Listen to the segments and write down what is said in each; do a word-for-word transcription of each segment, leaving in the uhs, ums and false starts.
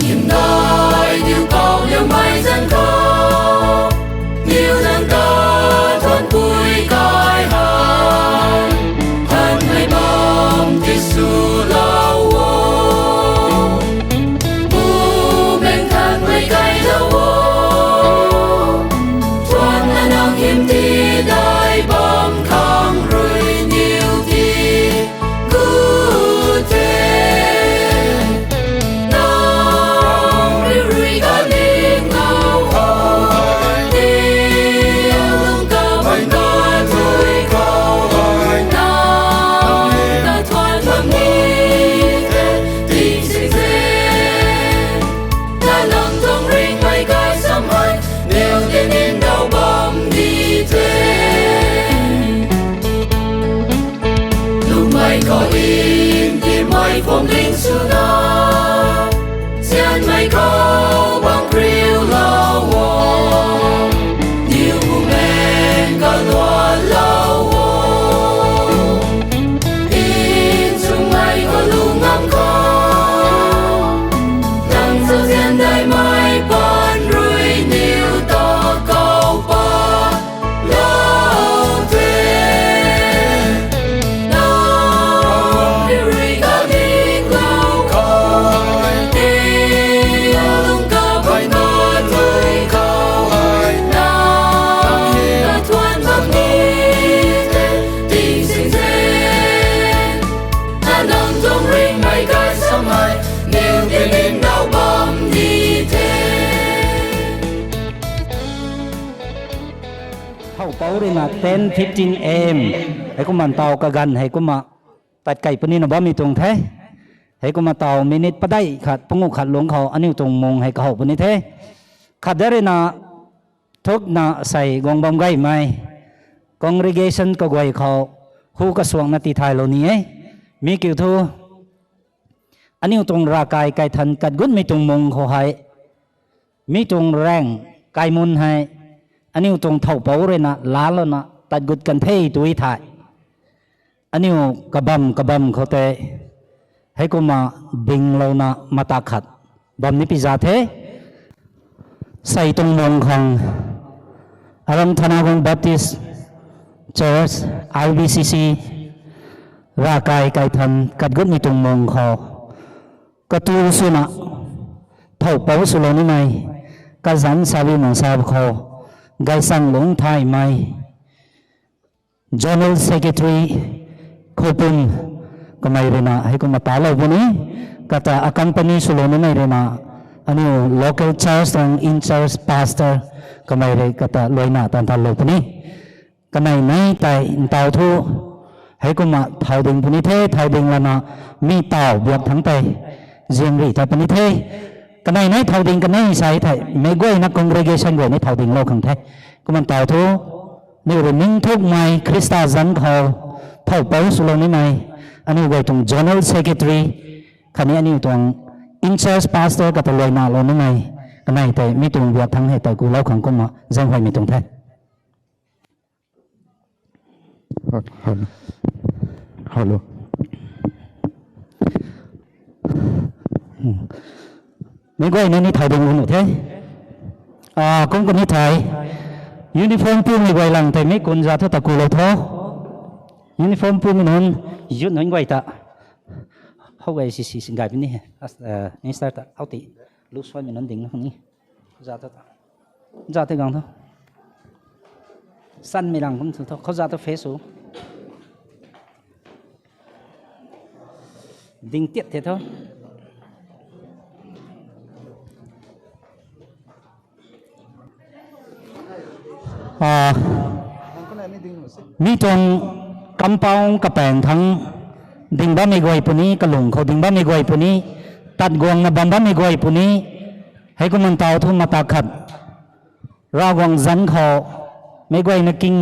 Hymdaih diu kau liumei zanc khou, niw nang ta thuanpui kai hei, thanmei bam ti swlou o. Bumaengh thanmei kailou o, thuanna nang hym ti daih bam khang rui niw ti gut the. Nang riurui kaniw khou, niw lung kabam kathui khou, nang ta thuan bam ni the, tingsaeng zaeng. Nang tuang ringhmei gaychamv hei, niw tinin daw bam ni the. Lungmei khou ntimei phuamling swna, nzianmei khou bang kriulou o, niw bumaengh kaluanlou o. Nchumhmei khou lungngam khou, nang zauzian daihmei paan rui niw ta kau palou the. Nang riurui kaniw khou, niw lung kabam kathui khou, nang ta thuan bam ni the, tingsaeng zaeng. Nang tuang ringhmei gaychamv hei, niw tinin daw bam ni the. Thow pou ruina ten fifteen am, heikumna ntaw kaganv heikumna tat kei punina bammei tuang the. Heikumna ntaw minute padeih khat, panguh khat lungc khou aniu tuang mung hei kahow puni the. Khat de ruina thukna sei guang bam gaymei congregation kaguay khou hu kasuangna tithaylou ni e. Mi kiu thu, aniu tuang ravkai kaithan kat gutmei tuang mung khou hei, mi tuang raeng kaimun hei, aniu tuang thow pou ruina laalouna tat gut kan the tw thei. Aniu kabam kabam khou tei, heikumna dinglouna mata khat bam ni pi za the. Sei tuang mung khang, Aram Thanagung Baptist Church, R B C C, ravkai kaithan kat gutmei tuang mung khou, katu swna, thow pou swlou nimei, kazanc sabi mang sa khou, gaychamv lungc thaymei, General Secretary Khoupum kamei ruina heikumna talou puni, kata accompany swlou nimei ruina aniu local church tuang in charge pastor kamei rui kata luaina tan talou puni. Kanei nei tei ntaw thu, heikumna thow ding puni the, thow ding lana mi taw biak thangc tei ziang rih ta puni the. Kanei nei thow ding kanei sa thei, meic guayna congregation guay ni thow dinglou khang the. Kumna ntaw thu, aniu rui ningthukmei Khrista zanc khou thow pou swlou nimei, aniu guay tuang General Secretary khatni aniu tuang in charge pastor kata luaina lou nimei, kanei tei mi tuang biak thangc hei tei kulou khang kumna zaenghuaymei tuang the. Hello. Hello. Meic guayna ni thow ding nuh the. Kum kani thei, uniform pumei guay lang tei mi kun za thu ta kulou tho. Uniform pumei nunc, youth nunc guay ta, how gay si si gay puni, minister ta how ti lu suanmei nunc ding na ni. Za tei gang tho, sanmei lang kum thu tho, khou za thu face u. Ding tiat the tho. Mi tuang compound kapaeng thangc ding bammei guay puni, kalung khou ding bammei guay puni, tat guangna bam bammei guay puni, heikumna ntaw thu mata khat Ravguangc zanc khou meic guayna king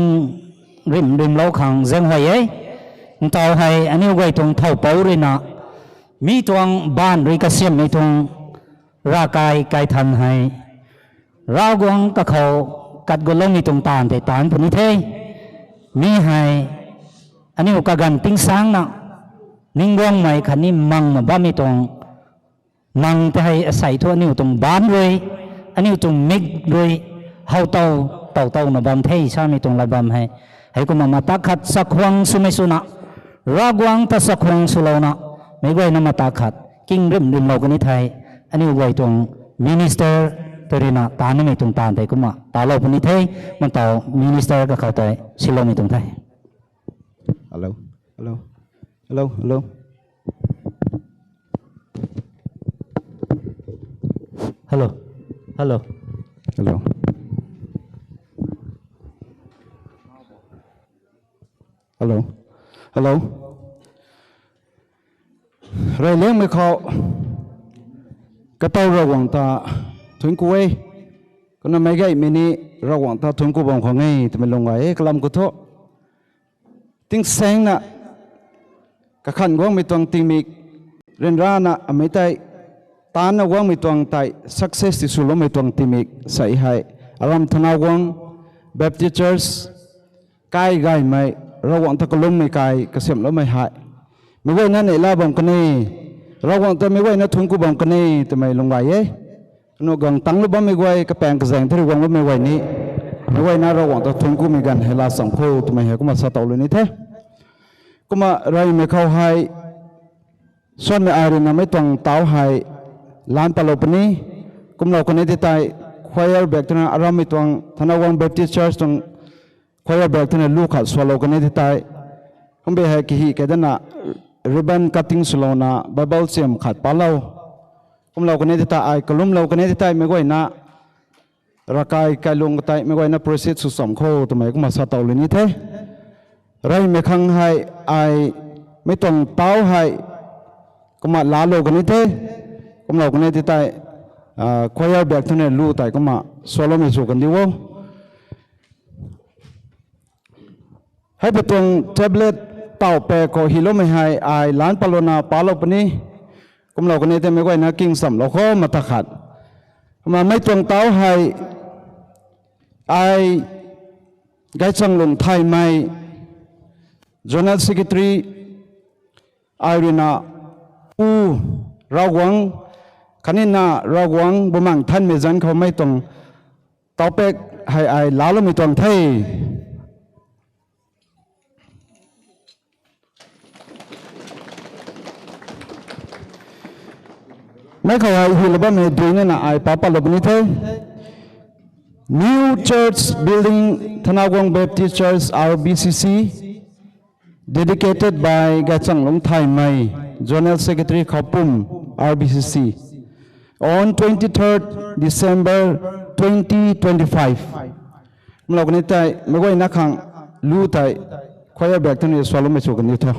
rimh rimhlou khang zaenghuay e. Ntaw hei aniu guay tuang thow pou ruina, mi tuang baanv rui kasiamhmei tuang ravkai kaithan hei, Ravguangc kakhou kat gutloumei tuang taanv tei taanc puni the. Mi hei aniu kaganv tingsaengna ningguangmei khatni mangna bammei tuang Nang tei hei asei thu aniu tuang baanc rui, aniu tuang mik rui, how tow, tow towna bam the samei tuang lat bam hei. Heikumna mata khat chakhwang swmei swna, Ravguangc ta chakhwang swlouna, meic guayna mata khat king rim rimlou kani thei, aniu guay tuang minister tei ruina taanvmei tuang taanv tei kumna taanclou puni the, mantau minister kakhou tei siloumei tuang the. Hello. Hello. Hello. Hello. Hello. Hello. Hello. Hello. Hello. Reyliangmei khou, katow Ravguangc ta thuanc ku e. Kumna meic gaymei ni Ravguangc ta thuanc ku bam khang e twmei lung gay e, kalam khou thu. Tingsaengna, kakhan guangmei tuang tingmik, ryanrana amei tei, taancna guangmei tuang tei, success tiswloumei tuang tingmik, sei hei, aram Thanaguang Baptist Church, kai gaymei, Ravguangc ta kalummei kai, kasiamhloumei hei. Meic guayna neihla bam kan e, Ravguangc ta meic guayna thuanc ku bam kan e, twmei lung gay e. Kanu gang tangclou bammei guay, kapaeng kazaeng thari guangloumei guay ni, meic guayna Ravguangc ta thuanc kumei ganv hei laa cham kho, twmei hei kumna sa towlou ni the. Kumna reymei khou hei, suanmei ai ruina mei tuang tauc hei, laanc patlou puni, kumlou kan e ti tei, choir bak twna arammei tuang, Thanaguang Baptist Church tuang, choir bak twna lu khat sualou kan e ti tei, kumbei hei kahi kadana, ribbon cutting swlouna, Bible chiam khat palou. Kumlou kan e ti tei, ai kalumlou kan e ti tei, meic guayna, ravkai kailung katei, meic guayna proceed sw cham kho, twmei kumna sa towlou ni the. Reymei khang hei, ai, mei tuang tauc hei, kumna laalou kan e the. Kumlou kan e ti tei, choir bak twna lu tei kumna sualoumei sw kan di o. Hei pa tuang tablet tauh pak khou hyloumei hei ai laanc patlouna palou puni. Kumlou kan e tei meic guayna king chamlou kho mata khat. Kumna mei tuang tauc hei ai Gaychanglung Thaymei, General Secretary, ai ruina Pu Ravguangc, khatnina Ravguangc Bumaengh Nthanmei zanc khou mei tuang tauc pak hei ai laaloumei tuang the. Mei khou hei hylou bammei duinana ai pa patlou puni the. New Church Building, Thanaguang Baptist Church, R B C C, dedicated by Gaychanglung Thaymei, Zonal Secretary Khaopum, R B C C, on twenty-third December twenty twenty-five. Kumlou kan e tei meic guayna khang lu tei choir bak twna sualoumei sw kan di tho.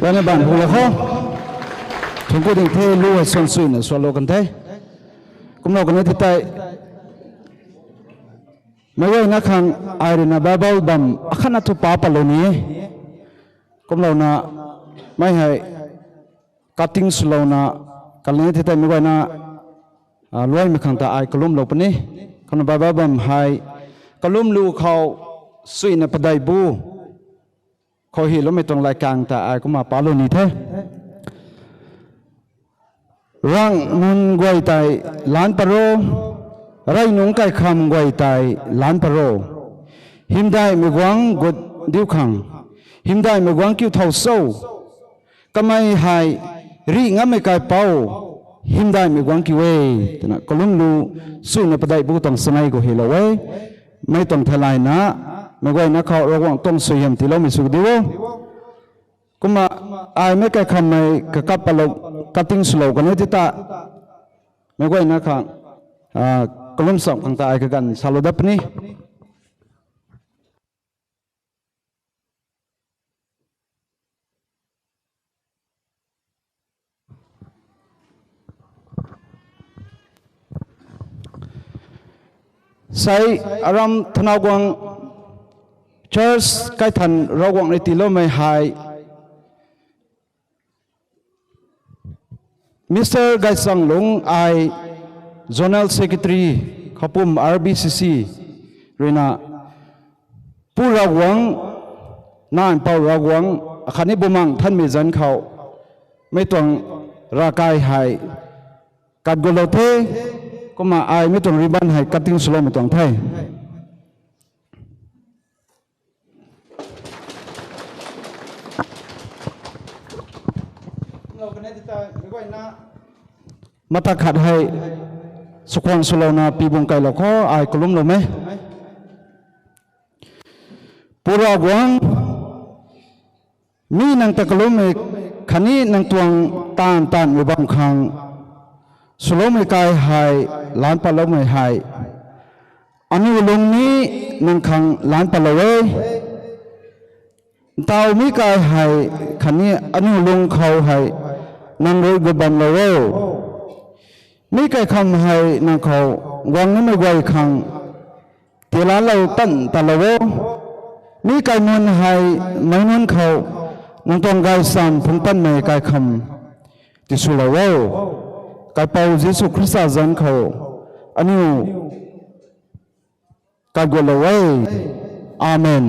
Tana ban hu la kho. Thungku ding the lu hei suan suina sualou kan the. Kumlou kan e ti tei. Meic guayna khang ai ruina Bible bam akhatna thu pa patlou ni. Kumlouna mei hei cutting swlouna kan e ti tei meic guayna luaimei khang ta ai kalumlou puni. Kumna Bible bam hei kalum lu khou suina padeih bu khou hyloumei tuang latkaeng ta ai kumna palou ni the. Rang nunc guay tei lan pat ro, rey nunc kaikham guay tei lan pat ro. Hymdaihmei guangc gut diu khang, hymdaihmei guangc kiu thau cho. Kamei hei rih ngammei kaipouc, hymdaihmei guangc kiu e, twna kalum lu suina padeih bu tuang chanei khou hylou e. Mei tuang theilayna meic guayna khou Ravguangc tuang suaihiam tiiloumei sw di o. Kumna ai mei kaikhammei kakap patlou, cutting swlou kan e ti ta meic guayna khang kalum cham khang ta ai kaganv salou dat puni. Sei aram thanau guang church kaithan Ravguangc rui tiiloumei hei Mister Gaisanglung ai Zonal Secretary Khapum R B C C ruina Pu Ravguangc, Nac Mpouh Ravguangc akhatni Bumaengh Nthanmei zanc khou mei tuang ravkai hei kat gulou the. Kumna ai mei tuang ribbon hei cutting swloumei tuang the. Mata khat hei chakhwang swlouna pibung kailou khou ai kalumlou e. Pu Ravguangc, mi nang ta kalummei khatni nang tuang taanv taanvmei bam khang swloumei kai hei, lan patloumei hei aniu lung ni nang khang lan patlou e. Ntaw mi kai hei khatni aniu lung khou hei nang rui gut bamlou o. Mi kaikham hei nang khou guang nimei guay khang tiilanlou tan talou o. Mi kaimun hei meic nunc khou nang tuang gaysam phungc tanmei kaikham tiswlou o. Kaipouc Jisu Khrista zanc khou aniu kat gutlou e. Amen.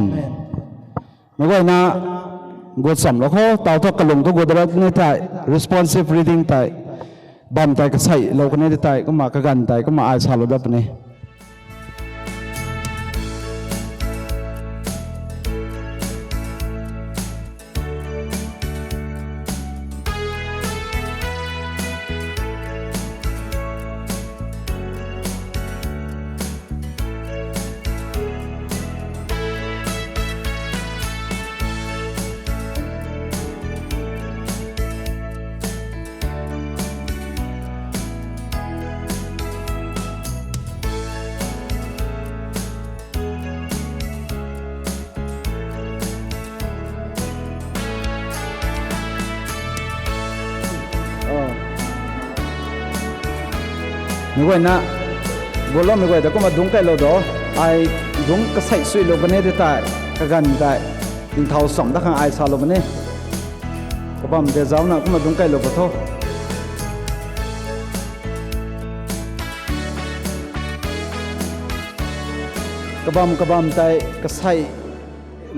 Meic guayna gut chamlou kho, tau thu kalung thu gut dat ni tei responsive reading tei bam tei kaseilou kan e ti tei kumna kaganv tei kumna ai salou dat puni. Meic guayna gutloumei guay ta kumna dungc kailou do. Ai dungc kasei suilou kan e ti tei kaganv tei nthau cham dat khang ai salou kan e. Kabam de zauna kumna dungc kailou pa tho. Kabam kabam tei kasei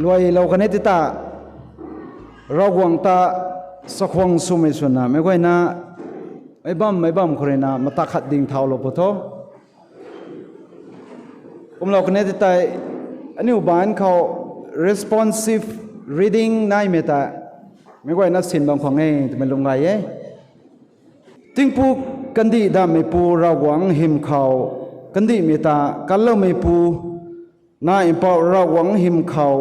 luailou kan e ti ta Ravguangc ta chakhwang swmei swna meic guayna meic bam meic bam khou ruina mata khat ding thaulou pu tho. Kumlou kan e ti tei aniu baanc khou responsive reading naimei tei meic guayna sin bam khwan e twmei lwm gay e. Tingpuk kandih dammeipu Ravguangc hym khou kandihmei ta kanloumeipu, Nac Mpouh Ravguangc hym khou,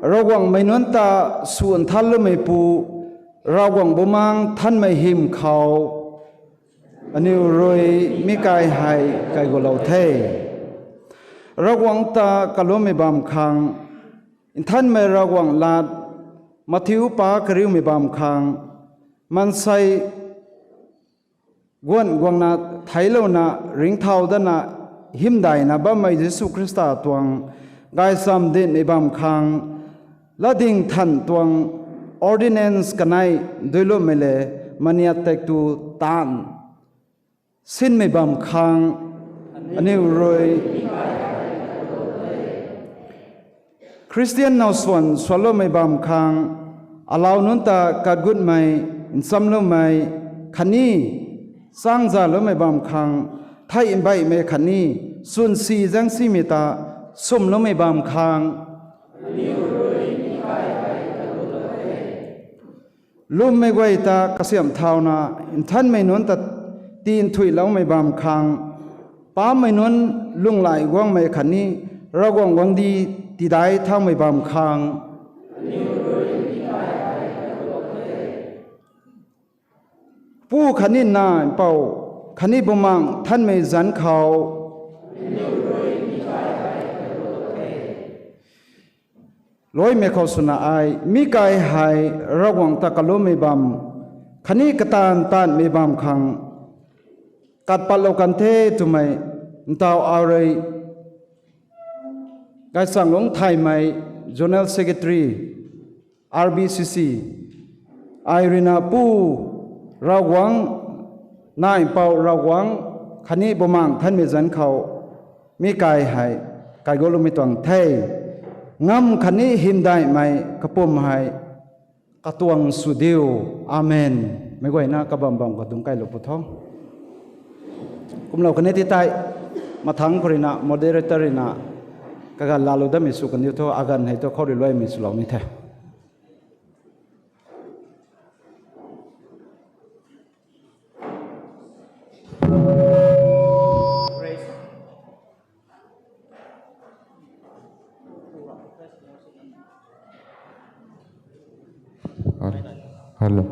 Ravguangc mei nunc ta sw nthanloumeipu, Ravguangc Bumaengh Nthanmei hym khou aniu rui mi kai hei kai gulou the. Ravguangc ta kalummei bam khang, Nthanmei Ravguangc lat Matthew pa kariumei bam khang, maansei guan guangna theilouna ringcthau dana hymdaihna bammei Jisu Khrista tuang gaychamv dinhmei bam khang, latdyng than tuang ordinance kanei duilupmei le maniat tek tu taanv sinmei bam khang, aniu rui Khristian now swan swanloumei bam khang, alau nunc ta katgutmei, nchamloumei khatni changzaloumei bam khang, thei mbeimei khatni swnsi zaengsimei ta sumloumei bam khang, lwmmei guay ta kasiamh thauna nthanmei nunc ta tinthuiloumei bam khang, paapmei nunc lunglai guangmei khatni Ravguangc guangcdic tidai thaumei bam khang, Pu khatni Nac Mpouh khatni Bumaengh Nthanmei zanc khou luaimei khou swna ai mi kai hei Ravguangc ta kalummei bam khatni kataanv taanvmei bam khang kat patlou kan the twmei ntau au rui Gaychanglungc Thaymei, General Secretary, R B C C, ai ruina Pu Ravguangc, Nac Mpouh Ravguangc khatni Bumaengh Nthanmei zanc khou mi kai hei kaigoloumei tuang the. Ngamv khatni hymdaihmei kapwm hei katuang sw diu. Amen. Meic guayna kabam bam khou dungc kailou pu tho. Kumlou kan e ti tei, mathangc khou ruina moderator ruina kaganv laalou datmei sw kan diu tho, aganv hei thu khou rui luaimei swlou ni the. Hello.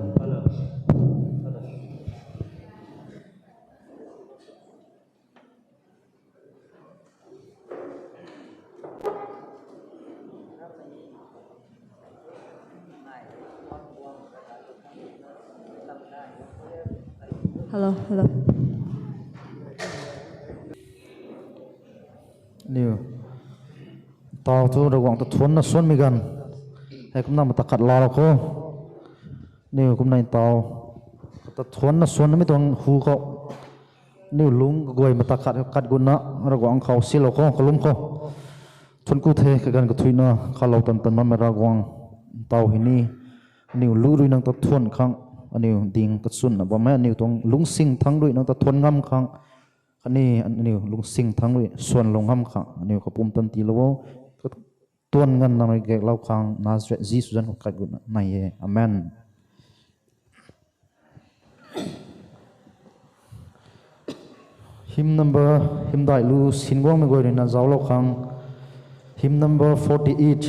Hello, hello. Aniu ntau thu Ravguangc ta thuanna swanmei ganv hei kumna mata khat laalou kho. Aniu kumna ntau ta thuanna swanmei tuang hu khou aniu lungc kaguay mata khat khat gutna Ravguangc khou silou kho, kalum kho. Thuanc ku the, kaganv kathuicna khalou tan tan bammei Ravguangc, ntau hei ni aniu lu rui nang ta thuan khang, aniu ding kachwnna bammei aniu tuang lungcsing thangc rui nang ta thuan ngam khang, khatni aniu lungcsing thangc rui swanlou ngam khang aniu kapumtan tiilou o. Tuan nganv nang rui gaeklou khang Nazareth Jisu zanc khou khat gutna nai e. Amen. Hymn number, hymdaih lu sin guangmei guay ruina zauclou khang, hymn number forty-eight.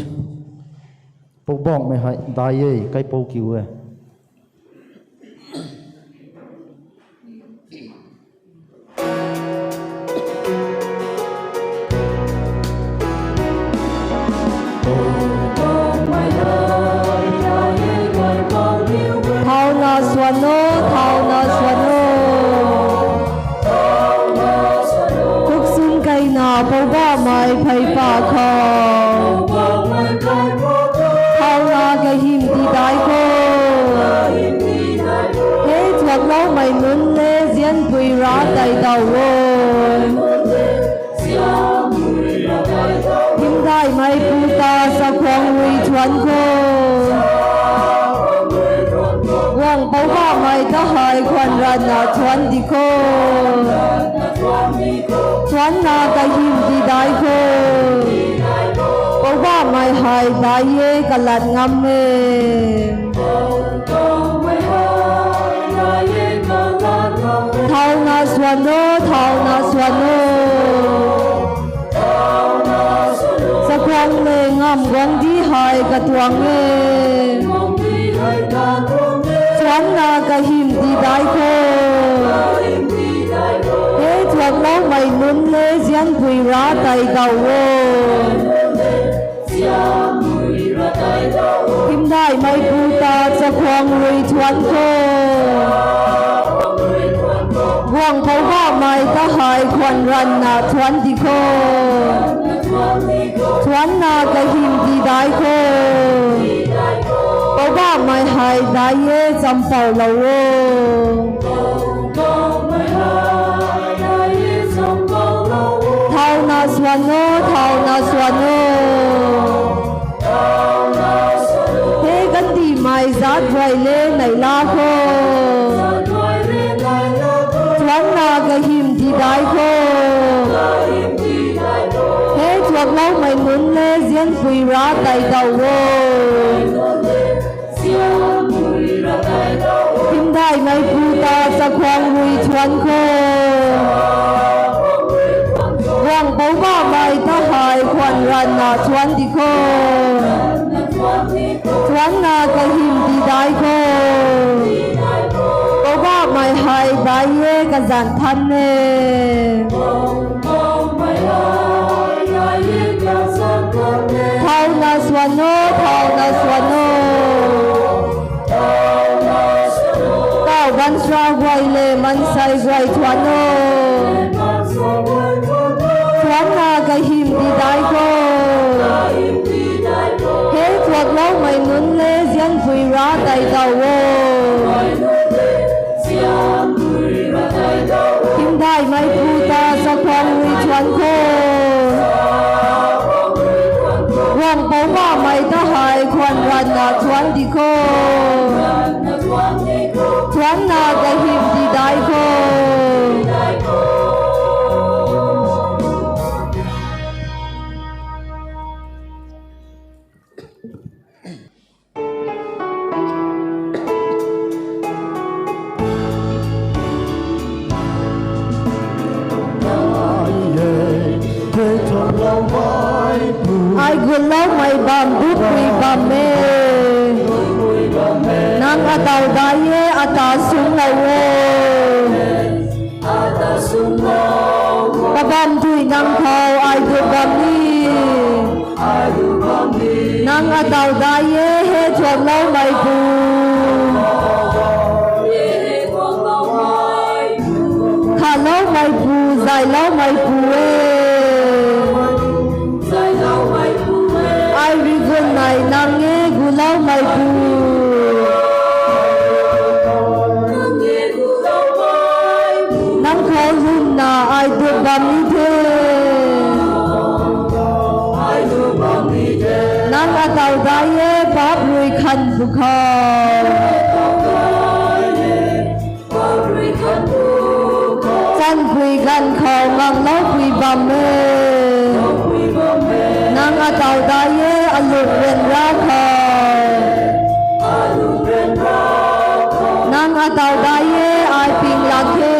Poubauhmei hei dai e, kaipouc kiu e. Thauna swan o, thauna swan o. Kuksun kaina Poubauhmei pheypa khou thauna kahym tidai kho. Hei thuakloumei nunc le zianpui ra tei daw o. Hymdaihmei pu ta chakhwang rui thuanc kho. Guang Poubauhmei ta hei khwan ranna thuanc di kho. Thuancna kahym tidai kho. Poubauhmei hei dai e, kalat ngam e. Thauna swan o, thauna swan o. Chakhwang le ngamv guangcdic hei katuang e. Thuancna kahym tidai kho. Hei thuakloumei nunc le zianpui ra tei daw o. Hymdaihmei Thuan kho. Guang Poubauhmei ta hei khwan ranvna thuan di kho. Thuanna kahym di dai kho. Poubauhmei hei dai e, champouhlou o. Thauna swan o, thauna swan o. He kandihmei zaat guay le neihla kho. Thuanna kahym di dai kho. He thuakloumei nunc le zianpui ra tei tow o. Hymdaihmeipu ta chakhwang rui thuan kho. Guang Poubauhmei ta hei khwan ranvna thuan di kho. Thuanna kahym di dai kho. Poubauhmei hei dai e, kazanc than e. Thauna swan o, thauna swan o. Kauh baanchara guay le maansei guay thuan o. Thuanna kahym di dai kho. He thuakloumei nunc le zianpui ra tei tow o. Hymdaihmeipu ta chakhwang rui thuan kho. Guang Poubauhmei ta hei khwan ranvna thuan di kho. Thuanna kahym di dai kho. Ai gutloumei bam dupui bam e. Nang ataw dai e, ata sumlou e. Kabamv tui nang khou ai dup bam ni. Nang ataw dai e, he thuakloumeipu. Khaloumeipu, zayloumeipu e. Ai rigunmei nang e, guloumeipu. Nang khou lwmna ai dup bam ni the. Nang ataw dai e, paap rui khan pwkhou. Chanpui ganv khou ngangloupui bam e. Nang ataw dai e, alung ryanra khou. Nang ataw dai e, ai ping lak khe.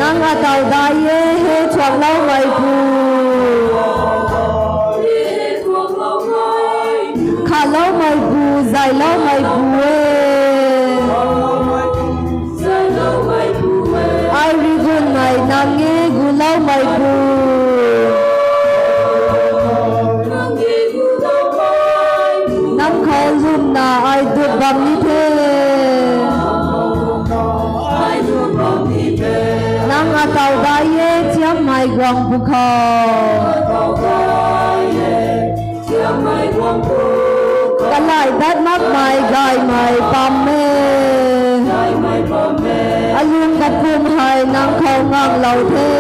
Nang ataw dai e, he thuakloumeipu. Khaloumeipu, zayloumeipu e. Ai rigunmei nang e, guloumeipu. Nang khou lwmna ai dup bam ni the. Nang ataw dai e, chiammei guang pwkhou. Kalai dat makmei gaymei pam e. Alung kapwm hei nang khou nganglou the.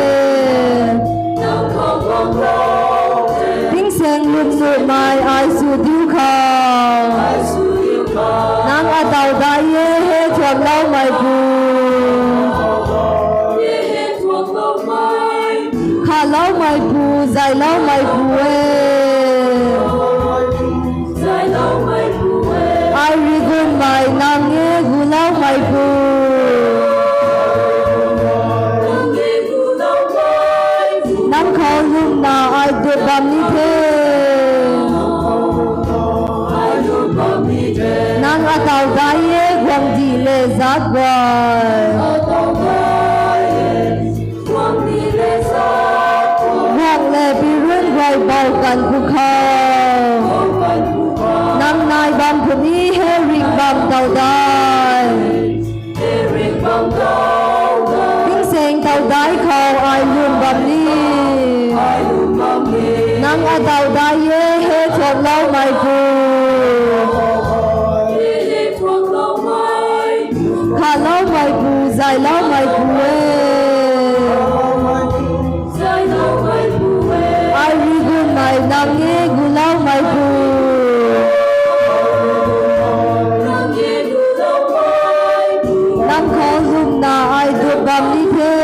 Tingsaeng lwmnuhmei ai sw diu khou. Nang ataw dai e, he thuakloumeipu. Khaloumeipu, zayloumeipu e. Ai rigunmei nang e, guloumeipu. Nang khou lwmna ai dup bam ni the. Nang ataw dai e, guangcdic le zaat guay. Guang le pirun guay bou kan pwkhou. Nang nai bam puni he ring Bam tau dai. Tingsaeng tau dai khou ai lwm bam ni. Nang atau dai e, he thuakloumei pu. Khaloumei pu, zayloumei pu e. Ai rigunmei nang e, guloumei pu. Nang khou lwmna ai dup bam ni the.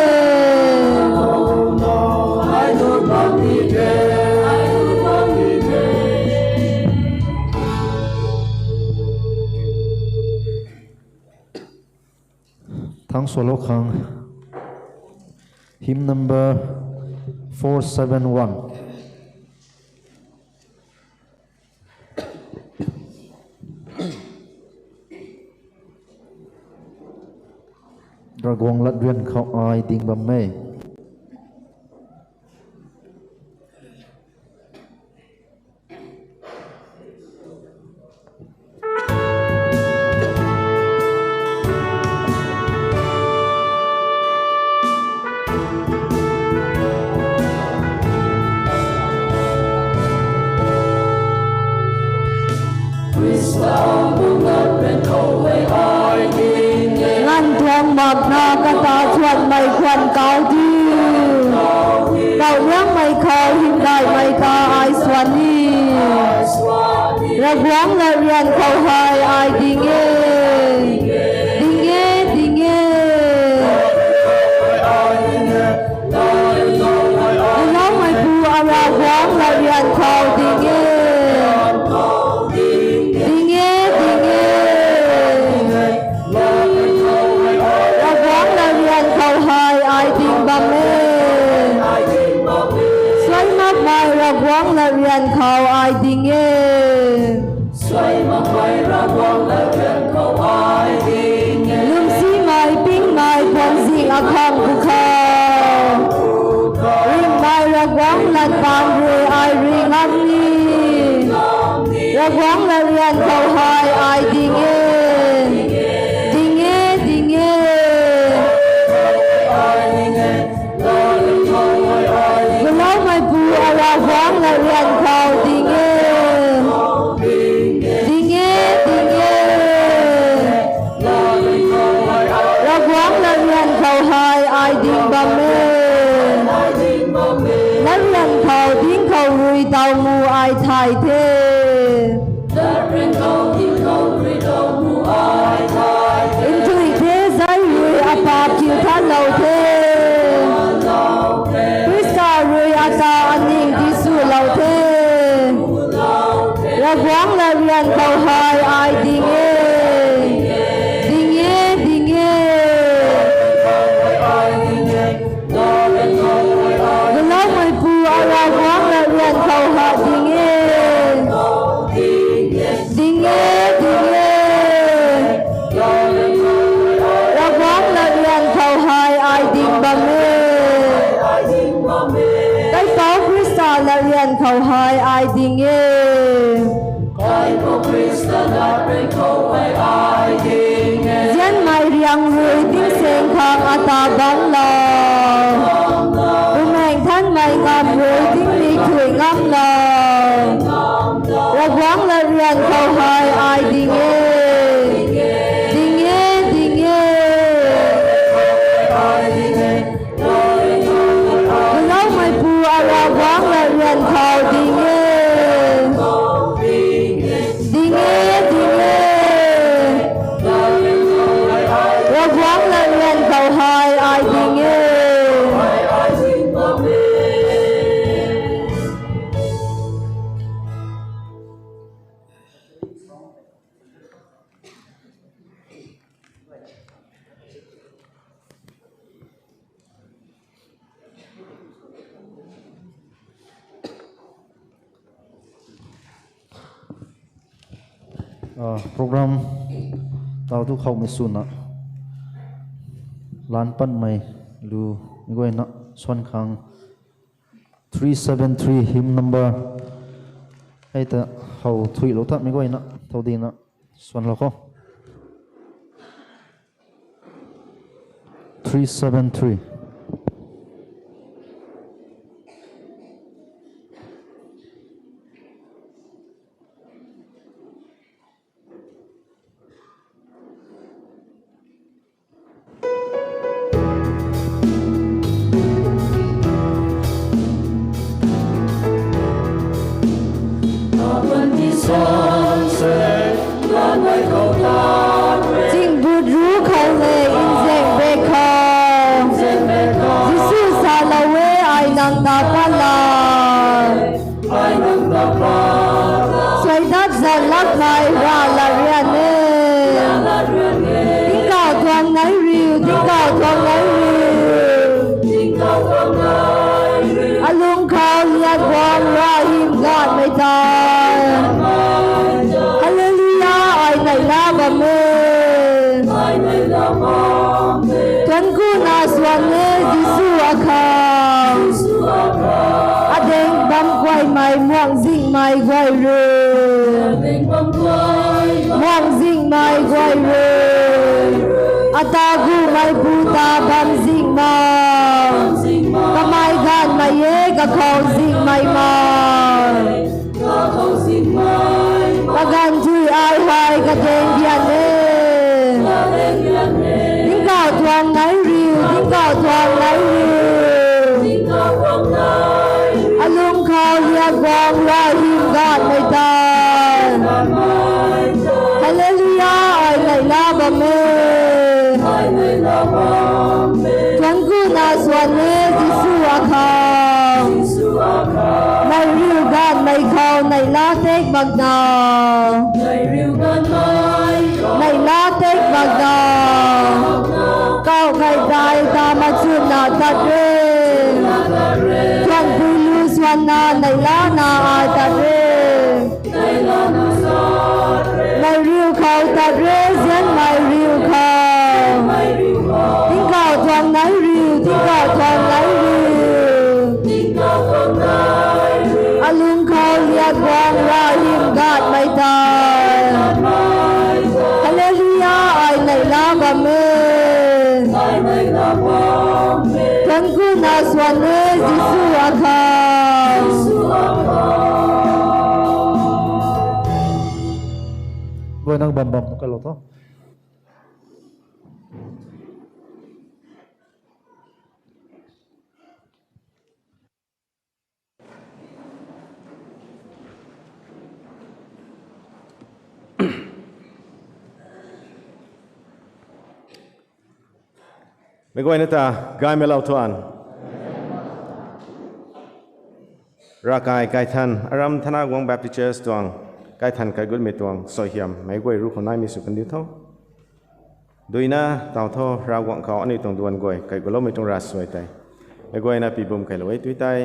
Thanks for welcome. Hymn number four seven one. Ravguangc latryan khou ai ding bam e. Nganv tuang makna kata thuanmei khwan kau di. Kauhliangmei khou hymdaihmei ta ai swan ni. Ravguangc latryan khou hei ai ding e. Ding e, ding e. Guloumei pu, a Ravguangc latryan khou ding e. Ding e, ding e. Ravguangc latryan khou hei ai ding bam e. Suai makmei Ravguangc latryan khou ai ding e. Lwmsimei pingmei puanzing akhang pu khou, ringhmei Ravguangc lat paan rui ai ri ngam ni. Ravguangc latryan khou hei ai ding e. Ding e, ding e. Guloumei pu, a Ravguangc latryan khou ding e. Ding e, ding e. Ravguangc latryan khou hei ai ding bam e. Latryan khou ding khou rui taw mu ai thay the. Nthuih the, zay rui apaap kiu thanlou the. Khrista rui ata aning tiswlou the. Ravguangc latryan khou hei ai ding e. Ding e, ding e. Guloumei pu, a Ravguangc latryan khou hei ding e. Ding e, ding e. Ravguangc latryan khou hei ai ding bam e. Kaipouc Khrista latryan khou hei ai ding e. Zianmei riang rui tingsaeng khang ata bangclou. Bumaengh Nthanmei ngam rui tingmik thuih ngamlou. Ravguangc latryan khou hei ai ding e. Ding e, ding e. Guloumei pu, a Ravguangc latryan khou ding e. Ding e, ding e. Ravguangc latryan khou hei ai ding e. Program tau tu khoumei swna, lan patmei lu mi guayna swan khang three seven three hymn number hei ta how thuilou thamei guayna thow dina swanlou khou. Three seven three. Zingbut ru khou le nzaeng bek khou, Jisu salou e, ai nang ta pat la. Suaidat zan lak khei ra la rian e. Tingkauh tuang nai riu, tingkauh tuang nai riu. Alung khou liak guang ra hym gatmei ta. Hallelujah, ai nai la bam e. Tuan ku na suan e Jisu akhang. Adeng bam guaymei muang zingmei guay ru. Muang zingmei guay ru. Ata gumei pu ta bam zingmei. Kamei ganmei e kakhou zingmei ma. Kaganv tui ai hei kadeng bian e. Tingkauh tuang nai riu, tingkauh tuang nai riu. Alung khou liak guang ra hym gatmei ta. Hallelujah, ai nai la bam e. Tuan ku na suan e Jisu akhang. Nai riu ganmei khou nai la tek mak na. Nai la tek mak na. Kau kai dai ta machun na tat re. Tuan ku lu suan na nai la na ai tat re. Nai riu khou tat re, zian nai riu khou. Tingkauh tuang nai riu, tingkauh tuang nai riu. Alung khou liak guang ra hym gatmei ta. Hallelujah, ai nai la bam e. Tuan ku na suan e Jisu akhang. Guay nang bam bam kalou tho. Meic guayna ta gaymei lou thuan. Ravkai kaithan, aram Thanaguang Baptist Church tuang kaithan kaigutmei tuang suaihiam meic guay ru khou naimei sw kandiu tho. Duina taw tho, Ravguangc khou aniu tuang duan guay kaiguloumei tuang ravsuai tei meic guayna pibum kailou e tui tei,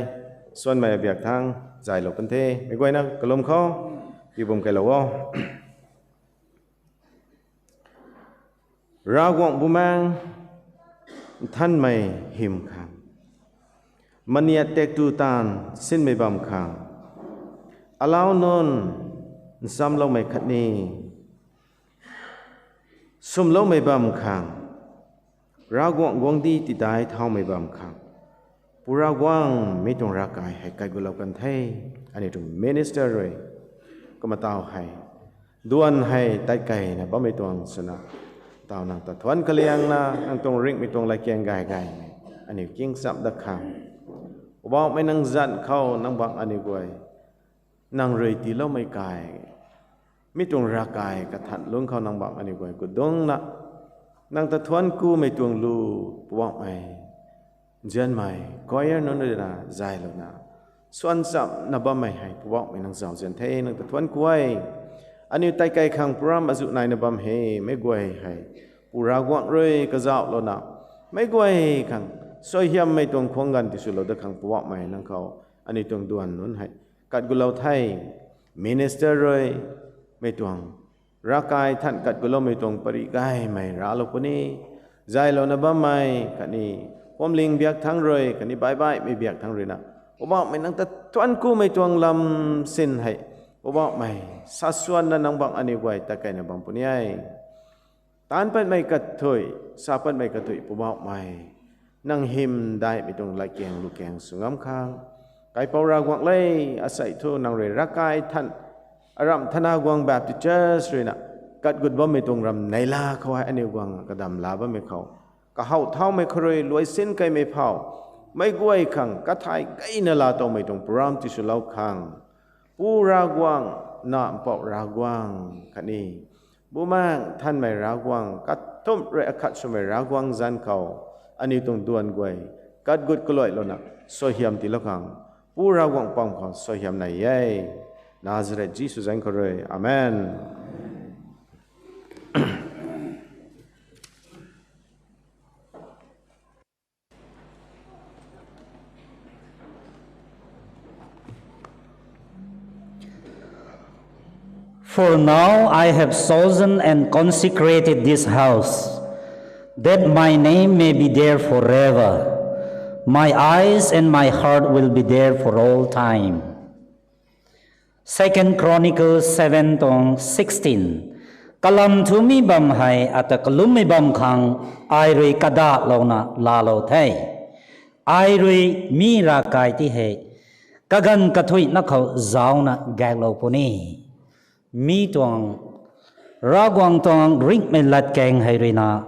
suanmei abiak thang zaylou kan the. Meic guayna kalum khou pibum kailou o. Ravguangc Bumaengh Nthanmei hym khang, maniat tektu taanv sinmei bam khang, alau nunc nchamloumei khatni swmloumei bam khang, Ravguangc guangcdic tidai thaumei bam khang, Pu Ravguangc mi tuang ravkai hei kaigulou kan the. Aniu tuang minister rui kumna taw hei, duan hei tat keyna bammei tuang swna, taw nang ta thuanc kaliangna, nang tuang ringhmei tuang latkaeng gay gaymei aniu kingcham dat khang, Poubauhmei nang zanc khou nang bangc aniu guay, nang rui tiiloumei kai, mi tuang ravkai kathan lungc khou nang bangc aniu guay kudungcna, nang ta thuanc kumei tuang lu, Poubauhmei, nzianmei choir nunc ruina zaylouna, suan chamna bammei hei Poubauhmei nang zauzian the, nang ta thuanc ku e. Aniu tat key khang program azuh naina bam hei meic guay hei Pu Ravguangc rui kazauhlouna, meic guay khang suaihiammei tuang khwang ganv tiswlou dat khang Poubauhmei nang khou aniu tuang duan nunc hei katgulou the. Minister rui mei tuang ravkai than katguloumei tuang pary gaymei raclou puni, zaylouna bammei khatni phuamling biak thangc rui khatni baihbaihmei biak thangc ruina, Poubauhmei nang ta thuanc kumei tuang lam sin hei, Poubauhmei, sasuanna nang bangc aniu guay tat keyna bam puni e. Taanc patmei kathuic, sa patmei kathuic Poubauhmei, nang hymdaihmei tuang latkaeng lukaeng sw ngam khang, Kaipouc Ravguangc le, asei thu nang rui ravkai than, aramh thana guang Baptist Church ruina katgut bammei tuang ram neihla khou hei aniu guang kadam la bammei khou, kahaw thaumei khou rui luaisin kaimei phau, meic guay khang kathay gayna laa towmei tuang program tiswlou khang, Pu Ravguangc, Nac Mpouh Ravguangc khatni Bumaengh Nthanmei Ravguangc, kathumh rui akhat swmei Ravguangc zanc khou, aniu tuang duan guay katgut kaluailouna suaihiam tiilou khang, Pu Ravguangc pam khou suaihiam nai e. Nazareth Jisu zanc khou rui, amen. For now I have chosen and consecrated this house, that my name may be there forever. My eyes and my heart will be there for all time. Second Chronicles seven tuang sixteen. Kalam thumei bam hei ata kalummei bam khang ai rui kadaklouna laalou the. Ai rui mi ravkai ti hei kaganv kathuicna khou zauna gaeklou puni. Mi tuang Ravguangc tuang ringhmei latkaeng hei ruina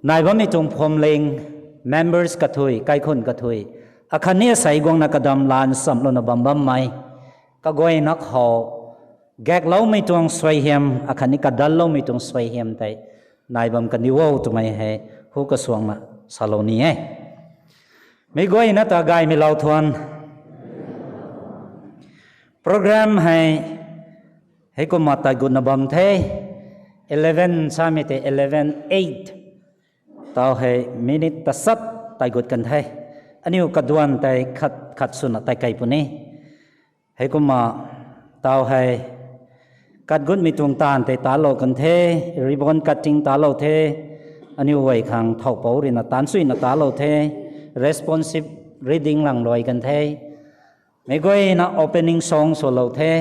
nai bammei tuang phuamling, members kathuic, kaikhun kathuic, akhatni asei guangna kadam lan samlouna bam bammei, kaguayna khou gaekloumei tuang suaihiam akhatni kadalloumei tuang suaihiam tei nai bam kaniw o twmei hei hu kasuangna salou ni e. Meic guayna ta gaymei lou thuan. Program hei heikumna tat gutna bam the. Eleven samei tei eleven eight. Tau hei minute tasat tat gut kan the. Aniu kaduan tei khat khat swna tat kei puni. Heikumna tau hei kat gutmei tuang taanv tei talou kan the, ribbon cutting talou the, aniu guay khang thow pouc ruina taanc suina talou the, responsive reading lang luai kan the. Meic guayna opening song swlou the,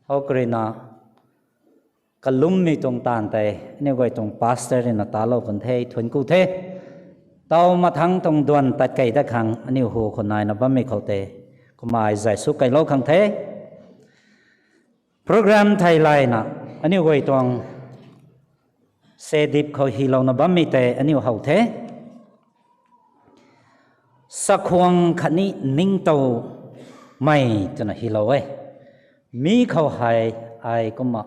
hou kruina kalummei tuang taanv tei aniu guay tuang pastor ruina talou kan the, thuanc ku the. Tau mathangc tuang duan tat kei dat khang aniu hu khou naina bammei khou tei kumna ai zay sw keylou khang the. Program theilayna aniu guay tuang sedip khou hylouna bammei tei aniu how the. Sakhwang khatni ningtowmei twna hylou e. Mi khou hei ai kumna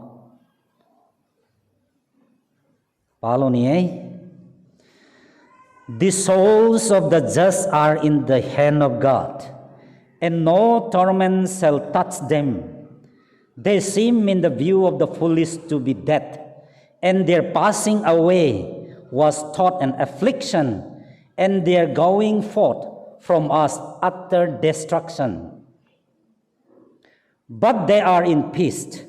palou ni e. The souls of the just are in the hand of God, and no torment shall touch them. They seem in the view of the foolish to be dead, and their passing away was thought an affliction, and their going forth from us utter destruction. But they are in peace,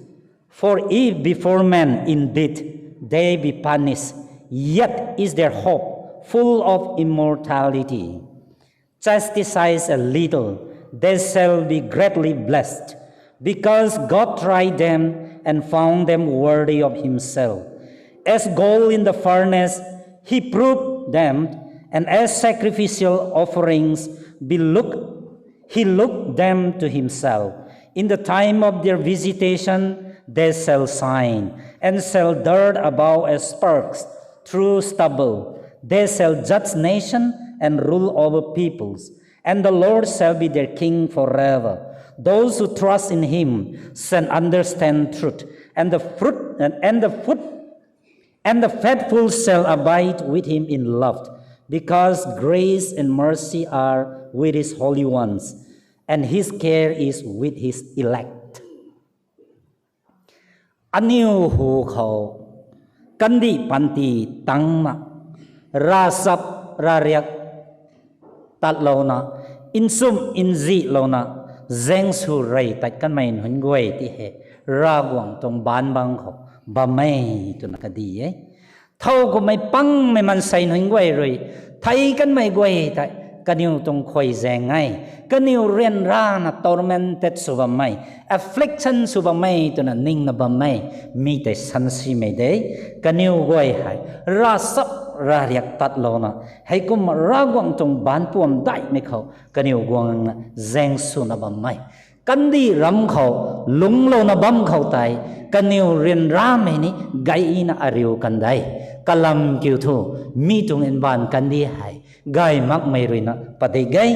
for if before men indeed they be punished, yet is their hope full of immortality. Chastised a little, they shall be greatly blessed, because God tried them and found them worthy of himself. As gold in the furnace, he proved them, and as sacrificial offerings be looked He looked them to himself. In the time of their visitation, they shall shine, and shall dart about as sparks through stubble. They shall judge nation and rule over peoples, and the Lord shall be their king forever. Those who trust in him shall understand truth, and the fruit and, and the foot and the faithful shall abide with him in love, because grace and mercy are with his holy ones, and his care is with his elect. Aniu hu khou kandih panty tangna, ravchap ravriak tatlouna, nchumh nzihlouna, zaeng sw rey tat kanmei nunc guay ti hei, Ravguangc tuang baanc bangc khou bam e twna kadi e. Thow kummei pangmei maansei nunc guay rui thei kanmei guay tei Kaniw tuang khuay zaeng e. Kaniw ryanrana tormented sw bammei, affliction sw bammei twna ningna bammei, mi tei sansimei de. Kaniw guay hei ravchap ravriak tatlouna, heikumna Ravguangc tuang baanc puam daihmei khou kaniw guangna zaeng swna bammei, kandih ram khou lungclouna bam khou tei, kaniw ryanramei ni gayna ariu kan de. Kalam kiu thu, mi tuang mbaanv kandih hei gay makmei ruina padik e.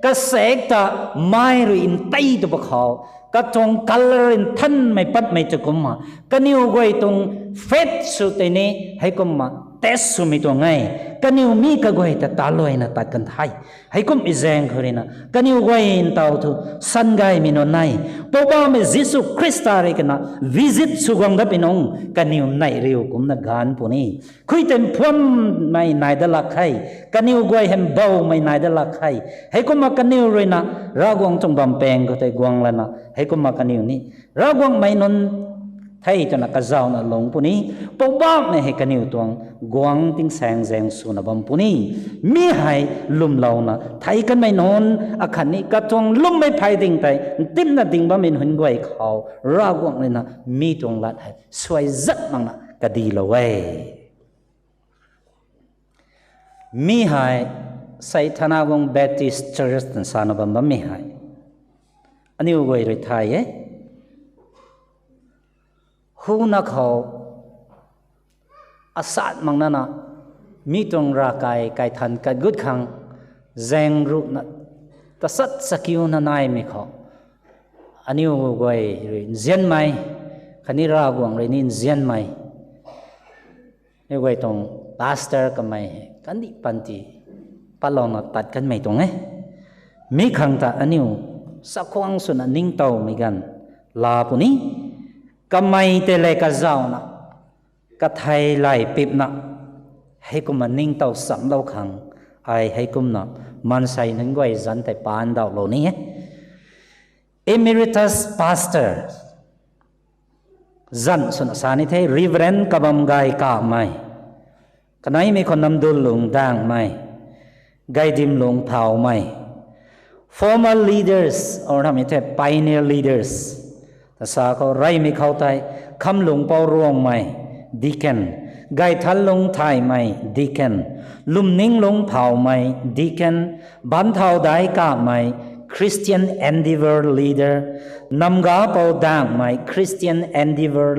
Kasaek ta mai rui ntei tw pwkhou, katuang colour nthanmei patmei ta kumna, kaniw guay tuang faith sw tei ni heikumna test swmei tuang e. Kaniw mi kaguay ta taluaina tat kan the. Heikum zaeng khou ruina kaniw guay ntaw thu san gaymei nunc e. Poubauhmei Jisu Khrista rui kana visit sw guang dat pui nungc kaniw neih riu kumcna gaanv puni. Khui tei mphuammei nai dat lak khe. Kaniw guay hei mbaumei nai dat lak khe. Heikumna kaniw ruina Ravguangc tuang bamvpaeng khou tei guang lana, heikumna kaniw ni Ravguangc mei nunc the twna kazauhna lung puni. Poubauhmei hei kaniw tuang guangc tingsaeng zaeng swna bam puni. Mi hei lwmlouna thei kanmei nunc akhatni katuang lwmmei phey ding tei ntimna ding bammei nunc guay khou Ravguangc ruina mi tuang lat hei suai zat makna kadilou e. Mi hei Saitana guang Baptist Church twna sana bam bammei hei aniu guay rui thay e. Huna khou asat makna na, mi tuang ravkai kaithan kagut khang zaeng ruhna tasat sakiuna naimei khou aniu guay rui nzianmei khatni Ravguangc rui ni nzianmei, aniu guay tuang pastor kamei kandih panty patlouna tat kanmei tuang e. Mi khang ta aniu chakhwang swna ningtowmei ganv laa puni. Kamei tei le kazauhna kathei lay pipna heikumna ningtow chamlou khang, ai heikumna maansei nunc guay zanc tei paandauhlou ni e. Emeritus Pastor zanc swna sa ni the, Reverend Kabamgay Kamei, kaneimei khou Namdul Lung Dangmei, Gaidim Lung Phaumei, former leaders or namei the pioneer leaders ta sa khou reymei khou tei Khamlungpou Ruangmei, deacon, Gaithanlung Thaymei, deacon, Lwmninglung Phaumei, deacon, Banthaudai Kamei, Christian Endeavour leader, Namgapou Dangmei, Christian Endeavour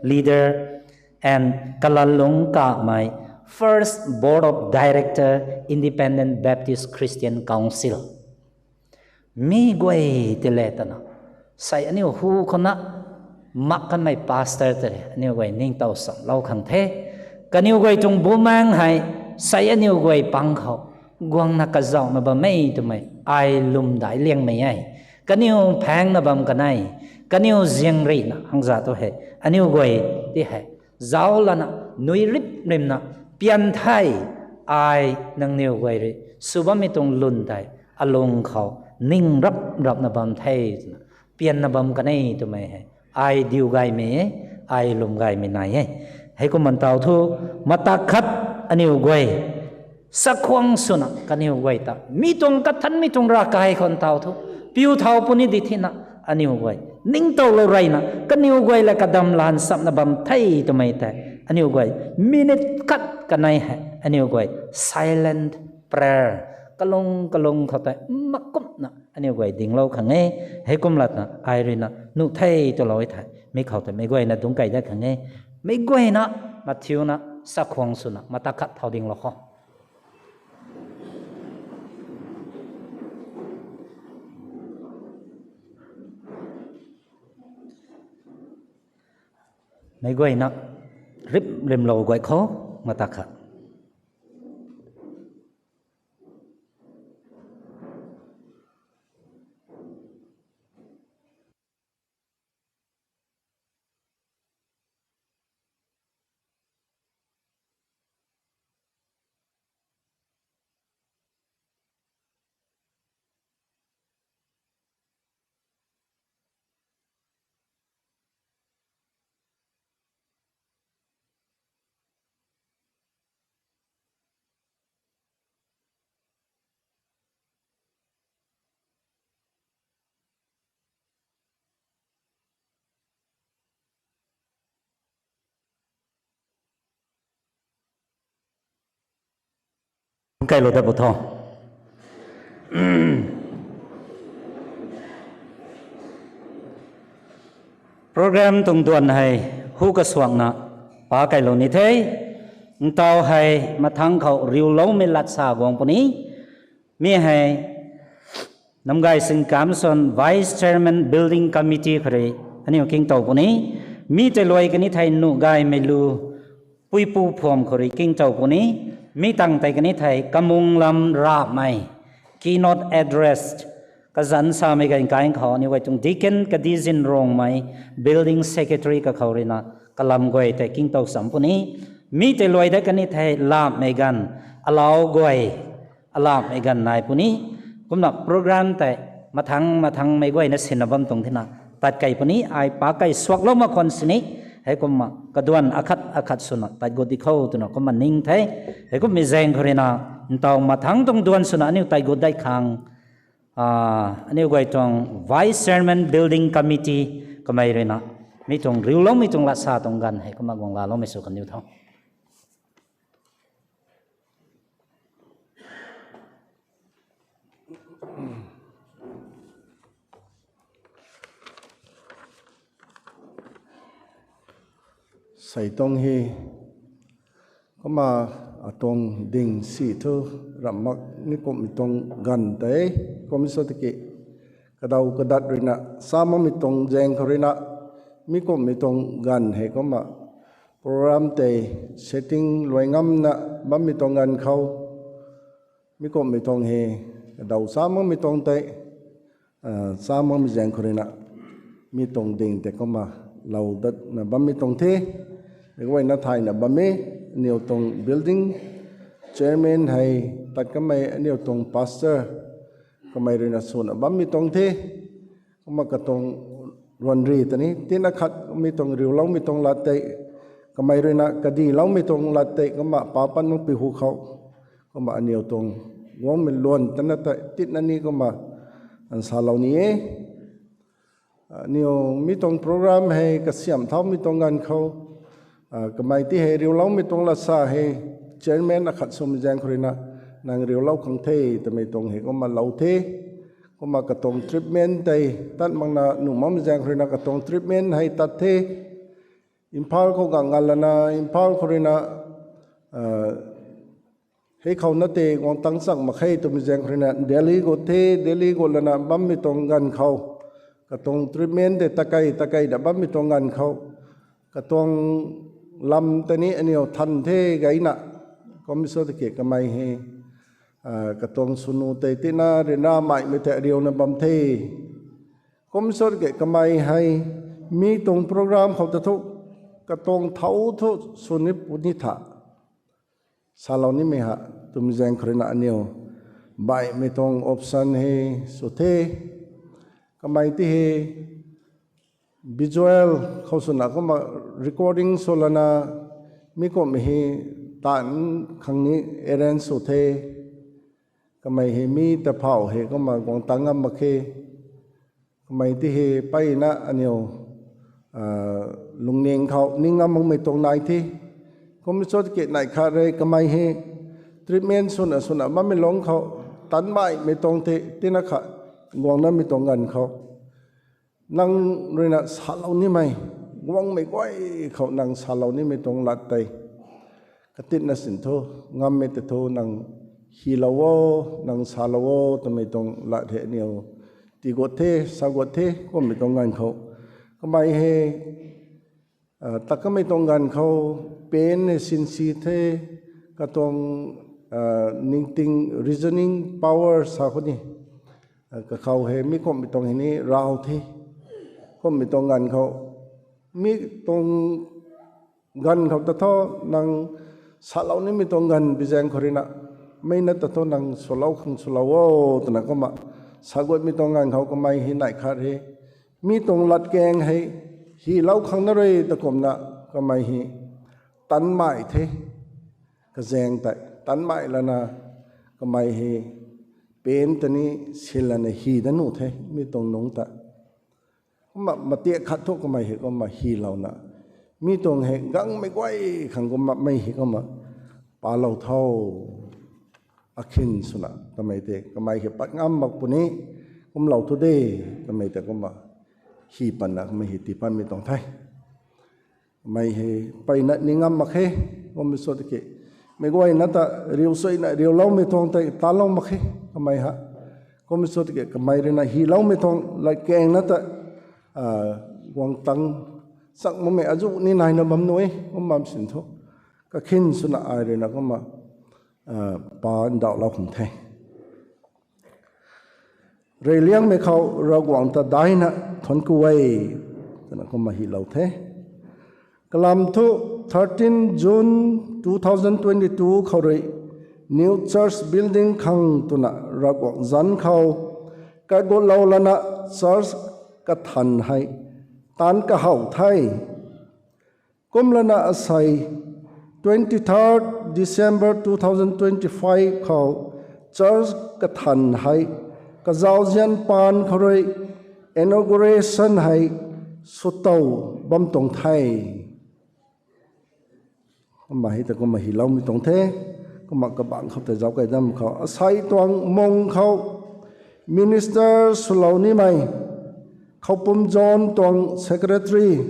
leader, and Kalallung Kamei, first board of director, Independent Baptist Christian Council. Mi guay tei le tana, sei aniu hu khouna mak kanmei pastor tei aniu guay ningtow chamlou khang the. Kaniu guay tuang bumaengc hei sei aniu guay pang khou guangna kazauhna bammei twmei ai lwmdai liangmei e. Kaniw phaengna bam kanei, kaniw ziangrihna hangza tu hei aniu guay ti hei zauc lana nui rip rimna pian the. Ai nangniw guay rui sw bammei tuang lwn tei alung khou ning rap rapna bam the twna pianna bam kanei twmei hei ai diu gaymei e, ai lwm gaymei nai e. Heikumna ntaw thu, mata khat aniu guay chakhwang swna kaniw guay ta mi tuang kathanmei tuang ravkai khou ntaw thu piu thau puni di thina, aniu guay ningtowlou reyna kaniw guay la kadam lan chamna bam the twmei tei aniu guay minute khat kanei hei aniu guay silent prayer, kalung kalung khou tei makumna aniu guay dinglou khang e. Heikum latna ai ruina nuh the twlou e thei mi khou tei meic guayna dungc kei dat khang e. Meic guayna mathiuna chakhwang swna mata khat thau dinglou khou meic guayna rip rimlou guay khou mata khat. Kailou dat pu tho. Program tuang duan hei hu kasuakna pa kailou ni the. Ntaw hei mathangc khou riuloumei lat sa guang puni. Mi hei Namgay Singh Kamson, Vice Chairman, Building Committee khou rui aniu kingtow puni. Mi tei luai kani thei nuh gaymei lu puipu phuam khou rui kingtow puni. Mi tang tei kani thei kamung lam rapmei keynote address kazanc samei ganv kai khou aniu guay tuang Deacon Kadizin Rongmei, Building Secretary kakhou ruina kalam guay tei kingtow sam puni. Mi tei luai dat kani thei lamhmei ganv, alau guay, alamhmei ganv nai puni. Kumna program tei mathangc mathangmei guayna sinna bam tuang thina tat kei puni. Ai pa kai suaklou mak khwan sini, heikumna kaduan akhat akhat swna tat gut di khou twna kumna ning the. Heikummei zaeng khou ruina ntaw mathangc tuang duan swna aniu tat gut dai khang, aniu guay tuang Vice Chairman, Building Committee kamei ruina mi tuang riuloumei tuang lat sa tuang ganv heikumna guang laloumei sw kan diu tho. Sei tuang hei, kumna atuang ding si thu ramh mak ni kumhmei tuang ganv tei, kum sw tiki, kadaw kadat ruina sa makmei tuang zaeng khou ruina, mi kumhmei tuang ganv hei kumna program tei setting luai ngamna bammei tuang ganv khou, mi kumhmei tuang hei, kadaw sa makmei tuang tei, sa makmei zaeng khou ruina, mi tuang ding tei kumna lou datna bammei tuang the. Meic guayna thayna bam e, aniu tuang building chairman hei tat kamei aniu tuang pastor kamei ruina swna bammei tuang the. Kumna katuang ruanri ta ni tina khat mi tuang riuloumei tuang lat tei, kamei ruina kadiloumei tuang lat tei kumna pa pat makpui hu khou, kumna aniu tuang guangmei luan tana tei titna ni kumna nsalou ni e. Aniu mi tuang program hei kasiamh thaumei tuang ganv khou, kamei ti hei riuloumei tuang lat sa hei chairman akhat swmei zaeng khou ruina, nang riulou khang the twmei tuang hei kumna lou the. Kumna katuang treatment tei tat makna nuh makmei zaeng khou ruina katuang treatment hei tat the. Imphal khou gang ngal lana, Imphal khou ruina, hei khou na tei guang tang chak mak khe twmei zaeng khou ruina Delhi gut the, Delhi gut lana bammei tuang ganv khou, katuang treatment tei takei takei da bammei tuang ganv khou, katuang lam ta ni aniu than the gayna, kum sw tiki kamei hei, katuang swnu tei tina ryanra maimei tei ariuna bam the. Kum sw tiki kamei hei, mi tuang program khou ta thu, katuang thau thu sw ni puni tha, salou nimei ha, twmei zaeng khou ruina aniu baihmei tuang option hei sw the. Kamei ti hei visual khou swna kumna recording sw lana, mi kumhmei hei taanv khang ni arrange sw the. Kamei hei mi ta phau hei kumna guang tang ngam mak khe. Kamei ti hei mpeyna aniu lungning khou ning ngam makmei tuang nai the. Kum sw tiki neih khat rui kamei hei treatment swna swna bammei lungc khou, tanmei mei tuang the tina khat guangnamei tuang ganv khou, nang ruina salou nimei, guangmei guay khou nang salou nimei tuang lat tei, katitna sin thu, ngammei tei thu nang hylou o, nang salou o twmei tuang lat hei aniu tii gut the, sa gut the, kummei tuang ganv khou. Kamei hei, ta kamei tuang ganv khou, pen hei sinsi the, katuang ningting reasoning power sa khou ni, kakhou hei mi kummei tuang hei ni raw the, kummei tuang ganv khou, mi tuang ganv khou ta thu nang salou nimei tuang ganv bi zaeng khou ruina, mei na ta thu nang swlou khang swlou o twna kumna, sa gutmei tuang ganv khou kamei hei neih khat hei, mi tuang latkaeng hei hylou khang na rui ta kumna, kamei hei tanmei the, kazaeng tei tanmei lana, kamei hei pen ta ni sin lana hy da nuh the mi tuang nungc ta. Kumna matiak khat thu kamei hei kumna hylouna, mi tuang hei gangmei guay khang kumna mei hei kumna palou tho. akhin swna kamei tei kamei hei pat ngam mak puni, kumlou thu de, kamei tei kumna hi patna kamei hei tii patmei tuang the. Kamei hei mpeyna ni ngam mak khe, kummei sw tiki, meic guayna ta riu suina riuloumei tuang tei talou mak khe, kamei ha. Kummei sw tiki kamei ruina hyloumei tuang latkaengna ta, guang tang chak makmei azuh ni naina bam nu e, kum bam sin thu. Kakhin swna ai ruina kumna, pa ndauhlou khang the. Reyliangmei khou Ravguangc ta daina thuanc ku e, twna kumna hylou the. Kalam thu, thirteen June two thousand twenty-two khou rui New Church Building khang twna Ravguangc zanc khou kaigutlou lana church kathan hei taanc kahaw the. Kumlana asei twenty-third December two thousand twenty-five khou church kathan hei kazauzian paan khou rui inauguration hei swtow bam tuang the. Kumna hei ta kumna hyloumei tuang the. Kumna kabangc khou tei zauc kai dam khou asei tuang mung khou minister swlou nimei Khoupum John tuang secretary,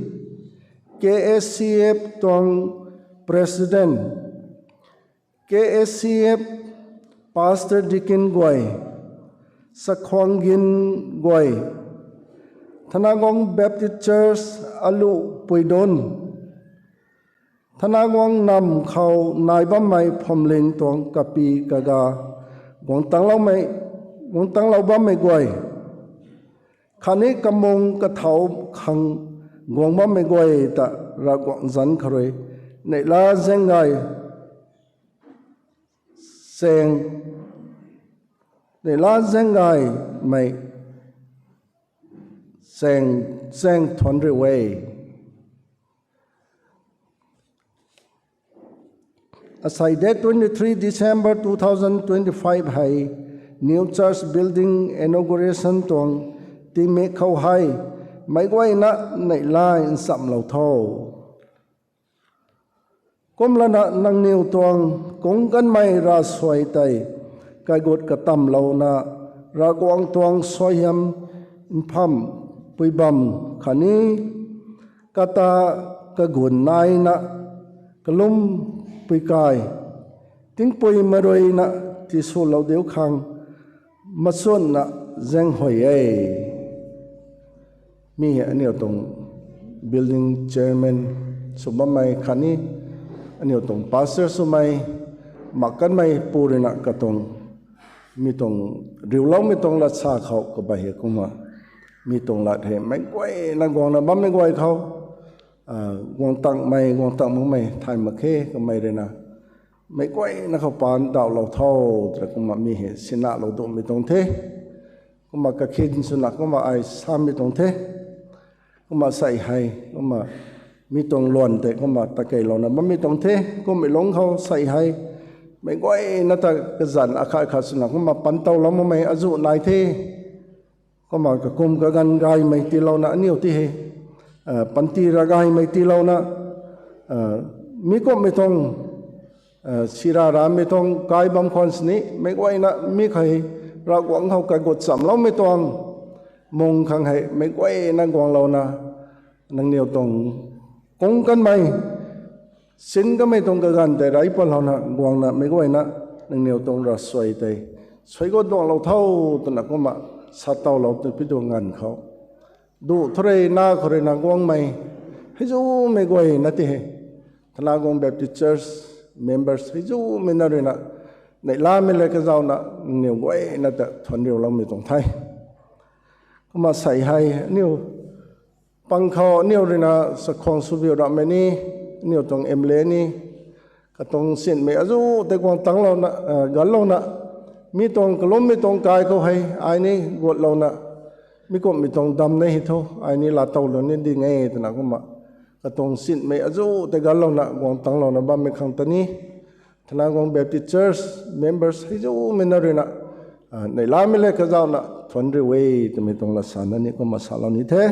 K S C F tuang president, K S C F pastor deacon guay, Sakhuanggin guay, Thanagong Baptist Church alu puidun, Thanagong nam khou nai bammei phwamling tuang kapi kaga guang tangloumei, guang tanglou bammei guay, khatni kamung kathau khang guang bammei guay ta Ravguangc zanc khou rui neihla zaeng gay chaeng, neihla zaeng gaymei chaeng, chaeng thuanc riu e. Asei date twenty-three December two thousand twenty-five hei New Church Building inauguration tuang tingmik khou hei meic guayna neihla nchamlou tho. Kumlana nangniw tuang kung kanmei ravsuai tei kaigut katamlouna Ravguangc tuang suaihiam npham pui bam khatni kata kagun naina kalum pui kai tingpuimei ruina tiswlou diu khang machunna zaenghuay e. Mi hei aniw tuang building chairman sw bammei khatni aniw tuang pastor swmei mak kanmei pu ruina katuang mi tuang riuloumei tuang lat sa khou kabei hei kumna mi tuang lat hei meic guayna guangna bammei guay khou, guang tangmei guang tang makmei thay mak khe kamei ruina meic guayna khou paan ndauhlou tho, twna kumna mi hei sinahlou duhmei tuang the. Kumna kakhin swna kumna ai samei tuang the. Kumna sei hei kumna mi tuang luan tei kumna takeilouna bammei tuang the. Kummei lungc khou sei hei meic guayna ta kazanc akhat khat swna kumna pantowlou makmei azuh nai the. Kumna kakum kaganv gaymei tiilouna aniw ti hei panty ravgaymei tiilouna mi kumhmei tuang sira ramei tuang kai bam khwan sini meic guayna mi khou hei Ravguangc khou kaigut chamloumei tuang mung khang hei meic guayna guanglouna nangniw tuang kung kanmei sin kamei tuang kaganv tei rey patlouna guangna meic guayna nangniw tuang ravsuai tei suaigut duanglou tho, twna kumna satowlou twpui tuang ganv khou duh thu rui na khou ruina guangmei heizumei guayna ti hei Thanagong Baptist Church members heizumei na ruina neihlamei le kazauna nangniw guayna ta thuanc riuloumei tuang the. Kumna sei hei aniw pang khou aniw ruina chakhwang swbiu ramei ni, aniw tuang M L A ni katuang sinmei azuh tei guang tanglouna ganlouna mi tuang kalummei tuang kai khou hei ai ni gutlouna mi kumhmei tuang dam nei hei thu ai ni laatowlou ni ding e, twna kumna katuang sinmei azuh tei ganlouna guang tanglouna bammei khang ta ni Thanagong Baptist Church members heizumei na ruina neihlamei le kazauna thuanc riu e, twmei tuang lat sana ni kumna salou ni the.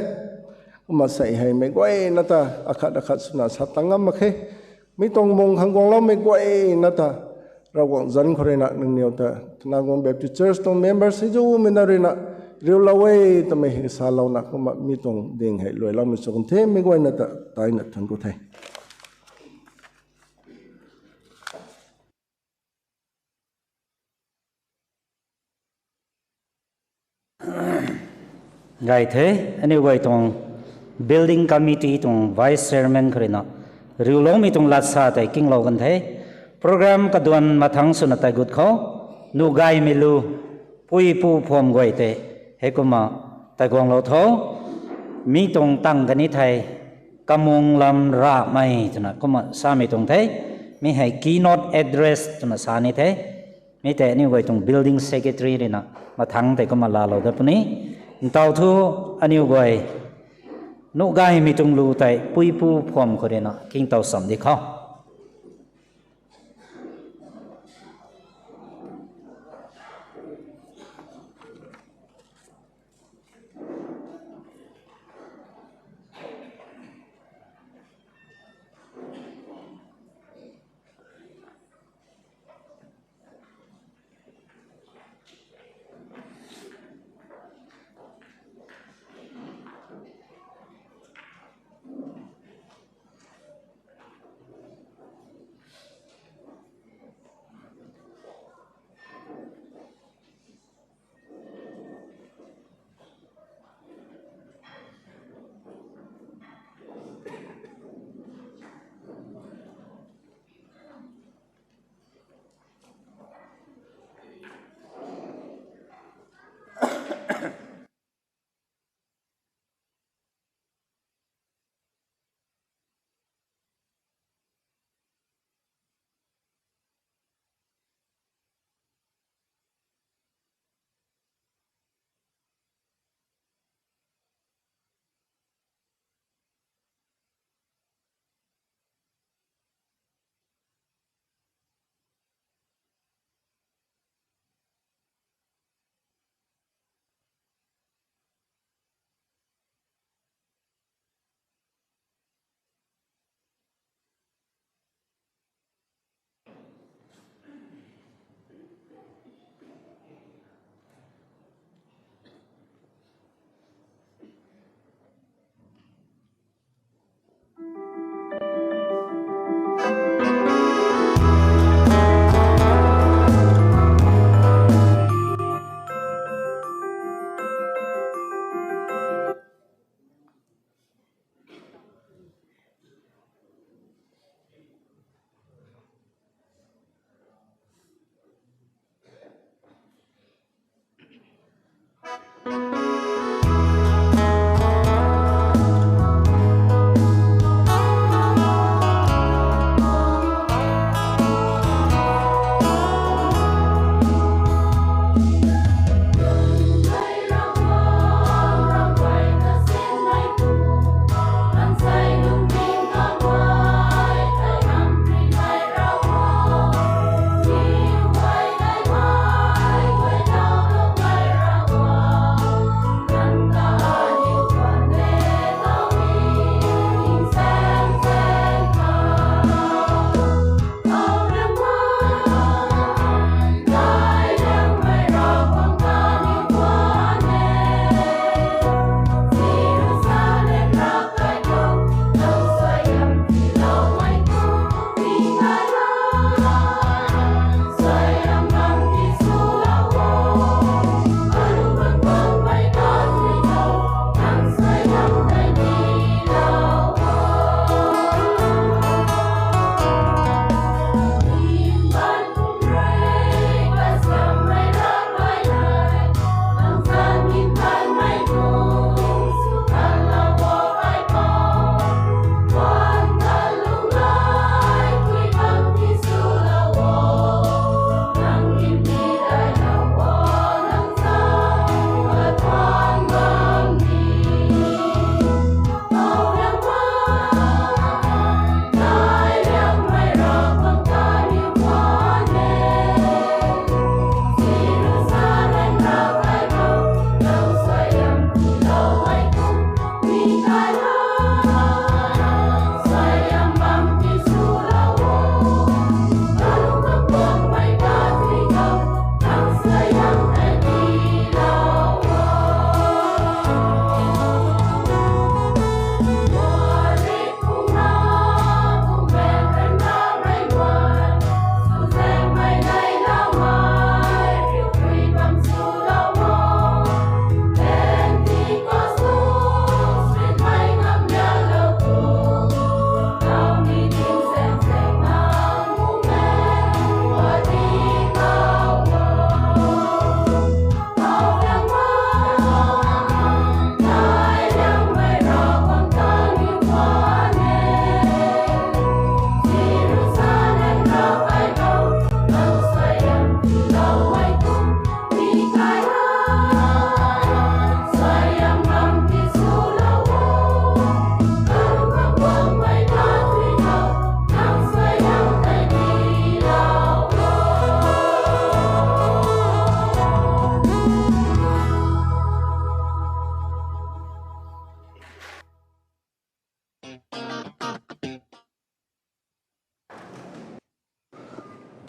Kumna sei hei meic guayna ta akhat akhat swna sa tang ngam mak khe. Mi tuang mung khang guangloumei guayna ta Ravguangc zanc khou ruina nangniw ta Tanaguang Baptist Church tuang members hei zumei na ruina riulou e twmei hei salouna kumna mi tuang ding hei luailoumei sw kan the, mi guayna ta taina thuanc ku the. Gay the, aniu guay tuang building committee tuang vice chairman khou ruina riuloumei tuang lat sa tei kinglou kan the. Program kaduan mathangc swna tei gut khou, nuh gaymei lu, puipu phuam guay tei heikumna tei guanglou tho. Mi tuang tang kani thei, Kamung Lam Ramei twna kumna samei tuang the. Mi hei keynote address twna sa ni the. Mi tei aniu guay tuang building secretary ruina mathangc tei kumna laalou dat puni. Ntaw thu aniu guay nuh gaymei tuang lu tei puipu phuam khou ruina kingtow cham di khou.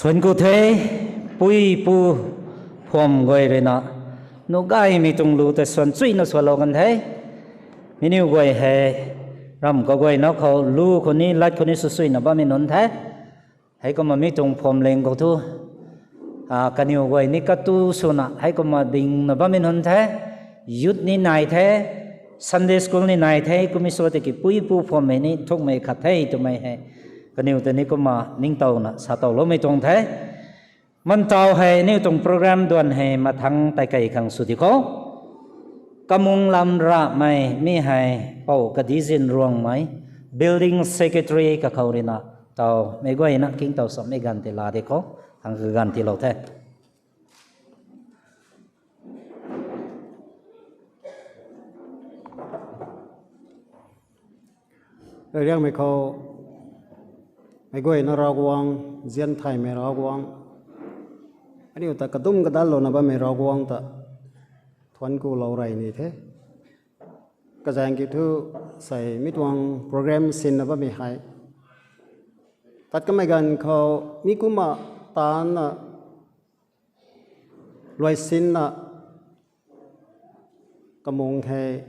Thuanc ku the, pui pu phuam guay rui na, nu gaymei tuang lu tei suan chuyna sualou kan the. Mi niw guay hei, ramh kaguayna khou lu khou ni, lat khou ni sw chuyna bammei nunc the. Heikumna mi tuang phuamling khou thu, a, kaniw guay ni katu swna, heikumna dingna bammei nunc the. Youth ni nai the, Sunday school ni nai the, kummei sw tiki pui pu phuammei ni thukmei khat the twmei hei. Kaniw ta ni kumna ningtowna sa towloumei tuang the. Mantau hei niw tuang program duan hei mathangc tei kei khang sw di khou. Kamung lam ramei mi hei Pou Kadizin Ruangmei, building secretary kakhou rui na, taw meic guayna kingtow sammei ganv tei laa di khou, thang kaganv tiilou the. Riangmei khou, meic guayna Ravguangc, zian thaymei Ravguangc, aniu ta kadum kadallouna bammei Ravguangc ta thuanc kulou rey ni the. Kazaeng kiu thu, sei mi tuang program sinna bammei hei tat kamei ganv khou, mi kumna taanna luaisinna kamung hei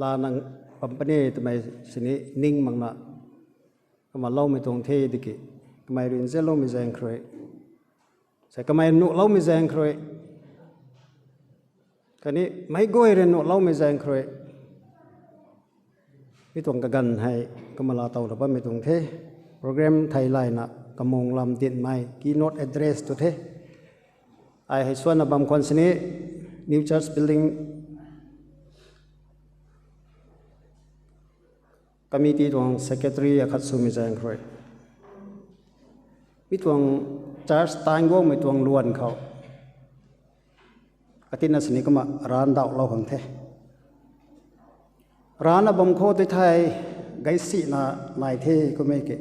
laa nang pam puni twmei sini ning makna, kumna loumei tuang the tiki, kamei rui nzianloumei zaeng khrui, sei kamei nuhloumei zaeng khrui, khatni meic guay rui nuhloumei zaeng khrui, mi tuang kaganv hei kumna laa towna bammei tuang the. Program thei layna kamung lam dinmei keynote address tu the. Ai hei suanna bam khwan sini, New Church Building Committee tuang secretary akhat swmei zaeng khrui, mi tuang church taanv guangmei tuang luan khou, katina sini kumna randauhlou khang the. Rana bam khou tei thei, gaysina nai the kummei ki,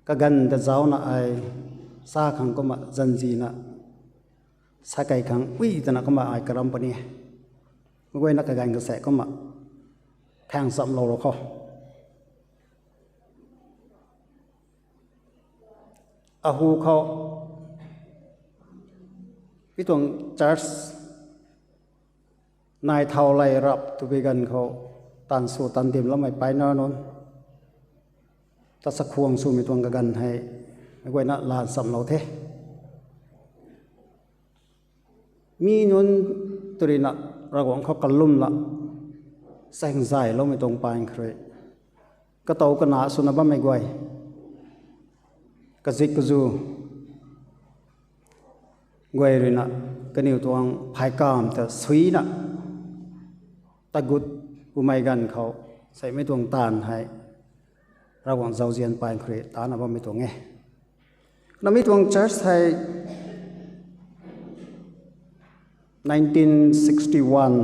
kaganv ta zauna ai sa khang kumna zanzina, sa kei khang ui twna kumna ai karam puni. Meic guayna kaganv kasaek kumna khaeng chamlou ro khou, ahu khou, mi tuang church nai thau lay rap twpui ganv khou, taanv sw taanv dimloumei pioneer nunc ta chakhwang swmei tuang kaganv hei, meic guayna laa chamlou the. Mi nunc tw rui na Ravguangc khou kalumna, chaeng zayloumei tuang paan khrui, katow kana swna bammei guay, kazik kazu guay rui na, kaniw tuang pheykamv ta suina, tagut pumei ganv khou, seimei tuang taanv hei, Ravguangc zauzian paan khrui tana bammei tuang e. Kumna mi tuang church hei nineteen sixty-one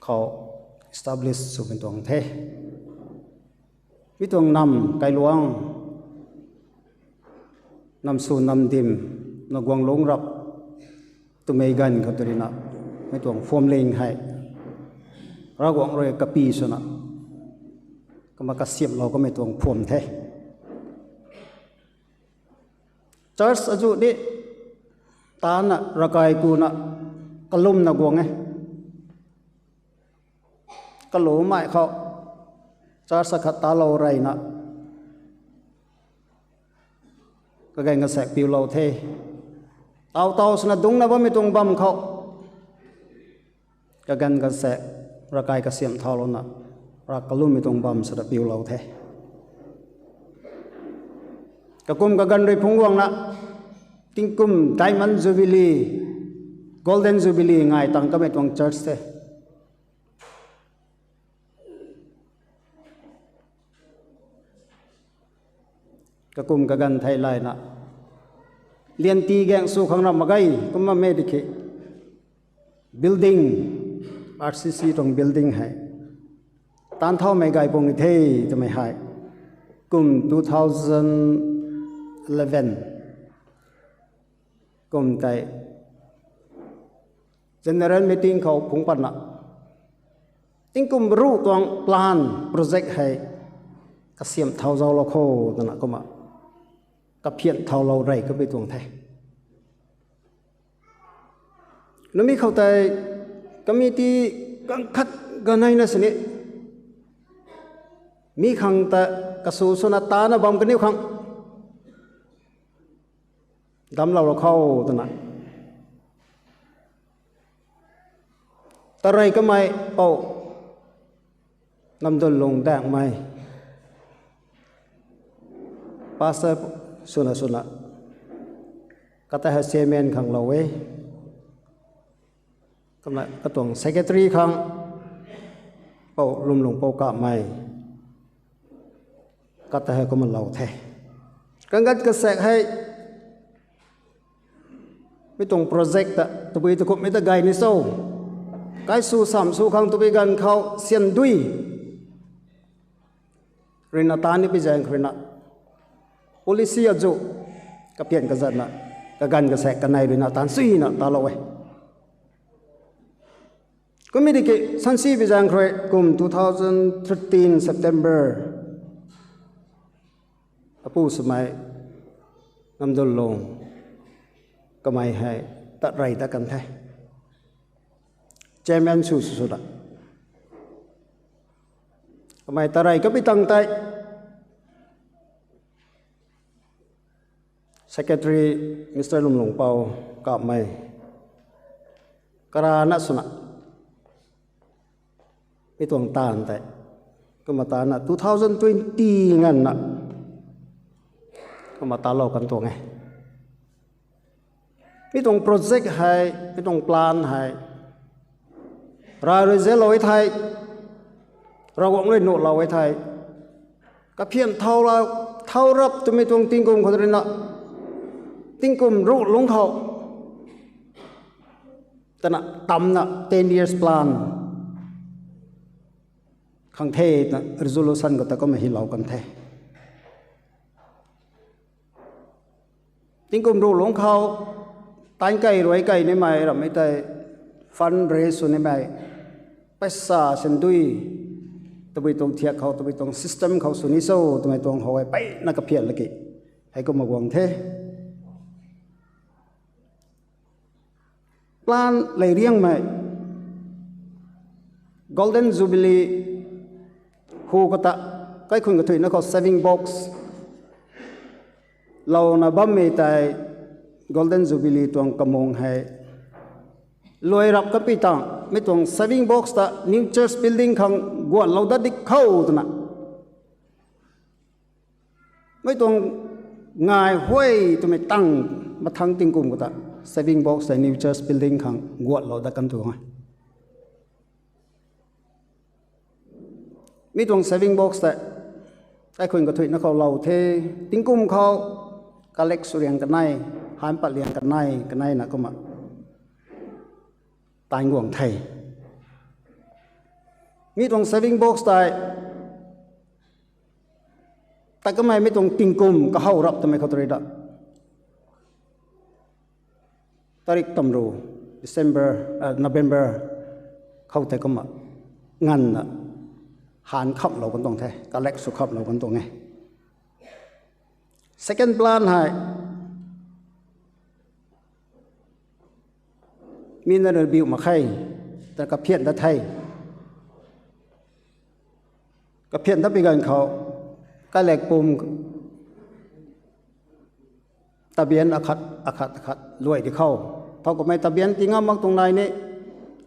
khou establish swmei tuang the. Mi tuang nam kailuang, nam sw nam dim, na guang lungc rap twmei ganv khou tw rui na, mi tuang phuamling hei Ravguangc rui kapy swna, kumna kasiamhlou kamei tuang phuam the. Church azuh ni, taanna ravkai kuna, kalumna guang e. Kalumei khou, church akhat talou reyna, kaganv kasaek piulou the. Taw taw swna dungcna bammei tuang bam khou, kaganv kasaek, ravkai kasiamh thaulouna, rav kalummei tuang bam swna piulou the. Kakum kaganv rui phungc guangna, tingkum Diamond Jubilee, Golden Jubilee ngai tang kamei tuang church the. Kakum kaganv thei layna, lianti gaeng sw khang ram mak ge, kumna mei di khe. Building, R C C tuang building hei taanv thaumei gay pung the twmei hei, kum two thousand eleven kum tei general meeting khou phungc patna, tingkum ruh tuang plan project hei kasiamh thau zaulou kho twna kumna kaphian thaulou rey kapui tuang the. Nami khou tei committee kang khat ganei na sini mi khang ta kasu swna tana bam kaniw khang damlou ra khou twna tarey kamei pou Namdulung Daengmei pastor swna swna kata hei chairman khang lou e. Kumna katuang secretary khang pou Lumlung Pou Kapmei kata hei kumna lou the. Kangat kasaek hei mi tuang project ta tabui takumhmei ta gay ni cho, kai sw sam sw khang tabui ganv khou syan dui ruina taan ni pi zaeng khou ruina policy azu kaphian kazatna kaganv kasaek kanei ruina taan suina talou e. Kummei tiki sansi pi zaeng khou rui kum two thousand thirteen September apu swmei Namdulung kamei hei tat rey dat kan the. Chairman sw sw swna kamei tarey kapi tang tei secretary Mister Lumlung Pou Kapmei karana swna mi tuang taanv tei kumna taanna two thousand twenty nganvna kumna talou kan tuang e. Mi tuang project hei, mi tuang plan hei rai rui zalou e thei, Ravguangc rui nuhlou e thei, kaphian thau rap twmei tuang tingkum khou ruina tingkum ruh lungc khou twna tamna ten years plan khang the na resolution khou ta kumna hylou kan the. Tingkum ruh lungc khou taanc kei ruai kei nimei ramhmei tei fund raise sw nimei paisa syan dui tabui tuang thiak khou tabui tuang system khou sw ni cho twmei tuang how e peyna kaphian laki hei kumna guang the. Plan lei riangmei Golden Jubilee hu kata kaikhun kathuina khou saving box louna bammei tei Golden Jubilee tuang kamung hei luai rap kapi tang mi tuang saving box ta new church building khang guatlou dat di khou twna mei tuang ngai huay twmei tang mathang tingkum khou ta saving box tei new church building khang guatlou dat kan tuang e. Mi tuang saving box tei kaikhun kathuina khou lou the, tingkum khou collect sw riang kanei, han pat liang kanei kaneina kumna taanc guang the. Mi tuang saving box tei tat kamei mi tuang tingkum kahow rap twmei khou tei da tarik tamru December, November khou tei kumna nganvna han khamlou kan tuang the, collect sw khamlou kan tuang e. Second plan hei mi na rui biu mak khe, ta kaphian dat the. Kaphian dat pi ganv khou kailek pum tabian akhat akhat akhat luai di khou, thow kummei tabian tii ngam mak tuang nai ni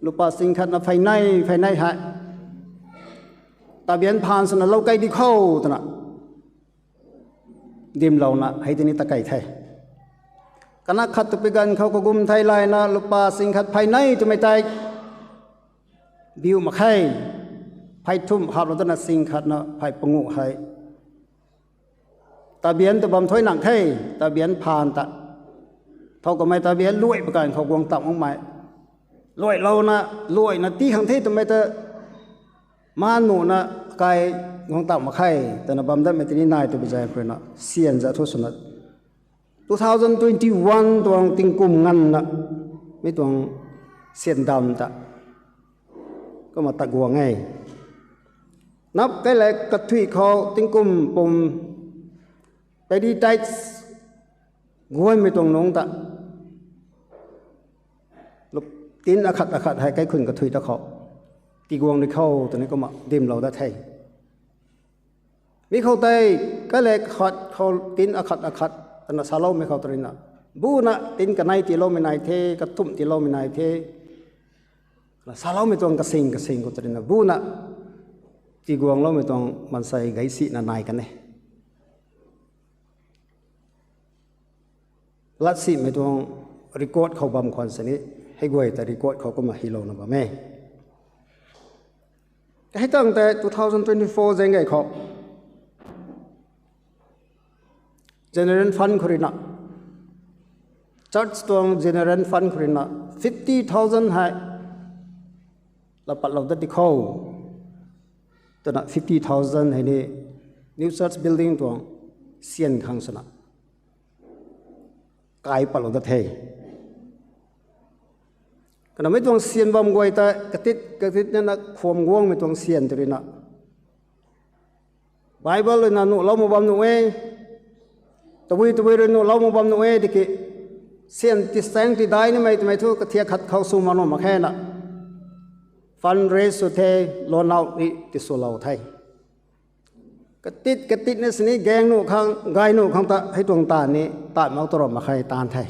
lupa sing khatna phey nei phey nei hei tabian phaan swna lou kei di khou twna dimlouna hei tini ta kei the. Kana khat tu pi ganv khou kagum thei layna lupa sing khat phey nei twmei tei biu mak khe, phey thumh haplou twna sing khatna phey panguh hei tabian tu bam thuy nang the, tabian phaan ta. Thow kummei tabian luai pa ganv khou guang tam makmei luailouna luaina tii khang the twmei ta maan muna kai guang tam mak khe twna bam datmei tini nai tw bi zay khruina syan za thu swna two thousand twenty-one tuang tingkum nganvna mi tuang syan dam ta kumna ta guang e. Nap kailek kathuih khou tingkum pum paddy tithes guaymei tuang nungc ta, tin akhat akhat hei kaikhun kathui ta khou tiguang di khou twni kumna dimlou dat the. Mi khou tei, kailek khat khou tin akhat akhat twna saloumei khou ta ruina, buna tin kanei tiiloumei nai the, kathumh tiiloumei nai the, na saloumei tuang kasing kasing khou ta ruina buna tiguangloumei tuang maansei gaisina nai kan e. Latsimei tuang record khou bam khwan sini, hei guay ta record khou kumna hylouna bam e. Hei tang tei two thousand twenty-four zaeng gay khou general fund khou ruina, church tuang general fund khou ruina fifty thousand hei la patlou dat di khou twna fifty thousand hei ni new church building tuang syan khang swna kai patlou dat the. Kanamei tuang syan bam guay ta katit katit nana khwam guangmei tuang syan tw ruina, Bible ruina nuhlou mak bam nuh e, tabui tabui rui nuhlou mak bam nuh e tiki, syan tisaeng tidai nimei twmei thu kathiak khat khou sw mak nuh mak khe na, fund raise sw the, loan out ni tiswlou the. Katit katit na sini gaeng nuh khang, gay nuh khang ta hei tuang taanv ni tat mak tu ram mak khe taanv the.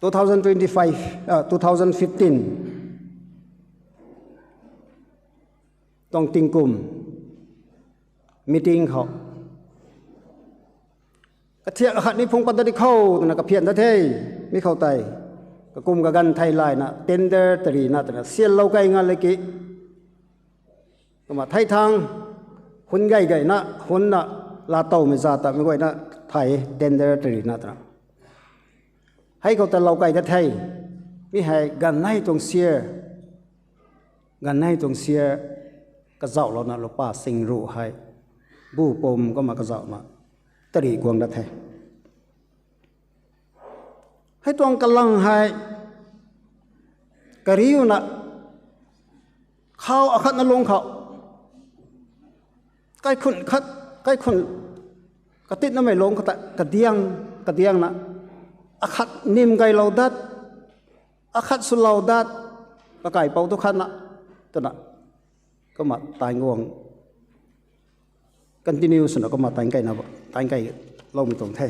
Two thousand twenty-five, uh, two thousand fifteen tuang tingkum meeting khou, kathiak akhat ni phung pat dat di khou twna kaphian dat the. Mi khou tei kakum kaganv thei layna tender tarina twna syanlou kai nga leki, kumna thei thang, hun gay gayna hunna laatowmei za ta mi guayna thei tender tarina twna hei khou ta lou kai dat the. Mi hei ganv nei tuang share, ganv nei tuang share kazauhlouna lupa sing ruh hei bu pum kumna kazauhna tari guang dat the. Hei tuang kalang hei kariuna khou akhatna lung khou kaikhun khat, kaikhun katitnamei lung khou ta kadiang, kadiangna akhat nim kailou dat, akhat swlou dat, kakaipou tu khatna twna kumna taanv guang continue swna kumna taanv kaina, taanv kailoumei tuang the.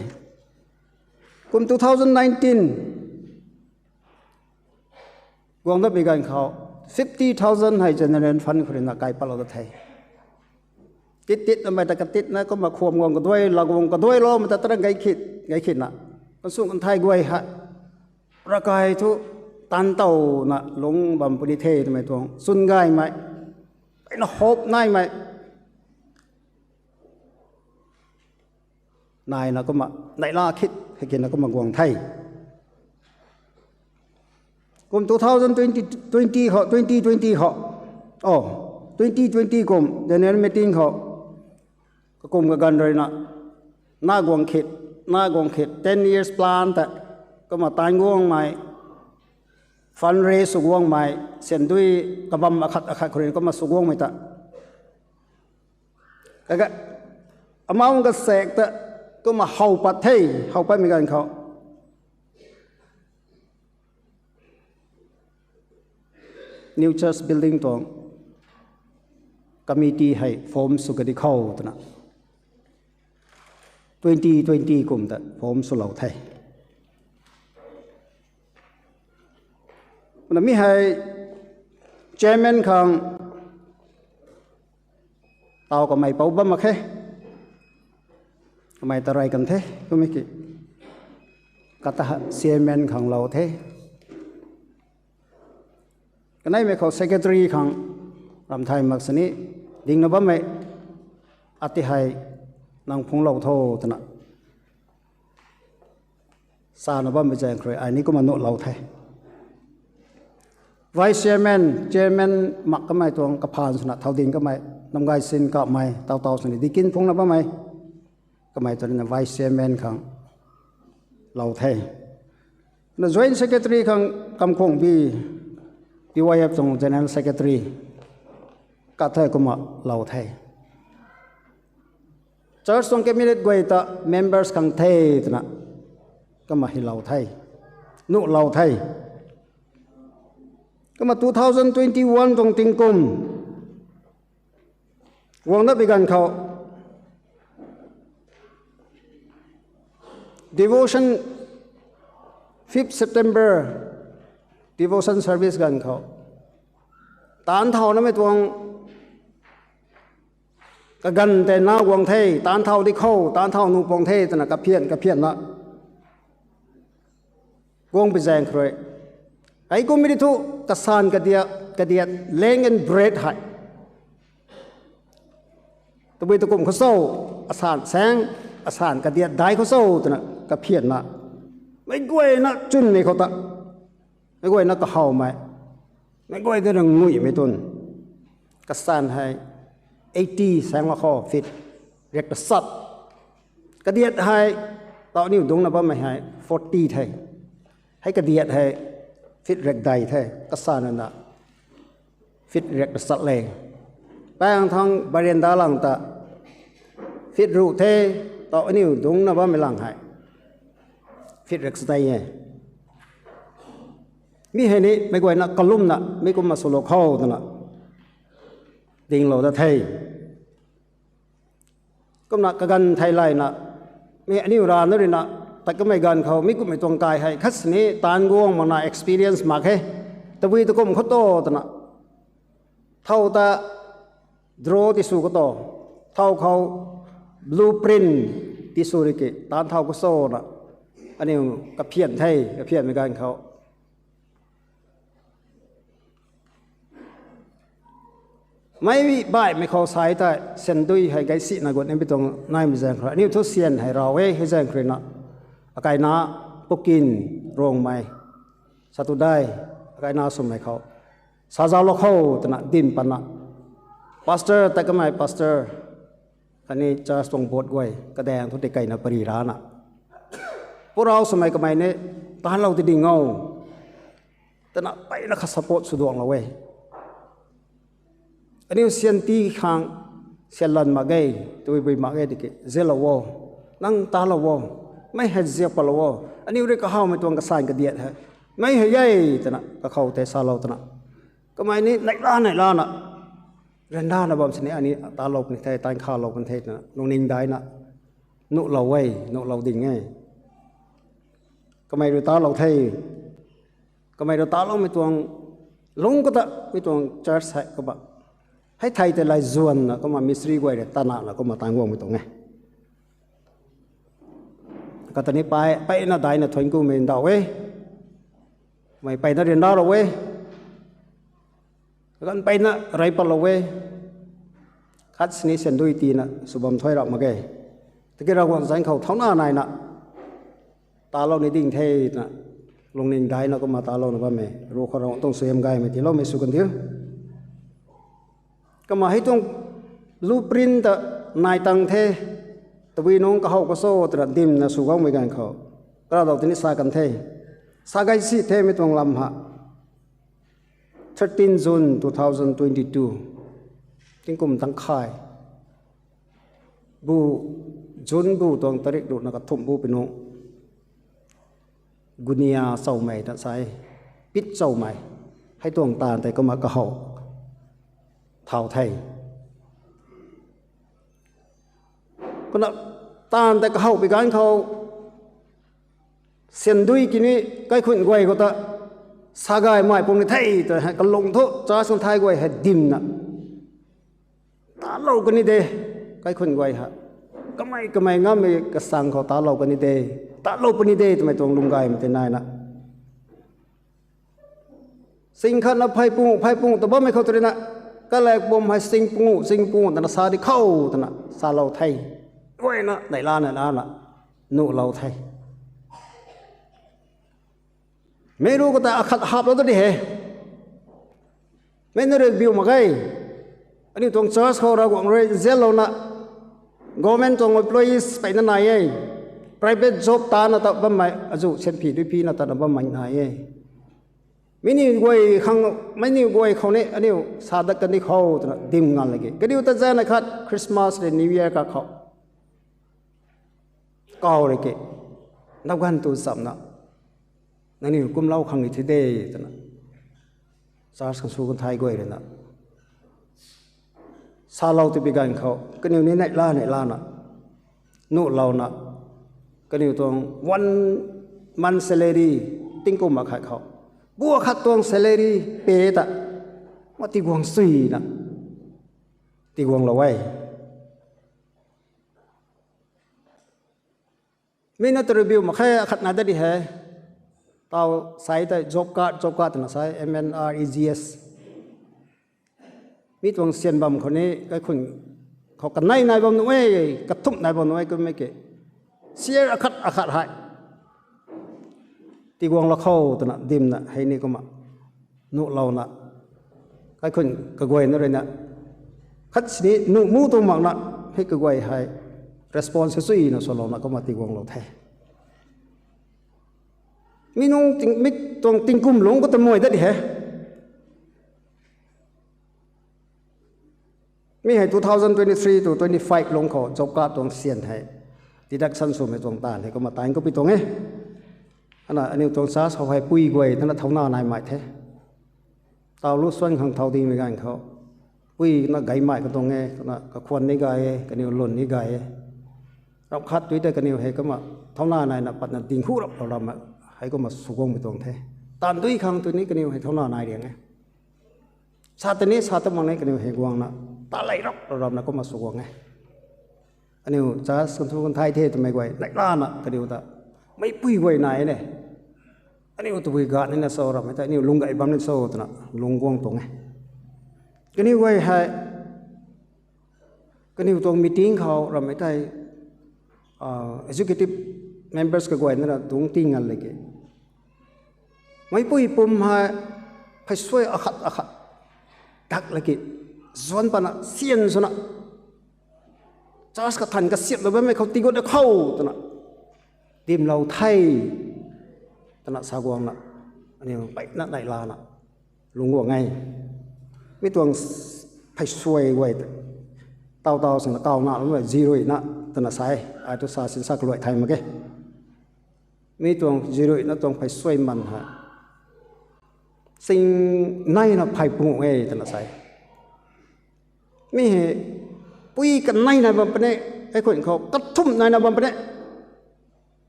Kum two thousand nineteen guang dat bi ganv khou fifty thousand hei general fund khou ruina kai patlou dat the. Tit titnamei ta katitna kumna khwam guang kaduai, la guang kaduailoumei ta tarang gay khit, gay khitna kansung kanthai guay hei ravkai thu taanv towna lung bam puni the twmei tuang chwn gaymei, kaina hope naimei naina kumna neihla khit hei kina kumna guang the. Kum two thousand twenty, twenty khou, twenty twenty khou, oh, twenty twenty kum general meeting khou kakum kaganv ruina na guang khit, na guang khit, ten years plan ta kumna taanv guangmei, fund raise sw guangmei, syandui kabam akhat akhat khou ruina kumna sw guangmei ta kaga amount kasaek ta kumna how pat the, how patmei ganv khou new church building tuang committee hei form sw kadi khou twna twenty twenty kum ta form swlou the. Kumna mi hei chairman khang taw kamei pou bam mak khe. Kamei ta rey kan the, kummei ki kata chairman khang lou the. Kaneimei khou secretary khang ramthai mak sini dingna bammei ati hei nang phunglou tho twna sana bammei zaeng khou rui ai ni kumna nuhlou the. Vice chairman, chairman mak kamei tuang kaphaan swna thau ding kamei, namgay sin kamei, taw taw swni deacon phungna bammei, kamei twna vice chairman khang lou the. Na joint secretary khang Kamkhongbi, T Y F tuang general secretary kathei kumna lou the. Church tuang cabinet guay ta members khang the twna kumna hylou the, nuhlou the. Kumna two thousand twenty-one tuang tingkum guang dat bi ganv khou, devotion, fifth September devotion service ganv khou, taanc thau namei tuang kaganv tei na guang the, taanc thau di khou, taanc thau nuh puang the twna kaphian kaphianna guang pi zaeng khou rui, hei kummei di thu kasan kadiat, kadiat length and breadth hei tabui takum khou cho, asan saeng, asan kadiat dai khou cho twna kaphianna, meic guayna chwnmei khou ta, meic guayna kahawmei, meic guay tei rui nguihmei tun, kasan hei eighty saeng mak khou feet riak tachat, kadiat hei, tau aniu dungcna bammei hei forty the, hei kadiat hei feet riak dai the, kasan rui na feet riak tachat le. Paeng thang veranda lang ta feet ruh the, tau aniu dungcna bammei lang hei feet riak satei e. Mi hei ni meic guayna kalumna mi kumna swlou khou twna dinglou dat the. Kumna kaganv thei layna, mi aniu rana ruina, tat kamei ganv khou mi kummei tuang kai hei khat sini taanc guang makna experience mak khe. Tabui takum khou to twna, thau ta draw tisw khou to, thau khou blueprint tisw riki taanc thau khou cho na, aniu kaphian the, kaphianmei ganv khou mei baihmei khou sai tei syandui hei gaisina gut ni bi tuang naimei zaeng khou rui, aniu thu syan hei raw e, hei zaeng khou ruina, akaina Pukin Rongmei, Satudai, akaina swmei khou, sa zauclou khou twna dim patna, pastor tat kamei pastor khatni church tuang board guay kadaeng thu tikeina pary rana, purau swmei kamei ni, taanlou ti ding o twna peyna kha support sw duanglou e. Aniu syan ti khang, syan lan mak ge, tuibui mak ge tiki zilou o, nang taanlou o, mei hei ziak patlou o, aniu rui kahawmei tuang kasan kadiat hei mei hei e twna kakhou tei salou twna, kamei ni neihla neihlana, ryanrana bam sini ani taanlou puni the, taanc khalou puni the twna lungning daina, nuhlou e, nuhlou ding e. Kamei rui taanlou the, kamei rui taanloumei tuang lungc kata mi tuang church hei kumna, hei thei tei lay zuanna kumna mystery guay rui tanana kumna taanc guangmei tuang e. Kata ni peyna daina thuanc kumei ndauh e. Mei peyna ryanralou e. Kaganv peyna rey patlou e. Khat sini syandui tiina sw bam thuy rap mak ge. Tiki Ravguangc zanc khou thauna naina taanlou ni ding the twna lungning daina kumna taanlouna bammei ru khou Ravguangc tuang suaihiam gaymei tiiloumei sw kan diu. Kumna hei tuang blueprint ta nai tang the, tabui nungc kahow kaso twna dimna sw guangmei ganv khou, karav dau tini sa kan the. Sa gay si the mi tuang lam ha. Thirteen June two thousand twenty-two, tingkum tangkhay, bu, June bu tuang tarik ruhna kathumh bu pi nungc, gunia chawmei ta sa e, pit chawmei, hei tuang taanv tei kumna kahow thau the. Kumna taanv tei kahowpui ganv khou, syandui kini kaikhunc guay khou ta, sa gaymei pung ni the ta hei kalung thu church kanthay guay hei dimna, talou kani de, kaikhunc guay ha, kamei kamei ngammei kasang khou talou kani de, talou puni de twmei tuang lwm gaymei tei naina, sing khatna phey punguh phey punguh ta bammei khou tu ruina, kalak bum hei sing punguh sing punguh twna sa di khou twna salou the. Guayna neihla neihla na nuhlou the. Meic ru khou ta akhat haplou ta di he. Mei na rui biu mak ge. Aniu tuang church khou Ravguangc rui nzianlouna, government tuang employees peyna nai e, private job tana ta bammei, azuh sianphi duiphina tana bammei nai e. Mei niw guay khang, mei niw guay khou ni aniu sa dat kani khou twna dim ngan lage. Kaniw ta zana khat Christmas le New Year kakhou, kaw rui ke, nap ganv tu chamna, nangniw kumlou khang ni thi de, twna church khang sw kan thai guay ruina salou tibi ganv khou kaniw ni neihla neihlana nuhlouna, kaniw tuang one month salary tingkum akhat khou bu akhat tuang salary pe ta ma tiguang suina tiguanglou e. Mi na ta review mak khe, akhat na dat di he. Tau sai tei job card, job card twna sai, M N R E G S. Mi tuang syan bam khou ni kaikhun khou kanei nai bam nu e, kathumh nai bam nu e, kummei ke share akhat akhat hei tiguanglou khou twna dimna hei ni kumna nuhlouna, kaikhun kaguayna ruina khat sini nuh mu tuang makna hei kaguay hei response chuina swlouna kumna tiguanglou the. Mi nung ting, mi tuang tingkum lungc khou ta mei dat di he. Mi hei two thousand twenty-three to twenty-five lungc khou job card tuang syan hei deduction swmei tuang taanv hei kumna taanv khou pi tuang e. Ana aniu tuang church khou hei pui guay tana thauna naimei the. Tau lu suan khang thau dingmei ganv khou pui na gaymei ka tuang e, na kakhwan ni gay e, kaniw lwn ni gay e. Ram khat tui tei kaniw hei kumna thauna naina patna ding hu rap lou ram hei kumna swguangmei tuang the. Taanv dui khang tui ni kaniw hei thauna nai riang e. Sa ta ni sa ta mak ni kaniw hei guangna talei rap lou ramna kumna swguang e. Aniu church kan thu kan thai the twmei guay neihlana kaniw ta meipui guay nai ne. Aniu tabui gat nina cho ramei tei aniu lung gay bam ni cho twna lungc guang tuang e. Kaniw guay hei kaniw tuang meeting khou ramei tei executive members kaguay nana dungc ti ngal laki meipui pum hei pheysuai akhat akhat dak laki zuan pana syan swna church kathan kasiaplou bammei khou tigut da khou twna dimlou the twna sa guangna aniu beina neihlana lungc guang e. Mi tuang pheysuai guay tei tau tau swna kawna lungc e, ziruina twna sa e. Ai tu sa sin sa kaluai thay mak ge. Mi tuang ziruina tuang pheysuai man hei sing neina phey pungu e twna sa e. Mi hei pui kanei nai bam puni, kaikhun khou kathumh naina bam puni,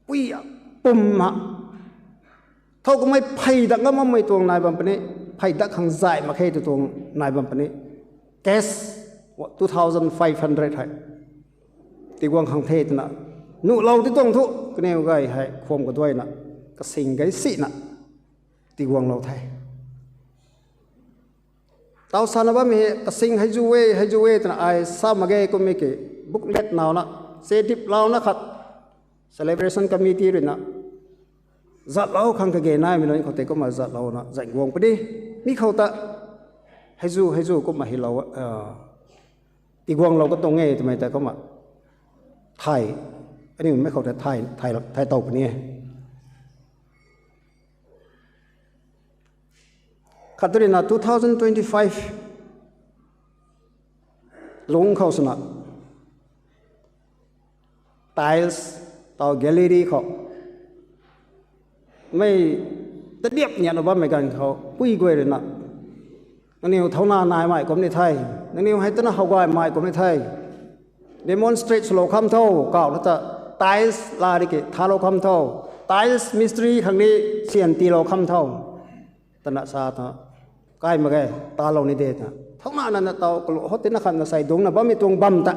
pui pum ha thow kamei phey dak ngam makmei tuang nai bam puni, phey dak khang zay mak khe tu tuang nai bam puni, cash two thousand five hundred hei tiguang khang the twna nuhlou ti tuang thu kaniw guay hei khwam kaduaina kasing gay sina tiguanglou the. Tau sana bammei hei kasing hei zu e, hei zu e twna ai sa mak ge. Kummei ke booklet nauna, che diplouna khat celebration committee ruina zatlou khang kage naimei nunc khou tei kumna zatlouna zan guang puni. Mi khou ta hei zu hei zu kumna hilou tiguanglou ka tuang e twmei ta kumna thay, aniu mei khou ta thay, thay, thay tow puni e. Khat tu ruina two thousand twenty-five lungc khou swna tiles tau gallery khou mei tadiap nianlou bammei ganv khou pui guay ruina nangniw thauna naimei kum ni the, nangniw hei twna how gaymei kum ni the, demonstrate swlou kham tho, kau ta tiles la ri ki thalou kham tho, tiles mistri khang ni syan tiilou kham tho twna sa ta kai mak ge, talou ni de ta thauna nana tau kalu hot tina khatna sei dungcna bammei tuang bam ta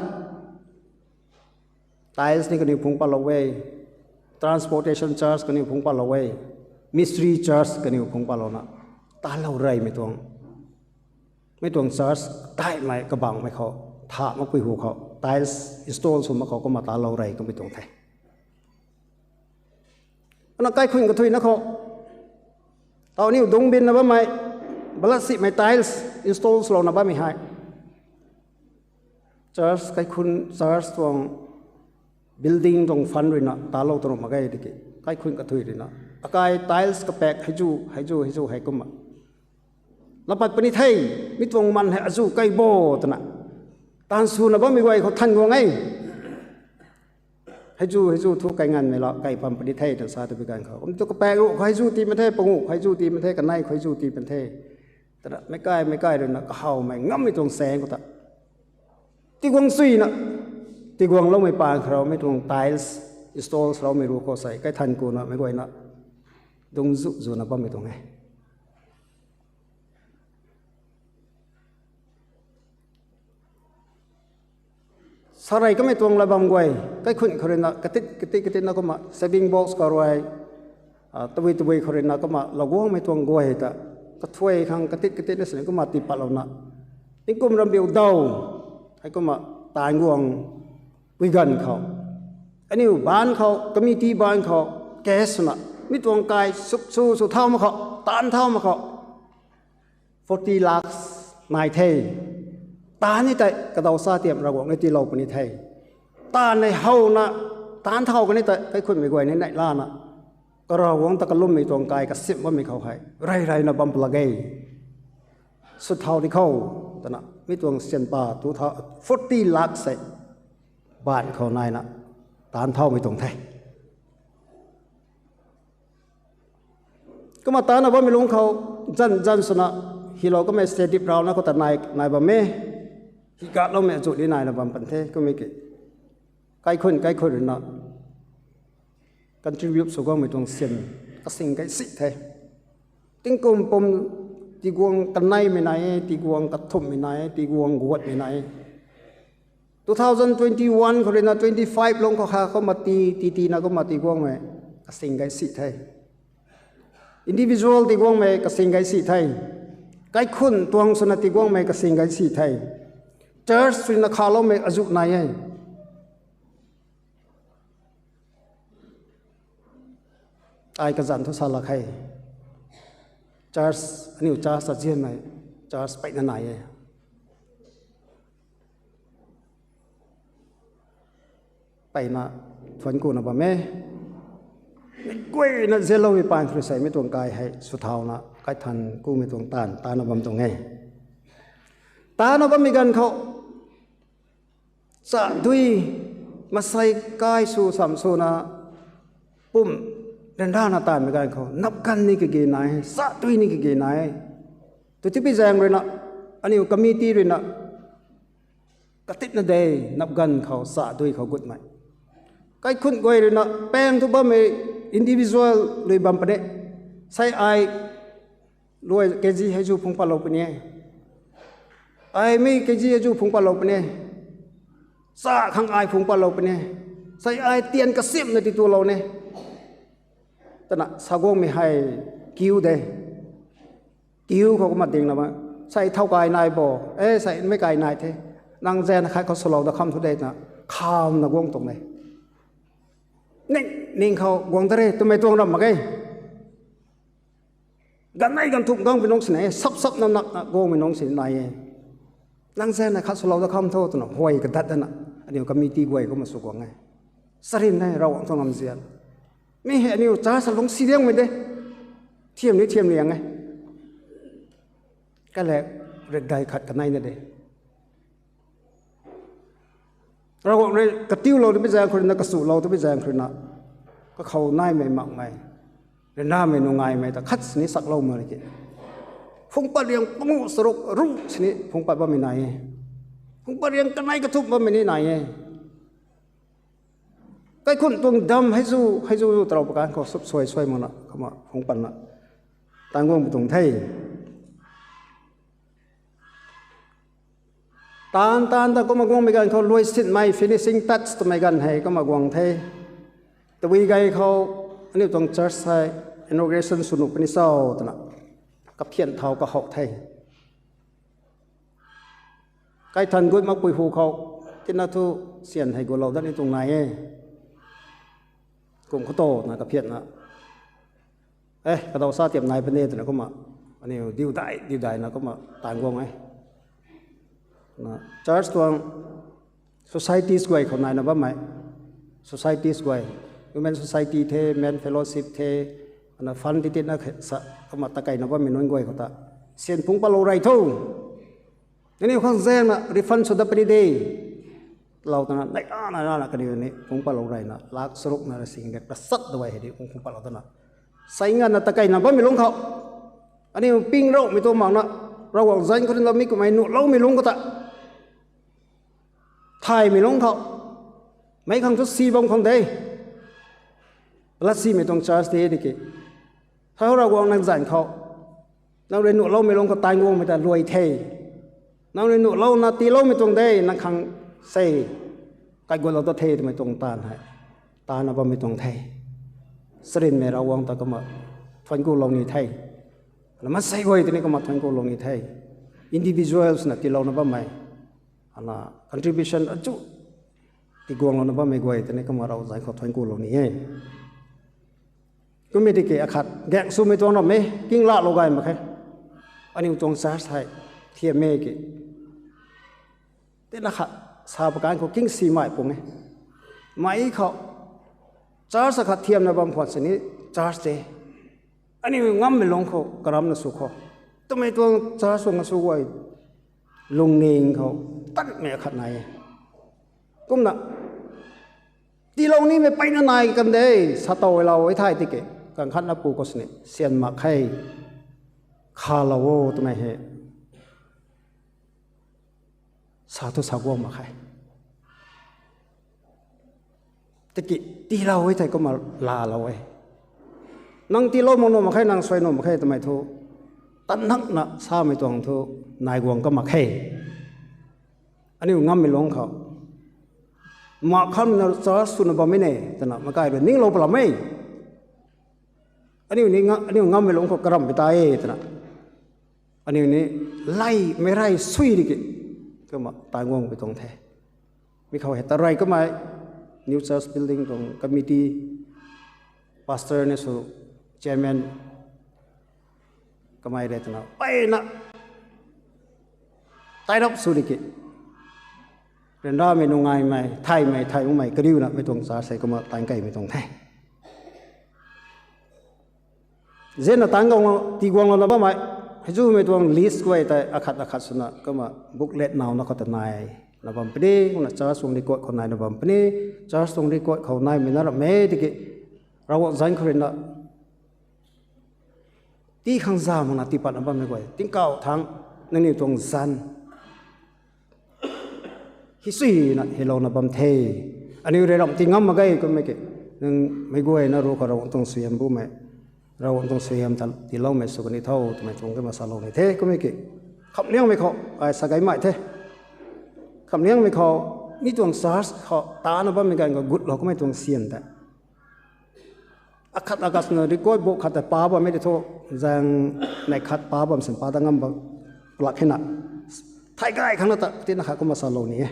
tiles ni kaniw phungc patlou e, transportation charge kaniw phungc patlou e, mistri charge kaniw phungc patlouna talou reymei tuang, mei tuang charge taimei kabangmei khou tha makpui hu khou tiles install sw mak khou kumna talou rey kummei tuang the. Ana kaikhun kathuina khou tau niw dungc binna bammei, balatsimei tiles install swlouna bammei hei church, kaikhun church tuang building tuang fund ruina talou ta ru mak ge tiki kaikhun kathui ruina akai tiles kapak hei zu hei zu hei zu hei kumna lapat puni the, mi tuang man hei azu kai bo twna taanv swna bammei guay khou than guang e. Hei zu, hei zu thu kai nganvmei la, kai pam puni the twna sa tabui ganv khou. Kum tu kapaeng ruh khou hei zu tii mak the, panguh khou hei zu tii mak the, kanei khou hei zu tii mak the. Twna meic kai, meic kai ruina kahawmei ngammei tuang saeng khou ta. Tiguang suina, tiguang loumei paan khou raumei tuang tiles, install loumei ruc khou sei, kaithan kuna meic guayna. Dungzu zuna bammei tuang e. Sarei kamei tuang la bam guay, kaikhun khou ruina, katit, katit, katitna kumna, saving box khou rui, tabui, tabui khou ruina kumna, laguangmei tuang guay ta, kathuay khang katit, katitna sini kumna tii patlouna. Tingkum rambiu daw, hei kumna, taanv guang, pui ganv khou. Aniu baanc khou, committee baanc khou, cash swna, mi tuang kai, suk, su, sw thau mak khou, taanv thau mak khou. Forty lakhs nai the. Taanv ni tei, kadaw sa tiam Ravguangc ni tiilou puni the. Taanv nei howna, taanv thau kani tei, kaikhunmei guay ni neih lana. Ka Ravguangc ta kalummei tuang kai kasim bammei khou hei. Rey reyna bam pla ge. Sw thau di khou, twna, mi tuang syan pa, two thou-, forty lakhs sei. Baanc khou naina, taanv thaumei tuang the. Kumna taanvna bammei lungc khou, zan, zan swna, hilou kamei step dip rauna khou ta nai, nai bam e. Hi gatloumei azuh ni naina bam pan the, kummei ki. Kaikhun, kaikhun ruina. Contribute sw guangmei tuang syan, kasing kai si the. Tingkum pum, tiguang kaneimei nai e, tiguang kathumhmei nai e, tiguang guatmei nai e. Two thousand twenty-one khou ruina twenty-five lungc khou kha kumna ti, ti, tina kumna tiguangmei, kasing kai si the. Individual tiguangmei, kasing kai si the. Kaikhun tuang swna tiguangmei, kasing kai si the. Church ruina khaloumei azuh nai e. Ai kazanc thu sa lak khe. Church, aniu church ta zianmei, church peina nai e. Peina thuanc kuna bam e. Mei guayna zianloumei paan khou rui sei mi tuang kai hei sw thauna, kaithan kumei tuang taanv, taanvna bam tuang e. Taanvna bammei ganv khou, cha dui, masei kai sw sam swna, pum, ryanrana taanvmei ganv khou, nap ganv ni kage nai, cha dui ni kage nai. Tu tipi zaeng ruina, aniu committee ruina, katitna de, nap ganv khou, cha dui khou gutmei. Kaikhun guay ruina, paeng thu bammei individual lui bam puni. Sei ai, luai kg hei zu phungc patlou puni e. Ai mi kg hei zu phungc patlou puni e. Cha khang ai phungc patlou puni e. Sei ai tian kasimna ti tulou ni. Twna sa guangmei hei kiu de. Kiu khou kumna dingna ma. Sei thau kai nai bo. E, sei mei kai nai the. Nang zaeng khat khou swlou da kham thu de twna. Khamna guang tuang de. Ning, ning khou guang ta re, twmei tuang ram mak ge. Ganv nei ganv thumh guangmei nungc sini, sap sap nam nakna guangmei nungc sini nai e. Nang zaeng khat swlou da kham tho twna huay kadat dana, aniu committee guay kumna sw guang e. Sarin e, Ravguangc tuang lamzian. Mi hei aniu church lungc si diangmei de. Thiam ni thiam liang e. Kale, rik dai khat kaneina de. Ravguangc rui katiulou twbi zaeng khou ruina, kasulou twbi zaeng khou ruina, kakhou naimei makmei, ryanramei nungaimei ta khat sini saklou mak ki. Phungc pat riang panguh charuk ruh sini phungc pat bammei nai e. Phungc pat riang kanei kathumh bammei ni nai e. Kaikhun tuang dam hei zu, hei zu zu tarou pakan khou sup suai suai makna, kumna phungc patna, taanv guang pu tuang the. Taanv, taanv ta kumna guangmei ganv khou luai sinmei finishing touch twmei ganv hei kumna guang the. Tabui gay khou, aniu tuang church hei inauguration sw nuh puni cho twna, kaphian thau kahou the. Kaithan gut makpui hu khou, tina thu syan hei gutlou dat ni tuang nai e. Kum khou tana kaphianna. E, kadaw sa tiam nai puni twna kumna. Aniu diu dai, diu daina kumna taanv guang e. Na, church tuang societies guay khou naina bammei. Societies guay. Women society the, men fellowship the, ana fund ti tina khe sa, kumna takaina bammei nunc guay khou ta. Syan phungc patlou rey tho. Aniu khang zaengna refund sw dat puni de. lou tana, nai ana rana kaniw ni kung patlou reyna, lak saruk na ra sing riak ra sat dawai hei di kung kung patlou tana. Sai nganvna takeina bammei lungc khou. Aniu ping raumei tuang makna, Ravguangc zanc khou rui na mi kummei nuhloumei lungc khou ta. Thaymei lungc khou. Meic khang thu si bam khang de. Latsimei tuang church de tiki. Thau Ravguangc nang zanc khou. Nang rui nuhloumei lungc khou taanv guangmei ta luai the. Nang rui nuhlouna tiiloumei tuang de, nang khang sei. Kaigualou ta the twmei tuang taanv hei. Taanvna bammei tuang the. Charynmei Ravguangc ta kumna thuanc kulou ni the. Na maansei guay tei ni kumna thuanc kulou ni the. Individuals na tiilouna bammei. Ana contribution achu tiguanglouna bammei guay tei ni kumna Ravguangc zanc khou thuanc kulou ni e. Kummei tiki akhat gaeng swmei tuang ram e, king lahlou gay mak khe. Aniu tuang church hei thiam e ki. Tina khat sa pakan khou king si mai pung e. Mei khou church akhat thiamna bam khwan sini church de. Aniu ngammei lungc khou karamna sw khou. Twmei tuang church sw nga sw guay lungning khou tanmei akhat nai e. Kumna tiilou nimei peyna nai kan de, sa towlou e thei tiki. Kan khatna pu khou sini syan mak khe. Khalou o twmei hei. Sa thu sa guang mak khe. Tiki tiilou e thei kumna laalou e. Nang tiilou mak nuh mak khe, nang suai nuh mak khe twmei thu. Tan nakna samei tuang thu nai guang ka mak khe. Aniu ngammei lungc khou. Mak khamna church swna bammei ne, twna makai rui ninglou palam e. Aniu ni nga-, aniu ngammei lungc khou karamhmei ta e, twna. Aniu ni laymei rey sui riki. Kumna taanv guangpui tuang the. Mi khou hei tarey kamei, new church building tuang committee, pastor ni sw, chairman, kamei rui twna peyna tairap sw riki. Ryanramei nungaimei, thaymei, thay makmei, kariuna mei tuang church sei kumna taanv keymei tuang the. Zianna taanv guang, tiguanglouna bammei, hei zumei tuang list guay tei akhat akhat swna kumna booklet nauna khou ta nai na bam puni, kumna church tuang record khou nai na bam puni, church tuang record khou naimei na rammei tiki, Ravguangc zanc khou rui na tii khang za makna tii patna bammei guay, tingkauh thangc, nangniw tuang zanc. Hi suina, hilouna bam the. Aniu rui ramh tii ngam mak ge kummei ki. Nang mei guayna ru khou Ravguangc tuang suaihiam bumei. Ravguangc tuang suaihiam ta tiiloumei sw kani tho, twmei tuang kumna salou ni the, kummei ki. Khamliangmei khou, ai sa gaymei the. Khamliangmei khou, mi tuang church khou, tana bammei ganv khou gutlou kummei tuang syan tei. Akhat akhat swna record book khat ta pa bammei tei thu, zaeng nei khat pa bam sin pa ta ngam bam, plak hena. Thay gay khang na ta, tina khat kumna salou ni e.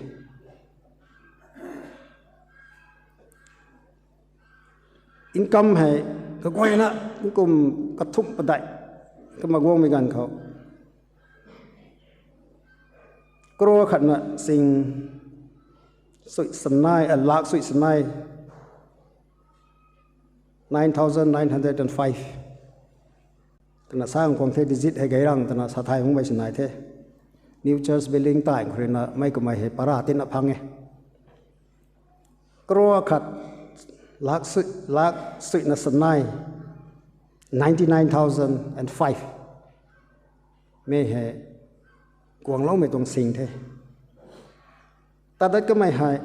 Income hei, kaguayna, kum kathumh padeih, kumna guangmei ganv khou. Crore khatna sing sui sanei, a, lak sui sanei, nine thousand nine hundred and five. Twna sa khang the, digit hei gay rang twna sa thay hungmei sanei the. New church building tai khou rui na mei kummei hei para tina phang e. Crore khat lak sui, lak suina sanei, ninety nine thousand and five. Mei hei guangloumei tuang sing the. Tadat kamei hei,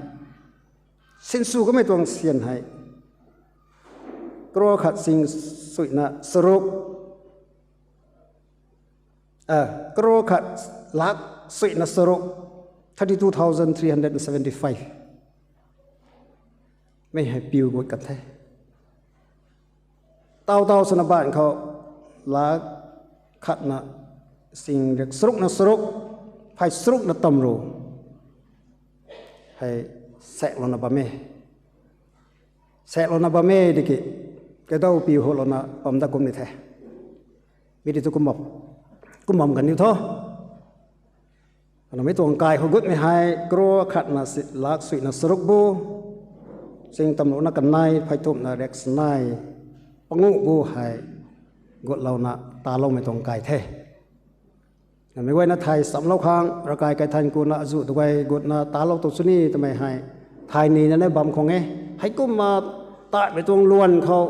sinsw kamei tuang syan hei, crore khat sing suina saruk, a, crore khat lak suina saruk, thirty two thousand three hundred and seventy five. Mei hei piu gut kan the. Tau tau swna baanc khou lak khatna sing riak sarukna saruk, phey sarukna tamru hei seklouna bam e. Seklouna bam e tiki, kadau piu hulouna bam dat kum ni the. Mi ti thu kum bam, kum bam kan niu tho. Kanamei tuang kai khou gutmei hei crore khatna si, lak suina saruk bu, sing tamruna kanei, pheythumhna riak sanei, panguh bu hei gutlouna taloumei tuang kai the. Namei guayna thay samlou khang, ravkai kaithan kuna azuh tu guay gutna talou tu chuni twmei hei. Thay nina ni bam khang e. Heikumna taimei tuang luan khou,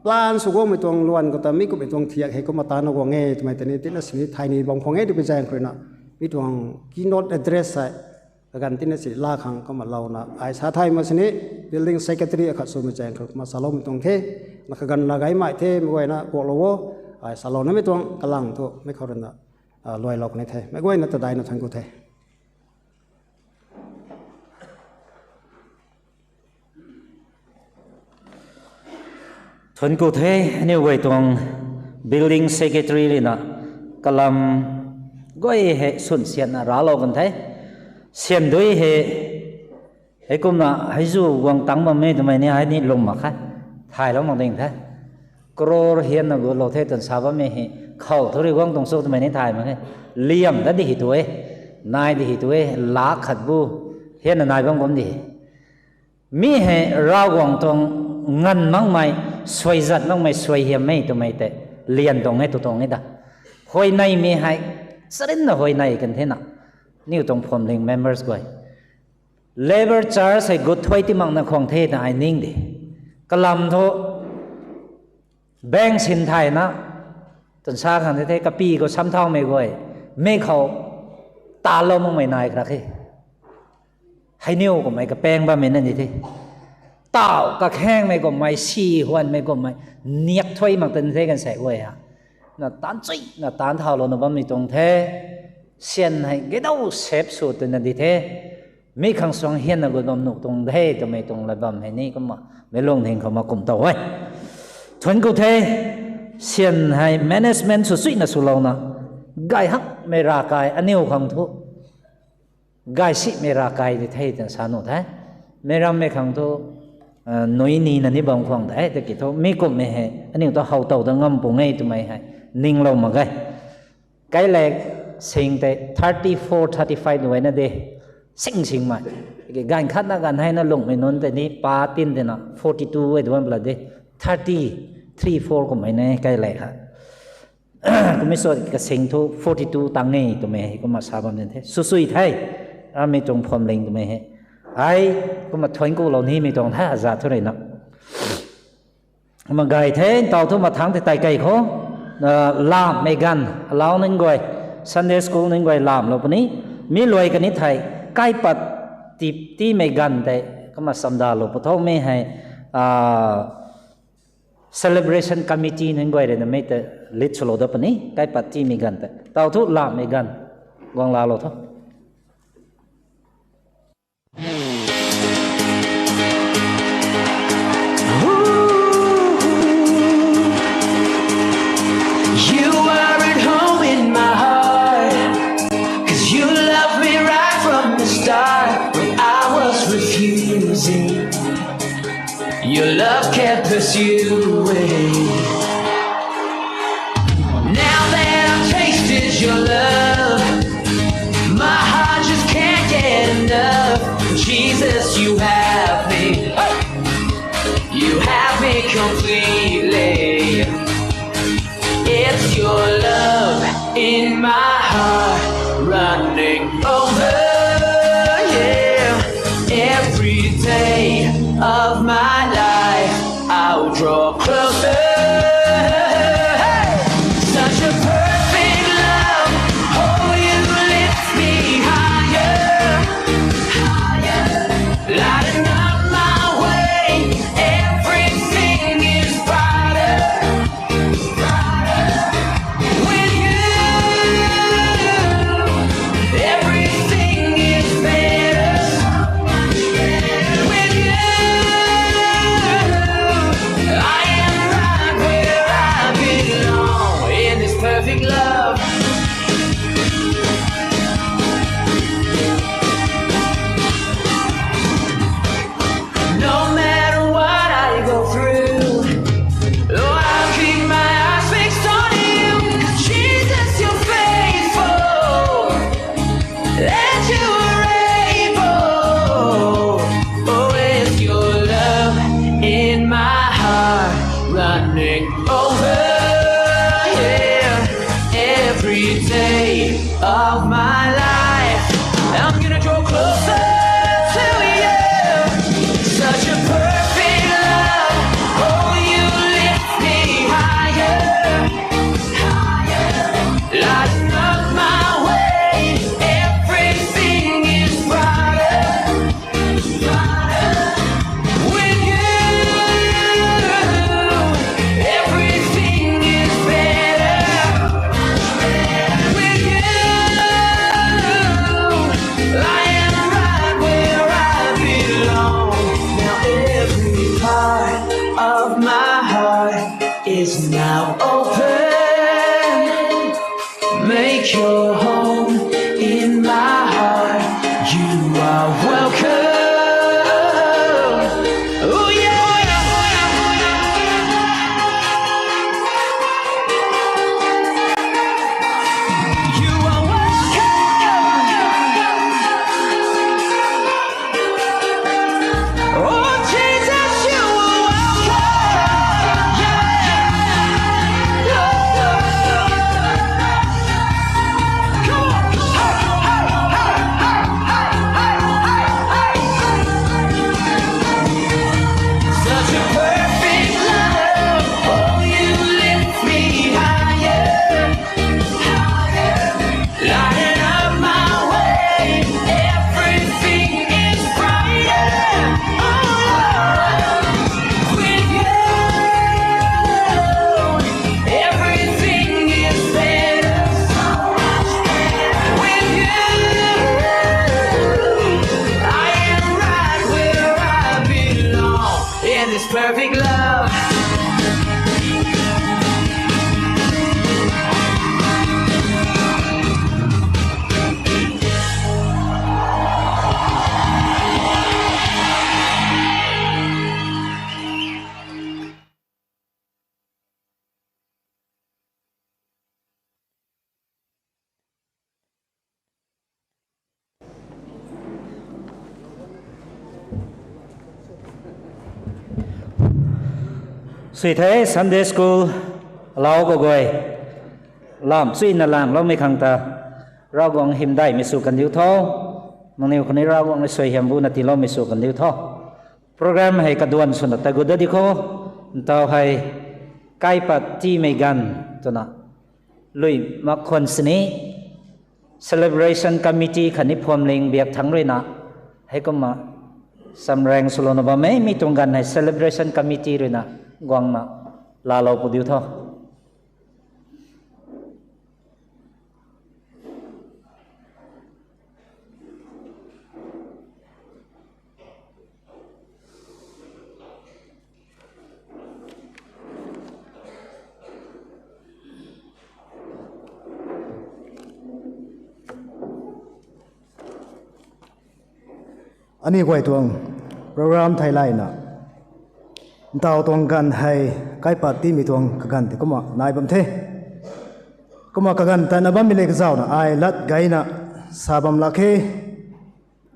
plan sw guangmei tuang luan khou ta mi kumhmei tuang thiak heikumna tana guang e twmei tei ni tina sini thay ni bam khang e twpui zaeng khruina. Mi tuang keynote address hei. Kaganv tina si la khang kumna louna. Ai sa thay ma sini building secretary akhat swmei zaeng khruina kumna saloumei tuang the. Na kaganv la gaymei the mei guayna kuaklou o. Ai salounamei tuang kalang thu mei khou ruina luailou kani the. Meic guayna ta daina thuanc ku the. Thuanc ku the, aniu guay tuang building secretary ruina kalam guay hei swn sianna raclou kan the. Syan dui hei, heikumna heizu guang tangc bam e twmei ni hei ni lwm mak khe. Thaylou mak ding the. Crore hianna gutlou the twna sa bammei hei khou thu rui guang tuang cho twmei ni thay mak khe. Liam dat di hei tu e, nai di hei tu e, lak khat bu hianna nai bam kum di hei. Mi hei Ravguangc tuang nganv makmei, suaizat makmei, suaihiammei twmei tei lian tuang e tu tuang e da. Huayneymei hei, charinna huayney kan thena. Aniu tuang phuamling members guay. Labour charge hei gut thuai ti makna khwang the ta ai ning di. Kalam thu, bank sin thayna, twna sa khang the the, kapi khou samthaumei guay, mi khou talou makmei nai krak khe. Heiniw kummei kapaeng bammei na ni the. Tauh kakhaengmei kummei, si huanmei kummei, niak thuai mak twna the kan sei guay ha. Na taanc chuina taanc thaulouna bammei tuang the. Syan hei gedau sep sw twna di the. Mi khang suang hianna gut bam nuh tuang the twmei tuang lat bam hei ni kumna meic lungning khou ma kum tow e. Thuanc ku the, syan hei management sw chuina swlouna, gay hakmei ravkai aniu khang thu, gaysimei ravkai di the twna sa nuh the. Meic rammei khang thu, nui nina ni bam khwang the, tiki thu mi kumhmei hei aniu ta how tow dat ngam pung e twmei hei ninglou mak ge. Kailak sing tei thirty four, thirty five luaina de. Sing singmei. Tiki ganv khatna ganv heina lungmei nunc tei ni pa tin tina forty two e duan pla de. Thirty, three, four kummei na kailak ha. Kummei sw kasing thu forty two tang e twmei hei kumna sa bam din the. Sw chui the. Amei tuang phuamling twmei hei. Ai, kumna thuanc kulou nimei tuang the aza thu ruina. Kumna gay the, ntaw thu mathangc tei tei kei khou, lamhmei ganv, alau nunc guay, Sunday school nunc guay lamhlou puni, mi luai kani thei, kaipat tip tiimei ganv tei, kumna chamdalou pu tho mi hei, celebration committee nunc guay ruina mei tei lead swlou dat puni, kaipat tiimei ganv tei. Ntaw thu lamhmei ganv, guang laalou tho. You were at home in my heart, 'cause you loved me right from the start. When I was refusing, your love kept pursuing. Now that I've tasted your love, my heart just can't get enough. Jesus, you have me. You have me completely. It's your love in my heart running over, yeah. Every day of my life, I'll draw closer. Hey! Such a perfect love, oh, you lift me higher, higher, lighting up my way. Everything is brighter, brighter with you. Everything is better with you. I am right where I belong in this perfect love. No matter what I go through, oh, I'll keep my eyes fixed on you. 'Cause Jesus, you're faithful, and you are able. Oh, it's your love in my heart running over, yeah. Every Make your home in my heart. You are welcome. Oh yeah. You are welcome. Oh Jesus, you are welcome. Yeah. Come on. Such a perfect love. Oh, you lift me higher, higher. Lighting up my way. Everything is brighter. Oh, with you, everything is better. With you, I am right where I belong. In this perfect love. Sui the Sunday school alau kaguay lam suina langloumei khang ta Ravguangc hymdaihmei sw kandiu tho. Nangniw khou ni Ravguangc ni suaihiam buna tiiloumei sw kandiu tho. Program hei kaduan swna tagut dat di kho. Ntaw hei kaipat tiimei ganv twna lui mak khwan sini celebration committee khatni phuamling biak thangc ruina heikumna samraeng swlouna bam e. Mi tuang ganv hei celebration committee ruina guangna laalou pu diu tho. Aniw guay tuang program theilayna ntaw tuang ganv hei kaipat tiimei tuang kaganv tei kumna nai bam the. Kumna kaganv tatna bammei le kazauhna ai lat gayna sa bam lak khe.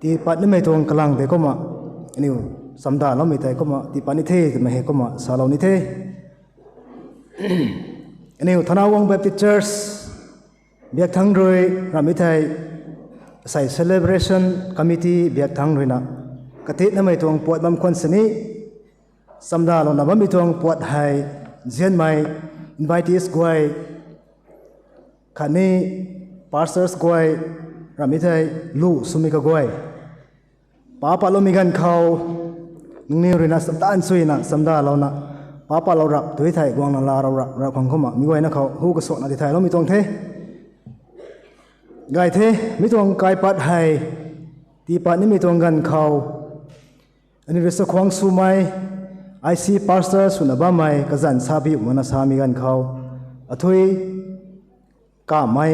Tii patnimei tuang kalang tei kumna aniw chamdaloumei tei kumna tii pat ni the twmei hei kumna salou ni the. Aniw Thanaguang Baptist Church biak thangc rui ramhmei thei, asei celebration committee biak thangc ruina katitnamei tuang puat bam khwan sini chamdalouna bammei tuang puat hei nzianmei invitees guay khatni pastors guay ramhmei thei lu swmei kaguay pa patloumei ganv khou nangniw ruina chamdan suina chamdalouna pa patlou rap tui thei guangna laa rou rap rap khang kumna mi guayna khou hu kasuakna tithayloumei tuang the. Gay the, mi tuang kaipat hei tii pat nimei tuang ganv khou aniw rui chakhwang swmei, I C pastor swna bammei kazanc sabiu mana samei ganv khou athui kamei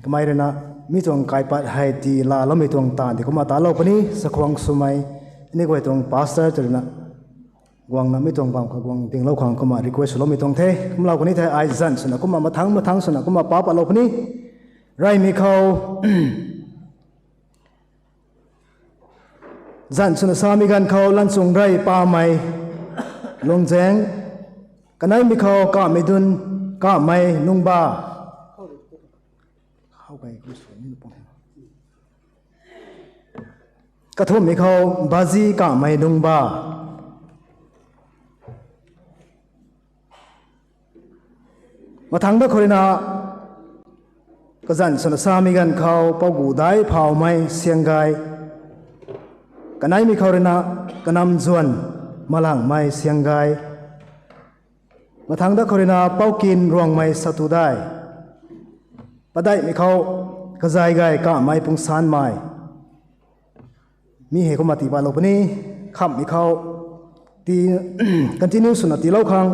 kamei ruina mi tuang kaipat hei tii laaloumei tuang taanv tei kumna talou puni. Chakhwang swmei aniw guay tuang pastor tw ruina guangna mi tuang bam khou guang dinglou khang kumna request swloumei tuang the. Kumlou kani thei ai zanc swna kumna mathangc mathangc swna kumna pa patlou puni. Reymei khou zanc swna samei ganv khou Lanchung Rey Pamei Lungzeng, kaneimei khou Kamei Dun, Kamei Nungba, kathumhmei khou Bazi Kamei Nungba. Mathangc dat khou ruina kazanc swna samei ganv khou Pougu Daiphawmei Sianggay, kaneimei khou ruina Kanamzuan Malangmei Sianggay, mathangc dat khou ruina Poukin Ruangmei Satudai, padeihmei khou Kazai Gay Kamei Pungsanmei. Mi hei kumna tii patlou puni. Khamhmei khou tii continue swna tiilou khang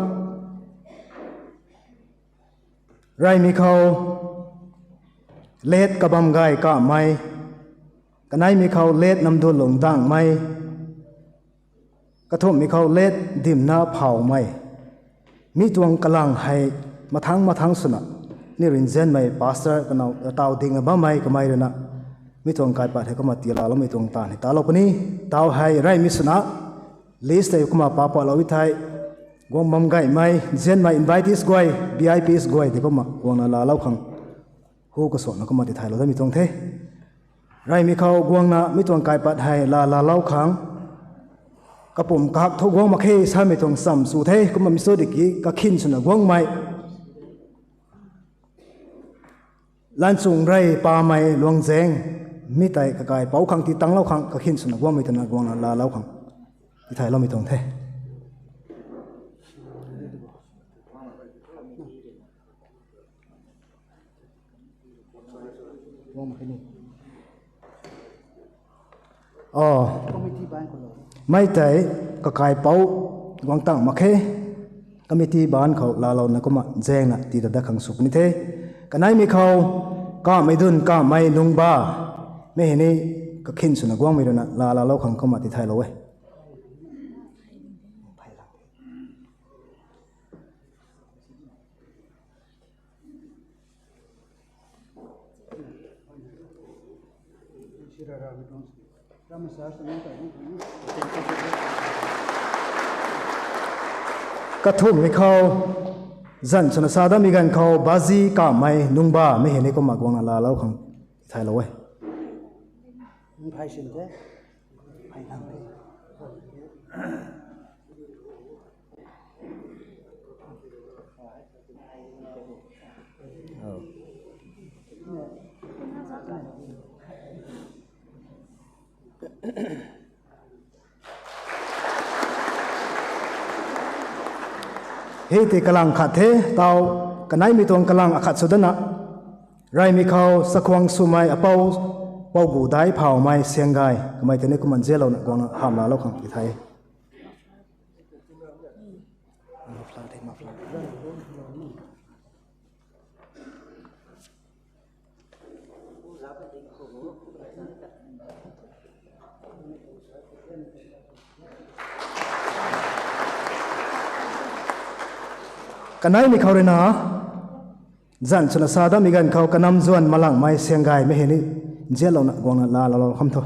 reymei khou let kabam gay kamei, kaneimei khou let namdulung dangmei, kathumhmei khou let dimna phawmei. Mi tuang kalang hei mathang mathang swna, ni rinzianmei pastor kanow taw dingna bammei kamei ruina, mi tuang kaipat hei kumna tiilaloumei tuang taanv hei talou puni. Taw hei reymei swna, list tei kumna papatlou e thei, guang bam gaymei nzianmei invitees guay, V I Ps guay tei kumna guangna laalou khang hu kasakna kumna tithaylou damei tuang the. Reymei khou guangna mi tuang kaipat hei laa laalou khang, kapumc kahak thu guang mak khe samei tuang cham sw the. Kumna mi sw diki kakhin swna guangmei, lanchung rey pamei luangzaeng, mi tei kakaipouc khang tii tanglou khang kakhin swna guangmei twna guangna laalou khang tithayloumei tuang the. Mei tei kakaipouc guang tang mak khe, committee baanc khou laalouna kumna zaengna tii ta dat khang sw puni the. Kaneimei khou, kamei dun kamei nungba, mei hei ni kakhin swna guangmei ruina laa laalou khang kumna tithaylou e. Kathumhmei khou, zanc swna sa datmei ganv khou bazi kamei nungba, mei hei ni kumna guangna laalou khang tithaylou e. Hei tei kalang khat the, taw kaneimei tuang kalang akhat sw datna, reymei khou chakhwang swmei apou, Pou Gu Daic Phawmei Sianggai, kamei tei ni kumna nzianlouna guangna hamh laalou khang tithai. Kaneimei khou ruina, zanc swna sa datmei ganv khou kanam zuan malangmei Sianggaymei hei ni nzianlouna guangna laa laalou kham tho.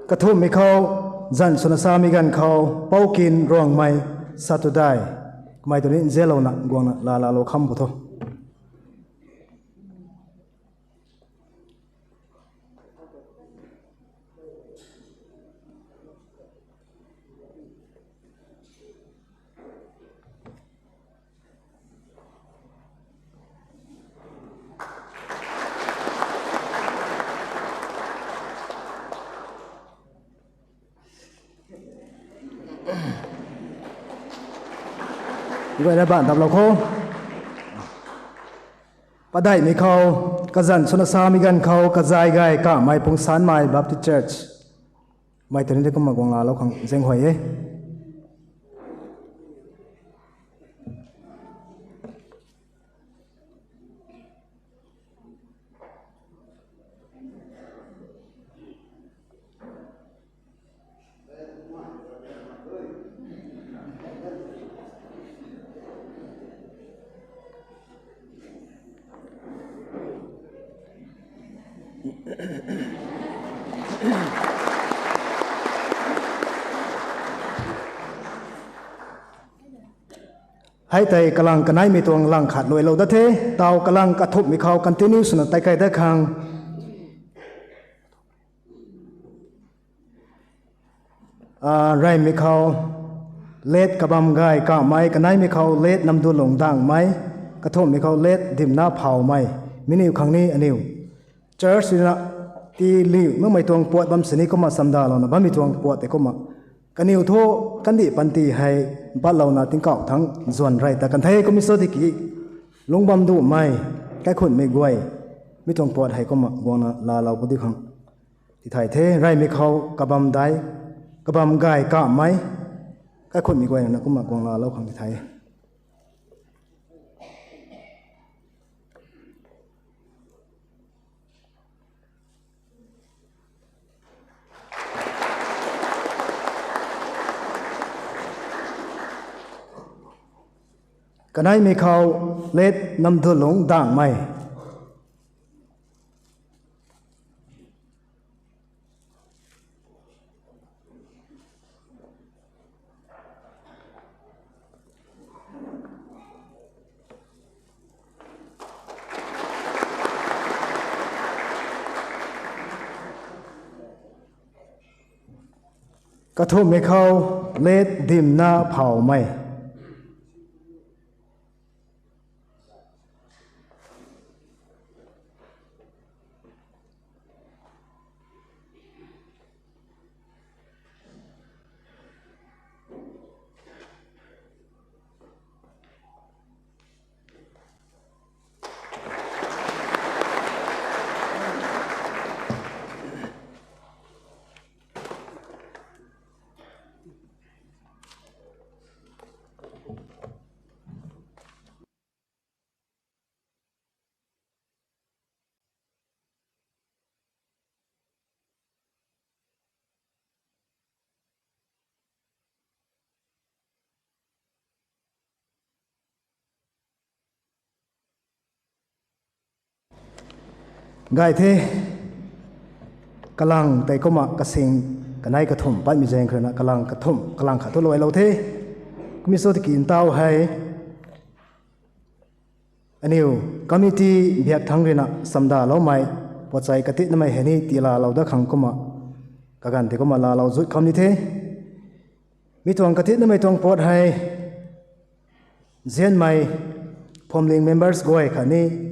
Kathumhmei khou, zanc swna samei ganv khou Poukin Ruangmei Satudai, kamei tei ni nzianlouna guangna laa laalou kham pu tho. Guayna baan damlou kho. Padeihmei khou, kazanc swna samei ganv khou Kazai Gay Kamei Pungsanmei Baptist Church, mei tei ni kumna guang laalou khang zaenghuay e. Hei tei kalang kaneimei tuang lang khat luailou dat the, taw kalang kathumhmei khou continue swna tei kai dat khang. Ah, reymei khou, let Kabam Gay Kamei, kaneimei khou let Namdulung Dangmei, kathumhmei khou let Dimna Phawmei, miniw khang ni aniw church ruina tii liu makmei tuang puat bam sini kumna chamdalouna bammei tuang puat tei kumna Kaniw thu kandih panty hei patlouna tingkauh thangc zuan rey ta kan the. Kum e sw tiki, lungc bam duhmei, kaikhunhmei guay, mi tuang pat hei kumna guangna laalou pu di khang tithay the. Reymei khou kabam dai, kabam gay kamei, kaikhunhmei guay na kumna guang laalou khang tithay. Kaneimei khou Late Namdulung Dangmei. Kathumhmei khou Late Dimna Phaumei. Gay the, kalang tei kumna kasing kanei kathumh patmei zaeng khou ruina kalang kathumh, kalang khat thu luailou the. Kum e sw tiki ntau hei aniu committee biak thangc ruina chamdaloumei, pochai katitnamei hei ni tiilaalou dat khang kumna kaganv tei kumna laalou zut kham ni the. Mi tuang katitnamei tuang pat hei nzianmei phuamling members guay khatni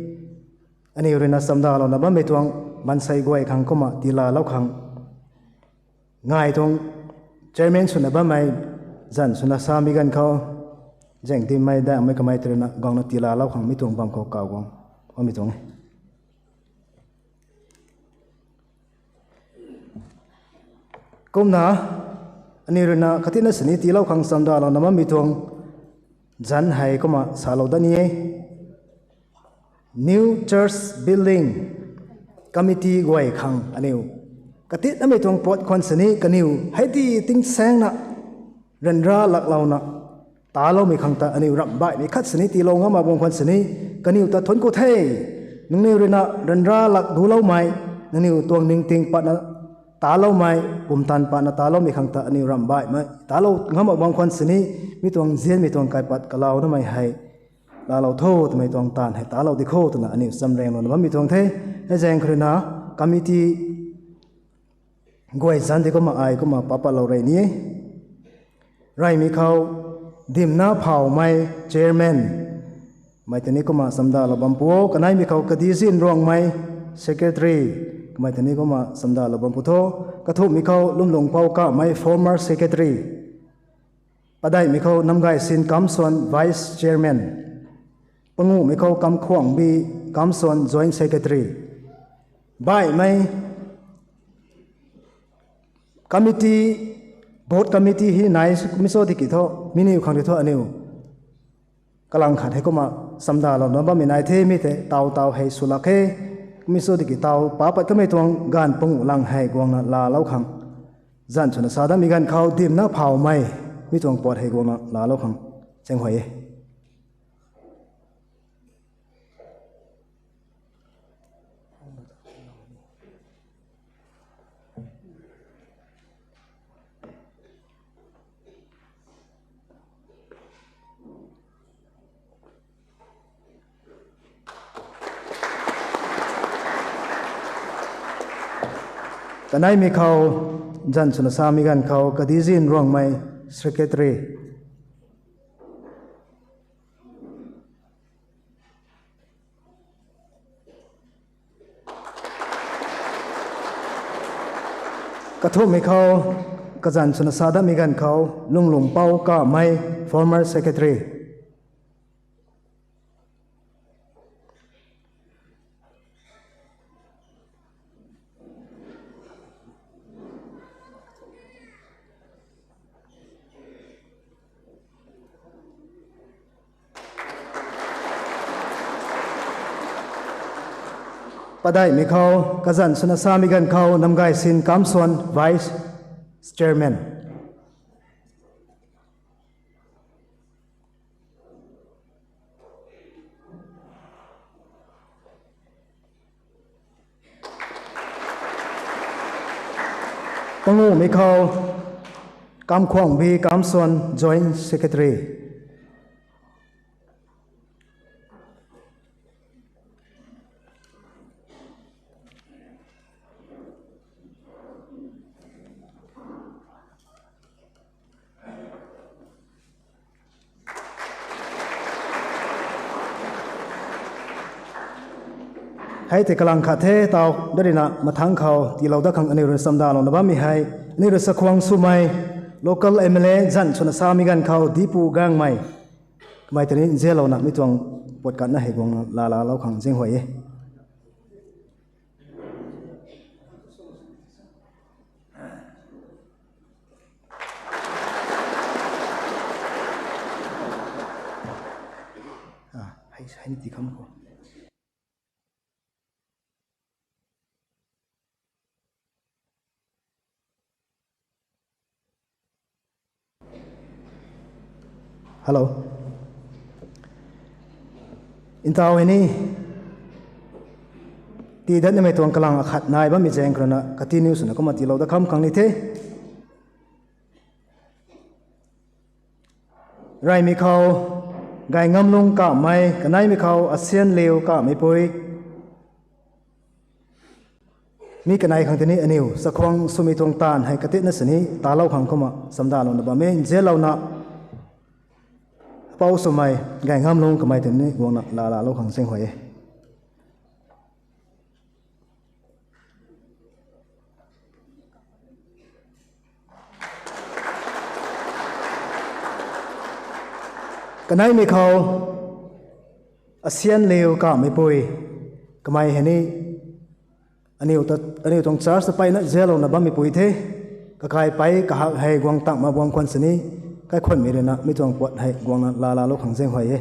aniw ruina chamdalouna bammei tuang maansei guay khang kumna tiilaalou khang, ngai tuang chairman swna bammei zanc swna samei ganv khou, zaeng dimmei daihmei kamei tei ruina guangna tiilaalou khang mi tuang bam khou kaw guang bammei tuang e. Kumna aniw ruina katitna sini tiilou khang chamdalouna bammei tuang zanc hei kumna salou dat ni e. New Church Building Committee guay khang aniu katitnamei tuang pat khwan sini kaniw hei ti tingsaengna ryanra laklouna taloumei khang ta aniu ramh baihmei khat sini tiilou ngam mak bam khwan sini kaniw ta thuanc ku the. Nangniw ruina ryanra lak duloumei, nangniw tuang ningting patna taloumei, pumtan patna taloumei khang ta aniu ramh baihmei talou ngam mak bam khwan sini mi tuang nzianmei tuang kaipat kalounamei hei laalou tho twmei tuang taanv hei talou di kho twna aniu chamranglouna bammei tuang the. Hei zaeng khou ruina committee guay zanc di kumna ai kumna papatlou rey ni e. Reymei khou Dimna Phaumei, chairman, mei tei ni kumna chamdalou bam pu o. Kaneimei khou Kadizin Ruangmei, secretary, mei tei ni kumna chamdalou bam pu tho. Kathumhmei khou Lumlungpou Kamei, former secretary. Padeihmei khou Namgaysin Kamson, vice chairman. Panguhmei khou Kamkhuangbi Kamson, joint secretary. Baihmei committee, board committee hei nai mi sw tiki thu, mi niw khang tei thu aniu kalang khat hei kumna chamdalouna bammei nai the, mi tei taw taw hei swlak khe. Mi sw tiki taw papat kamei tuang ganv panguh lang hei guangna laalou khang, zanc swna sa datmei ganv khou Dimna Phaumei mi tuang pat hei guangna laalou khang chaeng huay e. Kaneimei khou zanc swna samei ganv khou Kadizin Ruangmei, secretary. Kathumhmei khou Kazanc swna sa datmei ganv khou Lunglungpou Kamei, former secretary. Padeihmei khou kazanc swna samei ganv khou Namgaysin Kamson, vice chairman. Panguhmei khou Kamkhuangbi Kamson, joint secretary. Hei tei kalang khat the, tau dat ruina mathangc khou tiilou dat khang aniu rui chamdalouna bammei hei, aniu rui chakhwang swmei local M L A zanc swna samei ganv khou Dipu Gangmei. Kamei tei ni nzianlouna mi tuang puat katna hei guang laalalou khang zaenghuay e. Hello. Ntau hei ni tii dat nimei tuang kalang akhat nai bammei zaeng khou ruina continue swna kumna tiilou dat kham khang ni the. Reymei khou Gayngamlung Kamei, kaneimei khou Asianliu Kameipui. Mi kanei khang tei ni aniu chakhwang swmei tuang taanv hei katitna sini talou khang kumna chamdalouna bam e. Nzianlouna pou swmei Gayngamlung Kamei tei ni guangna laalalou khang zaenghuay e. Kaneimei khou Asianliu Kameipui. Kamei hei ni aniu tuang church ta peyna nzianlouna bammeipui the. Kakaipei kahak hei guang tangc mak guang khwan sini, kaikhwanmei ruina mi tuang puat hei guangna laalalou khang zaenghuay e.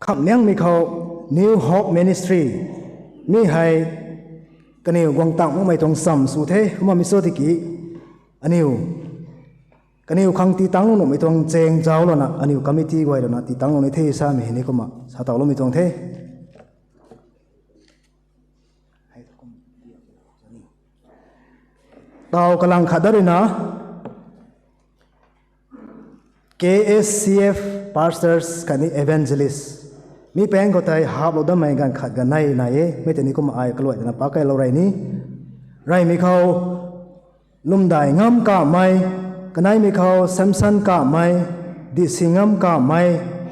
Khamhliangmei khou New Hope Ministry, mi hei kaniw guang tangc makmei tuang cham sw the. Kumna mi cho tiki aniw kaniw khang tii tangclou nuhmei tuang chaeng zauclouna aniw committee guay ruina tii tangclou ni the samei hei ni kumna satowloumei tuang the. Tau kalang khat dat ruina K S C F pastors khatni evangelist, mi pang khou tei haplou dammei ganv khat ganei nai e. Mi tei ni kumna ai kaluai twna pakeilou rey ni. Reymei khou Lumdai Ngam Kamei, kaneimei khou Samson Kamei, Dihsi Ngam Kamei,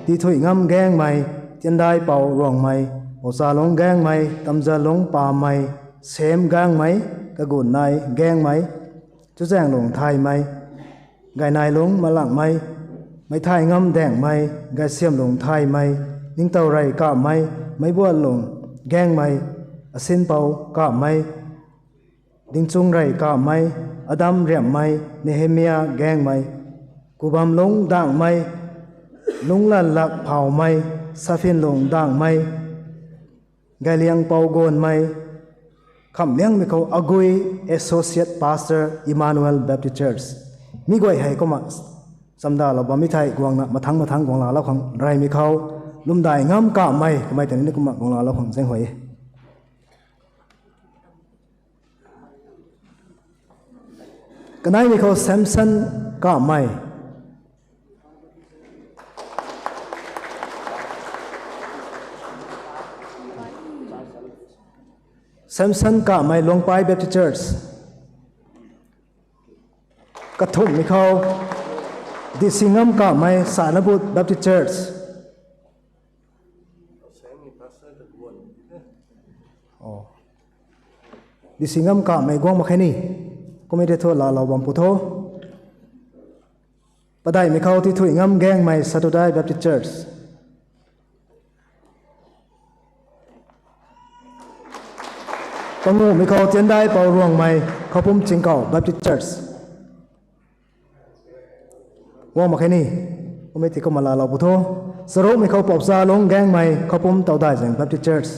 Dithui Ngam Gaengmei, Tiandai Pou Ruangmei, Pouchalung Gaengmei, Tamzalung Pamei, Sem Gaengmei, Kagunnai Gaengmei, Chuzaenglung Thaymei, Gainailung Malangmei, Meithai Ngam Daengmei, Gaisiamlung Thaymei, Ningtourey Kamei, Meibuatlung Gaengmei, Asinpou Kamei, Dingchungrey Kamei, Adam Riammei, Nehemia Gaengmei, Kubamlung Dangmei, Lunglanlak Phawmei, Saphinlung Dangmei, Gailiangpou Gonmei, Khamhliangmei khou Agui, Associate Pastor, Emmanuel Baptist Church. Mi guay hei kumna chamdalou bammei thei guangna mathangc mathangc guang laalou khang reymei khou Lumdai Ngam Kamei, kamei tei ni kumna guang laalou khang zaenghuay e. Kaneimei khou Samson Kamei. Samson Kamei, Luangpai Baptist Church. Kathumhmei khou Disingam Kamei, Sanabut Baptist Church. Disingam Kamei guang mak khe ni. Committee thu laalou bam pu tho. Padeihmei khou Tithuingam Gaengmei, Satudai Baptist Church. Panguhmei khou Tiandai Pou Ruangmei, Khoupum Chingkau Baptist Church. Guang mak khe ni. Committee kumna laalou pu tho. Charukmei khou Poupzalung Gaengmei, Khoupum Taudaizaeng Baptist Church.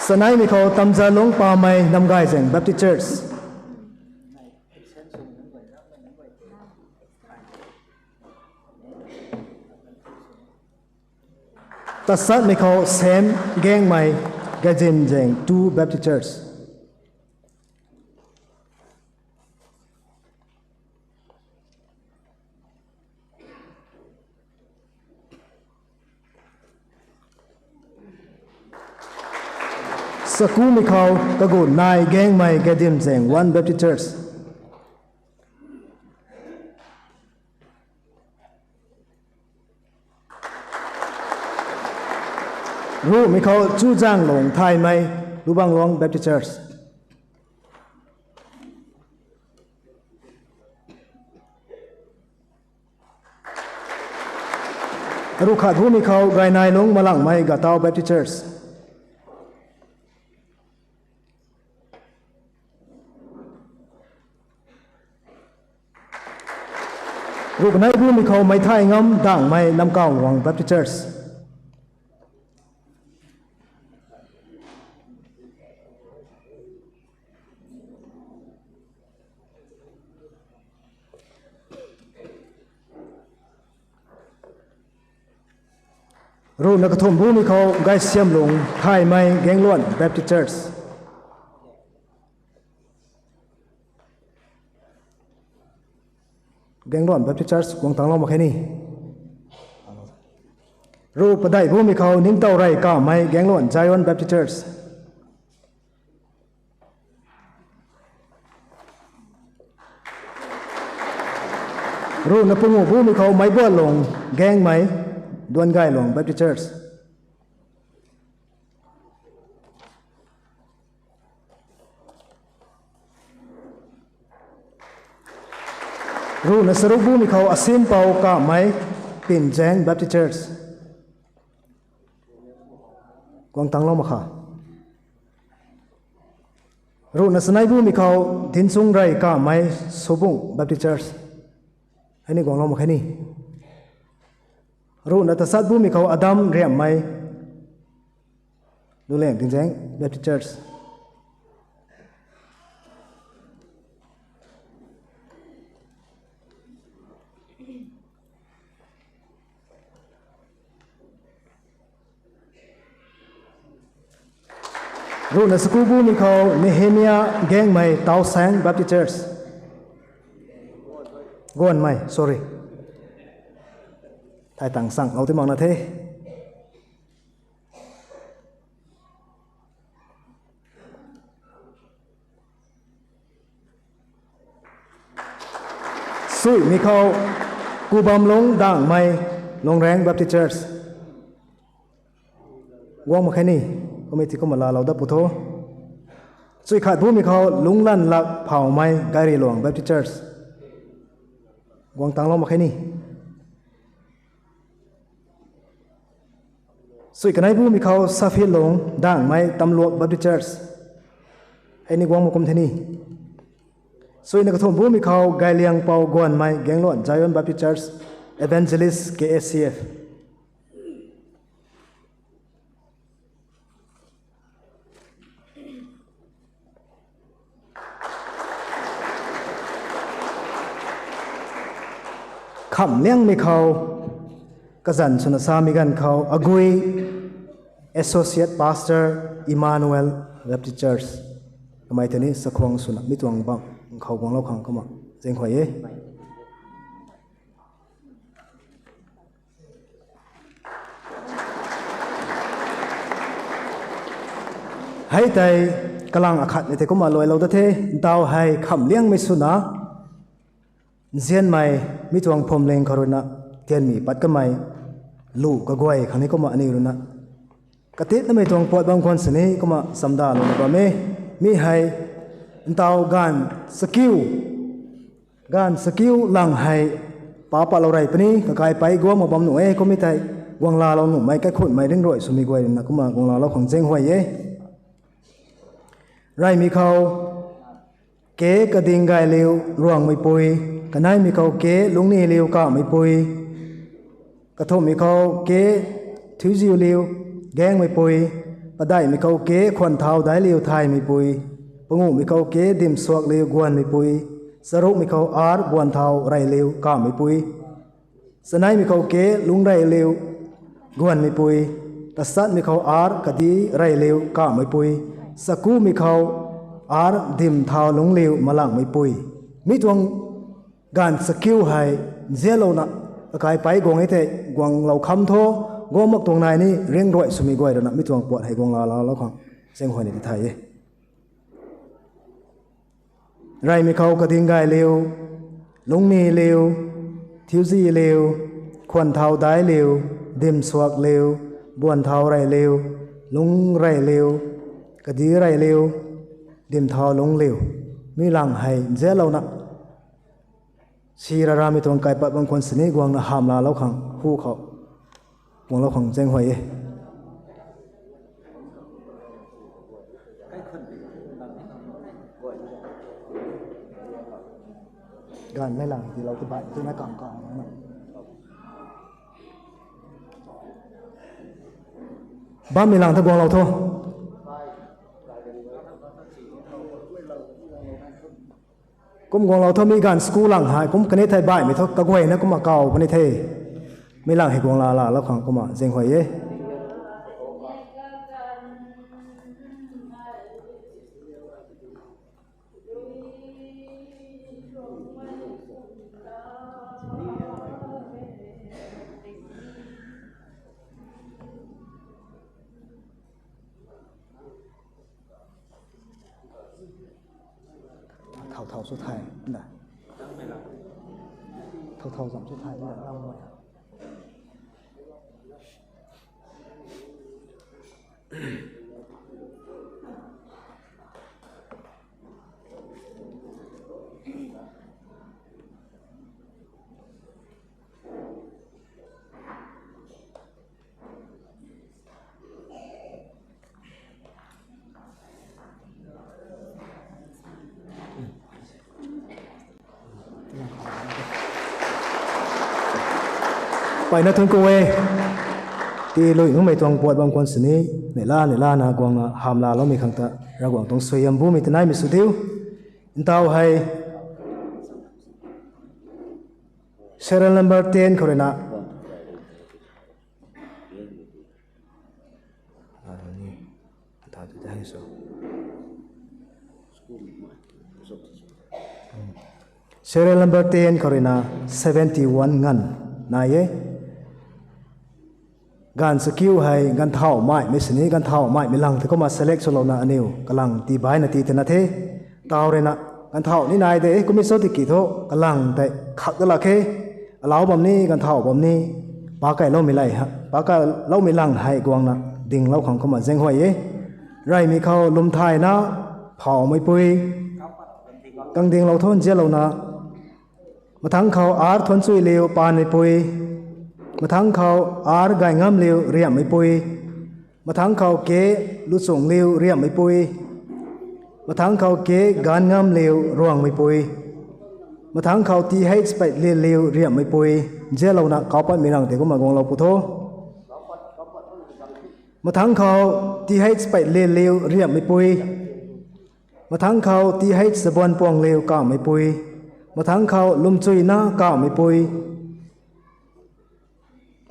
Saneimei khou Tamzalung Pamei, Namgaizaeng Baptist Church. Tasatmei khou Sem Gaengmei, Gaidimzaeng two Baptist Church. Sakumei khou Kagun Nai Gaengmei, Gaidimzaeng one Baptist Church. Ruhmei khou Chuzaenglung Thaymei, Lubangluang Baptist Church. Ruh khat bumei khou Gainailung Malangmei, Gatau Baptist Church. Ruh kanei bumei khou Meithay Ngam Dangmei, Namkauwang Baptist Church. Ruhna kathumh bumei khou Gaisiamlung Thaymei, Gaengluan Baptist Church. Gaengluan Baptist Church guang tanglou mak khe ni. Ruh padeih bumei khou Ningtow Rey Kamei, Gaengluan Zion Baptist Church. Ruhna panguh bumei khou Meibuatlung Gaengmei, Duangailuang Baptist Church. Ruhna charuk bumei khou Asimpou Kamei, Pinzaeng Baptist Church. Guang tanglou mak kha. Ruhna chanei bumei khou Dinchungrey Kamei, Subung Baptist Church. Hei ni guanglou mak khe ni. Ruhna tasat bumei khou Adam Riammei, Luleng Tingzaeng Baptist Church. Ruhna chaku bumei khou Nehemia Gaengmei, Taosaeng Baptist Church. Guanmei, sorry. Thai tang sanglou ti makna the. Suimei khou Kubamlung Dangmei, Longrang Baptist Church. Guang mak khe ni, committee kumna laalou dat pu tho. Sui khat bumei khou Lunglanlak Phawmei, Gairiluang Baptist Church. Guang tanglou mak khe ni. Sui kanei bumei khou Saphitlung Dangmei, Tamluak Baptist Church. Hei ni guang mak kum the ni. Suina kathumh bumei khou Gailiangpou Guanmei, Gaengluan Zion Baptist Church, Evangelist, K A C F. Khamliangmei khou, kazanc swna samei ganv khou Agui, Associate Pastor, Emmanuel Baptist Church. Kamei tei ni chakhwang swna mi tuang bam khou guanglou khang kumna zaenghuay e. Hei tei kalang akhat ni tei kumna luailou da the, ntaw hei khamliangmei swna, nzianmei, mi tuang phuamling khou ruina, tianmei pat kamei, lu kaguay khang ni kumna aniw ruina, katitnamei tuang puat bam khwan sini kumna chamdalouna bam e, mi hei, ntaw gaanv chakiu, gaanv chakiu lang hei, pa patlou rey puni, kakaipei guang mak bam nuh e, kummei tei, guang laalou nuhmei, kaikhunhmei ringruai swmei guay ruina kumna guang laalou khang zaenghuay e. Reymei khou, ke kading gay liu ruangmeipui, kaneimei khou ke lungcni liu kamhmeipui, kathumhmei khou ke thiuziu liu gaengmeipui, padeihmei khou ke khwan thau daic liu thaymeipui, panguhmei khou ke dimsuak liu guanmeipui, charukmei khou ar buan thau rey liu kamhmeipui, chaneimei khou ke lungc rey liu guanmeipui, tachatmei khou ar kadi rey liu kamhmeipui, chakumei khou ar dim thau lungc liu malangmeipui. Mi tuang gaanv chakiu hei nzianlouna, kakaipei guang e thei guanglou kham thu, guang mak tuang nai ni ringruai swmei guay ruina mi tuang puat hei guang laalou khang zaenghuay ni ti thay e. Reymei khou kading gay liu, lungcni liu, thiuzi liu, khwan thau daic liu, dimsuak liu, buan thau rey liu, lungc rey liu, kadi rey liu, dim thau lungc liu, mi lang hei nzianlouna, si rara mi tuang kaipat bam khwan sini guangna hamh laalou khang hu khou guanglou khang zaenghuay e. Gaanvmei lang tiilou ti baih tuna kam kam na, bammei lang ta guanglou tho. Kum guanglou tho, mi gaanv school lang hei kum kani thei baihmei thu kaguayna kumna kaw puni the. Mi lang hei guang laalou khang kumna zaenghuay e. Thau thau sw thay na, thau thau zam sw thay na, lam mei. Mpeyna thuanc ku e. Tiilui nuhmei tuang puat bam khwan sini, neihla neihlana guangna hamh laaloumei khang ta Ravguangc tuang suaihiam bumei tanaimei sw diu. Ntaw hei serial number ten khou ruina, serial number ten khou ruina seventy one nganv nai e. Gaanv chakiu hei ganvthauhmaimei sini, ganvthauhmaimei lang tei kumna select swlouna aniw kalang tii baihna tii tana the. Ntaw ruina ganvthauh ni nai de, kummei cho tiki thu kalang tei khak da lak khe. Alau bam ni, ganvthauh bam ni, pa kailoumei lay ha, pa kailoumei lang hei guangna dinglou khang kumna zaenghuay e. Reymei khou lwmthayna phaumeipui, kangdinglou thu nzianlouna, mathangc khou ar thuanchui liu paanmeipui, mathangc khou ar gay ngam liu riamhmeipui, mathangc khou ke luchung liu riamhmeipui, mathangc khou ke gaanv ngam liu ruangmeipui, mathangc khou th pei lin liu riamhmeipui, nzianlouna kau patmei rang tei kumna guanglou pu tho. Mathangc khou th pei lin liu riamhmeipui, mathangc khou th chabuan puang liu kamhmeipui, mathangc khou lwmchuina kamhmeipui,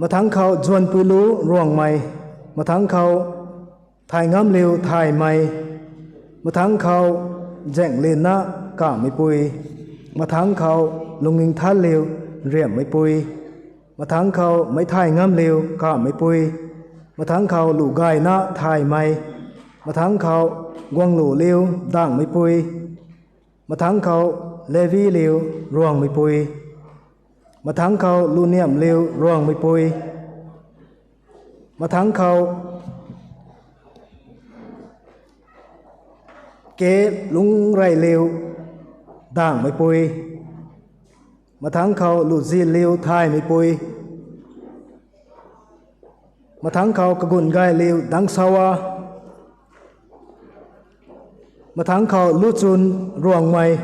mathangc khou zuanpui lu ruangmei, mathangc khou thay ngam liu thaymei, mathangc khou zaenglinna kamhmeipui, mathangc khou lungning than liu riamhmeipui, mathangc khou meic thay ngam liu kamhmeipui, mathangc khou lu gayna thaymei, Mathangc khou guanglu liu dangmeipui. Mathangc khou Levi liu ruangmeipui. Mathangc khou luniamh liu ruangmeipui. Mathangc khou ke lungc rey liu dangmeipui. Mathangc khou luzin liu thaymeipui. Mathangc khou kagun gay liu dangsaua. Mathangc khou luchun ruangmei.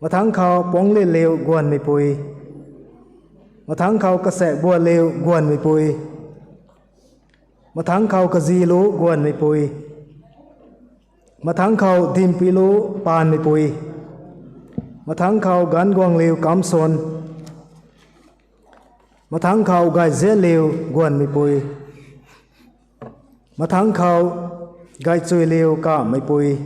Mathangc khou puangclin liu guanmeipui. Mathangc khou kasaekc buat liu guanmeipui. Mathangc khou kazi lu guanmeipui. Mathangc khou dimpui lu paanmeipui. Mathangc khou ganv guang liu kamswn. Mathangc khou gayzian liu guanmeipui. Mathangc khou gaychui liu kamhmeipui.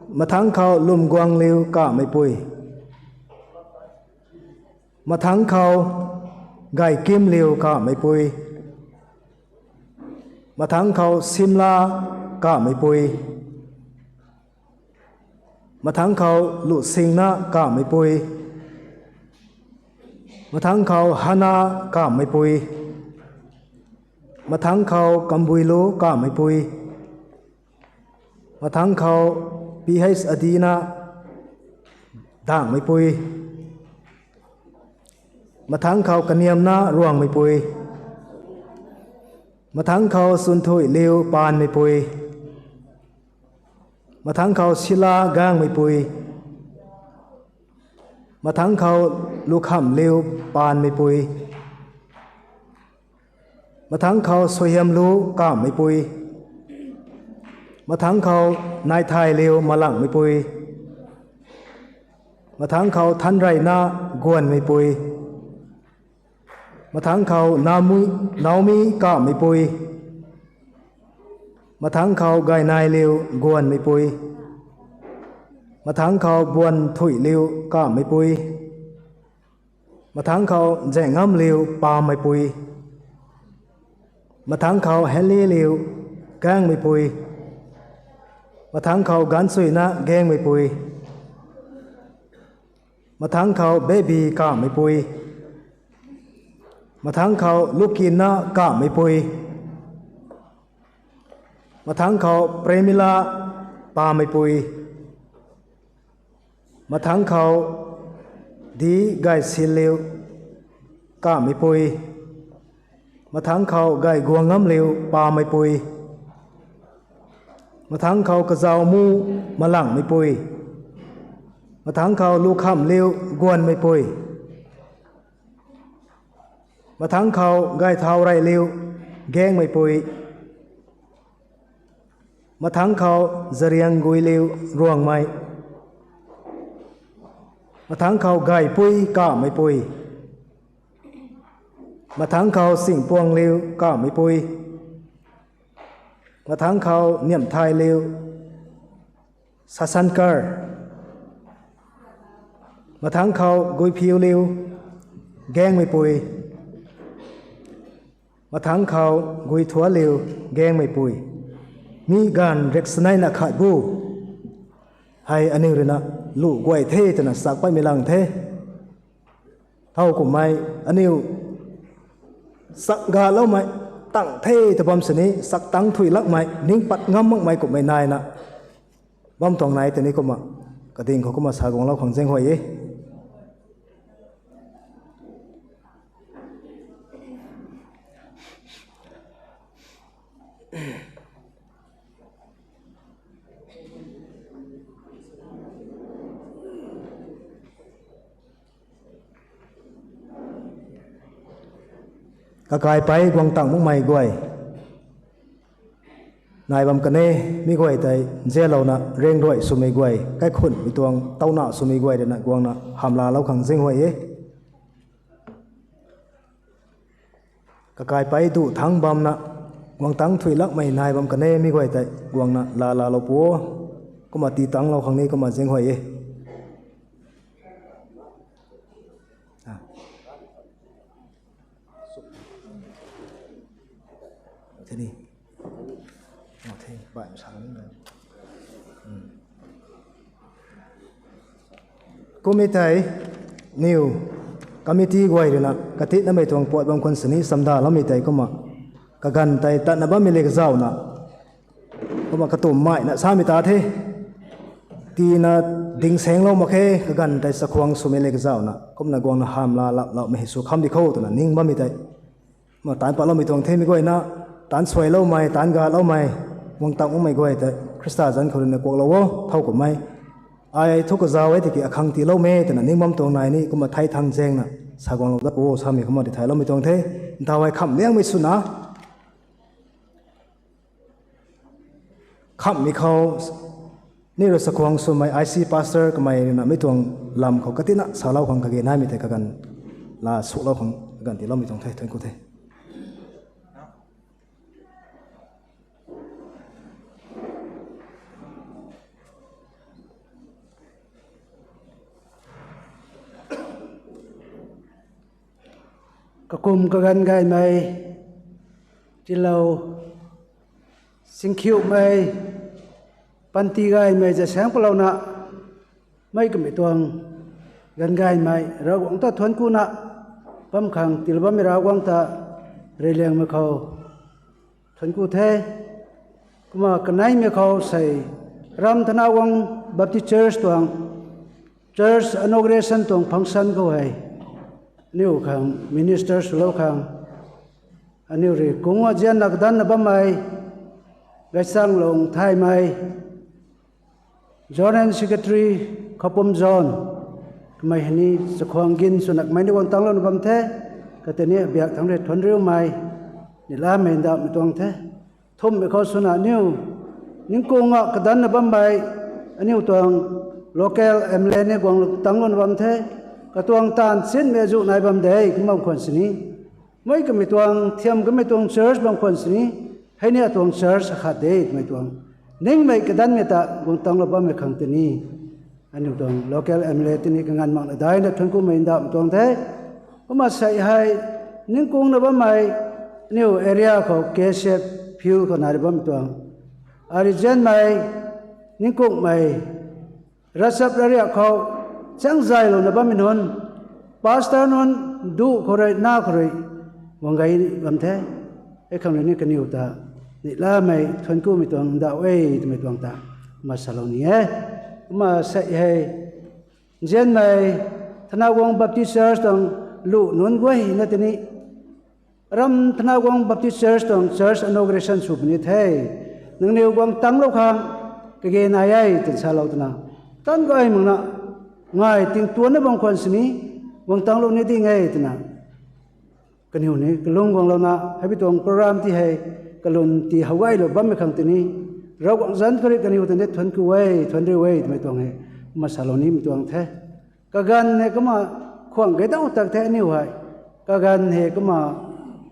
Mathangc khou lwm guang liu kamhmeipui. Mathangc khou gaykim liu kamhmeipui. Mathangc khou simla kamhmeipui. Mathangc khou luhsingna kamhmeipui. Mathangc khou hana kamhmeipui. Mathangc khou kambui lu kamhmeipui. Mathangc khou P H adina dangmeipui. Mathangc khou kaniamna ruangmeipui. Mathangc khou sunthuih liu paanmeipui. Mathangc khou sila gangmeipui. Mathangc khou lukhamh liu paanmeipui. Mathangc khou suaihiam lu kamhmeipui. Mathangc khou nai thay liu malangmeipui. Mathangc khou thanreyna guanmeipui. Mathangc khou Naomi, Naomi kamhmeipui. Mathangc khou gaynai liu guanmeipui. Mathangc khou buan thuih liu kamhmeipui. Mathangc khou zaengngam liu paammeipui. Mathangc khou henli liu gaengmeipui. Mathangc khou ganchuina gaengmeipui. Mathangc khou baby kamhmeipui. Mathangc khou lukinna kamhmeipui. Mathangc khou Premila paammeipui. Mathangc khou di gaysinliu kamhmeipui. Mathangc khou gay guang ngam liu paammeipui. Mathangc khou kazau mu malangmeipui. Mathangc khou lukhamh liu guanmeipui. Mathangc khou gay thau rey liu gaengmeipui. Mathangc khou zariang gui liu ruangmei. Mathangc khou gaypui kamhmeipui. Mathangc khou singpuang liu kamhmeipui. Mathangc khou niamh thay liu sasankar. Mathangc khou guiphiu liu gaengmeipui. Mathangc khou gui thuanc liu gaengmeipui. Mi ganv riaksaneina khat bu. Hei aniw ruina lu guay the twna sak patmei lang the. Thowkumhmei aniw sak galoumei tang the ta bam sini sak tang thuy lakmei ning pat ngam makmei kummei naina bam tuang nai tei ni kumna kading khou kumna sa guanglou khang zaenghuay e. Kakaipei guang tang makmei guay nai bam kan e. Mi guay tei nzianlouna rengruai swmei guay, kaikhunhmei tuang tauna swmei guay ruina guangna hamlaalou khang zaenghuay e. Kakaipei duh thangc bamna guang tang thuy lakmei nai bam kan e. Mi guay tei guangna laalaalou pu o. Kumna tii tangclou khang ni kumna zaenghuay e. Ni. Oh, the, bai, sa ni. Hmm. Kum e tei, niw, committee guay ruina, katit namei tuang puat bam khwan sini, samda lamei tei kumna, kaganv tei tatna bammei le kazauhna, kumna katummeina samei ta the, tina ding senglou mak khe, kaganv tei chakhwang swmei le kazauhna, kumna guangna hamla laplou mei hei sw kham di khou twna ning bammei tei. Ma taanc patloumei tuang the mi guayna, taanc suailoumei, taanc galoumei, guang tangmei guay tei, Khrista zanc khou ruina kuaklou o, thow kummei. Ai thu kazauh e tiki akhang tiiloumei, twna ning bam tuang nai ni, kumna thei thang zaengna, sa guanglou dat pu o, samei kumna di theiloumei tuang the, ntaw ai kham liangmei swna. Khamhmei khou, ni rui chakhwang swmei I C pastor kamei ruina mi tuang lam khou katina salou khang kage naimei tei kaganv la suklou khang kaganv tiiloumei tuang the, thuanc ku the. Kakum kaganv gaymei, tilou, singkhiumei, panty gaymei zasaeng palouna, mei kamei tuang ganv gaymei Ravguangc ta thuanc kuna, bam khang tiilou bammei Ravguangc ta reyliangmei khou thuanc ku the. Kumna kaneimei khou sei, Ram Thanaguang Baptist Church tuang church inauguration tuang function khou hei, aniu khang minister swlou khang, aniu rui kungc azianna kadanna bammei, Gaisang Lung Thaymei, General Secretary Khapum John, kamei hei ni chakhwang gin swna kamei ni guang tanglouna bam the, katei ni abiak thangc rui thuanc riumei, neihlamei ndauhmei tuang the. Thumhmei khou swna aniu, ningkungna kadanna bammei, aniu tuang local M L A ni guang tanglouna bam the, katuang taanv sinmei azuh nai bam de, kum bam khwan sini. Mei kamei tuang, thiam kamei tuang church bam khwan sini, hei ni atuang church akhat de, twmei tuang. Ningmei kadanmei ta guang tanglou bammei khang tini. Aniu tuang local M L A tini kanganv makna daina thuanc kumei ndauhmei tuang the. Kumna sei hei, ningkungna bammei, aniu area khou K S F field khou nai rui bammei tuang. Arizianmei, ningkungmei, ravchap rariak khou, changzaylouna bammei nunc, pastor nunc, duh khou rui, na khou rui, guang gay bam the. Hei khang rui ni kaniw ta, neihlamei thuanc kumei tuang ndauh e, twmei tuang ta, kumna salou ni e. Kumna sei hei, nzianmei, Thanaguang Baptist Church tuang lu nunc guayna tini, Ram Thanaguang Baptist Church tuang church inauguration sw puni the. Nangniw guang tanglou khang kage nai e, twna salou twna, tan gay makna, ngai tingtuanna bam khwan sini, guang tanglou ni ding e, twna kaniw ni kalung guanglouna, hei bi tuang program ti hei, kalun ti how gaylou bammei khang tini, Ravguangc zanc khou rui kaniw ta ni thuanc ku e, thuanc riu e, twmei tuang hei, kumna salou nimei tuang the. Kaganv hei kumna khwang gay dau tak the aniu hei. Kaganv hei kumna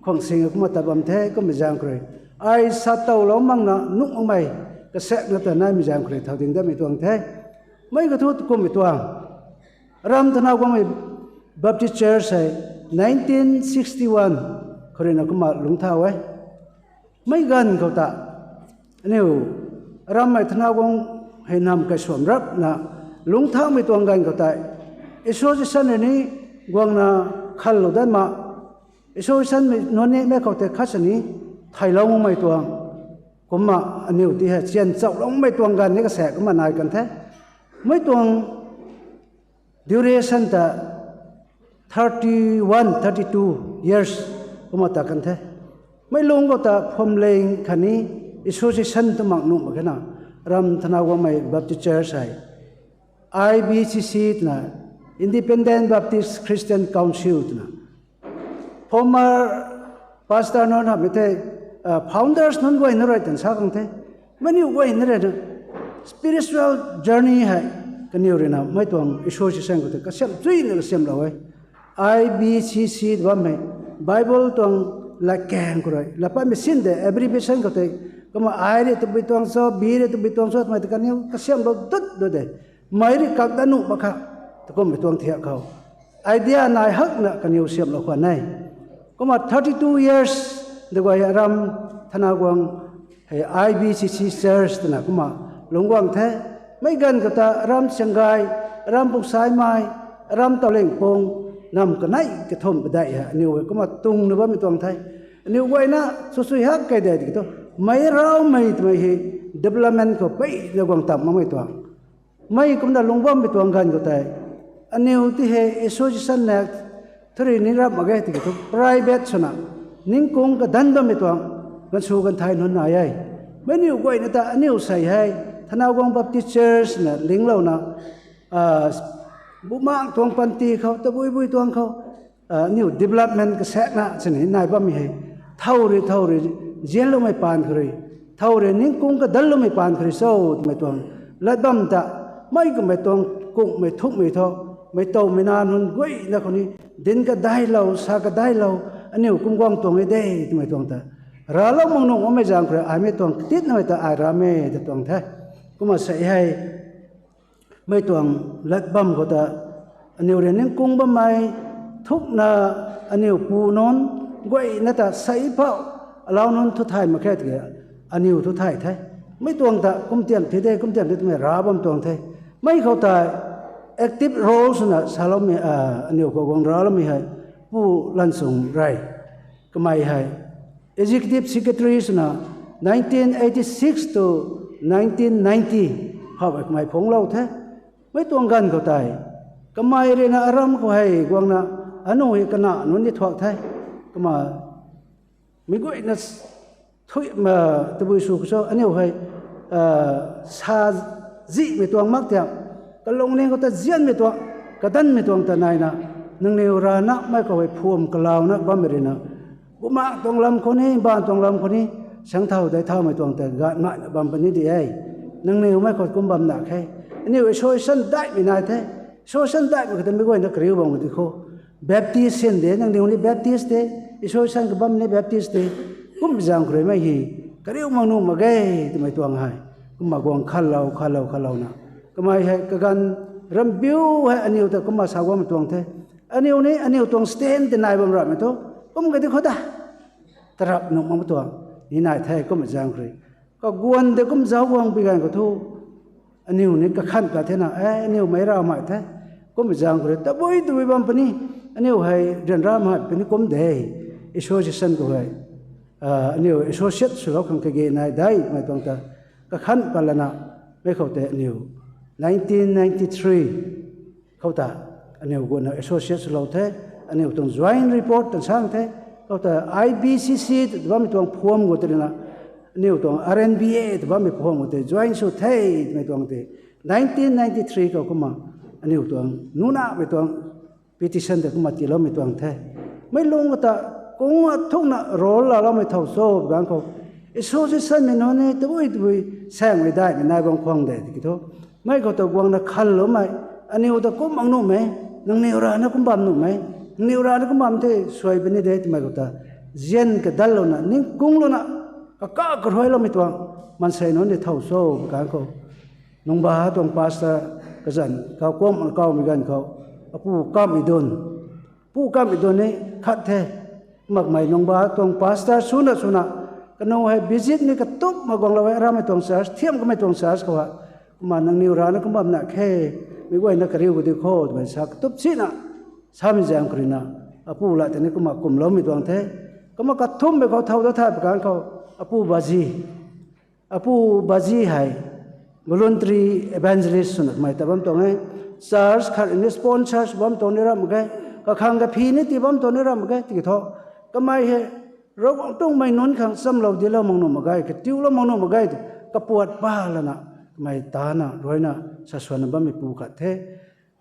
khwang sing kumna tat bam the, kummei zaeng khou rui, ai sa towlou makna nuh makmei, kasaekna ta naimei zaeng khou rui thow ding datmei tuang the. Mei kathu kummei tuang, Ram Thanaguangmei Baptist Church hei nineteen sixty-one khou ruina kumna lungcthau e. Mei ganv khou ta, aniu, Rammei Thanaguang hei nam kaisuam rapna, lungcthaumei tuang ganv khou tei, association rui ni guangna khallou dat ma, associationmei nunc ni mei khou tei khat sini theilou makmei tuang, kumna aniu ti hei chian chauhlou makmei tuang ganv ni kasaek kumna nai kan the. Mei tuang duration ta thirty-one, thirty-two years kumna ta kan the. Mei lung khou ta phuamling khatni association tu mak nuh mak khe na, Ram Thanaguangmei Baptist Church hei, I B C C twna, Independent Baptist Christian Council twna, former pastor nunc hamhmei the, founders nunc guayna rui tan sa khang the. Meic niw guayna rui na spiritual journey hei kaniw rui na mei tuang association khou tei kasiamh chuyna kasiamhlou e. I B C C tw bammei Bible tuang latkaeng khou rui latpatmei sin de abbreviation khou tei, kumna I rui tabui tuang cho, B rui tabui tuang cho twmei tei kaniw kasiamhlou dut dut de. Mei rui kak dat nuh mak kha, takummei tuang thiak khou idea nai hakna kaniw siamhlou khwan e. Kumna thirty-two years de guay Ram Thana guang hei I B C C Church twna kumna lungc guang the. Mei ganv khou ta aram Chiang Gai, aram Pungsaimei, aram Tauliangpung, nam kanei kathumh padeih hei aniu hei kumna tungna bammei tuang the. Aniu guayna sw sui hak key de tiki thu, meic raumei twmei hei development khou peyna guang tam makmei tuang. Mei kumna lungc bammei tuang ganv khou tei, aniu ti hei association na thuri ni rap mak ge tiki thu private swna ningkung kadan bammei tuang ganv sw ganv thai nunc nai e. Mei niw guayna ta aniu sei hei Thana guang Baptist Church na lingclouna, bumaeng tuang panty khou, tabui bui tuang khou, aniu development kasaekna sini nai bammei hei, thow rui thow rui zianloumei paan khou rui, thow rui ningkung kadanloumei paan khou rui cho twmei tuang lat bam ta, mei kummei tuang kungmei thukmei thu, mei towmei na nunc guayna khou ni, dinc kadailou, sa kadailou, aniu kum guang tuang e de twmei tuang ta, raclou mak nuh makmei zaeng khou rui aimei tuang katinmei ta ai ram e ta tuang the. Kumna sei hei, mei tuang lat bam khou ta, aniu rui ningkung bammei, thukna aniu pu nunc guayna ta sei phou, alau nunc thu thay mak khe tiki, aniu thu thay the. Mei tuang ta kum tiam thi de, kum tiam thi twmei rav bam tuang the. Mei khou ta active role swna saloumei, aniu khou guang racloumei hei, Pu Lanchung Rey. Kamei hei Executive Secretary swna nineteen eighty-six to nineteen ninety phou e kamei phungclou the. Mei tuang ganv khou tei, kamei ruina aram khou hei guangna, aniu hei kana nunc ni thuak the. Kumna, mei guayna thui, tabui sw khou cho, aniu hei, sa zihmei tuang mak tiam, kalungning khou ta zianmei tuang, kadanmei tuang ta naina, nangniw rana mei khou hei phuam kalauna bammei ruina, bumaeng tuang lam khou ni, mbaanv tuang lam khou ni, sangthow dei thawmei tuang ta ganhmei bam puni di e. Nangniw mei khou kum bam na khe. Aniu association daihmei nai the. Association daihmei khou ta mei guayna kariu bam di khou, Baptist sin de, nangniw ni Baptist de, association khou bam ni Baptist de, kum zaeng khou rui mei hei kariu mak nuh mak ge twmei tuang hei, kumna guang khatlou, khatlou, khatlouna, kamei hei kaganv rambiu hei aniu ta kumna sa guangmei tuang the. Aniu ni aniu tuang stand tei nai bam ramhmei thu, kum kadi khou ta tarap nuh makmei tuang ni nai the. Kumna zaeng khou rui kaguan de kum zauc guang pi ganv khou thu, aniu ni kakhan pat thena, e, aniu meic raumei the. Kumna zaeng khou rui tabui tabui bam puni, aniu hei ryanramei puni kum de, association khou hei, aniu associate swlou khang kage nai daihmei tuang ta kakhan pat lana, mei khou tei aniu nineteen ninety-three khou ta, aniu guangna associate swlou the, aniu tuang joint report tan sang the, khou ta I B C C tw bammei tuang phuam khou tei ruina, aniu tuang R N B A tw bammei phuam khou tei join sw the twmei tuang tei, nineteen ninety-three khou kumna, aniu tuang nunamei tuang petition tei kumna tiiloumei tuang the. Mei lung khou ta, kung athukna role laaloumei thow cho ganv khou, association mei nunc ni tabui tabui saengmei daihmei nai bam khwang de tiki thu, mei khou ta guangna khanloumei, aniu ta kum bam nuhmei, nangniw rana kum bam nuhmei, nangniw rana kum bam the suai puni de twmei khou ta, zian kadanlouna, ningkunglouna, kaka karuailoumei tuang maansei nunc ni thow cho ganv khou, Nungba tuang pastor kazanc khou kum kawmei ganv khou, Apu Kamidun, Pu Kamidun ni khat the. Makmei Nungba tuang pastor swna swna, kanu hei visit ni katupna guanglou e, aramei tuang church, thiam kamei tuang church khou ha. Kumna nangniw rana kum bam na khe, mei guayna kariu kadi khou twmei sa katup sina, samei zaeng khou ruina, apu la tei ni kumna kumloumei tuang the. Kumna kathumhmei khou thow da thay pa ganv khou, Apu Baji, Apu Baji hei voluntary evangelist swna kamei ta bam tuang e. Church khat ni sponsor sw bam tuang ni ram mak ge. Kakhang kaphi ni tii bam tuang ni ram mak ge. Tiki thu, kamei hei Ravguangc tuang mei nunc khang chamlou dilou mak nuh mak ge, katiulou mak nuh mak ge, kapuat pa lana, kamei tana ruina sa swanna bammei pu khat the.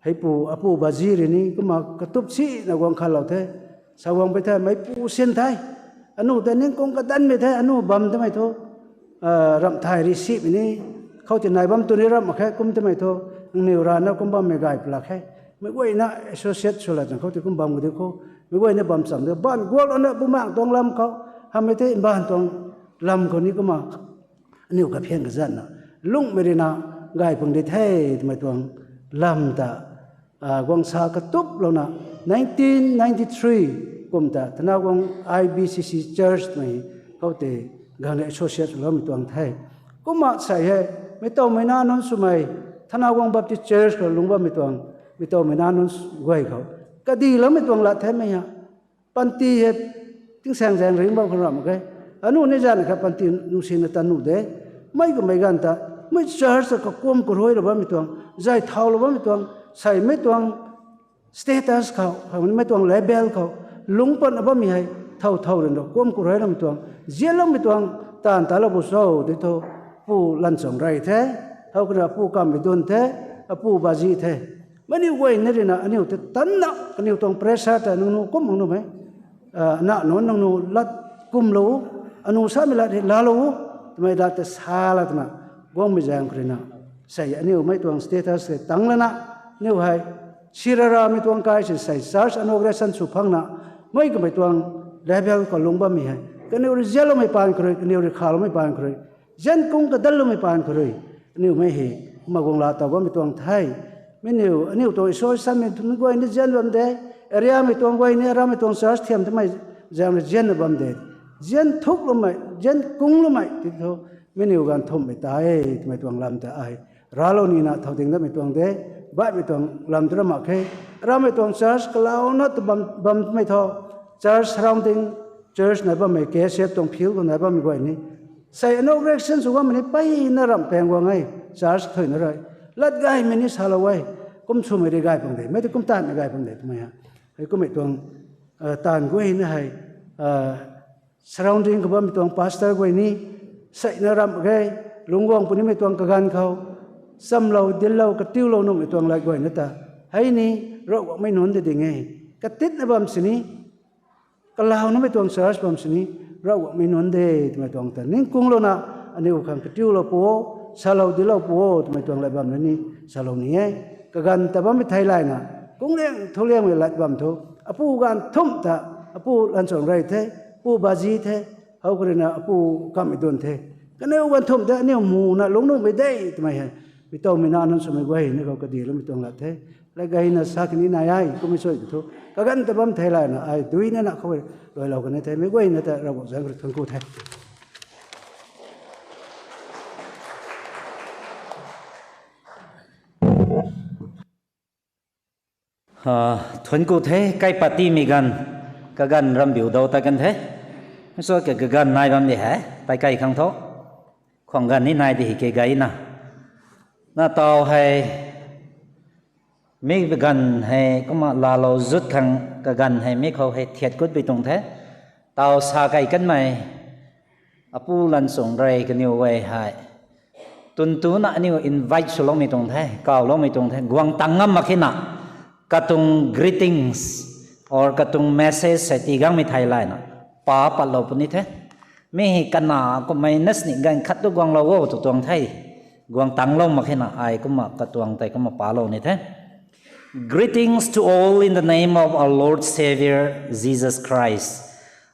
Heipu Apu Baji rui ni kumna katup sina guang khatlou the. Sa guang pei the, meipu sin the. Aniu ta ningkung kadanmei the, aniu bam twmei thu, ramh thay rui simei ni, khou tei nai bam tu ni ram mak khe kum twmei thu, nangniw rana kum bammei gay pla khe. Mei guayna associate sw la tang khou tei kum bam kadi khou, mei guayna bam cham de, baanv guaklouna bumaeng tuang lam khou, hamei tei mbaanv tuang lam khou ni kumna aniu kaphian kazanna, lungmei ruina gay pung di the twmei tuang lam ta, guangsa katuplouna, nineteen ninety-three kum ta Tanaguang I B C C Church twmei khou tei ganv rui associate swloumei tuang the. Kumna sei hei, mi tawmei nac nunc swmei, Thanaguang Baptist Church khou lungc bammei tuang, mi tawmei nac nunc guay khou, kadiloumei tuang lat themei ha. Panty hei, tingsaeng zaeng ringc bam khou ram mak ge. Anu ni zan kha panty nungsina tat nuh de. Mei kummei ganv ta, mei church ta kakuam karuai lou bammei tuang, zay thaulou bammei tuang, seimei tuang, status khou, mei tuang level khou, lungc patna bammei hei, thow thow rui na kuam karuai loumei tuang, zianloumei tuang, taanv talou bu cho, tei thu, Pu Lanchung Rey the, how kha na Pu Kammeidun the, Apu Baji the. Meic aniu guay ni rui na, aniu ta tanna, kaniw tuang pressure ta nangniw kum mang nuh mei. Ah, nac nunc nangniw lat kumlou, aniu samei lat hei laalou, twmei lat ta sa la twna, guangmei zaeng khou rui na. Sei aniu mei tuang status hei tang lana, aniu hei, siraramei tuang kai si sei church inauguration sw phangna, mei kummei tuang level khou lungc bammei hei. Kaniw rui zianloumei paan khou rui, kaniw rui khaloumei paan khou rui, zian kung kadanloumei paan khou rui, aniu mei hei, kumna guang laa taw bammei tuang the. Mi aniu, aniu tuang associationmei tuang guay ni zian bam de, areamei tuang guay ni, areamei tuang church thiam twmei zaeng rui zianna bam de. Zian thukloumei, zian kungloumei, tei thu, mi aniu ganv thumhmei ta e, twmei tuang lam ta ai. Raclou nina thow ding datmei tuang de, baihmei tuang lam tu ra mak khe. Areamei tuang church kalauna tu bam, bam twmei thu, church surrounding, church nai bammei, K S F tuang field khou nai bammei guay ni. Sei inauguration sw guangmei ni mpeyna ramh paeng guang e, church thuy na rui. Lat gaymei ni salou e, kum swmei rui gay pang de, mei tu kum taanvmei gay pang de, twmei ha. Hei kummei tuang, ah, taanv guay na hei, ah, surrounding khou bammei tuang pastor guay ni, seina ramh ge, lungc guang punimei tuang kaganv khou, chamlou, dinclou, katiulou nuhmei tuang lat guay na ta. Hei ni, Ravguangc mei nunc de ding e. Katitna bam sini, kalaunamei tuang church bam sini, Ravguangc mei nunc de, twmei tuang ta. Ningkunglouna, aniu khang katiulou pu o, salou dinclou pu o, twmei tuang lat bam na ni, salou ni e. Kaganv ta bammei theilayna, kungliang, thuliangmei lat bam thu, Apu ganv thumh ta, Apu Lanchung Rey the, Pu Baji the, how kha rui na Apu Kammeidun the. Kaniw ganv thumh ta, aniu muna lungc nuhmei de, twmei hei. Mi tawmei nac nunc swmei guay ni khou kadiloumei tuang lat the. Lat gayna sa kani nai e, kummei sui thu. Kaganv ta bam theilayna ai, duina na khou, luailou kani the, meic guayna ta Ravguangc zaeng khou rui thuanc ku the. Ah, thuanc ku the, kai patimei ganv, kaganv rambiu dau ta kan the. So ke kaganv nai bam di hei, pei kai khang tho. Khwang ganv ni nai di hei ke gayna. Na taw hei, mi ganv hei kumna laalou zut khang kaganv hei mi khou hei thiat kutpui tuang the. Taw sa kai kanmei, Apu Lanchung Rey kaniw guay hei, tun tuna aniu invite swloumei tuang the, kawloumei tuang the, guang tang ngam mak khe na, katuang greetings, or katuang message hei tii gangmei theilayna, pa patlou puni the. Mi hei kana kummei na sini ganv khat tu guanglou o tw tuang the. Guang tanglou mak khe na ai kumna katuang tei kumna palou ni the. Greetings to all in the name of our Lord Savior Jesus Christ.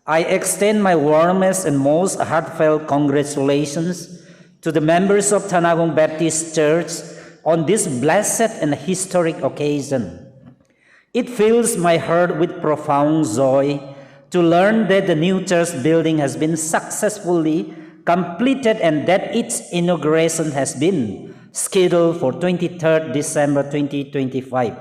I extend my warmest and most heartfelt congratulations to the members of Thanagong Baptist Church on this blessed and historic occasion. It fills my heart with profound joy to learn that the new church building has been successfully completed and that its inauguration has been scheduled for twenty-third December twenty twenty-five.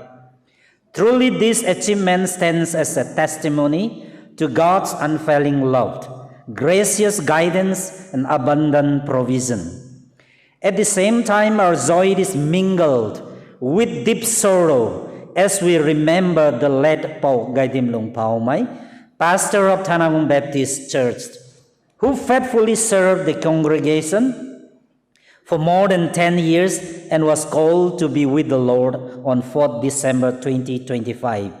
Truly, this achievement stands as a testimony to God's unfailing love, gracious guidance, and abundant provision. At the same time, our joy is mingled with deep sorrow as we remember the late Pou Gaidim Lungphaomei, pastor of Thanagong Baptist Church, who faithfully served the congregation for more than ten years and was called to be with the Lord on fourth December twenty twenty-five,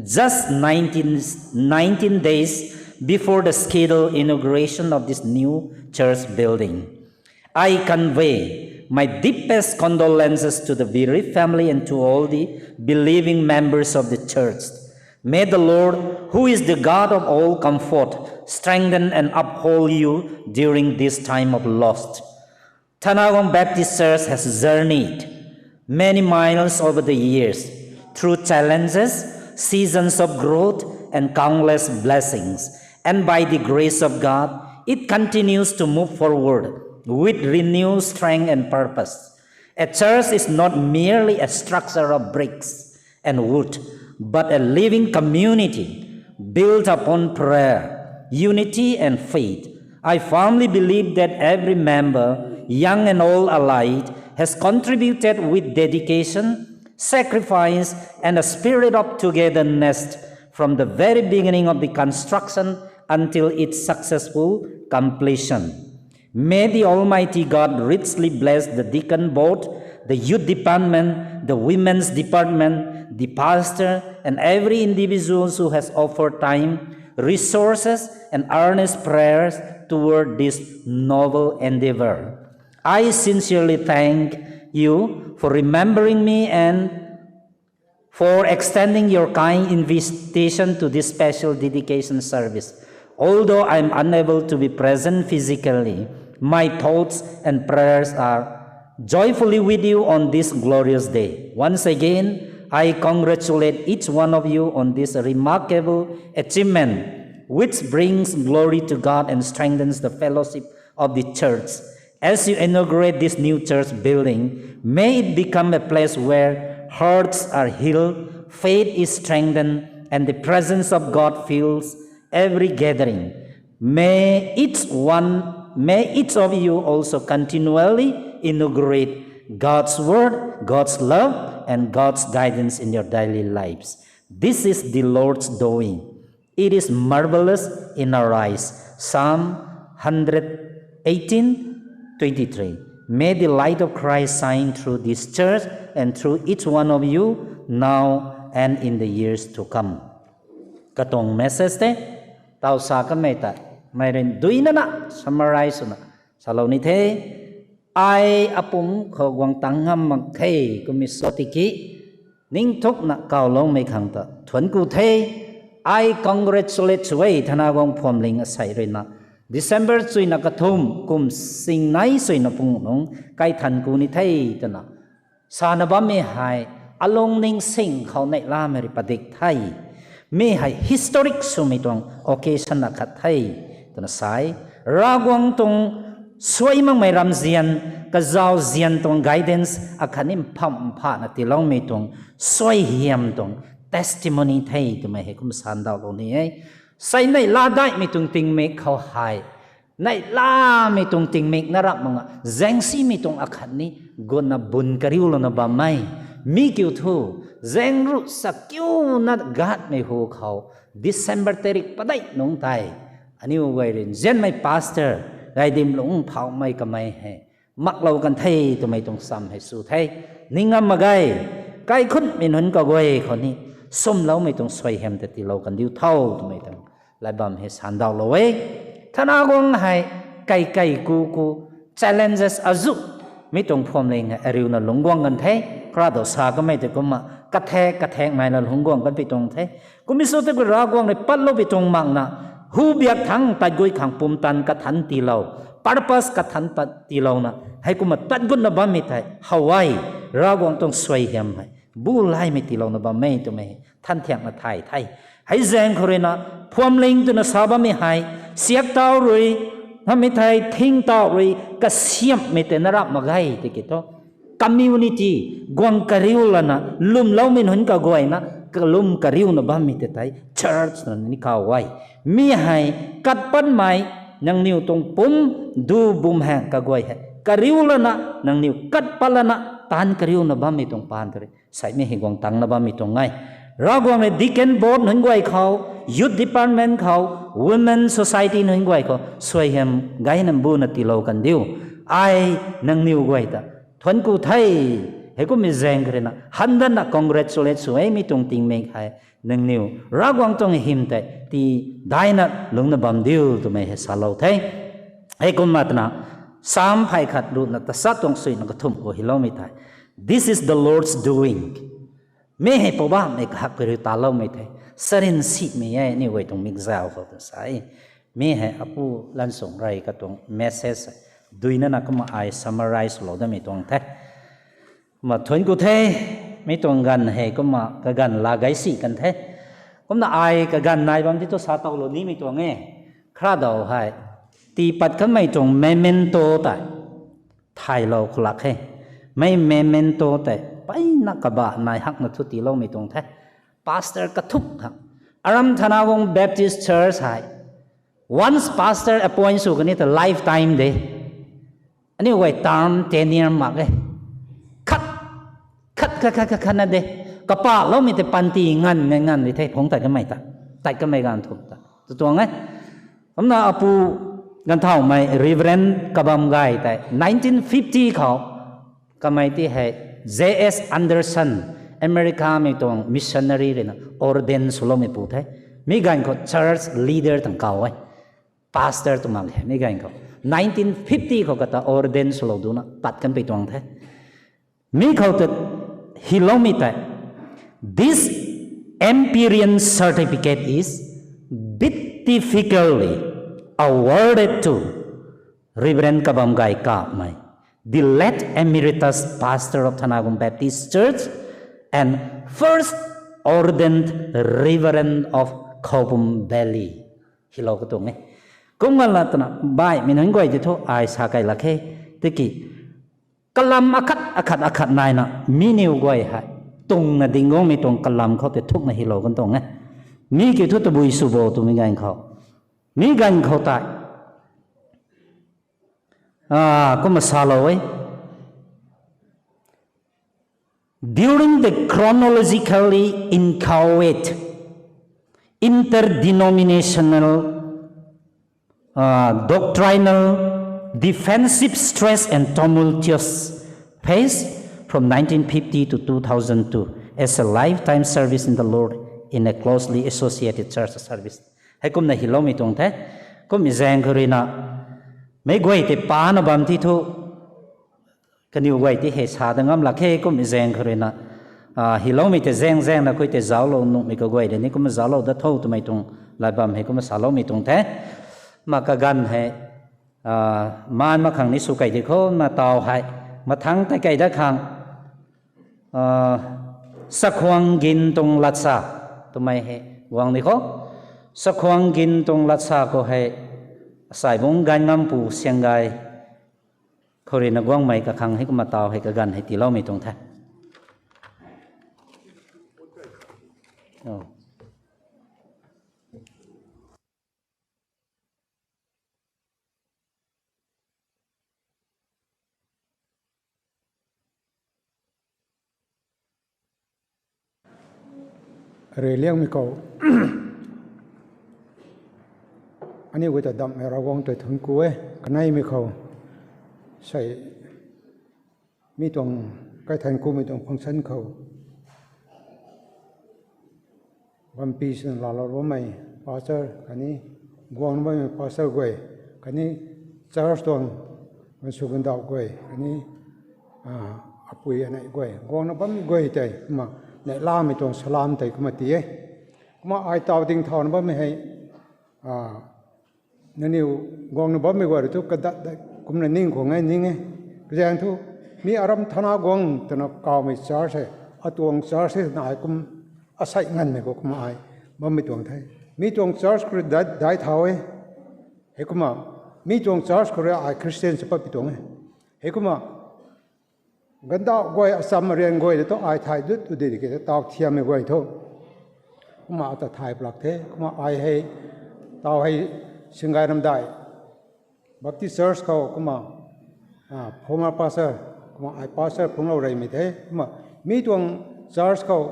just nineteen, nineteen days before the scheduled inauguration of this new church building. I convey my deepest condolences to the bereaved family and to all the believing members of the church. May the Lord, who is the God of all comfort, strengthen and uphold you during this time of loss. Thanagong Baptist Church has journeyed many miles over the years through challenges, seasons of growth, and countless blessings. And by the grace of God, It continues to move forward with renewed strength and purpose. A church is not merely a structure of bricks and wood, but a living community built upon prayer, unity, and faith. I firmly believe that every member, young and old alike, has contributed with dedication, sacrifice, and a spirit of togetherness from the very beginning of the construction until its successful completion. May the Almighty God richly bless the deacon board, the youth department, the women's department, the pastor, and every individual who has offered time, resources, and earnest prayers toward this noble endeavor. I sincerely thank you for remembering me and for extending your kind invitation to this special dedication service. Although I am unable to be present physically, my thoughts and prayers are joyfully with you on this glorious day. Once again, I congratulate each one of you on this remarkable achievement, which brings glory to God and strengthens the fellowship of the church. As you inaugurate this new church building, may it become a place where hearts are healed, faith is strengthened, and the presence of God fills every gathering. May each one, may each of you also continually inaugurate God's word, God's love, and God's guidance in your daily lives. This is the Lord's doing. It is marvelous in our eyes. Psalm hundred eighteen, twenty-three. May the light of Christ shine through this church and through each one of you now and in the years to come. Katuang message te, tau sa kamei ta, mei rin duina na, summarize swna, salou ni the, ai apum khou guang tang ngam mak khe, kummei sw tiki, ningthukna kawloumei khang ta, thuanc ku the, ai congratulate sw e thana guang phuamling asei ruina, December chuina kathumh kum sing nai suina pung nung, kai than ku ni the twna, sana bammei hei, alung ning sing khou neihlamei rui padik the. Mi hei historic swmei tuang occasion akhat the, twna sai. Ravguangc tuang suai makmei ramzian, kazauzian tuang guidance akhatni mpham mphana tiiloumei tuang suaihiam tuang testimony the twmei hei kum sandauhlou ni e. Sai neihla daihmei tuang tingmik khou hei, neihlamei tuang tingmik na rap mak nga, zaengsimei tuang akhatni, gutna bun kariulouna bammei. Mi kiu thu, zaeng ruh sa kiuna gatmei hu khou, December tarik padeih nungc tei, aniu guay rui nzianmei pastor, Gaidimlung Phaumei kamei hei, maklou kan the twmei tuang sam hei sw the. Ning ngam mak ge, kaikhunmei nunc kaguay khou ni, swmloumei tuang suaihiam ta tiilou kan diu tho twmei tuang lat bam hei sandauhlou e. Thana guang hei, kai kai ku ku, challenges azuh, mi tuang phuamling hei ariuna lungc guang kan the, kara dou sa kamei tei kumna, kathek kathek naina lungc guang kanpui tuang the. Kummei sw tei ku Ravguangc rui patloupui tuang makna, hu biak thangc tat gui khang pumtan kathanc tiilou, purpose kathanc pat tiilouna, heikumna tat gutna bammei tei, how e, Ravguangc tuang suaihiam hei, bu laimei tiilouna bammei twmei, than thiakna thay the. Hei zaeng khou ruina, phuamling twna sa bammei hei, siak tau rui, ngammei thei thing tau rui, kasiamhmei tei na rap mak ge tiki thu, community, guang kariu lana, lwmloumei nunc kaguayna, kalum kariuna bammei tei tei, church na ni kaw e. Mi hei, kat patmei, nangniw tuang pum, du bum hang kaguay hei, kariu lana, nangniw kat pat lana, taanc kariuna bammei tuang paan tei rui, saimei hei guang tangna bammei tuang e. Ravguangc rui deacon board nunc guay khou, youth department khou, women society nunc guay khou, suaihiam gaynam buna tiilou kan diu. Ai nangniw guay ta, thuanc ku the, heikummei zaeng khou ruina, handanna congratulate sw e mi tuang tingmik hei, nangniw, Ravguangc tuang hym tei, tidaina lungcna bam diu twmei hei salou the. Heikumna twna, Psalm phay khat ruhna tasat tuang suina kathumh khou hyloumei tei, This is the Lord's doing. Mi hei Poubauhmei kahak kariu taloumei the. Sarin simei e, aniu guay tuang mikzau khou twna sa e. Mi hei Apu Lansung rui katuang message duinana kumna ai summarize lou damei tuang the. Kumna thuanc ku the, mi tuang ganv hei kumna kaganv la gay si kan the. Kumna ai kaganv nai bam ti thu sa towlou nimei tuang e. Kara dou hei, Tii pat kanmei tuang memento tei thaylou khou lak khe. Mei memento tei mpeyna kaba nai hakna thu tiiloumei tuang the. Pastor kathuk ha. Aram Thanagong Baptist Church hei once pastor appoint sw kani ta lifetime de. Aniu guay term tenure mak e. Khat, khat, khat, khat, khat, khat na de. Kapahloumei tei panty ngan, ngan, ngan di the, phungc tat kamei ta. Tat kamei ganv thum ta. Tuang e. Kumna apu ganvthauhmei Reverend Kabam Gay tei nineteen fifty khou kamei ti hei J S Anderson, America mei tuang missionary ruina ordain swloumei pu the. Mi ganv khou church leader tang kaw e. Pastor tw mak le, mi ganv khou. Nineteen fifty khou kata ordain swlou duna pat kanpui tuang the. Mi khou ta hyloumei tei, this Empyrean certificate is beatifically awarded to Reverend Kabam Gay Kapmei, the late emeritus pastor of Thanagong Baptist Church and first ordained Reverend of Khoupum Valley. Hylou katuang e. Kum ngan la twna, baihmei nunc guay ti thu ai sa kai lak khe. Tiki, kalam akhat, akhat, akhat naina, mi niw guay hei tungna ding guangmei tuang kalam khou tei thukna hylou kan tuang e. Mi kiu thu tabui sw bo twmei ganv khou. Mi ganv khou tei. Ah, kumna salou e. During the chronologically inchoate interdenominational, uh, doctrinal defensive stress and tumultuous phase from nineteen fifty to two thousand two as a lifetime service in the Lord in a closely associated church service. Heikumna hyloumei tuang the, kum zaeng khou ruina, meic guay tei pana bam ti thu, kaniw guay ti hei sa da ngam lak khe kum zaeng khou ruina, ah, hyloumei tei zaeng zaengna khui tei zauclou nuhmei kaguay de ni kumna zauclou dat tho twmei tuang lat bam hei kumna saloumei tuang the. Ma kaganv hei, ah, maan mak khang ni sw kei di khou na taw hei, mathangc tei kei dat khang, ah, Sakhuang Gin tuang latsa twmei hei guang di khou. Sakhuang Gin tuang latsa khou hei, Saibung Gaingampu Sianggai khou ruina guangmei kakhang hei kumna taw hei kaganv hei tiiloumei tuang the. Rui liangmei khou, aniu guay ta damhmei Ravguangc ta thuanc ku e. Kaneimei khou, sei, mi tuang, kaithan kumei tuang function khou bampi sina laalou bammei pastor khatni guangna bammei pastor guay khatni church tuang gansw gandauh guay khatni, ah, apui anei guay guangna bammei guay tei kumna neihlamei tuang salam tei kumna ti e. Kumna ai taw ding thauna bammei hei, ah, nangniw guangna bammei guay rui thu kadat dat kumna ning khwang e ning e. Kazaeng thu, mi Aram Thana Guang twna kawmei church hei, atuang church hei na ai kum asei nganvmei khou kumna ai bammei tuang the. Mi tuang church khou rui dai, dai thau e. Heikumna, mi tuang church khou rui ai Christian sa patpui tuang e. Heikumna, gandauh guay, acham arian guay ta thu ai thay dut tu di ki taw thiammei guay thu. Kumna ata thay plak the, kumna ai hei, taw hei Singgai Ramdai Baptist Church khou kumna, ah, former pastor, kumna ai pastor phungclou reymei the, kumna mi tuang church khou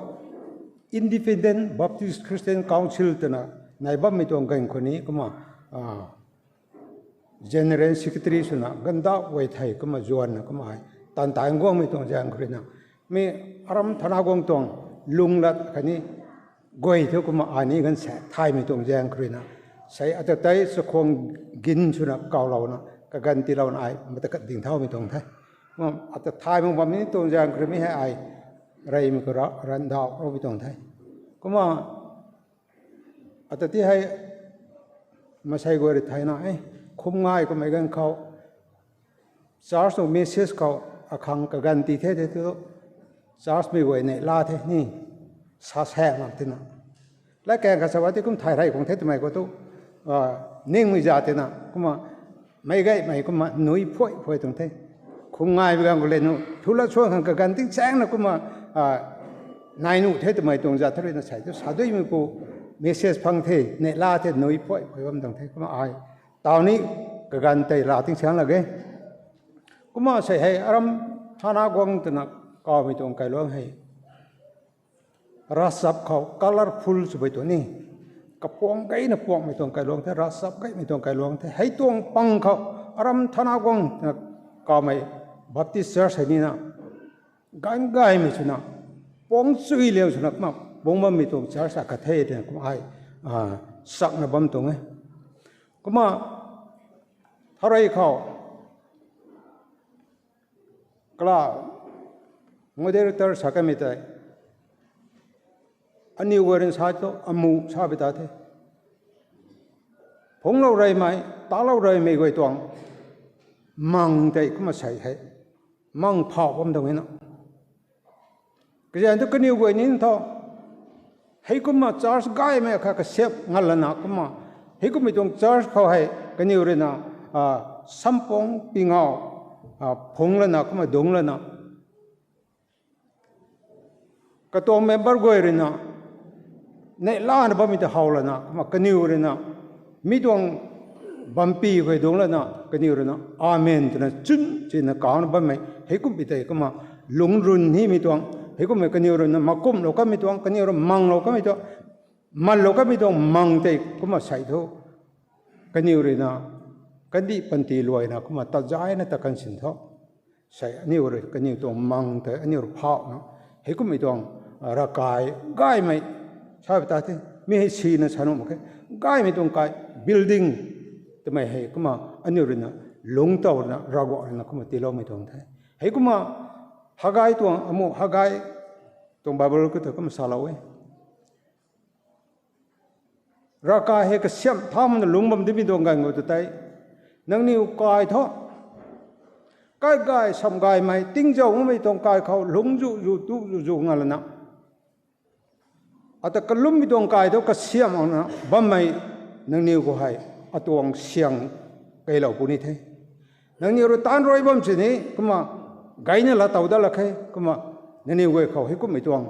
Independent Baptist Christian Council twna nai bammei tuang ganv khou ni kumna, ah, General Secretary swna gandauh guay thei kumna zuanna kumna ai tan tan guangmei tuang zaeng khou ruina, mi Aram Thana Guang tuang lunglat khatni guay thu kumna ai ni ganv sa thaymei tuang zaeng khou ruina, sei ata tei Sakhuang Gin swna kawlouna kaganv tiilouna ai mata kat ding thaumei tuang the. Kumna ata thay mak bam ni tuang zaeng khou rui mi hei ai reymei khou ra, randauh roumei tuang the. Kumna ata ti hei masei guay rui thayna e, khum ngai kummei ganv khou church tuang message khou akhang kaganv ti the the thu, church mei guay neihla the ni, sa saek mak tina. Latkaeng khat sa ba ti kum thay rey khang the twmei khou thu, ah, ningmei za tina, kumna meic gaymei kumna nui phuai phuai tuang the. Khum ngai bi ganv khou le nu thu lat suan khang kaganv tingsaengna kumna nai nuh the twmei tuang zat thu ruina sei thu saduimei pu message phang the, neihla the, nui phuai phuai bam tuang the. Kumna ai taw ni kaganv tei la tingsaeng lak e. Kumna sei hei aram thana guang twna kawmei tuang kailuang hei ravchap khou colourful swmei tuang ni, kapuang gayna puangmei tuang kailuang the, ravchap gaymei tuang kailuang the. Hei tuang pang khou aram thana guang twna kawmei Baptist church hei nina ganv gaymei swna, puang chui liang swna kumna bungc bammei tuang church akhat the twna kumna ai sakna bam tuang e. Kumna tharei khou kala moderator sa kamei tei aniw guay rui sa thu amu sa bi ta the. Phungclou reymei, talou reymei guay tuang mang tei kumna sei hei mang phauh bam tuang e na. Kazaeng thu kaniw guay ni thu heikumna church gaymei khat kasiamh ngal lana kumna, heikummei tuang church khou hei kaniw ruina sampuang pi ngau phungc lana kumna dungc lana, katuang member guay ruina neihlana bammei ta how lana kumna kaniw ruina mi tuang bampi khou dungc lana kaniw ruina amen twna chun china kauna bammei heikumhmei tei kumna lungc run nimei tuang, heikummei kaniw ruina makumhlou kamei tuang, kaniw rui manglou kamei tuang, manlou kamei tuang mang tei kumna sei thu kaniw ruina kandih panty luaina kumna tazaina ta kansin thu sei aniw rui kaniw tuang mang tei aniw rui phauhna, heikummei tuang ravkai gaymei sa bi ta the, mi hei sina sa nuh mak khe, gaymei tuang kai building twmei hei kumna aniw ruina lungc tow ruina Ravguangc ruina kumna tiiloumei tuang the. Heikumna Hagai tuang amu Hagai tuang Bible khou ta kumna salou e. Ravkai hei kasiamh thaumei na lungc bam dimei tuang ganv khou ta tei, nangniw kai thu kai gay sam gaymei tingzau makmei tuang kai khou lungc zu zu tu zu zu nga lana, ata kalummei tuang kai thu kasiamhna bammei nangniw khou hei atuang syang keylou puni the. Nangniw rui taanc rui bam sini kumna gayna laa tow dat lak khe kumna, nangniw guay khou heikumhmei tuang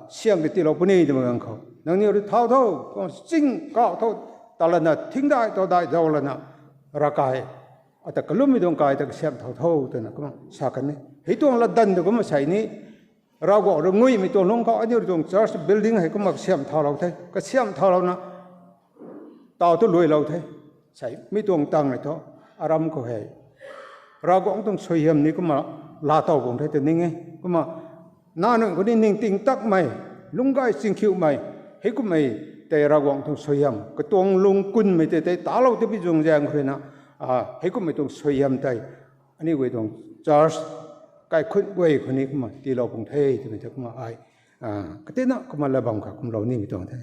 syang katiilou puni twmei ganv khou nangniw rui thau tho, kumna ching kauh tho, ta lana thingdai towdai zau lana ravkai ata kalummei tuang kai ta kasiamh thau tho twna kumna sa kan e. Hei tuang latdanv ta kumna sei ni, Ravguangc rui nguimei tuang lungc khou aniu rui tuang church building hei kumna kasiamh thaulou the, kasiamh thaulouna taw tu luilou the. Sei mi tuang tang nei thu, aram khou hei Ravguangc tuang suaihiam ni kumna laa tow bang the tw ning e. Kumna nac nunc khou ni ningting takmei, lungc gay chingkhiumei, heikumhmei tei Ravguangc tuang suaihiam katuang lung kunmei tei tei talou tibi zung zaeng khou ruina, heikumhmei tuang suaihiam tei aniu guay tuang church kaikhunc guay khou ni kumna tiilou pung the twmei ta kumna ai katina kumna lat bam kha kumlou nimei tuang the.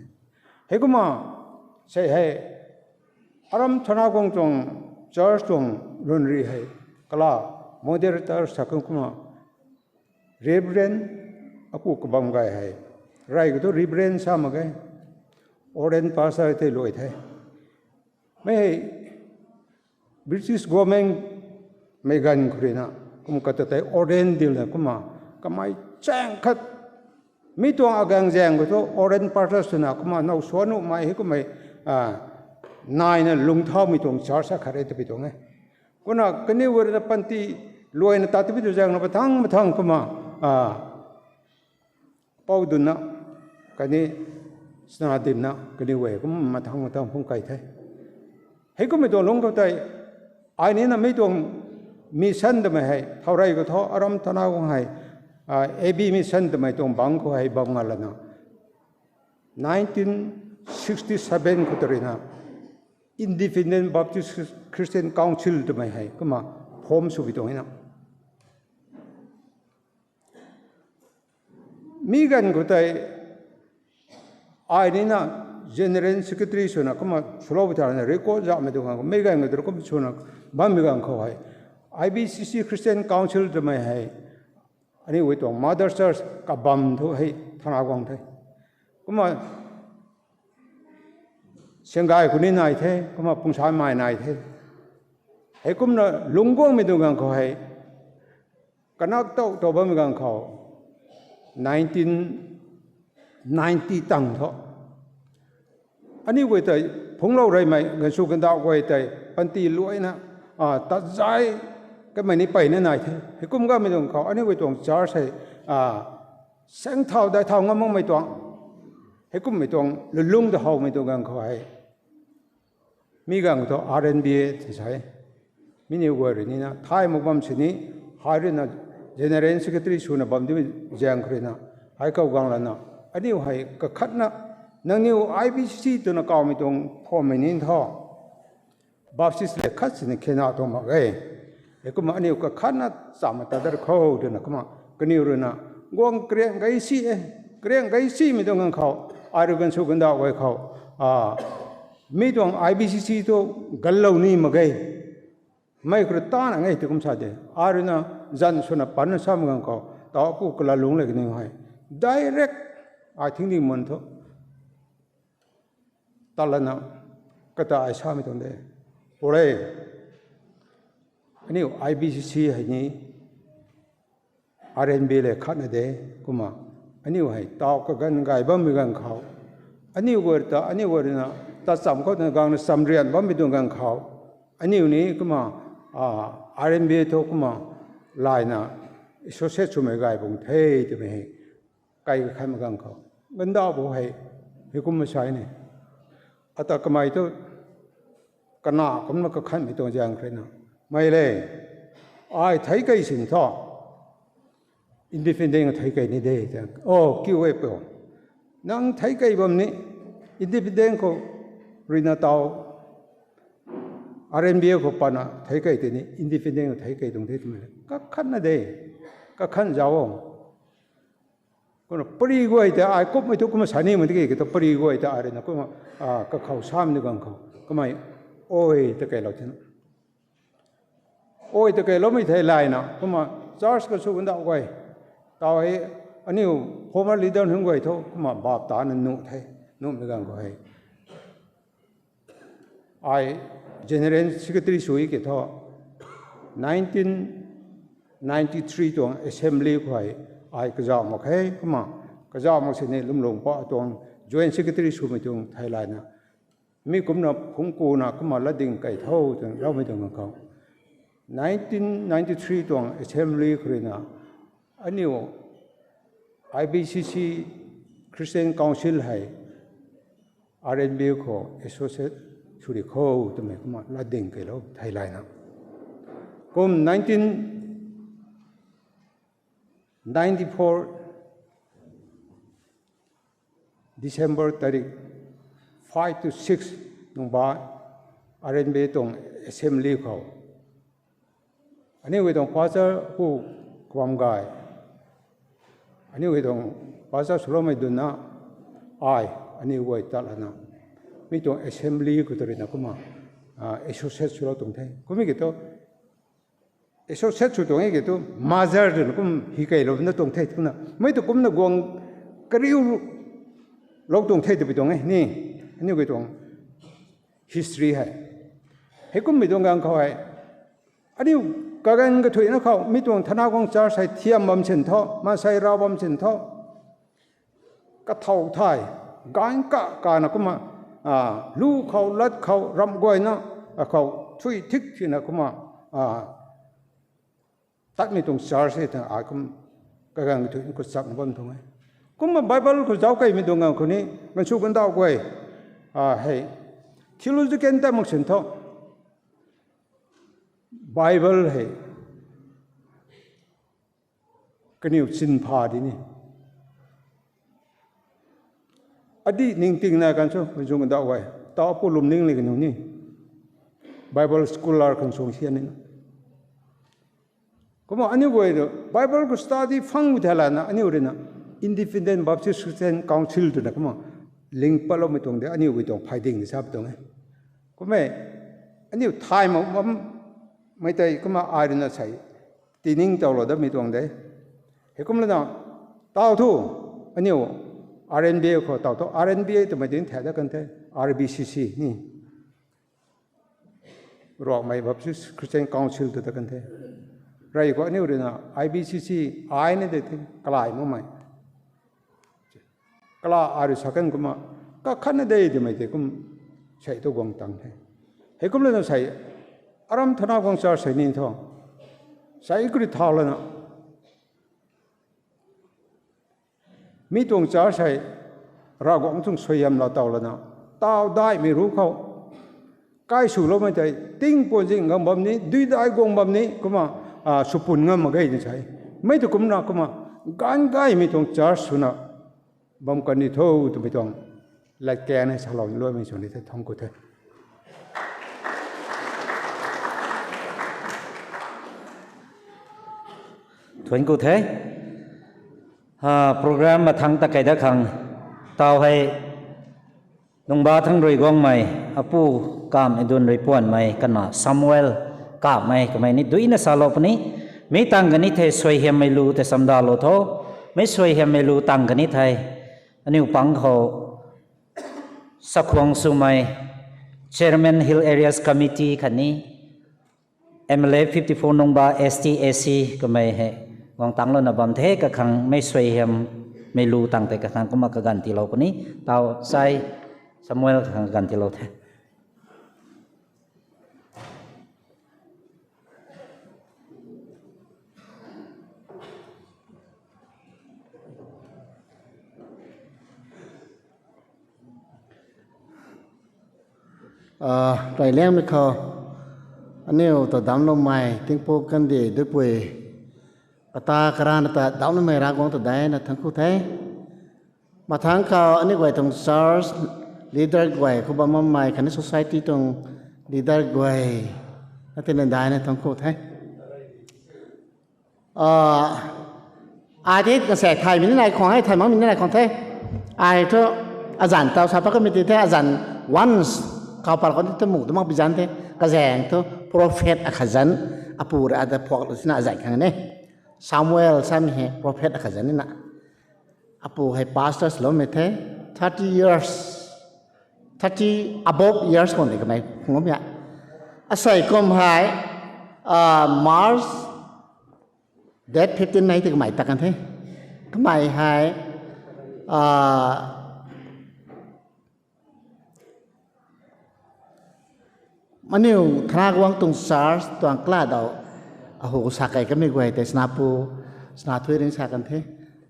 Heikumna sei hei aram thana guang tuang church tuang runri hei kala moderator sa kan kumna Reverend apu kabam gay hei, rey khou thu Reverend sa mak ge, ordained pastor tei luai the. Mei hei British government mei ganv khou ruina kum kata tei ordain dilna kumna kamei chaeng khat mi tuang agang zaeng khou thu ordained pastor swna kumna now swan nuhmei hei kummei naina lungthaumei tuang church akhat e twpui tuang e. Kumna kaniw guay ruina panty luaina ta tibi tu zaeng na mathang mathang kumna pou dunna kani sna dimna kaniw guay kum mathang mathang phung kai the. Heikummei tuang lungc khou tei ai nina mi tuang mission twmei hei thow rey khou thu aram tana guang hei A B mission twmei tuang bangc khou hei bam nga lana nineteen sixty seven khou ta ruina Independent Baptist Christian Council twmei hei kumna form swpui tuang na. Mi ganv khou tei ai nina general secretary swna kumna swloupui tha na record zamei tuang ganv khou mi ganv khou tei kum swna bammei ganv khou hei I B C C Christian Council twmei hei aniu guay tuang mother church kabam thu hei thana guang the. Kumna Sangay khou ni nai the, kumna Pungsanmei nai the. Heikumna lungc guangmei tuang ganv khou hei, kanak tow tow bammei ganv khou, nineteen ninety tang thu, aniu guay tei phungclou reymei gansw kandauh guay tei panty luaina, a, tat zay kamei ni peyna nai the. Heikum ganmei tuang khou aniu guay tuang church hei, a, saeng thau dai thau ngam makmei tuang, heikummei tuang lulung ta howmei tuang ganv khou hei, mi ganv thu R N B A ti sa e. Mi niw guay rui nina thay mak bam sini, hei ruina general secretary swna bam di zaeng khou ruina, hei khou guang lana, aniu hei kakhatna, nangniw I B C C twna kawmei tuang phuammei ni thu, Baptist le khat sini khena tuang mak e. Heikumna aniu kakhatna chamv ta dat khou twna kumna kaniw ruina guang kariang gei si e. Kariang gei simei tuang ganv khou, ai rui gansw kandauh guay khou, a, mi tuang I B C C thu ganlou ni mak ge. Mei khou rui tana nge ti kum sa de. Ai ruina zanv swna panna samei ganv khou, taw pu kalalungc le kaniw hei, direct, ai thingding mun thu tat lana, kata ai samei tuang de. Pule, aniu I B C C hei ni, R N B le khatna de, kumna, aniu hei taw kaganv gay bammei ganv khou, aniu guay ta, aniu guay ruina, ta chamv khou twna gangna chamrian bammei tuang ganv khou, aniu ni kumna, a, R N B thu kumna, layna, associate swmei gay bung the twmei hei, kai kakhanmei ganv khou, gandauh bu hei, heikum masai ni, ata kamei thu, kana kumna kakhanmei tuang zaeng khou ruina, mei le, ai thei kei sin thu, independent thei kei ni de, ta, o, kiu e po. Nang thei kei bam ni, independent khou ruina taw, R N B A khou pana thei kei tei ni, independent khou thei kei tuang the twmei le, kakhatna de, kakhan zauc o. Kumna pari guay ta ai kummei thu kumna sa ni mak tiki, ki thu pari guay ta ai ruina kumna, a, kakhou samei ni ganv khou, kamei, oi ta keilou thena. Oi ta keiloumei thei layna, kumna church gansw kandauh guay, taw hei, aniu former leader nunc guay thu, kumna bap tana nuh the, nuhmei ganv khou hei, ai general secretary sw ki thu, nineteen ninety three tuang assembly khou hei, ai kazauh mak khe, kumna kazauh mak sini lwmlung pa tuang joint secretary swmei tuang thei layna, mi kumna phungc kuna kumna latding kei tho twna loumei tuang ganv khou, nineteen ninety three tuang assembly khou ruina, aniu I B C C Christian Council hei R N B A khou associate sw ri kho twmei kumna latding keilou thei layna, kum nineteen ninety four December tarik five to six nungc ba R N B A tuang assembly khou, aniu guay tuang pastor pu kabam gay, aniu guay tuang pastor swloumei dunna, ai, aniu guay tat lana, mi tuang assembly khou ta ruina kumna, a, associate swlou tuang the. Kummei ki thu, associate sw tuang e ki thu, merger twna kum hi keilou na tuang the twna, mei tu kumna guang kariu lou tuang the twpui tuang e ni, aniu guay tuang history hei. Heikummei tuang ganv khou hei, aniu kaganv kathuicna khou mi tuang Thanaguang church hei thiam bam sin tho, maansei rav bam sin tho, kathau thai, ganv ka kana kumna, a, lu khou, lat khou, ramh guayna, a khou, thui thik thina kumna, a, tatmei tuang church e twna ai kum kaganv kathuicna khou chakna bam tuang e. Kumna Bible khou zauc keimei tuang ganv khou ni, gansw kandauh guay, a, hei, theological ta mak sin tho, Bible hei kaniw chin pha di ni, adih ningtingna kan cho, kazung ndauh guay, taw pu lwm ning le kaniw ni, Bible scholar khang suang sian nina. Kumna aniu guay tu Bible khou study phang u thei lana aniu ruina Independent Baptist Christian Council twna kumna ling patloumei tuang de, aniu guay tuang phay ding ni sa pi tuang e. Kumna aniu thay mak bam mei tei kumna ai ruina sei tiningtowlou datmei tuang de. Heikum lana taw thu aniu R N B A khou taw thu R N B A twmei tin thay dat kan the, R B C C ni. Ruangmei Baptist Christian Council tu ta kan the. Rey khou aniu rui na I B C C ai na de the, kalai makmei. Kala ai rui sa kan kumna, kakhatna de twmei tei kum sei tu guang tang the. Hei kum lana sei, aram thana guang church sei ni thu. Sei kuri thau lana. Mi tuang church sei, Ravguangc tuang suaihiam la taw lana, taw daihmei ru khou, kai swloumei tei, ting puan zing ngam bam ni, dui dai guang bam ni, kumna, a, swpun ngam mak ge ni sei. Mei tu kumna, kumna, ganv gaymei tuang church swna, bam kan ni tho twmei tuang, lat kan hei salou ni luaimei sw ni the, thangc ku the. Thangc ku the. Ha, program mathangc ta kei dat khang, taw hei, Lungba Thangc rui guangmei, apu Kamhmei Dun rui puanmei, kana Samuel Kamhmei, kamei ni duina salou puni, mi tang kani thei suaihiammei lu tei samdalou tho, mi suaihiammei lu tang kani thei, aniu pang khou, sakhuang swmei, Chairman Hill Areas Committee khatni, M L A fifty-four Nungba S T A C kamei hei, guang tanglouna bam the kakhang mei suaihiammei lu tang tei kakhang kumna kaganv tiilou puni, taw sai Samuel kakhang kaganv tiilou the. A, reyliangmei khou, aniu ta damcloumei, tingpuk kandih duipui, kata karana ta damcloumei Ravguangc ta daina thangc ku the. Mathangc khou aniu guay tuang church leader guay khou bam bammei khatni society tuang leader guay, na tina daina thangc ku the. A, ai tei kasa thaymei ni nai khwang e, thay makmei ni nai khwang the. Ai thu azanc taw sa pat kamei ti the, azanc once kaw pat khou ni thu mu tu mak pi zanc the. Kazaeng thu prophet akhat zanc, apu rui ata phuaklou sina azanc khang ne. Samuel samei hei prophet akhat zanc nina. Apu hei pastor swloumei the, thirty years, thirty above years khwan de kamei phungc bammei. Asei kum hei, a, March date fifteen nei tei kamei ta kan the. Kamei hei, a, aniu thana guang tuang church tuang kala daw, ahu sa kei kamei guay tei sanapu, sana thui ring sa kan the.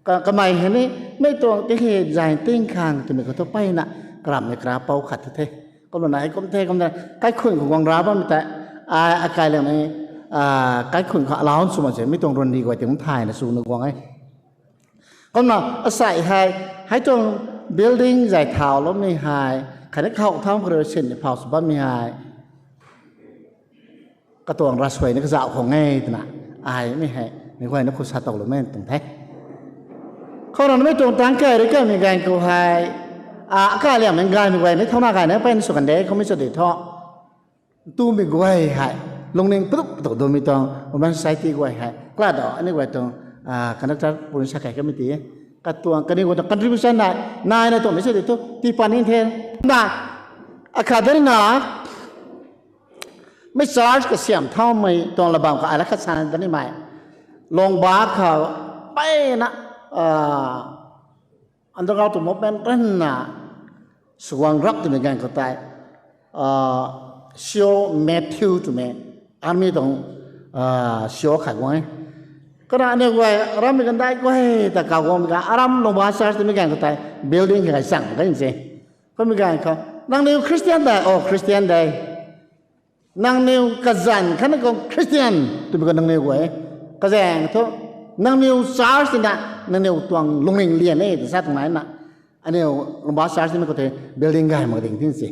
Ka-, kamei hei ni, mei tuang ti hei zay ting khang twmei khou thu peyna, karamhmei kara pou khat thu the. Kumna hei kum the, kumna kaikhunc khou guang ra bammei tei, a, akai liangmei, a, kaikhunc khou allowance sw mak se, mei tuang randi guay tei kum thayna swna guang e. Kumna asei hei, hei tuang building zay thauloumei hei, khatni khou tham khou rui sin phau sw bammei hei, katuang ravsuai ni kazauh khwang e twna, ai mi hei, mei guayna khou sa towloumei tuang the. Khou rana mei tuang tangc key rui kamei ganv khou hei, a, akai liangmei gaymei guay ni thauna gayna peyna sw kan de, khoumei sw di thu. Tumei guay hei, lungning paduk paduk dumei tuang, Women Society guay hei, kala daw, aniu guay tuang, a, conductor puni sa kei kamei ti e. Katuang, kaniw guay tuang contribution nai, naina tuang mei sw di thu, tii pat ni the. Na, akhat dani na, mei church kasiam thaumei tuang labam khou ai la khat sana danimei. Lungba khou, peyna, a, underground tuang movement ranna, suang rap twmei ganv khou tei, a, C O Matthew twmei, army tuang, a, C O khat guang e. Kana aniu guay, arammei kandai guay ta kaw guangmei ganv, aram Lungba church twmei ganv khou tei, building khat chang kan se. Kummei ganv khou, nangniw Christian de, o Christian de. Nangniw kazanc khatna khou Christian twmei khou nangniw guay e. Kazaeng thu, nangniw church tina, nangniw tuang lungning lian e, ta sa tuang naina. Aniu Lungba church twmei khou the building gay mak ding tin se.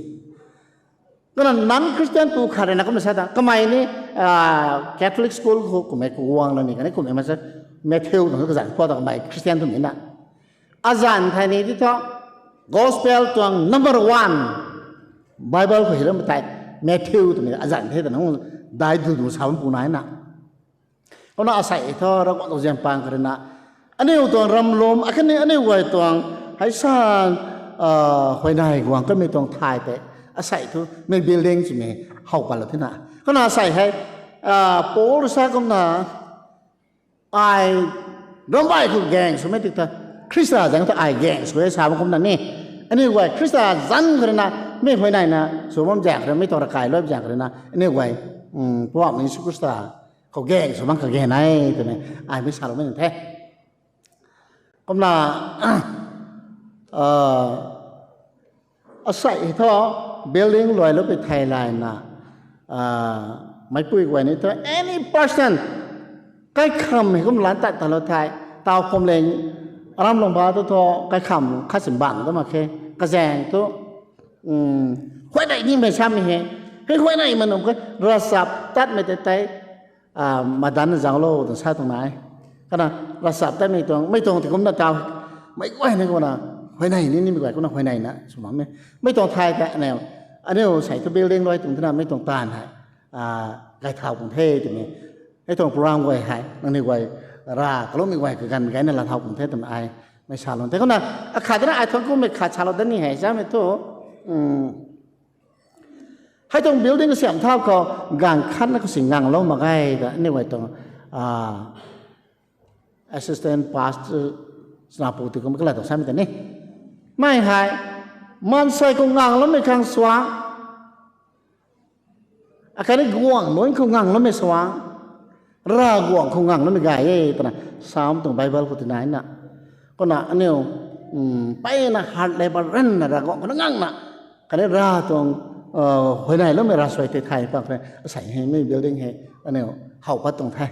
Kana non-Christian pu khat ruina kumna sa ta, kamei ni, a, Catholic school khou kummei khou guangna ni, khatni kummei ma sa, Matthew tuang kazanc khou ta kamei Christian twmei na. Azanc thei ni ti thu, gospel tuang number one, Bible khou hei lam tei, Matthew twmei azanc the twna, dai du du sa bam pu naina. Kumna asei thu, Ravguangc tuang ziampang khat ruina, aniu tuang ramlum, akhatni aniu guay tuang, hei san, a, huayney guang kamei tuang thay tei, asei thu, mei building swmei how patlou thina. Kumna sei hei, Paul sa kumna, ai rambai khou gaeng swmei tik ta, Khrista zaeng ta ai gaeng sw e sa bam kumna ni. Aniu guay Khrista zanc khou rui na, mi huayneina sw bam zaeng khou rui, mi tuang ravkai lou zaeng khou rui na, aniu guay, Poubauhmei Jisu Khrista khou gaeng sw bam kagen e twmei ai mi saloumei nunc the. Kumna, asei hei thu building luailou pui thei layna, meicpui guay ni thu any person kaikham hei kum lan tat talou thei, taw khumling, aram lungba tu thu kaikham khat sin bang ta mak khe, kazaeng thu, huayney nimei samei hei, hei huayney ma nunc khe, ravchap tatmei tei tei, madanc zauclou twna sa tuang nai. Kana ravchap tatmei tuang, mei tuang ti kumna taw, mei guay ni kumna, huayney ni nimei guay kumna huayneina sw makmei, mei tuang thei ta aniu, aniu sei thu building luai tuang thina mei tuang taanv hei gay thau pung the twmei, hei tuang program guay hei nangniw guay, rav kaloumei guay kaganv gayna laa thau pung the twmei ai mei salou the. Kumna akhat na ai thuanc kumei khat salou dat ni hei samei thu, hei tuang building kasiamh thau khou, gaanv khatna khou si nganglou mak ge ta aniu guay tuang assistant pastor swna pu ti kum kalai tuang samei ta ni, mei hei, maansei khou ngangloumei khang suang, akhatni guangc nunc khou ngangloumei suang, Ravguangc khou ngangloumei gay e twna Psalm tuang Bible khou ti naina. Kumna aniu, mpeyna hard labour ranna Ravguangc khou na ngangna, khatni rav tuang, huayneyloumei ravsuai tei thay pang khe, asei hei mi building hei aniu how pat tuang the.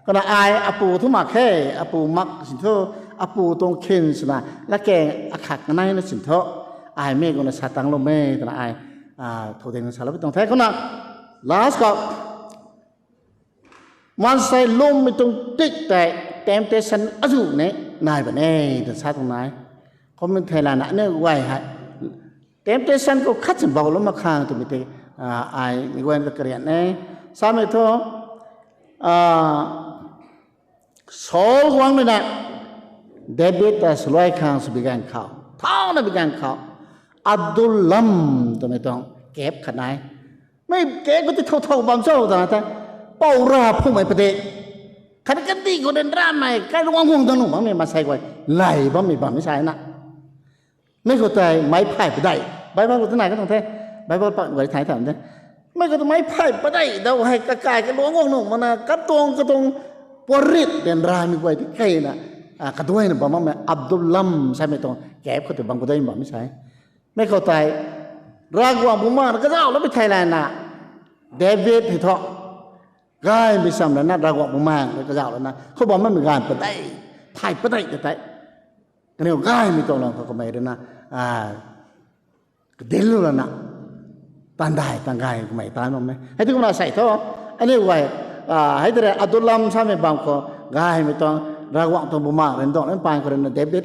Kumna ai apu thu mak khe, apu mak sin thu, apu tuang khin swna latkaeng akhat kaneina sin thu, ai mi kumna sa tangloumei twna ai thou ding salou pi tuang the. Kumna last khou, maansei lwmmei tuang tik tei temptation azuh ni nai bam e twna sa tuang nai. Kumna thei lana aniu guay hei temptation khou khat sin bouclou mak khang twmei tei, ai mi guayna ta karian e. Samei thu, Saul guangmei na David ta swluai khang sw bi ganv khou, thauna bi ganv khou, Adullam twmei tuang cave khat nai. Mi cave khou ti thou thou bam cho twna tei, pou rav phungmei padik, khatni kandih khou ryanramei kailuang guang dang nuh makmei maansei guay lay bammei bam ni sa na. Mi khou tei meic phay padeih, Bible khou ti nai ka tuang the, Bible pak guay thay thay the. Mi khou tei meic phay padeih daw hei kakai kaluang guang nuh makna katuang katuang puarit ryanramei guay ti keyna, kaduaina bam makmei Adullam samei tuang cave khou tei bam kaduai bam ni sa. Mi khou tei Ravguangc Bumaengh na kazauhlou pi thei lana, David hei thu gaymei cham lana Ravguangc Bumaengh na kazauhlou na khou bam makmei gaanv padeih, thay padeih ta tei, kaniw gaymei tuang lam khou kamei rui na kadinlou lana, taanv dai taanv gay kamei taanv bam e. Hei ti kumna sei thu, aniu guay, hei tei rui Adullam samei bam khou gaymei tuang Ravguangc tuang Bumaengh rui ndauh ni paan khou rui na David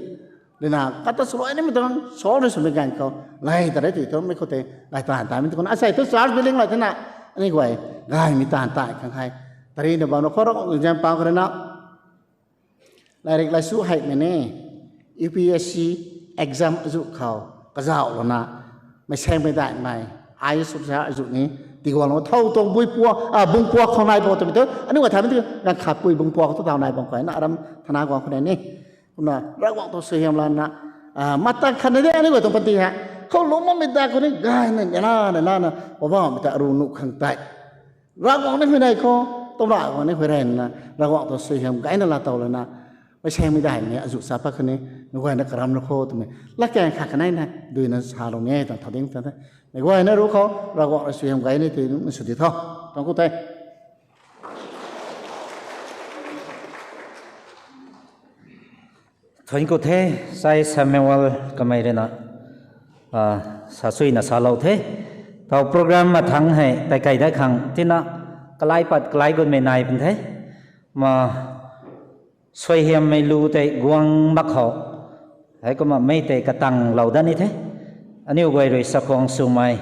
rui na kata swluai nimei tuang Saul rui swmei ganv khou lay ta rei ti thu mi khou tei gay taanv taanvmei ti kumna asei thu church building lay thena, aniu guay gaymei taanv taanv khang hei, tarina bam na khou Ravguangc tuang zian paan khou rui na lairik laisu heimei ni, U P S C exam azuh khou kazauhlou na, meic saengmei daihmei, I A S officer azuh ni, tiguanglou thow tuang bui pua, bung pua khou nai bam twmei tu aniu guay thaymei ti ganv khat pui bung pua khou thu taw nai bam khou na aram thana guang khou ni. Kumna Ravguangc tuang suaihiam lana, mata khatna de aniu guay tuang panty hei khou lungc makmei da khou ni gayna nana nana Poubauhmei ta aru nuh khang tei, Ravguangc ni huayney khou, tumra guang ni huayreyna, Ravguangc tuang suaihiam gayna laatow lana, meic saengmei daihmei azuh sa pat khou ni, meic guayna karam ra khou twmei latkaeng khat kaneina duina salou ni e twna thau ding ta the. Meic guayna ru khou Ravguangc rui suaihiam gay ni tei nunc sw di tho. Tuang khou the. Thuanc khou the, Sai Samuel kamei rui na, sa suina salou the. Taw program mathangc hei tei kei dat khang tina, kalai pat kalai gutmei nai pun the. Ma, suaihiammei lu tei guang mak khou, heikumna mei tei katanglou dat ni the. Aniu guay rui sakhwang swmei,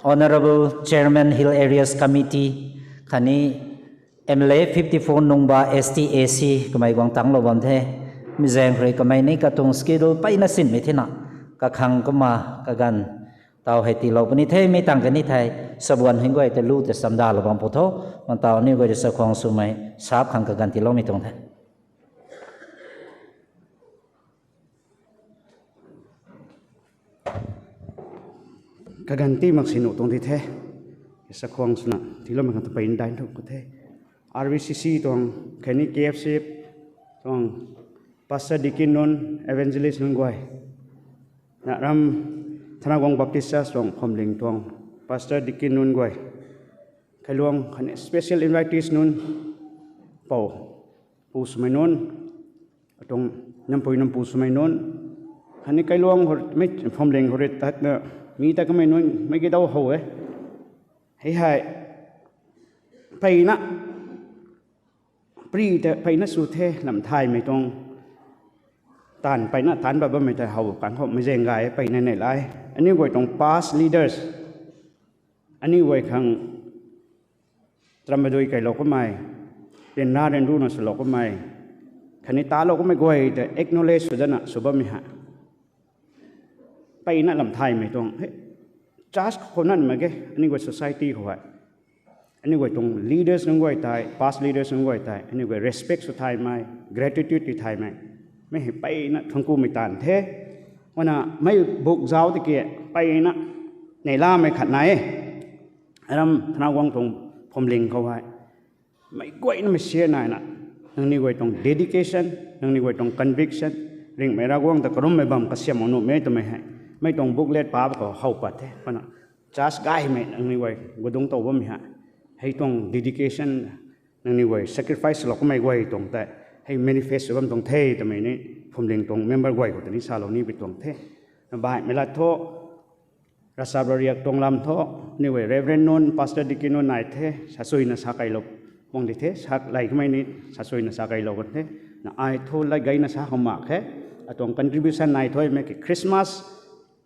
Honourable Chairman Hill Areas Committee, khatni M L A fifty-four Nungba S T A C kamei guang tanglou bam the. Mi zaeng rui kamei ni katuang schedule peyna sinmei thena, kakhang kumna kaganv Taw hei tiilou puni the, mi tang kani thei, sabuan hei guay tei lu tei chamdalou bam pu tho, man taw aniw guay rui chakhwang swmei, sap khang kaganv tiiloumei tuang the. Kaganv ti mak si nuh tuang di the. Chakhwang swna tiiloumei khang ta peyna dai thu khou the. R B C C tuang, khatni K F C tuang, Pastor Deacon nunc, Evangelist nunc guay. Na ram Thanaguang Baptist Church tuang, Phomling tuang, Pastor Deacon nunc guay. Kailuang khatni special invitees nunc, pou, pu swmei nunc, atuang nampui nampu swmei nunc, khatni kailuang khou, mei Phomling khou rui tatna, mi ta kamei nunc, mei ki daw how e. Hei hei, peyna, pri ta peyna sw the, lam thaymei tuang, taanv peyna taanc pat bammei ta how kan khou mei zaeng gay peyna nei lai. Aniw guay tuang past leaders, aniw guay khang trammadui kailou kamei, ryanra ryanruna swlou kamei, khatni talou kamei guay ta acknowledge sw dana sw bammei hei, peyna lam thaymei tuang he. Church khou na mak ge, aniw guay society khou hei, aniw guay tuang leaders nunc guay tei, past leaders nunc guay tei aniw guay respect sw thaymei, gratitude ti thaymei, mei hei peyna thuanckumei taanv the. Mana mei buk zauc tiki peyna neihlamei khat nai e. Ram Thanaguang tuang Phomling khou hei, mei guayna mei sian naina, nangniw guay tuang dedication, nangniw guay tuang conviction, ringhmei Ravguangc ta karummei bam kasiam nuhmei twmei hei, mei tuang booklet paap khou how pat the. Mana church gaymei nangniw guay guadungc tow bammei hei, hei tuang dedication, nangniw guay sacrifice lou kamei guay tuang tei hei manifest sw bam tuang the twmei ni Phomling tuang member guay khou tei ni salou ni pui tuang the. Na baihmei lat thu, ravchap ravriak tuang lam thu, aniw guay Reverend nunc, Pastor Deacon nunc nai the, sasuina sa keylou mang di the, sa lay kamei ni sasuina sa keylou kan the. Na ai thu lat gayna sa khou mak khe, atuang contribution nai thuimei ki Christmas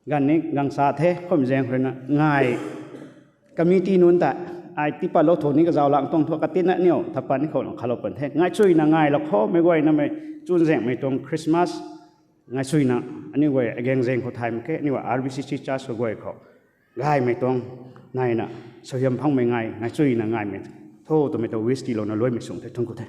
ganv ni gang sa the, khum zaeng khou rui na ngai committee nunc ta, ai tipatlou thu ni kazauh lang tuang thu katinna niw thapat ni khou khalou pan the. Ngaichuina ngailou khou mei guaynamei chunzaenghmei tuang Christmas ngaichuina aniw guay agaeng zaeng khou thay mak khe, aniw guay R B C C Church khou guay khou gaymei tuang naina, suaihiam phangmei ngai, ngaichuina ngaimei tho twmei ta wish tiilouna luaimei sung the, thungc ku the.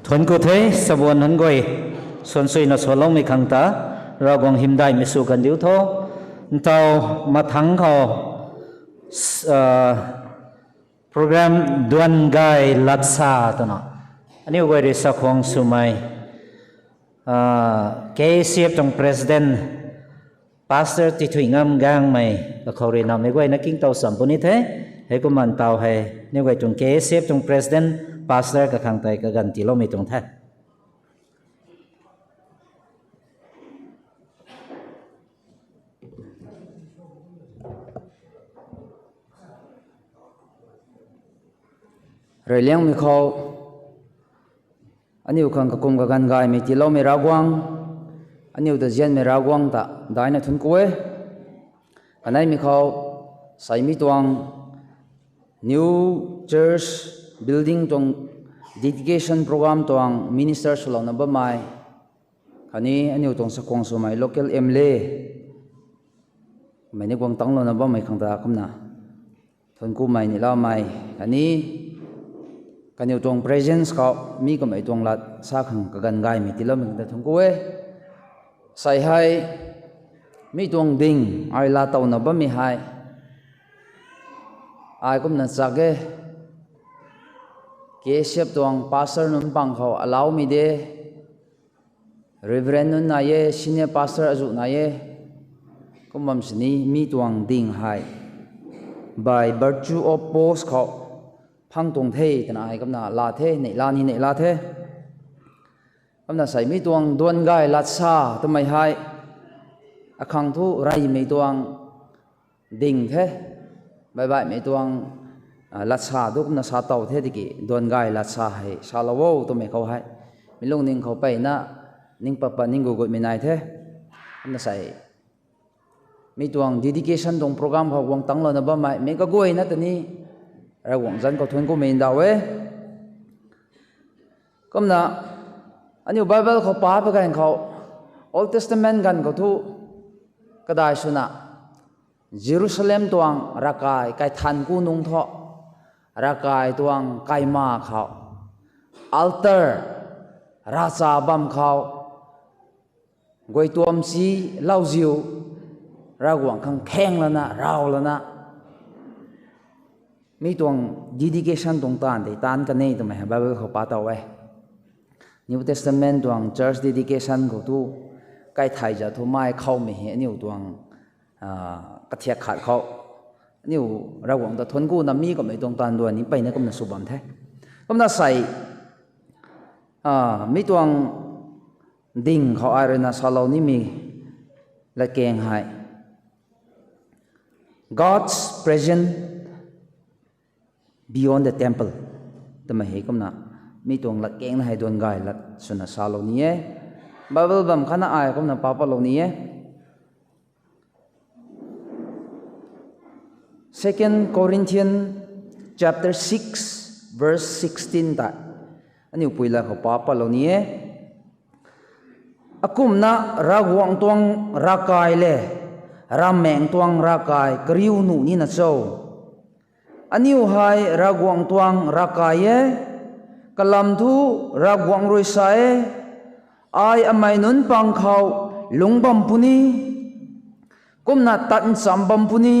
Thuanc ku the, sabuan nunc guay, suansuina sualoumei khang ta, Ravguangc hymdaihmei sw kandiu tho, ntau mathangc khou, program Duan Gay Latsa twna, aniu guay rui sakhwang swmei, K A C F tuang President, Pastor Tithuingam Gangmei kakhou rui namei guayna kingtow cham puni the. Heikumna ntau hei aniu guay tuang K A C F tuang President, Pastor kakhang tei kaganv tiiloumei tuang the. Reyliangmei khou, aniu khang kakum kaganv gaymei tiiloumei Ravguangc, aniu ta nzianmei Ravguangc ta daihna thuanc ku e. Kaneimei khou, sei mi tuang new church building tuang dedication program tuang minister swlouna bammei, khatni aniu tuang sakhwang swmei local M L A mei ni guang tangclouna bammei khang ta kumna thuanc kumei ni laumei, khatni kaniw tuang presence khou mi kamei tuang lat sa khang kaganv gaymei tiiloumei khang ta thuanc ku e. Sei hei mi tuang ding ai laa towna bammei hei ai kumna chak e, K A C F tuang pastor nunc pang khou alaumei de, Reverend nunc nai e, senior pastor azuh nai e. Kum bam sini mi tuang ding hei by virtue of post khou phang tuang the twna hei kumna laa the, neihla ni neihla the. Kumna sei mi tuang Duan Gay Latsa twmei hei akhang thu reymei tuang ding the, baihbaihmei tuang latsa tu kumna sa tow the tiki Duan Gay Latsa hei salou o twmei khou hei mi lungning khou peyna ning pat pat ning gugutmei nai the. Kumna sei mi tuang dedication tuang program khou guang tangclouna bammei mei kaguayna ta ni Ravguangc zanc khou thuanc kumei ndauh e. Kumna aniu Bible khou pa pa ganv khou, Old Testament ganv khou thu kadai swna Jerusalem tuang ravkai kaithan ku nungc thu, ravkai tuang kaima khou, altar, ravcha bam khou, guay tuam si lauziu, Ravguangc khang khaeng lana raw lana mi tuang dedication tuang taanv tei taanc kan e twmei hei Bible khou pa tow e. New Testament tuang church dedication khou thu kaithai za thu mei khoumei hei aniu tuang kathiak khat khou aniu Ravguangc ta thuanc kuna mi kummei tuang taanv duan ni peyna kumna sw bam the. Kumna sei mi tuang ding khou ai ruina salou nimei latkaeng hei God's presence beyond the temple twmei hei kumna mi tuang latkaeng na hei Duan Gay Lat swna salou ni e. Bible bam khatna ai kumna pa patlou ni e. Second Corinthians chapter six verse sixteen ta aniu pui la khou pa patlou ni e. Akumna Ravguangc tuang ravkai le ravmaengc tuang ravkai kariu nuh nina cho? Aniu hei Ravguangc tuang ravkai e, kalam thu Ravguangc rui sa e, ai amei nunc pang khou lungc bam puni, kumna tat ncham bam puni,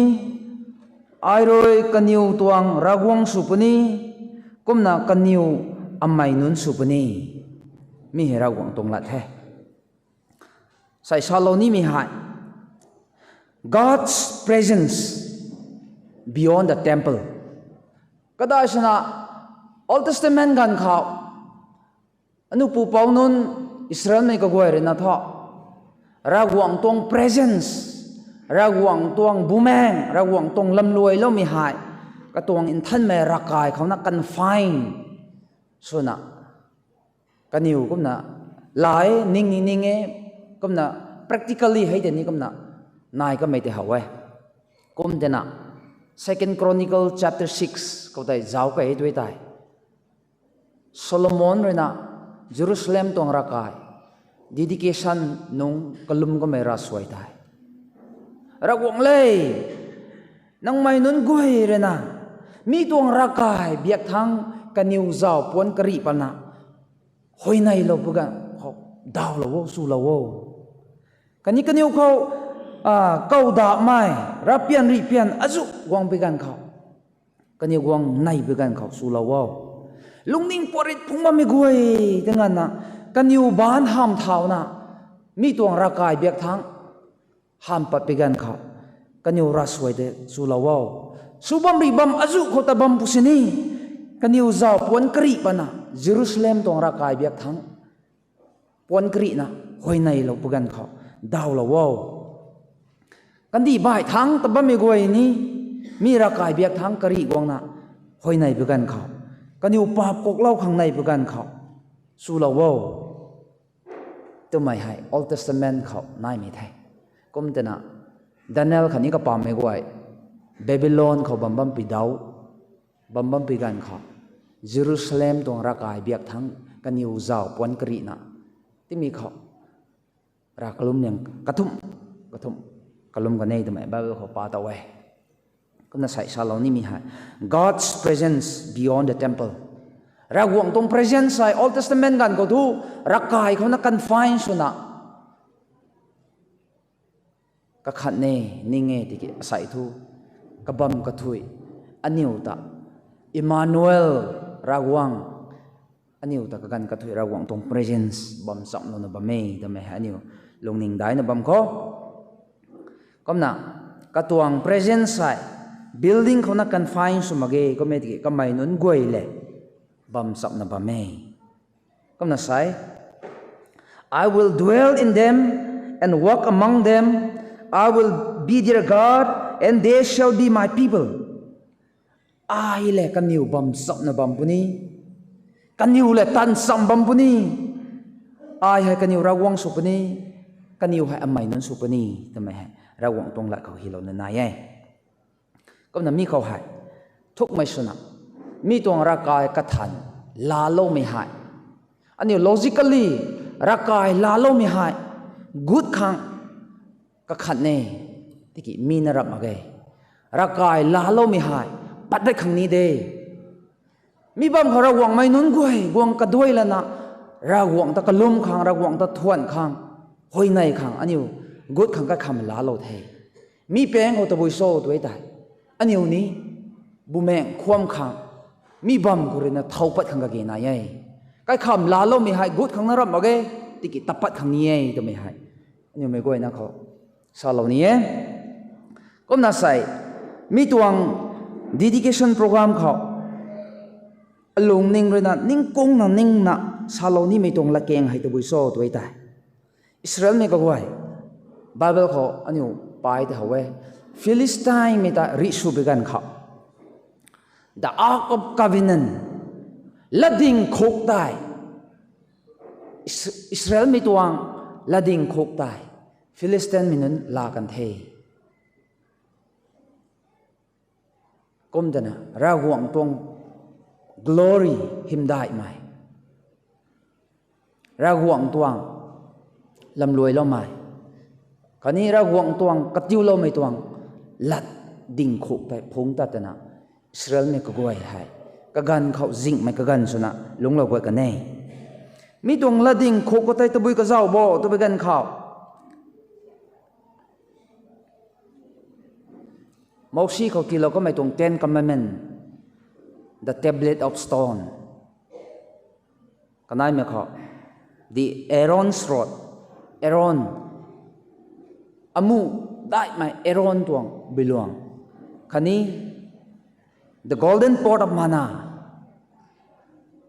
ai rui kaniw tuang Ravguangc sw puni, kumna kaniw amei nunc sw puni. Mi hei Ravguangc tuang lat the. Sei salou nimei hei God's presence beyond the temple. Kadai swna Old Testament ganv khou aniu pupouc nunc Israelmei kaguay ruina thu Ravguangc tuang presence, Ravguangc tuang bumaeng, Ravguangc tuang lamluailoumei hei katuang nthanmei ravkai khouna confine swna kaniw kumna lai ning ni ning e, kumna practically hei tei ni kumna nai kamei tei how e. Kum tina Second Chronicle chapter six khou tei zauc kei tu tei Solomon ruina Jerusalem tuang ravkai dedication nung kalum kamei ravsuai tei, Ravguangc le, nangmei nunc guay ruina mi tuang ravkai biak thang kaniw zauc puanc karih patna huayneylou pu ganv khou dawlou o, swlou o. Kaniw kaniw khou, a, kau damei, ravpian rihpian azuh guang pi ganv khou, kaniw guang nei pi ganv khou swlou o. Lungning puat rit phungc bammei guay tei nganvna, kaniw baanc hamv thauna, mi tuang ravkai biak thangc hamv pat pi ganv khou, kaniw ravsuai tei swlou o. Sw bam rih bam azuh khou ta bam pu sini, kaniw zauc puanc karih pana, Jerusalem tuang ravkai biak thangc puanc karihna huayneylou pu ganv khou dawlou o. Kandih baih thangc ta bammei guay ni, mi ravkai biak thangc karih guangna huayney pi ganv khou, kaniw paap kuaklou khang nei pi ganv khou swlou o, twmei hei Old Testament khou naimei the. Kum twna, Daniel khatni kapammei guay Babylon khou bam bam pi daw, bam bam pi ganv khou, Jerusalem tuang ravkai biak thangc kaniw zauc puanc karihna, timi khou, rav kalum liang kathumh, kathumh kalum kan e twmei Bible khou pa tow e. Kumna sei salou nimei hei, God's presence beyond the temple. Ravguangc tuang presence hei Old Testament ganv khou thu ravkai khouna confine swna kakhat ne, ning e tiki asei thu kabam kathuic, aniw ta Emmanuel, Ravguangc, aniw ta kaganv kathuic Ravguangc tuang presence bam chamlouna bam e twmei hei aniw lungning daina bam khou. Kumna, katuang presence hei building khouna confine sw mak ge, kum e tiki kamei nunc guay le bam chamna bam e. Kumna sei, I will dwell in them and walk among them. I will be their God, and they shall be my people. Ai le kaniw bam chamna bam puni, kaniw le tan cham bam puni, ai hei kaniw Ravguangc sw puni, kaniw hei amei nunc sw puni twmei hei Ravguangc tuang lat khou hylouna nai e. Kumna mi khou hei, thukmei swna, mi tuang ravkai kathan laaloumei hei, aniu logically ravkai laaloumei hei gut khang kakhat ne, tiki mi na rap mak ge. Ravkai laaloumei hei pat dat khang ni de. Mi bam khou Ravguangcmei nunc guay guang kaduai lana, Ravguangc ta kalum khang, Ravguangc ta thuan khang, huayney khang aniu gut khang kaikham laalou the. Mi pang khou tabui cho tw e tei, aniu ni bumaengc khwan khang, mi bam khou ruina thow pat khang kage nai e. Kaikham laaloumei hei gut khang na rap mak ge, tiki tat pat khang ni e twmei hei aniu mei guayna khou salou ni e. Kumna sei, mi tuang dedication program khou alungning ruina ningkungna ningna salou nimei tuang latkaeng hei tabui cho tw e tei, Israelmei kaguay, Bible khou aniu pai tei how e, Philistinemei ta rih sw bi ganv khou, the Ark of Covenant, latding khuk tei, Is-, Israelmei tuang latding khuk tei Philistinemei nunc laa kan the. Kum twna Ravguangc tuang glory hymdaihmei, Ravguangc tuang lamluailoumei khatni Ravguangc tuang katiuloumei tuang latding khuk tei phungc tat twna Israelmei kaguay hei kaganv khou zinghmei kaganv swna lungclou guay kan e. Mi tuang latding khuk khou tei tabui kazauh bo twbui ganv khou, Mousi khou tiilou kamei tuang Ten Commandment, the tablet of stone, kanaimei khou, the Aaron's rod, Aaron, amuh daihmei Aaron tuang biluang khatni the golden pot of manna,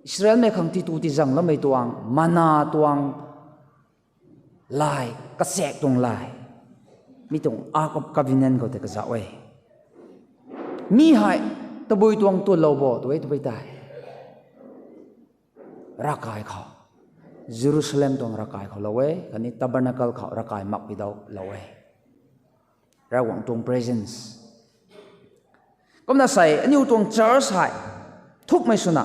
Israelmei khang titu tizangloumei tuang manna tuang lai, kachaek tuang lai, mi tuang Ark of Covenant khou tei kazauh e. Mi hei tabui tuang twlou bo tw e twbui tei, ravkai khou, Jerusalem tuang ravkai khou lou e khatni tabernacle khou ravkai makpui daw lou e. Ravguangc tuang presence. Kumna sei aniu tuang church hei thukmei swna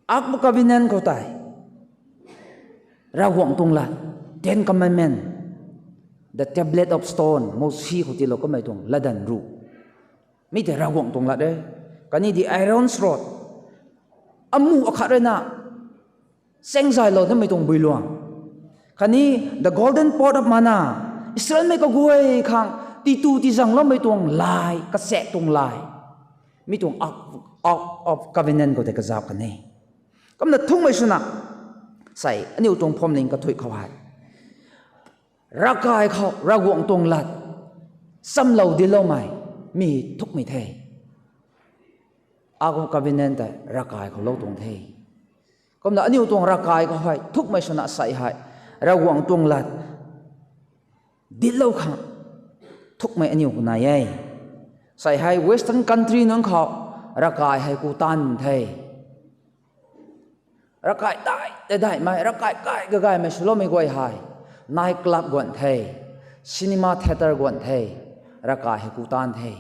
Ark of Covenant khou tei Ravguangc tuang lat, Ten Commandment, the tablet of stone, Mousi khou tiilou kamei tuang latdanv ruh, mi tei Ravguangc tuang lat e. Khatni the Aaron's rod, amuh akhat ruina Chengzaylou namei tuang builuang. Khatni the golden pot of manna. Israelmei kaguay khang titu tizangloumei tuang lai, kachaek tuang lai. Mi tuang Ark, Ark of Covenant khou tei kazauh kan e. Kumna thukmei swna, sei, aniu tuang phuamling kathuih khou hei, ravkai khou Ravguangc tuang lat chamlou dincloumei, mi thukmei the. Ark of Covenant tei ravkai khou lou tuang the. Kumna aniu tuang ravkai khou hei thukmei swna sei hei, Ravguangc tuang lat dinclou khang thukmei aniu khou nai e. Sei hei Western country nunc khou ravkai hei ku taanv the. Ravkai dai, dai, daimei, ravkai kai, gagaymei swloumei guay hei night club guan the, cinema theatre guan the, ravkai hei ku taanv the.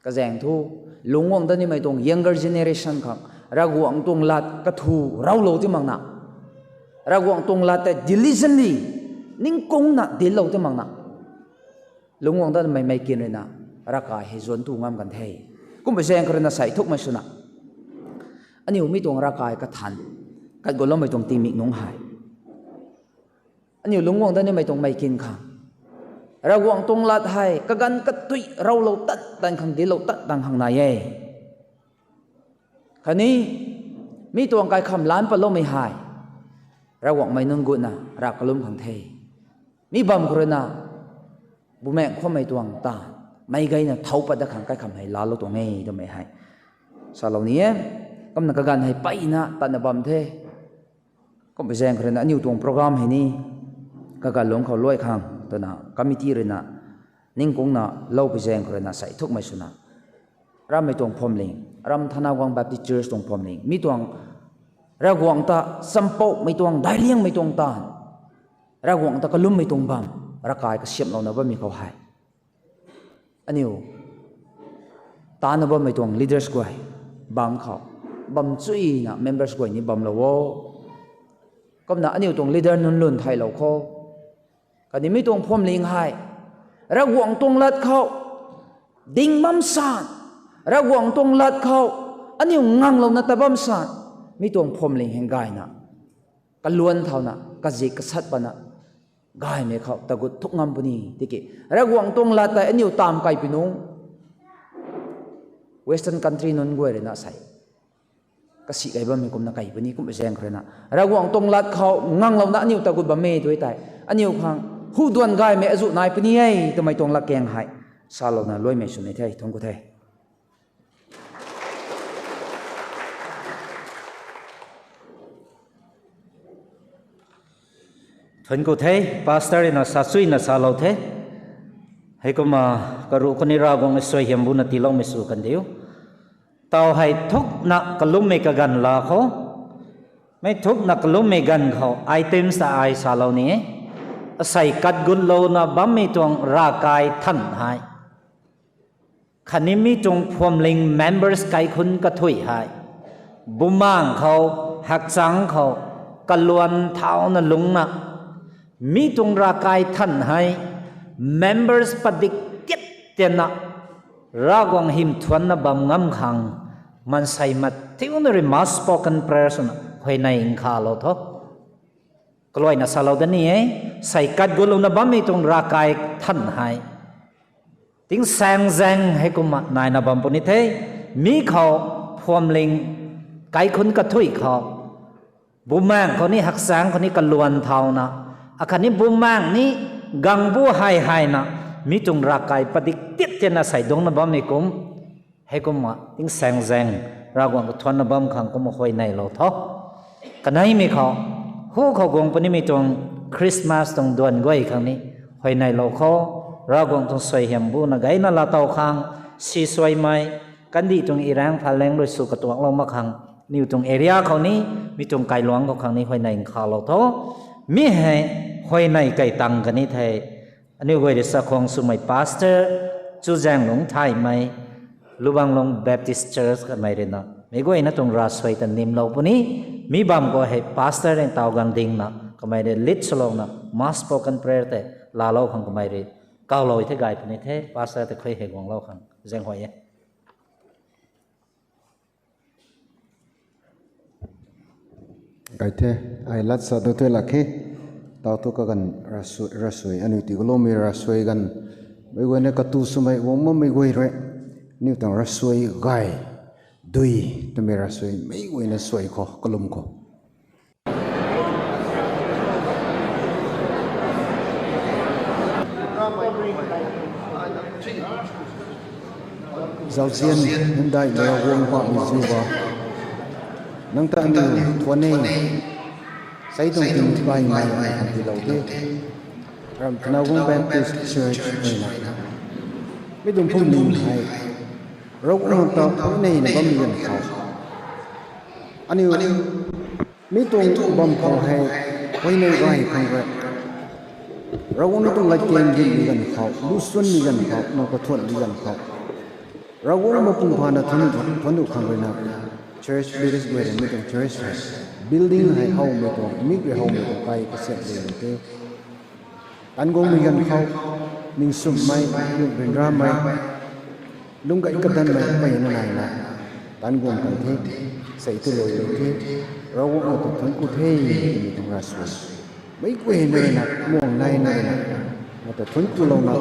Kazaeng thu, lungc guang dat nimei tuang younger generation khang, Ravguangc tuang lat kathu raulou ti makna, Ravguangc tuang lat tei diligently, ningkungna dinclou ti makna, lungc guang dat nimei meic kin ruina, ravkai hei zuanc tu ngam kan the. Kumna zaeng khou ruina sei thukmei swna, aniu mi tuang ravkai kathan, kat gutloumei tuang tingmik nungc hei, aniu lungc guang dat nimei tuang meic kin khang, Ravguangc tuang lat hei kaganv katui raulou tat tan khang, dinclou tat tan khang nai e. Khatni, mi tuang kaikham lan patloumei hei, Ravguangc mei nunc gutna rav kalum khang the. Mi bam khou ruina, bumaengh khwanmei tuang taanv, meic gayna thau pat dat khang kaikham hei laalou tuang e twmei hei salou ni e. Kumna kaganv hei mpeyna tatna bam the. Kumna zaeng khou ruina aniu tuang program hei ni, kaganv lungc khou luai khang twna committee ruina, ningkungna lou pi zaeng khou ruina sei thukmei swna, ramei tuang phuamling, Ram Thanaguang Baptist Church tuang phuamling, mi tuang Ravguangc ta champoumei tuang, dailiangmei tuang taanv, Ravguangc ta kalummei tuang bam, ravkai kasiamhlouna bammei khou hei, aniu taanna bammei tuang leaders guay bam khou, bam chuyna members guay ni bamlou o. Kumna aniu tuang leader nunc lun thaylou khou, khatni mi tuang phuamling hei, Ravguangc tuang lat khou ding bam san, Ravguangc tuang lat khou aniu nganglouna tat bam san, mi tuang phuamling hei gayna, kaluan thauna, kazik kasat patna, gaymei khou tagut thuk ngam puni tiki, Ravguangc tuang lat tei aniu taanv kai pi nungc, Western country nunc guay ruina sei, kasi kai bammei kumna kai puni. Kumna zaeng khou ruina, Ravguangc tuang lat khou nganglouna aniu tagut bammei tu tei, aniu khang huduan gaymei azuh nai puni e twmei tuang latkaeng hei salouna luaimei sw ni the. Thuanc ku the. Thuanc ku the, Pastor ruina sa chuyna salou the. Heikumna, karuh khou ni Ravguangc suaihiam buna tiiloumei sw kandiu. Tau hei thukna kalummei kaganv la khou, mei thukna kalummei ganv khou items ta ai salou ni e. Asei kat gutlouna bammei tuang ravkai than hei, khatni mi tuang phuamling members kaikhunc kathuih hei, bumaengh khou, hakchang khou, kaluan thauna lungcna, mi tuang ravkai than hei, members padik tiat tianna, Ravguangc hym thuanna bam ngam khang, maansei mathiuna rui mass spoken prayer swna huayney nkhavlou tho. Kaluaina salou dat ni e, sei kat gutlouna bammei tuang ravkai than hei, tingsaeng zaeng heikumna naina bam puni the. Mi khou, phuamling, kaikhunc kathuih khou, bumaengh khou ni hakchang khou ni kaluan thauna, akhatni bumaengh ni gangbu hei heina, mi tuang ravkai padik tiat tianna sei dungcna bammei kum, heikumna tingsaeng zaeng, Ravguangc kathuanna bam khang kumna huayneylou tho. Kaneimei khou, hu khou guang punimei tuang Christmas tuang duan guay khang ni huayneylou khou, Ravguangc tuang suaihiam buna gayna laatow khang, si suaimei, kandih tuang iraengc phaleng rui sw katuanglou mak khang, niw tuang area khou ni, mi tuang kailuangc khou khang ni huayney nkhavlou tho. Mi hei huayney kai tang kani thei, aniu guay rui chakhwang swmei pastor, Chuzaenglungc Thaymei, Lubanglung Baptist Church kamei ruina, meic guayna tuang ravsuai ta nimlou puni, mi bam khou hei pastor rui taw gang dingna, kamei rui lead swlouna, mass spoken prayer tei laalou khang kamei rui kawlou the gay puni the, pastor tei khui hei guanglou khang zaenghuay e. Kai the, ai lat sa tu tei lak khe. Tau thu kaganv ravsuai, ravsuai, aniu ti kalumei ravsuai ganv. Meic guayna katu swmei guang makmei guay rui, aniu tuang ravsuai gay, dui, twmei ravsuai meic guayna suai khou kalum khou zauzian, nunc daihmei Ravguangc Pameiziu ba, nang ta aniu thuan e, sei tuang tingmik baihmei khang tiilou the. Ram Kanaguang Baptist Church ruina mi tuang phuamling hei Ravguangc ta huayneyna bammei ganv khou, aniu mi tuang bam khou hei huayney gay khang rui, Ravguangc na tuang latkaeng dinmei ganv khou, lusuanmei ganv khou, nang kathuanmei ganv khou, Ravguangc mapung phana thuan, thuan nuh khang ruina, church leaders guay rui mi tuang church hei, building hei howmei tuang, mik rui howmei tuang kai kasiamh le te. Tan guangmei ganv khou, ningswmmei, lungh ryanramei, lungc gay kadanmei mpeyna naina, tan guang kan the, sei tu luailou the, Ravguangc ta thuanc ku the, twmei tuang ravsuai. Meic guayna ruina, muang naina ruina, nang ta thuanc kulouna,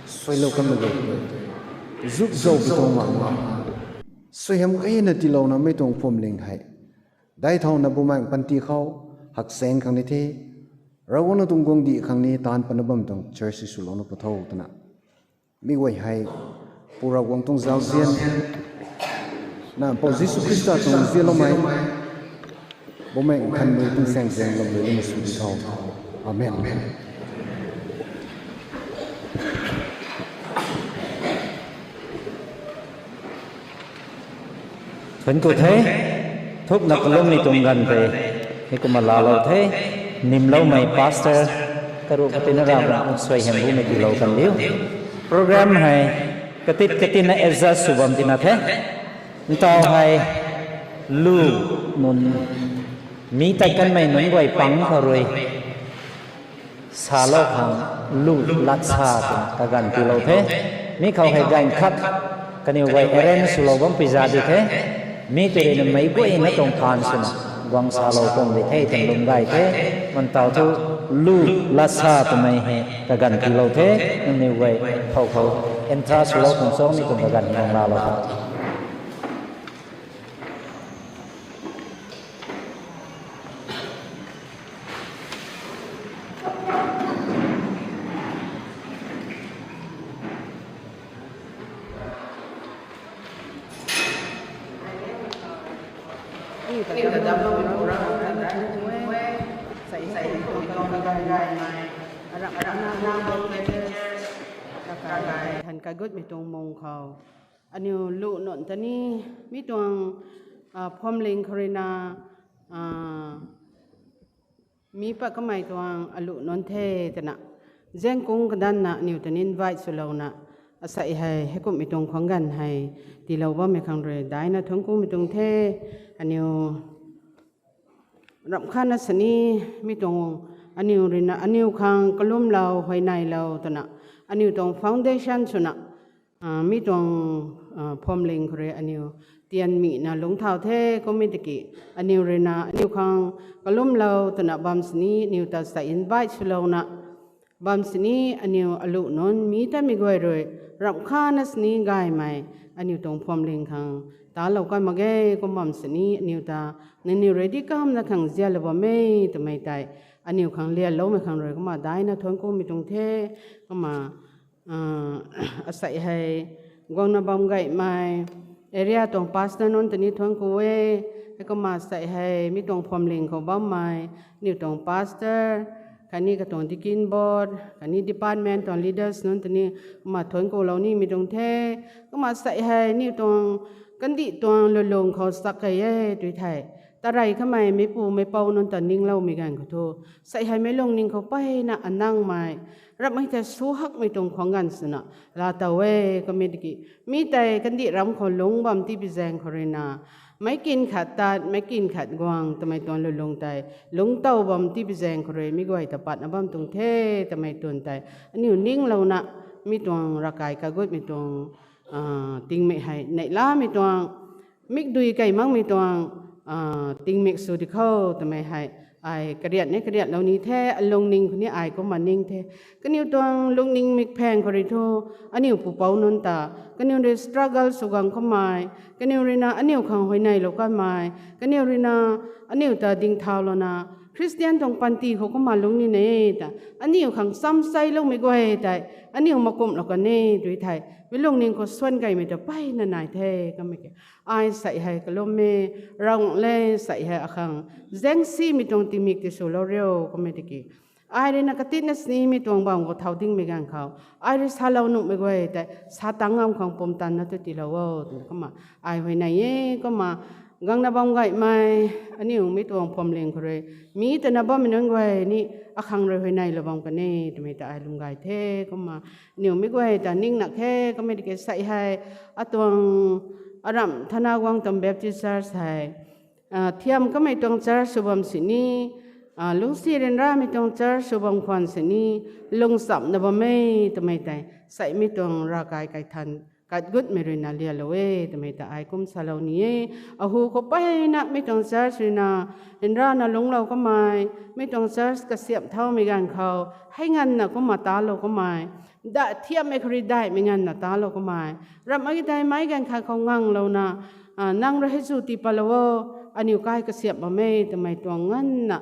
suailou kanmei guay, zuk zauc pi tuang makna, suaihiam gayna tiilouna mei tuang phuamling hei, daic thauna Bumaengh Panty khou, haksaeng khang ni the, Ravguangc na tuang guangcdic khang ni taanv patna bam tuang church swlouna pw tho twna, mi guay hei, Pu Ravguangc tuang zauzian, na Mpouh Jisu Khrista tuang zianloumei, Bumaengh Nthanmei tuang saengzaeng lwmmei ni sw di tho. Amen. Thuanc ku the, thukna kalummei tuang ganv tei, hei kumna laalou the, nimloumei pastor, karuh katina Ravguangc suaihiam bumei tiilou kan diu. Program hei, katit katina adjust sw bam tina the, ntau hei, lu nunc, mi tat kanmei nunc guay pang khou rui, salou khang lu lat sa twna kaganv tiilou the. Mi khou hei ganv khat kaniw guay arrange swlou bam pi za di the. Mi tei ruina meic guayna tuang phaan swna guang salou tuang di the twna lwm gay the. Mantau thu lu lat sa twmei hei kaganv tiilou the. Nangniw guay khou khou entrance swlou tuang cho, mi tuang kaganv guang laalou tho. Than kagutmei tuang mung khou aniu lu nunc ta ni, mi tuang, ah, phuamling khou ruina, ah, mi pat kamei tuang alu nunc the twna, zaengkung kadanna aniu ta ni invite swlouna, asei hei heikumhmei tuang khwang ganv hei tiilou bammei khang rui daina thuanc kumei tuang the. Aniu ramh khatna sini, mi tuang aniu ruina aniu khang kalumlou huayneylou twna, aniu tuang foundation swna, ah, mi tuang, ah, phuamling khou rui aniu tianmihna lungcthau the. Kummei tiki aniu ruina aniu khang kalumlou twna bam sini, aniu ta sa invite swlouna bam sini, aniu alu nunc mi tatmei guay rui ramh khatna sini gaymei aniu tuang phuamling khang talou kan mak ge. Kum bam sini aniu ta nangniw ready kamna khang zialou bam e twmei tei aniu khang lianloumei khang rui kumna daina thuanc kumei tuang the. Kumna, ah, asei hei guangna bam gaymei area tuang pastor nunc ta ni thuanc ku e. Heikumna asei hei mi tuang phuamling khou bammei aniu tuang pastor, khatni katuang deacon board, khatni department tuang leaders nunc ta ni kumna thuanc kulou nimei tuang the. Kumna asei hei aniu tuang kandih tuang lulung khou sak key e tui thei, tarey kamei meipu meipou nunc ta ningloumei ganv khou thu, asei hei meic lungning khou mpeyna anangmei, ramhmei thei su hakmei tuang khwang ganv swna laatow e. Kummei tiki mi tei kandih ram khou lungc bam tipui zaeng khou ruina, meic kin khat tat, meic kin khat guang twmei tuang lulung tei lungctow bam tipui zaeng khou rui mi guay ta patna bam tuang the twmei tuang tei aniu ninglouna, mi tuang ravkai kagutmei tuang, ah, tingmik hei neihlamei tuang, mikdui key makmei tuang, tingmik sw di khou twmei hei, ai kariat ni kariatlou ni the, alungning khou ni ai kumna ning the. Kaniw tuang lungning mikpheng khou rui thu, aniu pupouc nunc ta, kaniw rui struggle sw gang kamei, kaniw ruina aniu khang huayneylou kamei, kaniw ruina aniu ta dingthaulouna, Khristian tuang panty khou kumna lungc ni ne ta, aniu khang chamseiloumei guay tei, aniu makumhlou kan e tw thei, mi lungning khou suan kaimei ta mpeyna nai the kamei ke. Ai sei hei kalummei, Ravguangc le sei hei akhang zaengsimei tuang tingmik tiswlou riu kamei tiki, ai ruina katitna sinimei tuang bam khou thau dingmei ganv khou, ai rui salou nuhmei guay tei sa tang ngam khang pumtanna tu tiilou o twna kumna ai huayney e. Kumna guangna bam gaymei, aniu mi tuang phuamling khou rui mi twna bammei nunc guay ni akhang rui huayneylou bam kan e twmei ta ai lwm gay the. Kumna aniu mi guay ta ningna khe kamei tiki sei hei, atuang aramh Thanaguang tuang Baptist Church hei, thiam kamei tuang church sw bam sini, lungcsi ryanramei tuang church sw bam khwan sini, lungchamna bam e twmei tei, sei mi tuang ravkai kaithan katgutmei ruina lialou e twmei ta ai kum salou ni e. Ahu khou mpeyna mi tuang church ruina, ryanrana lungclou kamei, mi tuang church kasiamh thaumei ganv khou, hei nganvna kumna talou kamei, da thiammei khou rui daihmei nganvna talou kamei, ramh mak ge tei meic ganv khat khou nganglouna, nang rui hei chu tii patlou o, aniu kai kasiamh bam e twmei tuang nganvna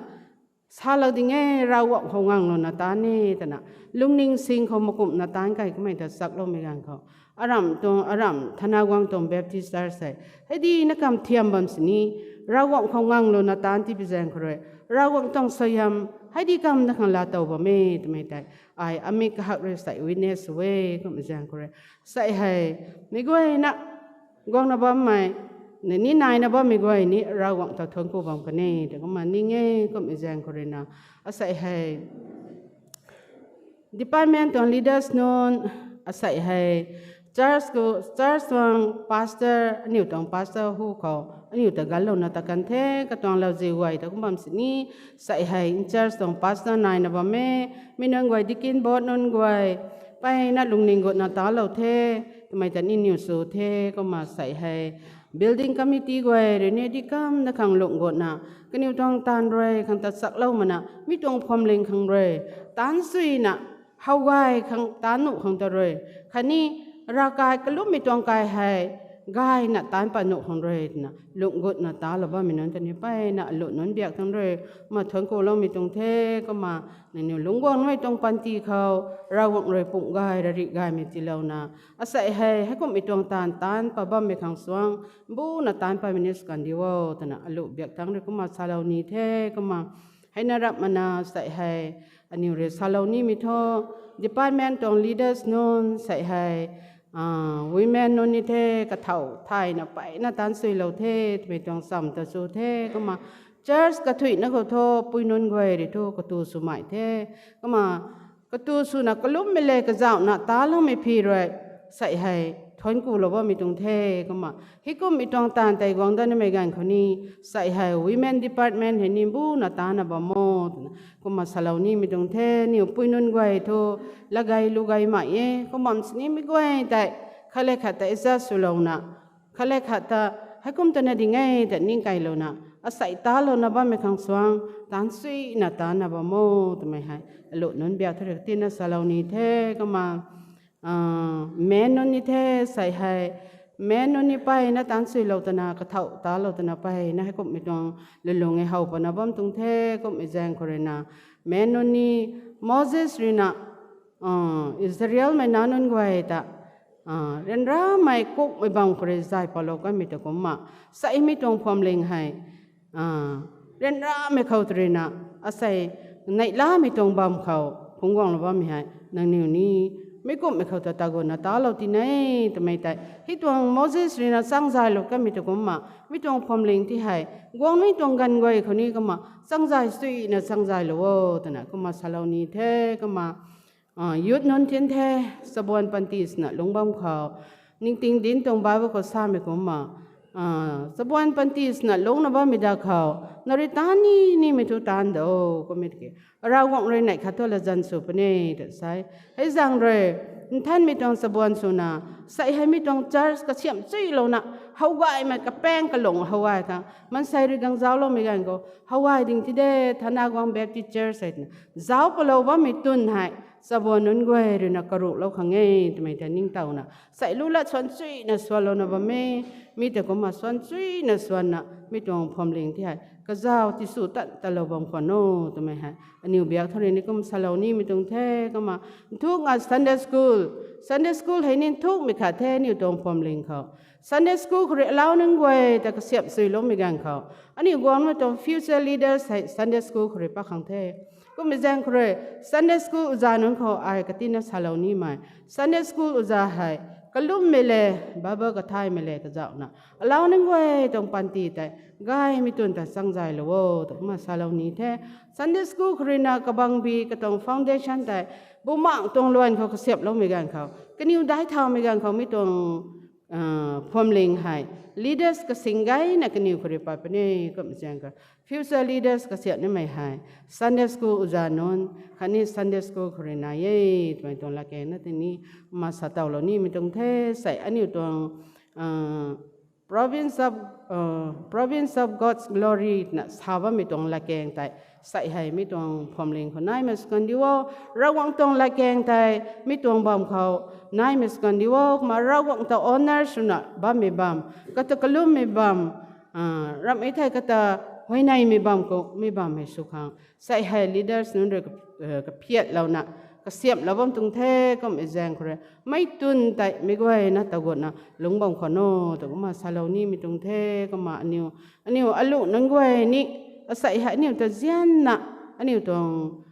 salou ding e, Ravguangc khou nganglouna taanc e twna, lungning sing khou makumhna taanc kai kamei ta chakloumei ganv khou, aramh tuang, aramh Thanaguang tuang Baptist Church hei, hei di na kam thiam bam sini, Ravguangc khou nganglouna taanc tipui zaeng khou rui, Ravguangc tuang suaihiam hei di kam na khang laa tow bam e twmei tei, ai amik kahak rui sei witness sw e kummei zaeng khou rui, sei hei, mi guayna, guangna bammei, ni naina bammei guay ni Ravguangc ta thuanc ku bam kan e tei kumna ning e kummei zaeng khou ruina, asei hei, department tuang leaders nunc, asei hei, church tuang pastor, aniu tuang pastor hu khou aniu ta ganlouna ta kan the, katuang lauziu guay ta kum bam sini, sei hei in charge tuang pastor naina bam e, mi nunc guay deacon board nunc guay, mpeyna lungning gutna talou the, twmei ta niniw sw the. Kumna sei hei, building committee guay rui ni di kam na khang lung gutna, kaniw tuang taanv rui khang ta chaklou makna mi tuang phuamling khang rui, taanc suina, how gay khang taanc nuh khang ta rui, khatni ravkai kalummei tuang kai hei gayna taanc pat nuh khang rui twna lung gutna talou bammei nunc ta ni mpeyna alu nunc biak thangc rui, kumna thuanc kuloumei tuang the. Kumna nangniw lungc guangmei tuang panty khou, Ravguangc rui pumh gay rarih gaymei tiilouna, asei hei heikumhmei tuang taanv taanc pat bammei khang suang, mbuna taanc patmei ni sw kan di o twna alu biak thangc rui kumna salou ni the. Kumna heina rap makna sei hei, aniw rui salou nimei thu, department tuang leaders nunc sei hei, women nunc ni the, kathau thayna mpeyna taanc suilou the twmei tuang cham ta sw the. Kumna church kathuicna khou thu pui nunc guay rui thu katu swmei the. Kumna katu swna kalummei le kazauhna taloumei phi rui, sei hei, thuanc kulou bammei tuang the. Kumna heikumhmei tuang taanv tei guang dat nimei ganv khou ni, sei hei women department hei ni mbuna taanna bam o twna kumna salou nimei tuang the. Niw pui nunc guay thu, lagay lugay mei e, kum bam sinimei guay tei, khat le khat ta adjust swlouna, khat le khat ta, heikum tana ding e ta ningkailouna, asei talouna bammei khang suang, taanc suina taanna bam o twmei hei alu nunc biak thu rui tina salou ni the. Kumna men nunc ni the, sei hei, men nunc ni mpeyna taanc suilou twna, kathau talou twna mpeyna heikumhmei tuang lulung e how pana bam tuang the. Kumhmei zaeng khou ruina, men nunc ni, Moses ruina, Israelmei nac nunc guay ta, ryanramei kukmei bam khou rui zay patlou kanmei ta kumna, seimei tuang phuamling hei, ryanramei khou ta ruina, asei, neihlamei tuang bam khou phungc guanglou bammei hei nangniw ni, mi kumhmei khou ta taguna talou tina, twmei tei hei tuang Moses ruina changzaylou kanmei ta kumna, mi tuang phuamling ti hei, guangmei tuang ganv guay khou ni kumna changzay suina changzaylou o twna kumna salou ni the. Kumna youth nunc tin the, chabuan panty swna lungc bam khou, ningting dinc tuang Bible khou samei kumna, chabuan panty swna lungcna bammei da khou, na rui taanc ni nimei thu taanc da o, kummei tiki, Ravguangc rui neih khat thu latzan sw puni ta sa e. Hei zaeng rui, nthanmei tuang chabuan swna, sei hei mi tuang church kasiamh chuilouna, how gaymei kapaeng kalung how gay khang, maansei rui gang zaucloumei ganv khou how gay ding ti de, Thanaguang Baptist Church hei twna zauc palou bammei twn hei, chabuan nunc guay ruina karuhlou khang e twmei ta ningtowna, sei lu lat suan chuina suanlouna bam e, mi ta kumna suan chuina suanna, mi tuang phuamling ti hei kazauh tisw tan talou bam khwan o twmei hei aniu biak thu rui ni kum salou nimei tuang the. Kumna nthuk nga Sunday school, Sunday school hei ni nthukmei khat the aniu tuang phuamling khou. Sunday school khou rui alau nunc guay ta kasiamh chuiloumei ganv khou, aniu guangmei tuang future leaders hei Sunday school khou rui pat khang the. Kummei zaeng khou rui Sunday school uza nunc khou ai katina salou nimei, Sunday school uza hei kalummei le, Bible kathaymei le kazauhna, alau nunc guay tuang panty tei gaymei twn ta changzaylou o twna kumna salou ni the. Sunday school khou ruina kabangbi katuang foundation tei bumaengc tuang luan khou kasiamhloumei ganv khou, kaniw daic thaumei ganv khou mi tuang phuamling hei leaders kasing gayna kaniw khou rui pat puni. Kummei zaeng khou future leaders kasiamh nimei hei Sunday school uza nunc khatni Sunday school khou rui nai e twmei tuang latkaeng na tini kumna satowlou nimei tuang the. Sei aniu tuang province of, province of God's glory twna sa bammei tuang latkaeng tei, sei hei mi tuang phuamling khou naimei sw kan di o. Ravguangc tuang latkaeng tei mi tuang bam khou naimei sw kan di o. Kumna Ravguangc ta honour swna bammei bam, kata kalummei bam, ramh e thei kata huayneymei bam khou mi bam hei sw khang, sei hei leaders nunc rui kaphiatlouna kasiamhlou bam tuang the. Kummei zaeng khou rui mei twn tei meic guayna tagutna lungc bam khwan o twna kumna salou nimei tuang the. Kumna aniu, aniu alu nunc guay ni, asei hei aniu ta zianna, aniu tuang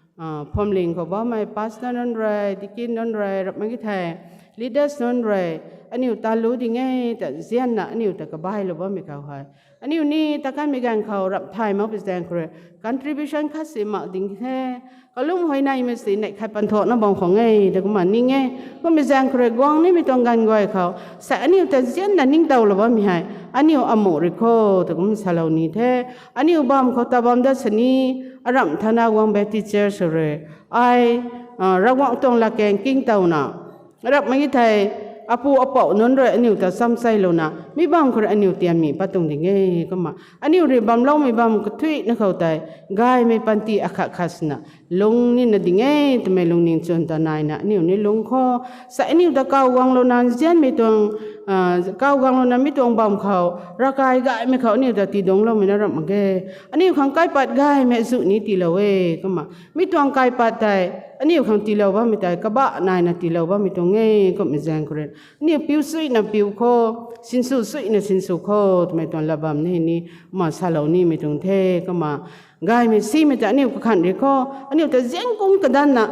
phuamling khou bammei pastor nunc rui, deacon nunc rui, ramh mak ki thei leaders nunc rui, aniu talu ding e ta zianna aniu ta kabailou bammei khou hei, aniu ni ta kanmei ganv khou ramh thay makpui zaeng khou rui contribution khat si mak ding the. Kalum huayneymei si neih khat panthuakna bam khwan e ta kumna ning e. Kummei zaeng khou rui guang nimei tuang ganv guay khou sei aniu ta zianna ningtowlou bammei hei aniu amuh rui kho ta kumna salou ni the. Aniu bam khou ta bam dat sini, aramh Thanaguang Baptist Church rui ai Ravguangc tuang latkaeng kingtowna, ramh mak ki thei apu apouc nunc rui aniu ta chamseilouna mi bam khou rui aniu tianmei pat tuang ding e. Kumna aniu rui bamloumei bam kathuina khou tei gaymei panty akhat khat swna lung nina ding e twmei lungning chwn ta naina aniu ni lungc kho. Sei aniu ta kawguanglouna nzianmei tuang, kawguanglouna mi tuang bam khou ravkai gaymei khou aniu ta tiidungcloumei na ramh mak ge. Aniu khang kaipat gaymei azuh ni tiilou e. Kumna mi tuang kaipat tei aniu khang tiilou bammei tei kabah naina tiilou bammei tuang e. Kummei zaeng khou rui aniu piu suina piu kho, sinsw suina sinsw kho twmei tuang lat bam ni ni kumna salou nimei tuang the. Kumna gaymei simei ta aniu kakhanh rui kho, aniu ta zian kung kadanna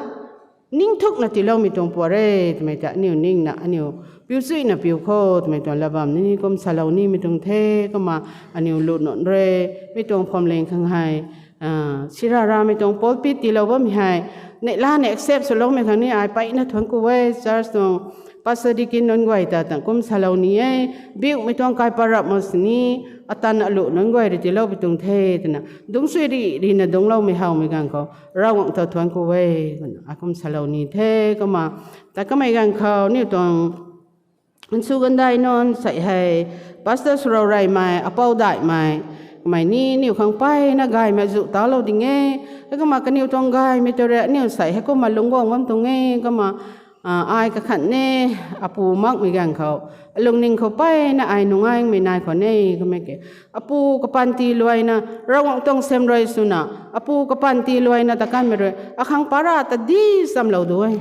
ningthukna tiiloumei tuang pua re twmei ta aniu ningna aniu piu suina piu kho twmei tuang lat bam ni ni kum salou nimei tuang the. Kumna aniu lu nunc rui mi tuang phuamling khang hei sirara mei tuang pulpit tiilou bammei hei neihla ni accept swloumei khang ni ai mpeyna thuanc ku e. Church tuang pastor deacon nunc guay ta tang kum salou ni e. Biumei tuang kaipat rap mak sini, atan alu nunc guay rui tiiloupui tuang the twna dungc sui ri rina dungcloumei howmei ganv khou Ravguangc ta thuanc ku e twna akum salou ni the. Kumna ta kamei ganv khou aniu tuang nsu gandai nunc sei hei pastor swrou reymei, apou daihmei, kamei ni aniu khang mpeyna gaymei azuh talou ding e. Heikumna kaniw tuang gaymei tei rui aniu sei heikumna lungc guang bam tuang e. Kumna ai kakhanh ni apu makmei ganv khou alungning khou mpeyna ai nungaimei nai khwan e. Kumna ke apu kapanty luaina Ravguangc tuang sem rui swna apu kapanty luaina ta kanmei rui akhang para ta di chamlou du e.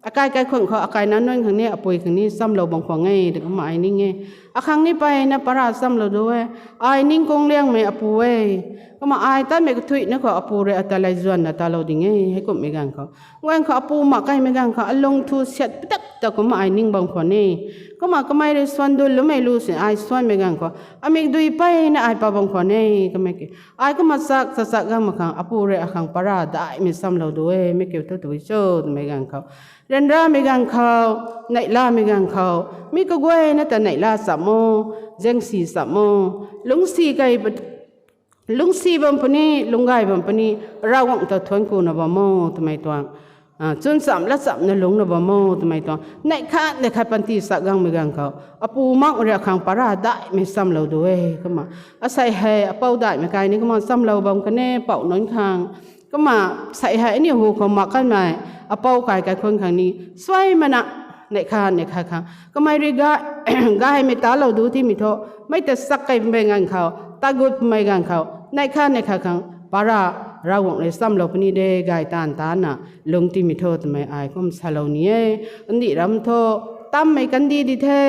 Akai kaikhun khou akai nac nunc khang ni apui khang ni chamlou bam khwan e ta kumna ai ning e. Akhang ni mpeyna para chamlou du e. Ai ningkung liangmei apu e. Kumna ai tatmei kathuina khou apu rui ata lay zuanna talou ding e. Heikumhmei ganv khou, ganv khou apu mak kaimei ganv khou alung thu siat patak ta kumna ai ning bam khwan e. Kumna kamei rui suan dulloumei lu si ai suanmei ganv khou amikdui mpeyna ai pa bam khwan e. Kamei ke ai kumna chak chachak gang mak khang apu rui akhang para daihmei chamlou du e. Mi kiu thu tui cho twmei ganv khou, ryanramei ganv khou, neihlamei ganv khou, mi kaguayna ta neihla cham o, zaengsi cham o, lungcsi kai lungcsi bam puni, lungc gay bam puni, Ravguangc ta thuanc kuna bam o twmei tuang chwn cham lat chamna lungcna bam o twmei tuang neih khat neih khat panty sak gangmei ganv khou apu mak ria khang para daihmei chamlou du e kumna. Asei hei apou daihmei kai ni kumna chamlou bam kan e pou nunc khang. Kumna sei hei aniu hu khou mak kanmei apou kai kaikhunc khang ni suaimana neih khat neih khat khang kamei rui gaymei talou du timei thu mei ta sak keymei ganv khou, tagutmei ganv khou neih khat neih khat khang para Ravguangc rui chamlou puni de gay taanv tana lungc timei thu twmei ai kum salou ni e. Kandih ram thu tammei kandih di the,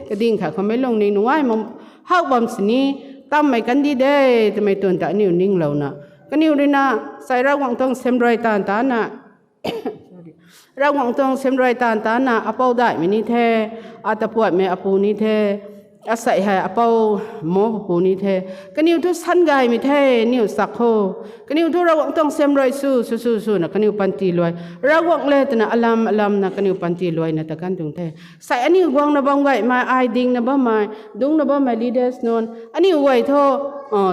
kading khat khoumei lungning nungai mak hak bam sini tammei kandih de twmei twn ta aniu ninglouna kaniw ruina sei Ravguangc tuang semrui taanv tana Ravguangc tuang semrui taanv tana apou daihmei ni the, atapuatmei apu ni the, asei hei apou mo papu ni the. Kaniw thu san gaymei the, aniu sak kho. Kaniw thu Ravguangc tuang semrui sw sw sw swna kaniw panty luai, Ravguangc le twna alam alamna kaniw panty luaina ta kan tuang the. Sei aniu guangna bam gaymei, ai dingna bammei, dungcna bammei leaders nunc aniu guay thu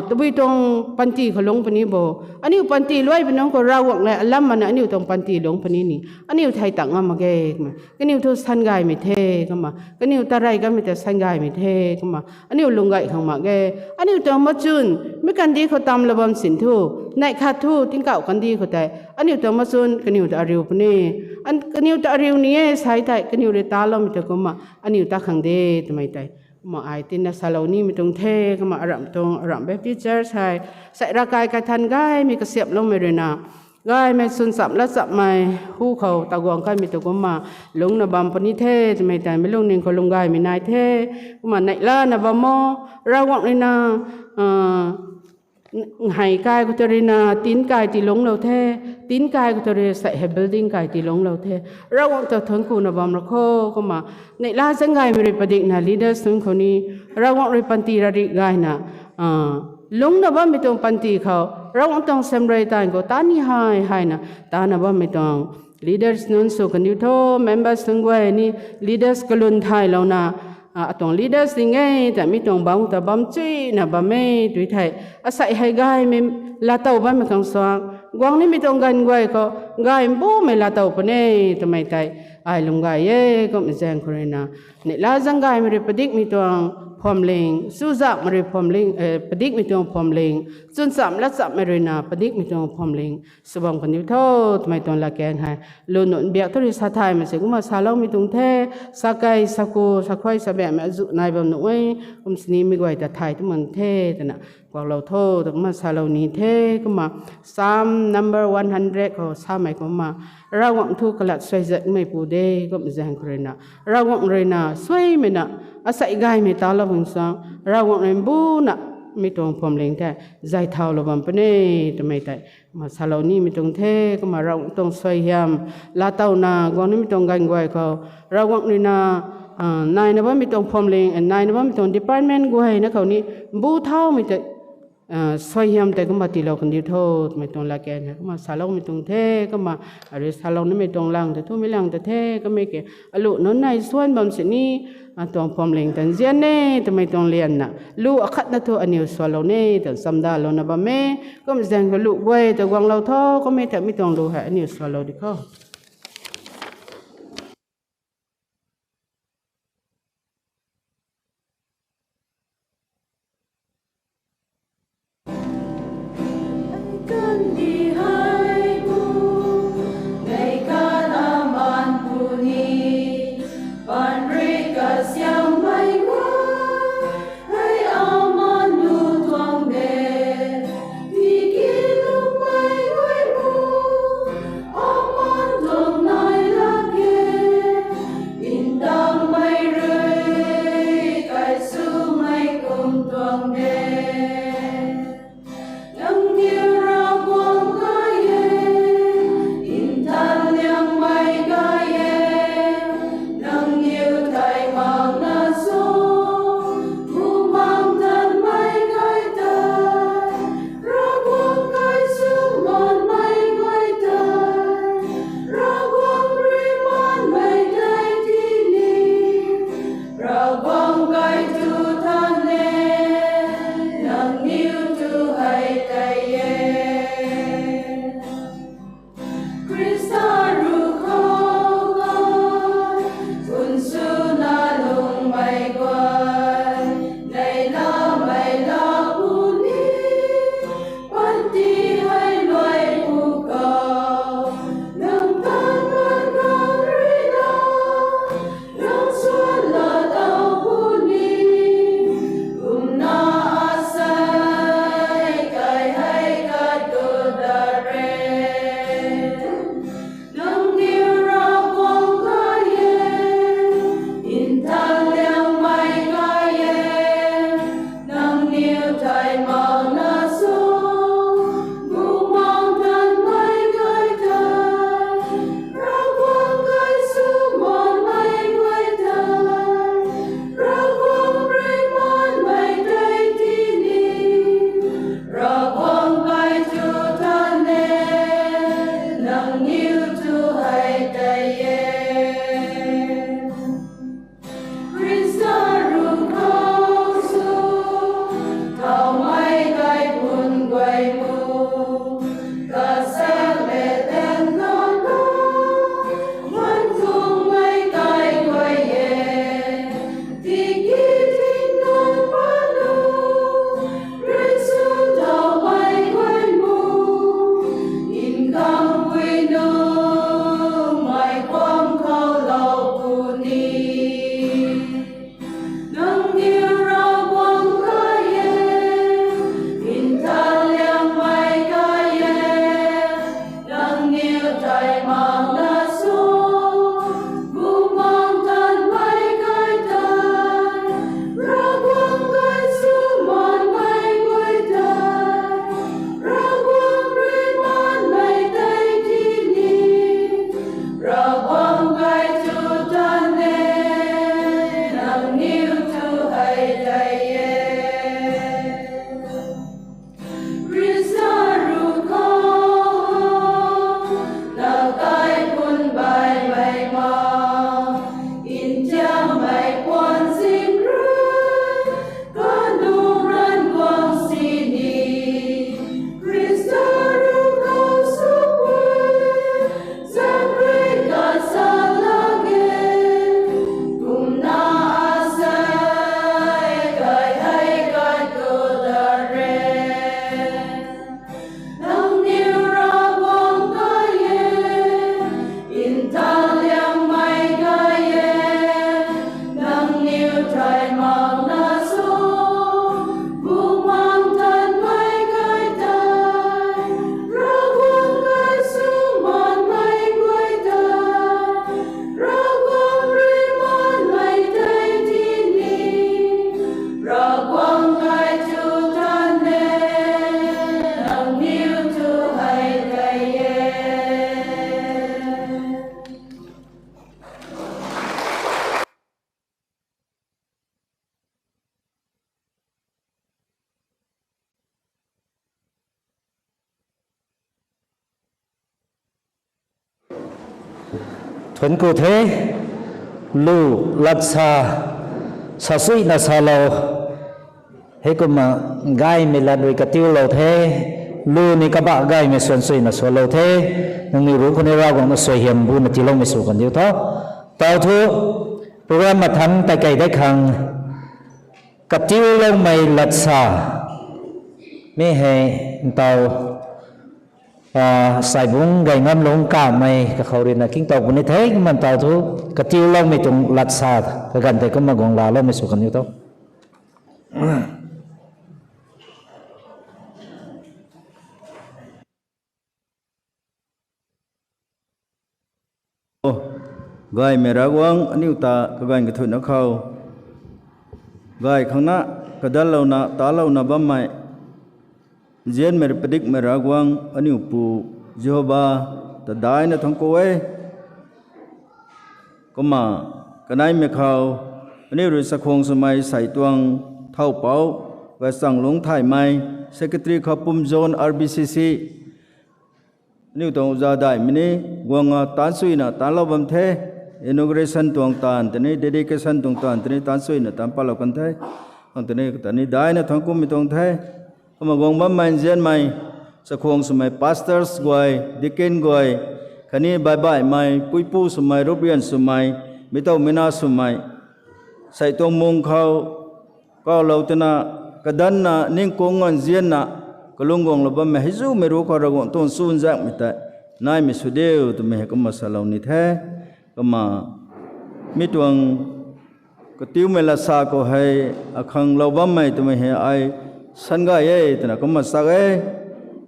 tabui tuang panty khou lungc puni bo. Aniu panty luai pui nunc khou Ravguangc le alam mana aniu tuang panty lungc puni ni aniu thei tang ngam mak ge. Kaniw thu san gaymei the kumna, kaniw tarai kanmei ta san gaymei the kumna aniu lung gay khang mak ge. Aniu tuang machun mei kandih khou tamlou bam sin thu, neih khat thu tingkauh kandih khou tei aniu tuang machun kaniw ta ariu puni, kaniw ta ariu ni e sei tei kaniw rui taloumei ta kumna aniu ta khang de twmei tei kumna ai tina salou nimei tuang the. Kumna aramh tuang aramh Baptist Church hei sei ravkai kai than gaymei kasiamhloumei ruina gaymei chwn cham lat chammei hu khou taguang kanmei tu kumna lungcna bam puni the twmei tei mei lungning khou lung gaymei nai the. Kumna neihlana bam o, Ravguangc ruina hei kai khou ta ruina tin kai ti lungclou the, tin kai khou ta rui sei hei building kai ti lungclou the. Ravguangc ta thuanc kuna bam ra kho. Kumna neihla zaeng gaymei rui padikna leaders nunc khou ni Ravguangc rui panty rari gayna lungcna bammei tuang panty khou Ravguangc tuang semrui taanv khou ta ni hei heina tana bammei tuang leaders nunc sw kaniw tho, members nunc guay ni leaders kalun thaylouna atuang leaders ding e ta mi tuang bangc ta bam chuyna bam e tui thei, asei hei gaymei laatow bammei khang suang guang nimei tuang ganv guay khou gay mbumei laatow puni twmei tei ai lung gay e. Kumna zaeng khou ruina neihla zaeng gaymei rui padikmei tuang phuamling, chuzakmei rui phuamling, padikmei tuang phuamling, chwn cham lat chammei ruina padikmei tuang phuamling sw bam kaniw tho twmei tuang latkaeng hei lu nunc biak thu rui sa thaymei si kumna saloumei tuang the. Sakei, saku, sakhuay, sabamhmei azuh nai bam nuh e. Kum sini mei guay ta thay tu mak the twna kuaklou tho twna kumna salou ni the. Kumna Psalm number one hundred khou samei kumna Ravguangc thu kalat suaizatmeipu de. Kumna zaeng khou ruina Ravguangc ruina suaimei na asei gaymei talou bang sang Ravguangc rui mbuna mi tuang phuamling the zay thaulou bam puni twmei tei kumna salou nimei tuang the. Kumna Ravguangc tuang suaihiam laatowna guang nimei tuang ganv guay khou Ravguangc ruina naina bammei tuang phuamling, naina bammei tuang department guayna khou ni mbu thaumei tei suaihiam tei kumna tiilou kandiu tho twmei tuang latkaeng hei kumna saloumei tuang the. Kumna arui salou nimei tuang lang ta thumei lang ta the. Kamei ke alu nunc nei suan bam sini atuang phuamling ta nzian e twmei tuang lianna lu akhatna thu aniu sualou ni twna chamdalouna bam e. Kumna zaeng khou lu guay ta guanglou tho. Kamei ta mi tuang lu hei aniu sualou di khou Nei lamei la puni, panty hei luai pu khou, nang tan man nang rui na, nang suan la tau puni, kumna asei kai hei katu da re. Nangniw Ravguangc kai e, nthan liangmei kai e, nangniw tei mauna sw, Bumaengh Nthanmei kai tei, Ravguangc kai sw manmei kai tei, Ravguangc rui manmei tei tini, Ravguangc kai tu tan e, nangniw tu hei tei e. Khrista ruc khou sw, thaumei kai pun guay mu, kasak le tan kan khou, man kungmei kai guay e, tiki tingnuc panu, Jisu thaumei guay mu, nkhamhpui nuh mei kuam khou lou puni. Nangniw Ravguangc kai e, nthan liangmei kai e, nangniw tei mauna sw, Bumaengh Nthanmei kai tei, Ravguangc kai sw manmei kai tei, Ravguangc rui manmei tei tini, Ravguangc kai tu tan e, nangniw tu hei tei e. Khrista ruc khou, na kai pun baihmei ma, ntiammei puan zing rui, kanu ran guang sini, Khrista ruc khou sw pui, zaeng rui kasa lak ge, kumna asei kai hei katu da re. Nangniw Ravguangc kai e, nthan liangmei kai e, nangniw tei mauna sw, Bumaengh Nthanmei kai tei, Ravguangc kai sw manmei kai tei, Ravguangc rui manmei tei tini, Ravguangc kai tu tan e, nangniw tu hei tei e. Thuanc ku the, lu lat sa, sa suina salou. Heikumna gaymei lat rui katiulou the, lu ni kabah gaymei suan suina sualou the, nangniw ruc khou ni Ravguangc na suaihiam buna tiiloumei sw kan diu tho. Tau thu, program mathangc tei kei dei khang, katiuloumei lat sa, mi hei ntau, saibungc gay ngam lungc kamei kakhou ruina kingtow puni the, kumna ntau thu, katiuloumei tuang lat sa, kaganv tei kumna guang laaloumei sw kan diu tho. Gaymei Ravguangc, aniu ta kaganv kathuicna khou gay khangna, kadallouna talouna bammei, nzianmei padikmei Ravguangc, aniu Pu Jihova ta daihna thuanc ku e. Kumna kaneimei khou, aniu rui chakhwang swmei sei tuang thow pouc, gay chang lungc thaymei, secretary khou pum zone R B C C, aniu tuang uza daihmei ni, guangna taanc suina taanclou bam the, inauguration tuang taanv tei ni, dedication tuang taanv tei ni taanc suina taanc patlou kan the, ang tei ni, ta ni daihna thuanc kumei tuang the. Kumna guang bammei nzianmei, chakhwang swmei pastors guay, deacon guay, khatni baihbaihmei, puipu swmei, ruprian swmei, meitowmei na swmei, sei tuang mung khou kaulou twna, kadanna ningkung nganzianna kalung guanglou bammei hei zumei ruc khou Ravguangc tuang chuzaenghmei tei naimei sw diu twmei hei kumna salou ni the. Kumna mi tuang katiumei lat sa khou hei akhang lou bammei twmei hei ai san gay e twna kumna chak e.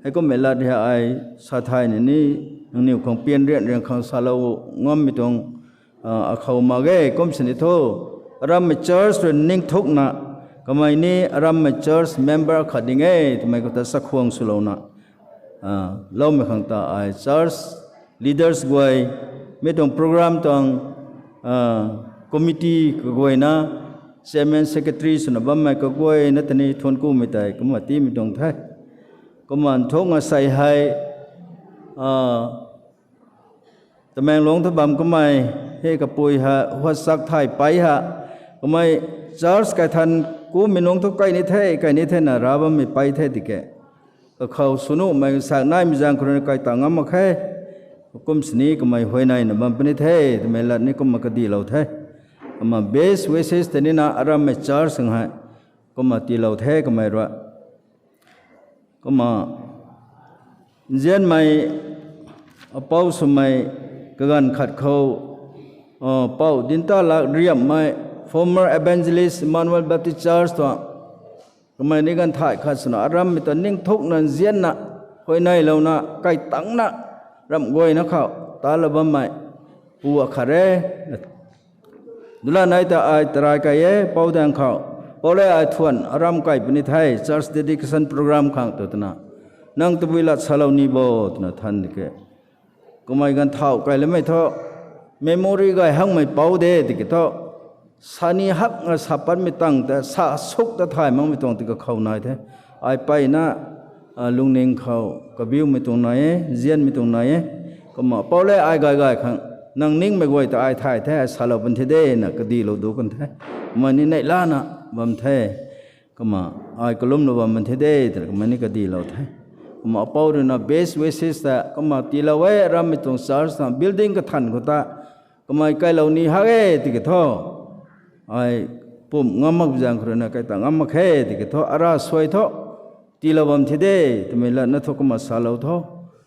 Heikummei lat hei ai sa thayna ni nangniw khang pian rian rian khang salou ngammei tuang akhou mak ge. Kum sini thu, arammei church rui ningthukna, kamei ni arammei church member khat ding e twmei khou ta chakhwang swlouna loumei khang ta ai church leaders guay, mi tuang program tuang committee kaguayna, chairman, secretary swna bammei kaguayna tei ni thuanckumei tei kumna tiimei tuang the. Kumna nthukna sei hei Tamenglong thu bam kamei hei kapui ha, huatsak thay pei ha, kamei church kaithan kumei nungc thu kai ni the, kai ni the na ra bammei pei the tiki, kakhou swnuhmei sak naimei zaeng khou rui na kai ta ngam mak khe. Kum sini kamei huayneina bam puni the twmei lat ni kumna kadilou the. Kumna best wishes tei nina arammei church khang hei kumna tiilou the kamei rui. Kumna nzianmei apou swmei kaganv khat khou, Pou Dintalak Riamhmei, former evangelist, Emmanuel Baptist Church tuang, kamei ni ganv thay khat swna arammei ta ningthukna nzianna, huayneylouna, kaitangna, ramh guayna khou talou bammei pu akhat e. Dula nei ta ai tarai kai e, Pou daeng khou. Pou le, ai thuan aram kai puni the, church dedication program khang tu twna, nang tabui lat salou ni bo twna than di ke. Kamei ganv thau kai lamei thu, memory gay hangmei pou de tiki thu, sa ni hakna sa patmei tang ta sa suk ta thay makmei tuang tiki khou nai the. Ai peyna lungning khou kabiumei tuang nai e, nzianmei tuang nai e. Kumna Pou le, ai gay gay khang, nang ningmei guay ta ai thay the, ai salou pun thi de na kadilou du kan the. Kumna ni neihlana bam the. Kumna ai kalumlou bam pun thi de twna kumna ni kadilou the. Kumna Pou rui na best wishes ta kumna tiilou e, arammei tuang church na building kathan khou ta, kamei kailou ni hak e tiki thu, ai pumh ngam mak zaeng khou rui na kai ta ngam mak khe tiki thu, ara suai thu tiilou bam thi de twmei lat na thu kumna salou tho.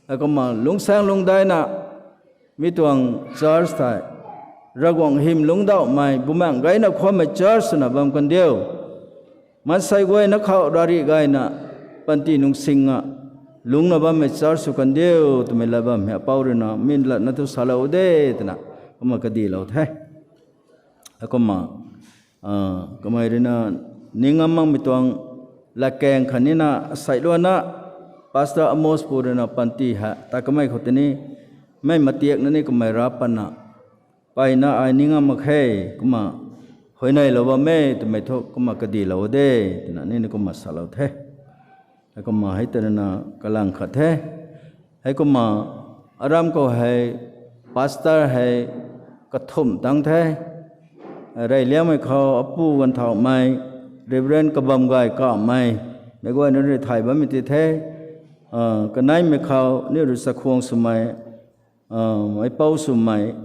Ai kumna lungsaeng lungdaina mi tuang church thei, Ravguangc hym lungcdauhmei, Bumaengh gayna khwanmei church swna bam kan diu. Maansei guayna khou rari gayna panty nung singa lungcna bammei church sw kan diu twmei lat bam hei Pou rui na mi lat na thu salou de twna kumna kadilou the. Kumna kamei rui na ning ngam makmei tuang latkaeng khatni na sailuanna Pastor Amos pu rui na panty ha ta kamei khou tini mei matiakna ni kamei ra patna peyna ai ning ngam mak khe. Kumna huayneylou bam e twmei thu kumna kadilou de twna ni ni kumna salou the. Heikumna hei tei rui na kalang khat the. Heikumna aram khou hei pastor hei kathumh tang the. Reyliangmei khou apu ganv thaumei Reverend Kabamgay Kamei, meic guayna rui thay bammei ti the. Kaneimei khou aniu rui chakhwang swmei, meic pou swmei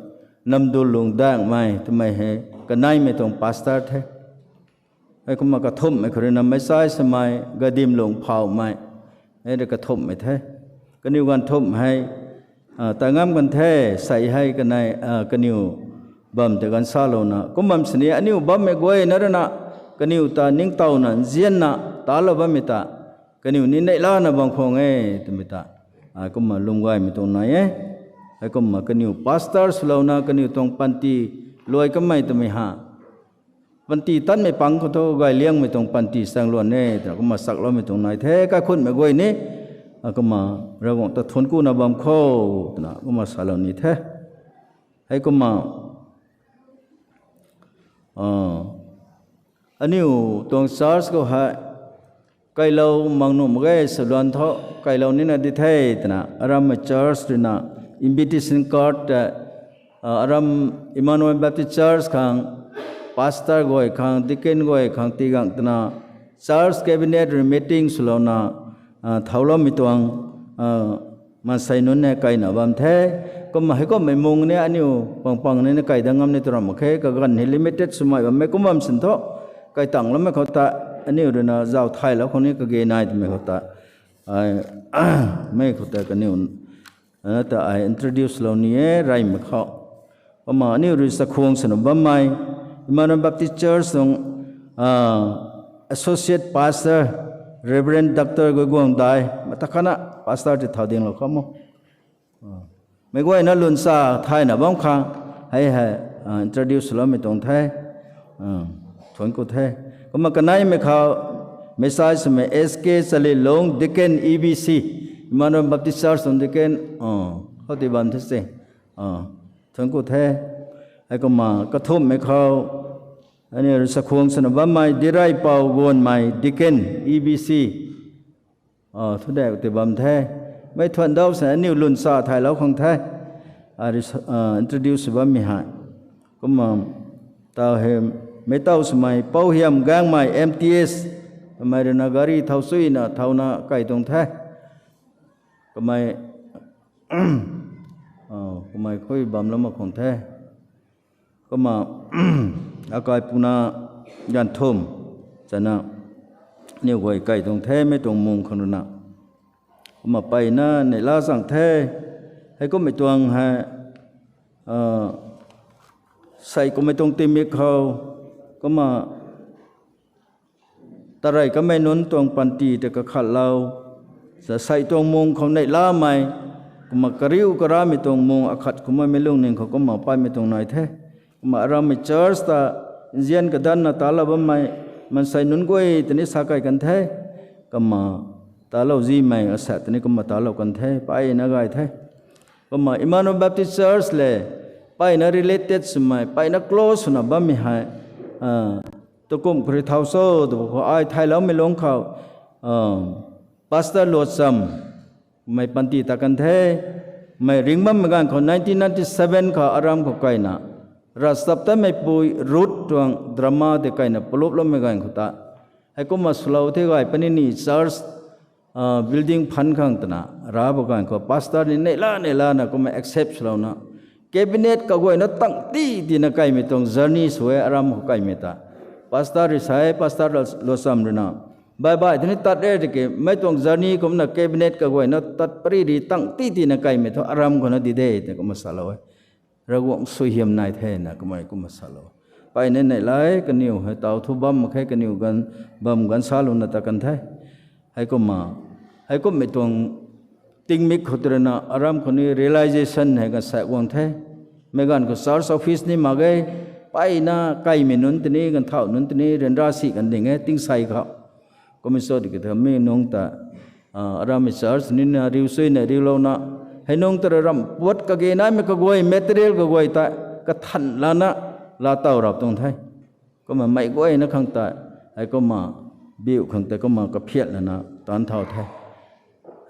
Namdulung Daengmei twmei hei kaneimei tuang pastor the. Heikumna kathumhmei khou rui na meic chai swmei Gadimlung Phaumei, hei rui kathumhmei the. Kaniw ganv thumh hei ta ngam kan the, sei hei kanei kaniw bam tei ganv salouna kum bam sini aniu bammei guayna rui na kaniw ta ningtowna nzianna talou bammei ta kaniw ni neihlana bam khwang e twmei ta kumna lwm gaymei tuang nai e. Heikumna kaniw pastor swlouna kaniw tuang panty luai kamei twmei ha panty tanmei pang khou thu gayliangmei tuang panty chaeng luan e twna kumna chakloumei tuang nai the. Kaikhunmei guay ni kumna Ravguangc ta thuanckuna bam kho twna kumna salou ni the. Heikumna aniu tuang church khou hei kailou mang nuh mak ge saluan thu kailou nina di the twna arammei church rui na invitation card ta aram Emmanuel Baptist Church khang pastor guay khang, deacon guay khang tii gang twna church cabinet rui meeting swlouna thauloumei tuang maansei nunc hei kaina bam the. Kumna heikumhmei mung ni aniu pang pang ni na kai dat ngam ni tw ram mak khe, kaganv hei limited swmei bammei kum bam sin thu, kai tangloumei khou ta, aniu ruina zauc thaylou khou ni kage nai twmei khou ta, ai, mei khou ta kaniw, na ta ai introduce lou ni e, reymei khou. Kumna aniu rui chakhwang swna bammei, Emmanuel Baptist Church tuang, ah, Associate Pastor, Reverend Doctor Guiguang Dai, mata khatna pastor ti thau dinglou khou mo. Meic guayna lun sa thayna bam khang, hei hei, ah, introduce loumei tuang the. Ah, thuanc ku the. Kumna kaneimei khou, message swmei S K Chalilung, Deacon E B C, Emmanuel Baptist Church tuang Deacon, ah, khou ti bam the se. Ah, thuanc ku the. Heikumna kathumhmei khou, aniu rui chakhwang swna bammei Direipou Guanmei, Deacon E B C, ah, thu de ti bam the. Mei thuan dau sa aniu lun sa thaylou khang the. Ari, ah, introduce bammei hei. Kumna, taw hei, meic taw swmei, Pouhiam Gangmei M T S, kamei ruina gari thau suina, thauna kai tuang the. Kamei, ah, kamei khui bamlou mak khang the. Kumna, akai puna ganvthumh, chana, aniu guay kai tuang the, mei tuang mung khang ruina. Kumna mpeyna neihla chang the, heikumhmei tuang hei, ah, sei kummei tuang tingmik khou, kumna tarey kamei nunc tuang panty ta kakhatlou, sa sei tuang mung khou neihlamei, kumna kariu karamei tuang mung akhat kumna mei lungning khou kumna paymei tuang nai the. Kumna arammei church ta nzian kadanna talou bammei, maansei nunc guay ta ni sa kai kan the. Kumna talou zimei asa ta ni kumna talou kan the, mpeyna gay the. Kumna Emmanuel Baptist Church le, mpeyna related swmei, mpeyna close swna bammei hei, ah, tukumh khou rui thau cho, tw khou ai thayloumei lungc khou, ah, Pastor Luacham, mei panty ta kan the, mei ringbammei ganv khou nineteen ninety-seven khou aram khou kaina, ravchaptatmeipui Ruth tuang drama tei kaina paluploumei ganv khou ta, heikumna swlou the gay puni ni church, ah, building phaan khang twna, rav ba ganv khou pastor ni neihla neihlana kumna accept swlouna, cabinet kaguayna tang ti tina kaimei tuang journey sw e aram khou kaimei ta. Pastor rui sa e, Pastor Luacham ruina, bye bye tini tat re tiki, mei tuang journey kumna cabinet kaguayna tat pari ri tang ti tina kaimei thu aram khou na di de, tei kumna salou e. Ravguangc suaihiam nai thena kamei kumna salou. Mpeyna neihla e, kaniw hei taw thu bam mak khe, kaniw ganv, bam ganv salouna ta kan the. Heikumna, heikumhmei tuang tingmik khou tei ruina aram khou ni realization hei ganv sa guang the. Meic ganv khou church office ni mak ge, mpeyna kaimei nunc ta ni, ganvthauh nunc ta ni ryanra si kan ding e, tingsei khou. Kumna sw tiki thu mi nungc ta, ah, arammei church nina riu suina riulouna, hei nungc ta rui ramh puat kage naimei kaguay, material kaguay ta kathan lana, laa taw rap tuang the. Kumna meic guayna khang ta, heikumna biu khang tei kumna kaphiat lana taanc thau the.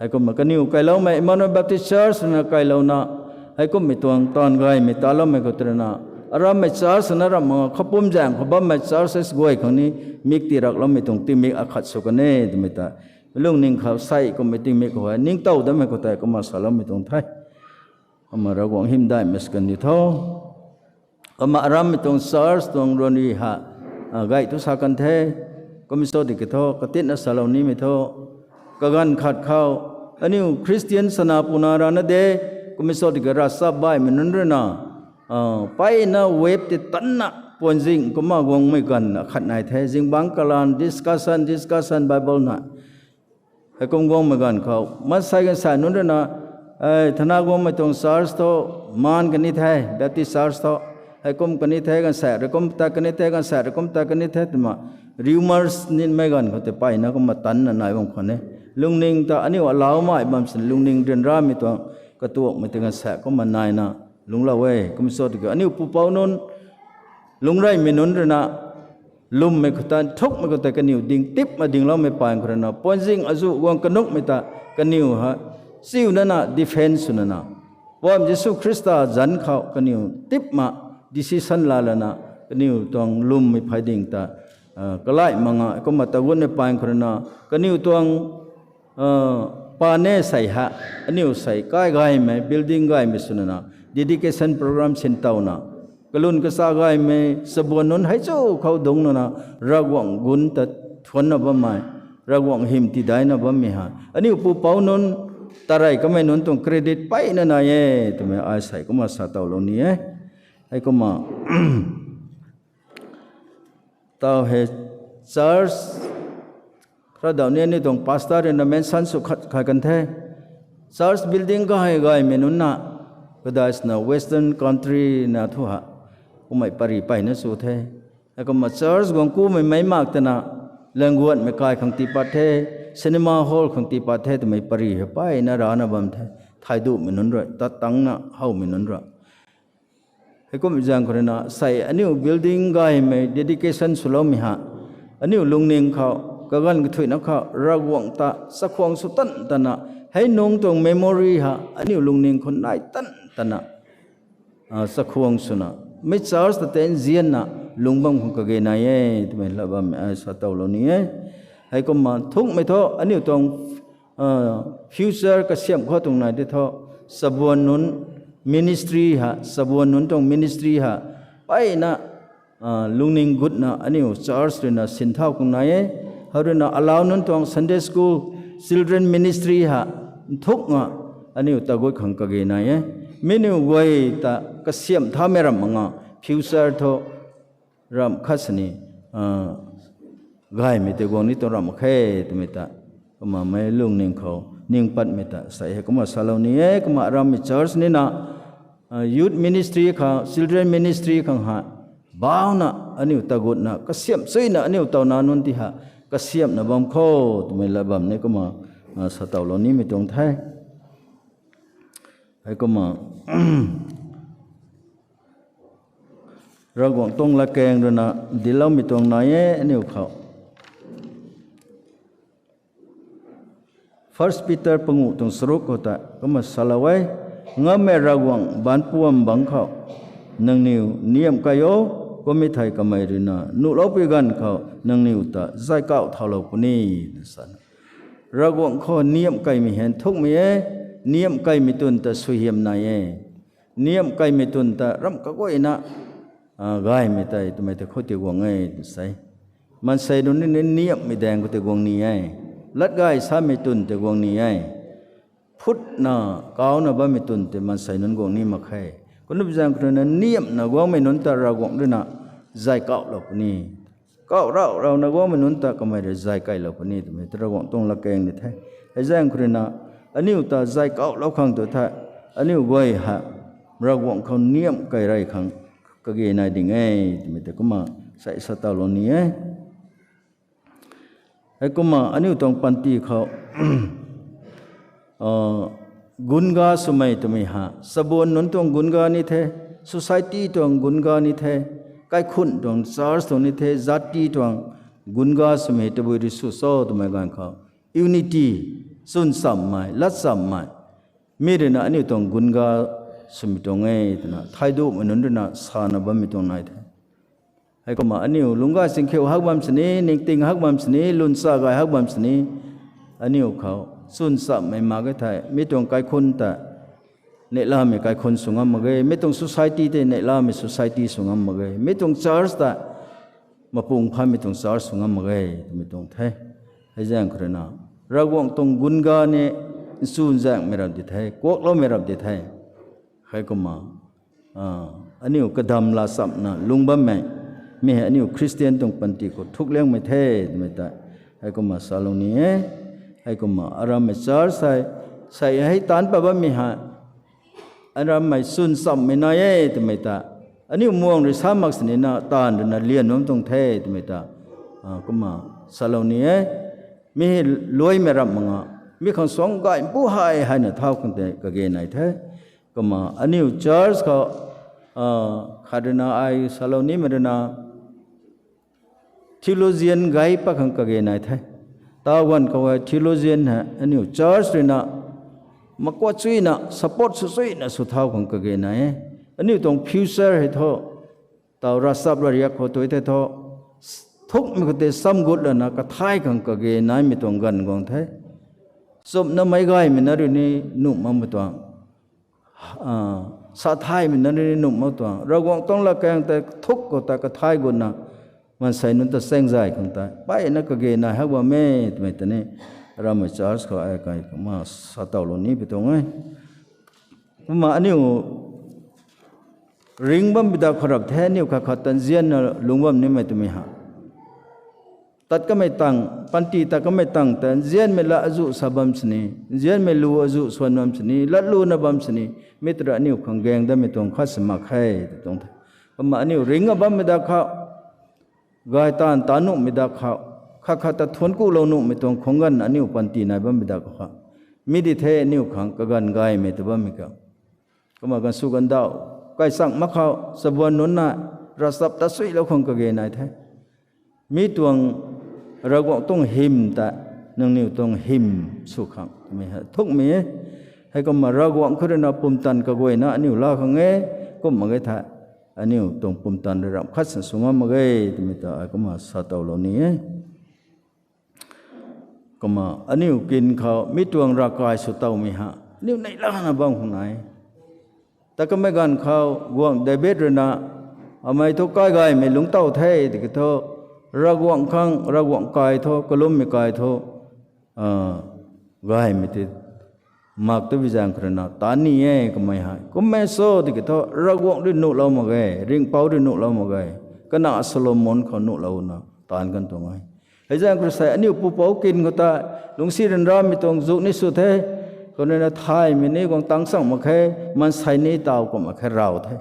Heikumna kaniw kailoumei Emmanuel Baptist Church na kailouna, heikumhmei tuang taanv gaymei taloumei khou tei ruina, arammei church na ramh mak khou pumzaeng khou bammei churches guay khang ni mik tirakloumei tuang tingmik akhat sw kan e twmei ta, lungning khou sei kummei tingmik khou hei ningtow datmei khou tei kumna saloumei tuang the. Kumna Ravguangc hymdaihmei sw kan di tho. Kumna arammei tuang church tuang ruanri ha, ah, gay thu sa kan the. Kumna sw tiki thu, katitna salou nimei thu, kaganv khat khou, aniu Christian sana puna rana de, kumna sw tiki ravchap baihmei nunc ruina, ah, mpeyna web tei tanna puanzing kumna guangmei ganv akhat nai the, zingbangc kalan, discussion, discussion, Bible na. Heikum guangmei ganv khou, maansei ganv sa nunc ruina, ei, thana guangmei tuang church thu, maan kan ni the, Baptist church thu, heikum kan ni the ganv sa, ruikum ta kan ni the ganv sa, ruikum ta kan ni the twna, rumors nimei ganv khou tei mpeyna kumna tanna nai bam khwan e. Lungning ta aniu alaumei bam sin lungning ryanramei tuang katuakmei tei ganv sa kumna naina lungclou e. Kumna sw tiki aniu pupouc nunc, lungreymei nunc ruina, lwmmei khou ta, nthukmei khou tei kaniw ding tipna dingloumei paan khou ruina, puanzing azuh guang kanukmei ta, kaniw ha, chiuna na defense swna na, Poubauhmei Jisu Khrista zanc khou kaniw tipna decision laa lana, kaniw tuang lwmmei phey ding ta, ah, kalaih mak nga, kumna tagunmei paan khou ruina, kaniw tuang, ah, Paan e sei ha, aniu sei kai gaymei, building gaymei swna na, dedication program sin tawna, kalun kacha gaymei chabuan nunc hei chu khou dungcna na, Ravguangc gun ta thuanna bammei, Ravguangc hym tidaina bammei ha, aniu pupouc nunc, tarey kamei nunc tuang credit peyna nai e twmei ai sei kumna sa tawlou ni e. Hei kumna taw hei church, khara daw ni aniu tuang pastor rui na mention sw khat khai kan the. Church building gay gaymei nunc na, kadai swna Western country na thu ha, kummei pary peyna sw the. Hei kumna church guang kumei meic mak tana, languatmei kai khang tii pat the, cinema hall khang tii pat the twmei pary hei peyna rana bam the. Thai duhmei nunc rui, tat tangcna howmei nunc rui. Heikum zaeng khou rui na sei aniu building gaymei dedication swloumei ha, aniu lungning khou, kaganv kathuicna khou Ravguangc ta chakhwang sw tan tana, hei nungc tuang memory ha aniu lungning khou nai tan tana, chakhwang swna, mei church ta tei nzianna lungc bam khang kage nai e twmei la bammei ai sa tawlou ni e. Heikumna thukmei thu aniu tuang future kasiamh khou tuang nai tei thu, chabuan nunc ministry ha, chabuan nunc tuang ministry ha, peyna lungning gutna aniu church rui na sin thau khang nai e. Hei rui na alau nunc tuang Sunday school, children ministry ha, nthukna aniu tagut khang kage nai e. Mi niw guay ta kasiamh thaumei ramh mak nga, future thu ramh khat sini gaymei tei guang ni tuang ramh mak khe twmei ta, kumna meic lungning khou ning patmei ta sei hei kumna salou ni e. Kumna arammei church ni na youth ministry khang, children ministry khang ha, bauna aniu tagutna kasiamh chuyna aniu tawna nunc ti ha, kasiamhna bam kho twmei la bam ni kumna sa tawlou nimei tuang the. Heikumna Ravguangc tuang latkaeng rui na dincloumei tuang nai e aniu khou. First Peter panguh tuang charuk khou ta kumna salou e, Ngammei Ravguangc baanc puam bangc khou nangniw niamh kei o, kummei thei kamei rui na nuhloupui ganv khou nangniw ta zaykauh thaulou puni, twna sa. Ravguangc khou niamh keimei hei nthukmei e, niamh keimei twn ta suaihiam nai e. Niamh keimei twn ta ramh kaguayna gaymei tei twmei ta khou tei guang e tw se. Maansei nunc ni niamhmei daeng khou tei guang ni e. Latgay samei twn tei guang ni e. Phutna kauna bammei twn tei maansei nunc guang ni mak khe. Kumna zaeng khou rui na niamhna guangmei nunc ta Ravguangc rui na zaykauhlou puni. Kauh rauh rauna guangmei nunc ta kamei rui zaykeilou puni twmei ta Ravguangc tuang latkaeng ni the. Hei zaeng khou rui na aniu ta zaykauhlou khang tu the, aniu guay ha Ravguangc khou niamh kei rey khang kage nai ding e twmei ta kumna sa sa tawlou ni e. Heikumna aniu tuang panty khou gunga swmei twmei ha, chabuan nunc tuang gunga ni the, society tuang gunga ni the, kaikhunc tuang, church tuang ni the, zati tuang gunga swmei tabui rui sw cho twmei ganv khou unity, chwnchammei, latchammei, mi rui na aniu tuang gunga swmei tuang e twna thai duhmei nunc rui na sana bammei tuang nai the. Heikumna aniu lungcgay singkhiu hak bam sini, ningting hak bam sini, lungcgay hak bam sini, aniu khou chwnchammei mak ge thei, mi tuang kaikhunc ta neihlamei kaikhunc sw ngam mak ge, mi tuang society tei neihlamei society sw ngam mak ge, mi tuang church ta mapung phanmei tuang church sw ngam mak ge twmei tuang the. Hei zaeng khou rui na Ravguangc tuang gunga ni nchunzaenghmei rap di the, kuakloumei rap di the. Heikumna aniu kadam laa chamna lung bammei, mi hei aniu Christian tuang panty khou thukliangmei the twmei ta heikumna salou ni e. Heikumna arammei church hei, sei hei taanc pat bammei hei arammei chwnchammei nai e twmei ta, aniu muang rui sa mak sini na taanv rui na lian bam tuang the twmei ta kumna salou ni e. Mi hei luaimei ramh mak nga, mi khang suang gay mpu hei heina thau khang tei kage nai the. Kumna aniu church khou khat rui na ai salou nimei rui na theologian gay pat khang kage nai the. Taw ganv khou hei theologian hei aniu church rui na makuat chuyna, support sw chuyna sw thau khang kage nai e. Aniu tuang future hei thu, taw ravchap ravriak khou tu thei thu, thukmei khou tei sam gut lana kathay khang kage naimei tuang ganv guang the. chumna meic gaymei na rui ni nuh makmei tuang, sa thaymei na rui ni nuh mak tuang, Ravguangc tuang latkaeng tei thuk khou ta kathay gutna maansei nunc ta chaeng zay khang tei mpeyna kage nai hak bam e twmei tei ni, aramei church khou ai kai kumna sa towlou ni pi tuang e. Kumna aniu ring bam pi da khou rap the, aniu khat khat ta nzianna lungc bam nimei twmei ha. Tat kamei tang, panty tat kamei tang ta nzianmei lat azuh sa bam sini, nzianmei lu azuh swan bam sini, lat luna bam sini, mi ta rui aniu khang gaeng datmei tuang khat si mak khe, tw tuang the. Kumna aniu ringna bammei da khou, gay taanv ta nuhmei da khou, khat khat ta thuanc kulou nuhmei tuang khang ganv aniu panty nai bammei da khou kha, mi di the aniu khang kaganv gaymei ta bammei ka. Kumna ganv sw ganv dauh, kaichang mak khou chabuan nunc na, ravchap ta suilou khang kage nai the. Mi tuang Ravguangc tuang hym ta, nangniw tuang hym sw khang twmei hei thukmei e. Heikumna Ravguangc khou rui na pumtan kaguayna aniu laa khang e, kum mak ge the. Aniu tuang pumtan rui ramh khat sini sw ngam mak ge twmei ta ai kumna sa towlou ni e. Kumna aniu kin khou mi tuang ravkai sw towmei ha, aniu neihlana bam khang nai. Tat kamei ganv khou guangc David rui na, amei thu kai gaymei lungc tow the tiki thu, Ravguangc khang, Ravguangc kai thu, kalummei kai thu, gaymei ti mak tu bi zaeng khou rui na taanc ni e kamei hei. Kummei sw tiki thu Ravguangc rui nuhlou mak ge, ringhpouc rui nuhlou mak ge, kana Solomon khou nuhlouna taanc kan tuang e. Hei zaeng khou rui sei aniu pupouc kin khou ta lungcsi ryanramei tuang zuk ni sw the, khou rui na thaymei ni guang tang chang mak khe, maansei ni taw kum mak khe raw the.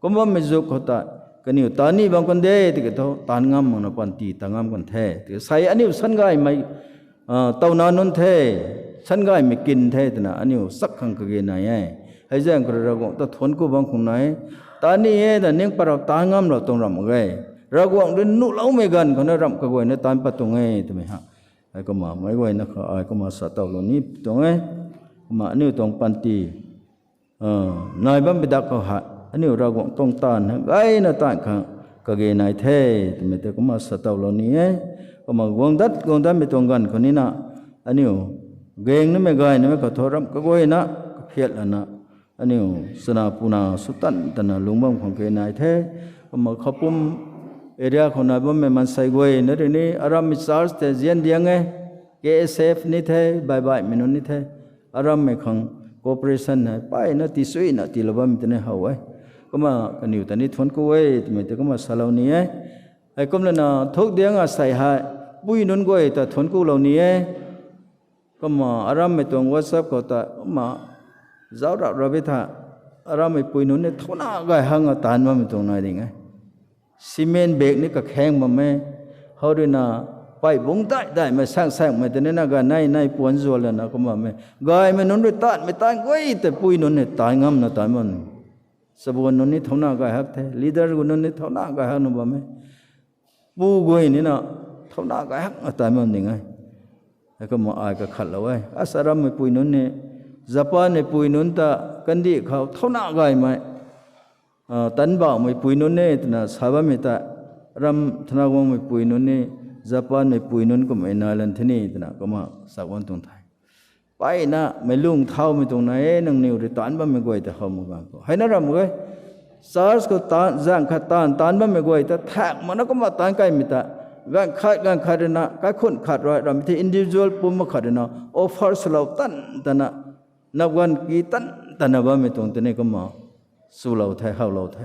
Kum bammei zuk khou ta, kaniw taanc ni bam kan de tiki thu taanc ngam makna panty ta ngam kan the. Tiki sei aniu san gaymei towna nunc the, san gaymei kin the twna aniu chak khang kage nai e. Hei zaeng khou rui Ravguangc ta thuanc ku bam khang nai. Taanc ni e ta ning parap taanc ngamlou tuang ramh mak ge. Ravguangc rui nuhloumei ganv khou na ramh kaguayna taanc pat tuang e twmei ha. Ai kumna meic guayna khou ai kumna sa towlou ni tuang e. Kumna aniu tuang panty nai bam pi dak khou hei, aniu Ravguangc tuang taanv hei gayna taanv khang kage nai the twmei tei kumna sa towlou ni e. Kumna guang dat guang datmei tuang ganv khou nina, aniu gaeng namei gay namei khou thu ramh kaguayna kaphiat lana, aniu chana puna sw tan tana lungc bam khang kage nai the. Kumna Khapum area khou nai bammei maansei guayna rui ni arammei church tei zian diang e, K S F ni the, baibaihmei nunc ni the. Arammei khang cooperation hei mpeyna tisuina tiilou bammei tei ni how e. Kumna kaniw ta ni thuanc ku e twmei tei kumna salou ni e. Heikum lana thuk diang asei hei pui nunc guay ta thuanc kulou ni e. Kumna arammei tuang WhatsApp khou ta kumna zauc rap rap e tha, arammei pui nunc ni thouna gay hak a taanc bammei tuang nai ding e. Cement bag ni kakhaeng bam e. How rui na, pei bungc dai daimei saeng saengmei tei nina ganv nei nei puanc zual lana kum bam e. Gaymei nunc rui taanmei taanc guay tei pui nunc ni taanc ngamna taanc bam ni. Chabuan nunc ni thouna gay hak the, leader gu nunc ni thouna gay hak nunc bam e. Pu guay nina thouna gay hak a taanc bam ding e. Heikumna ai kakhatlou e. Asa arammei pui nunc ni, Japanmei pui nunc ta kandih khou thouna gaymei, tanbauhmei pui nunc e twna sa bammei ta, ram thana guangmei pui nunc ni, Japanmei pui nunc kummei nai lan the ni twna kumna sa guang tuang the. Mpeyna meic lung thaumei tuang nai e, nangniw rui taanc bammei guay ta how mak ganv khou. Heina ramh mak ge. Church khou zaeng khat taanv taanc bammei guay ta thak makna kumna taanc kaimei ta, ganv khat ganv khat rui na, kaikhun khat rui ramh the individual pum mak khat rui na, offer swlou tan tana, nap ganv ki tan tana bammei tuang tei ni kumna swlou the, howlou the.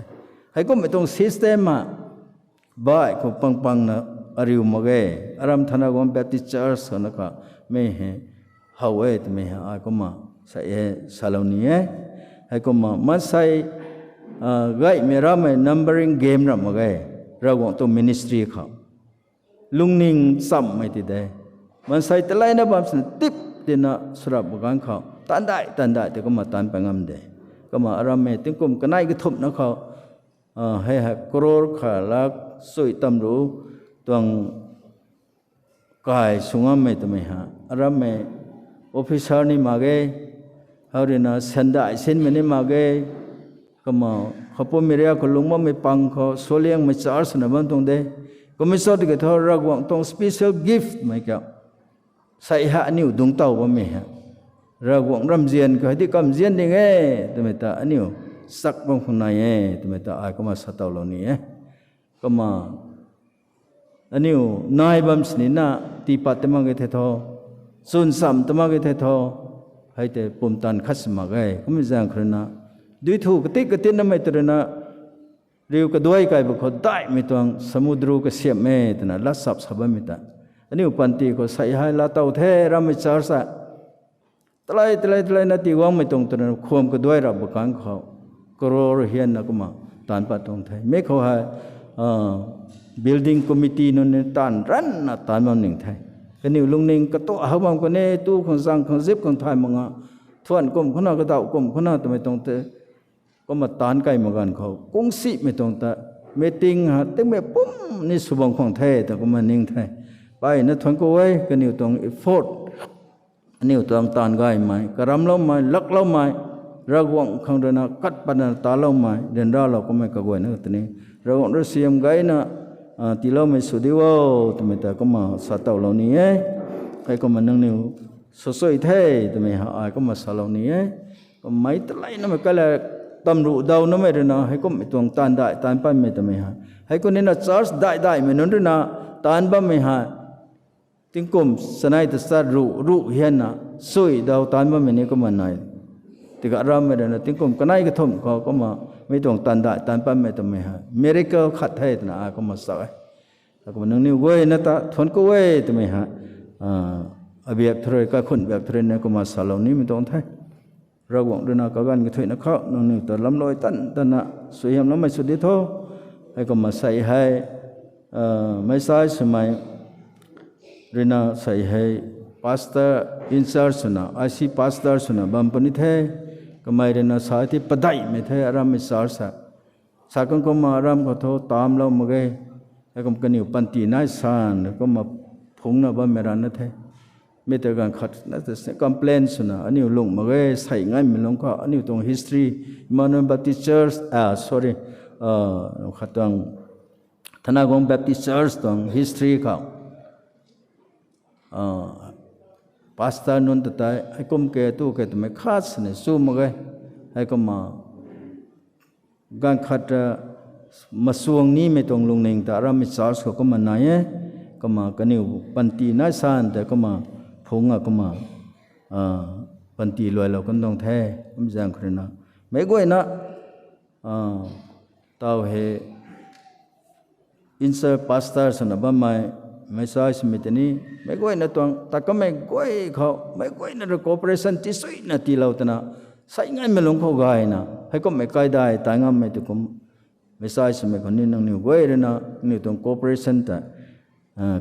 Heikummei tuang system a baih khou pang pangna ariu mak ge. Aram thana guang Baptist Church khou na kha, mei hei how e twmei hei ai kumna sa e, salou ni e. Heikumna maansei gaymei rammei numbering game ramh mak ge. Ravguangc tuang ministry khou lungning chamhmei ti de. Maansei taleina bam sina tip tina swrap ganv khou taanc dai taanc dai tei kumna taanc pat ngam de. Kumna arammei tingkum kanei kathumhna khou, hei hei crore khat lak sui tam ru tuang kai sw ngammei twmei hei arammei officer ni mak ge, how rui na sandai sinmei ni mak ge. Kumna Khapum area khou lungc bammei pang khou sualiangmei church na bam tuang de. Kummei cho tiki thu Ravguangc tuang special gift mei ka, sei hei aniu dungc tow bammei hei Ravguangc ramzian khou hei di kamzian ding e twmei ta aniu sak bam khang nai e twmei ta ai kumna sa towlou ni e. Kumna aniu nai bam sinina tiipat ta mak ge the tho, chwn sam ta mak ge the tho, hei tei pumtan khat si mak e. Kummei zaeng khou ruina, dui thu katik katit namei tw ruina, riu kaduai kai ba khou daihmei tuang samudru kasiamh e twna lat sap sa bammei ta, aniu panty khou sei hei laatow the ramei church a. Talei talei talei na tiiguangmei tuang twna khwam kaduai rap ba kang khou, crore hianna kumna taanc pat tuang the. Mi khou hei building committee nunc ni taanv ranvna taanc bam ning the. Kaniw lungning katuak how bam kan e, tu khang zang khang zip khang thay mak nga, thuan kum khouna kadauh kum khouna twmei tuang te. Kumna taanc kai mak ganv khou kungsimei tuang ta meeting ha tingmei pum ni sw bam khang the ta kumna ning the. Mpeyna thuanc ku e, kaniw tuang effort, aniu tuang taanv gaymei, karamloumei, lakloumei, Ravguangc khang ruina kat patna taloumei ryanralou kummei kaguayna kata ni, Ravguangc rui siam gayna tiiloumei sw di o twmei ta kumna sa towlou ni e. Hei kumna nangniw swsui the twmei ha ai kumna salou ni e. Kummei taleina mei kala, tamruh daw namei ruina hei kummei tuang taanv daih taanc patmei twmei hei, hei kumnina church daih daihmei nunc ruina taanc bammei hei, tingkum chanei ta chat ruh ruh hianna sui daw taanc bammei ni kumna nai. Tika rammei ruina tingkum kanei kathumh khou kumna mi tuang taanv daih taanc patmei twmei hei miracle khat the twna ai kumna sa e. Kumna nangniw guayna ta thuanc ku e twmei hei, abiak thu rui, kaikhun biak thu rui na kumna salou nimei tuang the. Ravguangc ruina kaganv kathuina khou nangniw ta lamlui tan tana suaihiamloumei sw di tho. Hei kumna sei hei, meicsai swmei ruina sei hei, pastor in charge swna, I C pastor swna bam puni the. Kamei ruina sa ti padeihmei the aramei church sa. Sa kan kumna aram khou thu tamlou mak ge. Hei kum kaniw panty nai san kumna phungna bammei rana the. Mi ta ganv khat na ta complain swna aniu lung mak ge, sei ngaimei lung khou aniu tuang history, Emmanuel Baptist Church, sorry, khat tuang Thanagong Baptist Church tuang history khou pastor nunc ta tei hei kum ke tu ke twmei khat sini chu mak ge. Hei kumna ganv khat ta masuang nimei tuang lungning ta aramei church khou kumna nai e. Kumna kaniw panty nai san tei kumna phungna kumna panty luailou kan tuang the. Kum zaeng khou ruina meic guayna taw hei in charge pastor swna bammei, meicsai swmei tei ni meic guayna tuang ta kamei guay khou meic guayna rui cooperation tisuina tiilou twna sei ngaimei lung khou gayna hei kummei kaidai tai ngammei tei kum meicsai swmei khou ni nangniw guay ruina nangniw tuang cooperation ta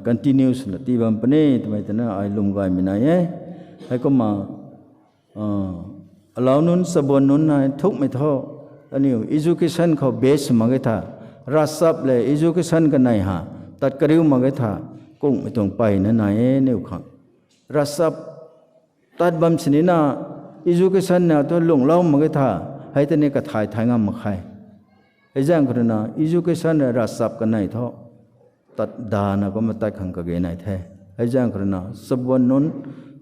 continue swna tii bam puni twmei twna ai lwm gaymei nai e. Hei kumna alau nunc chabuan nunc hei thukmei thu aniu education khou base mak ge tha, ravchap le education kanei ha tat kariu mak ge tha, kungmei tuang mpeyna nai e aniu khang. Ravchap tat bam sinina education na thu lunglou mak ge tha, hei tei ni kathai thai ngam mak khe. Hei zaeng khou ruina education le ravchap kanei thu tat dana kumna tat khang kage nai the. Hei zaeng khou ruina chabuan nunc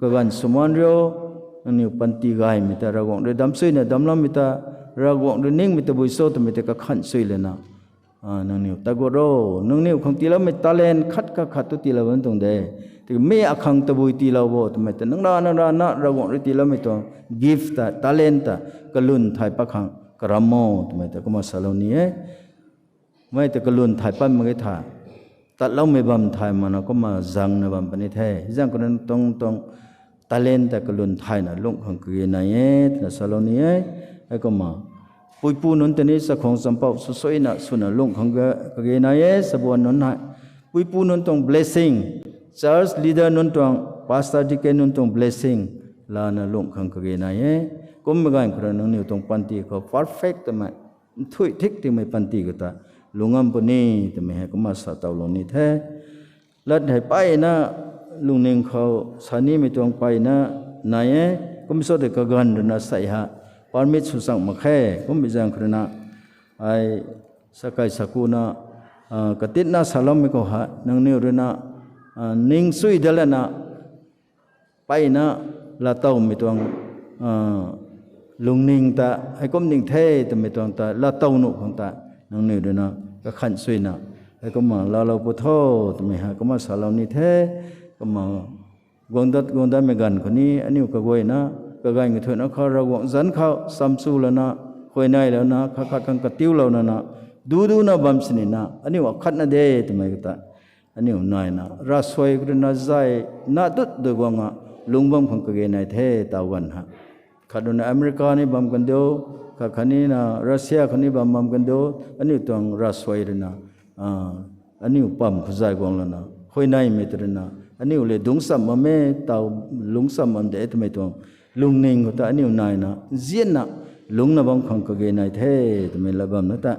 kaganv swmaan rio, nangniw panty gaymei ta Ravguangc rui damsuina damloumei ta, Ravguangc rui ningmei tabui cho twmei ta kakhan sui lana nangniw ta gut ro. Nangniw khang tiiloumei talent khat khat khat tu tiilou bam tuang de. Tiki mi akhang tabui tiilou bo twmei ta nang ra nang ra na Ravguangc rui tiiloumei tuang gift ta talent ta kalwn thay pat khang karam o twmei ta kumna salou ni e. Mei ta kalwn thay pat mak ge tha, tatloumei bam thay mana kumna zangna bam puni the. Zaeng khou ruina tuang tuang talent ta kalwn thayna lung khang kage nai e twna salou ni e. Hei kumna puipu nunc ta ni chakhwang champouh swsuina swna lung khang kage nai e chabuan nunc hei. Puipu nunc tuang blessing, church leader nunc tuang, pastor deacon nunc tuang blessing lana lung khang kage nai e. Kummei ganv khou ruina nangniw tuang panty khou perfect twmei, nthuih thik twmei panty khou ta lung ngam puni twmei hei kumna sa towlou ni the. Lat hei mpeyna lungning khou sa nimei tuang mpeyna nai e. Kum cho tei kaganv ruina sei ha permit sw chang mak khe. Kummei zaeng khou ruina ai sakai sakuna katitna saloumei khou hei nangniw ruina ning chui dat lana mpeyna laatowmei tuang lungning ta, heikum ning the twmei tuang ta, laatow nuh khang ta, nangniw rui na, kakhan suina, heikumna laalou pu tho, twmei hei kumna salou ni the, kumna, guang dat guang datmei ganv khou ni, aniu kaguayna, kaganv kathuina khou, Ravguangc zanc khou, samchu lana, huayney lana, khat khat khang katiulou nana, du duna bam sinina, aniu akhatna de, twmei kata. Aniu naina, ravsuai rui na zay, na dut dui guang a, lungc bam khang kage nai the, taw ganv ha. Khat rui na America ni bam kan diu, khat khatni na Russia khou ni bam bam kan diu, aniu tuang ravsuai rui na, aniu pam khou zay guang lana, huayneymei tw rui na, aniu le dungc cham bam e, taw lungc cham bam de twmei tuang, lungning khou ta aniu naina, nzianna, lungcna bam khang kage nai the, twmei lat bam na ta.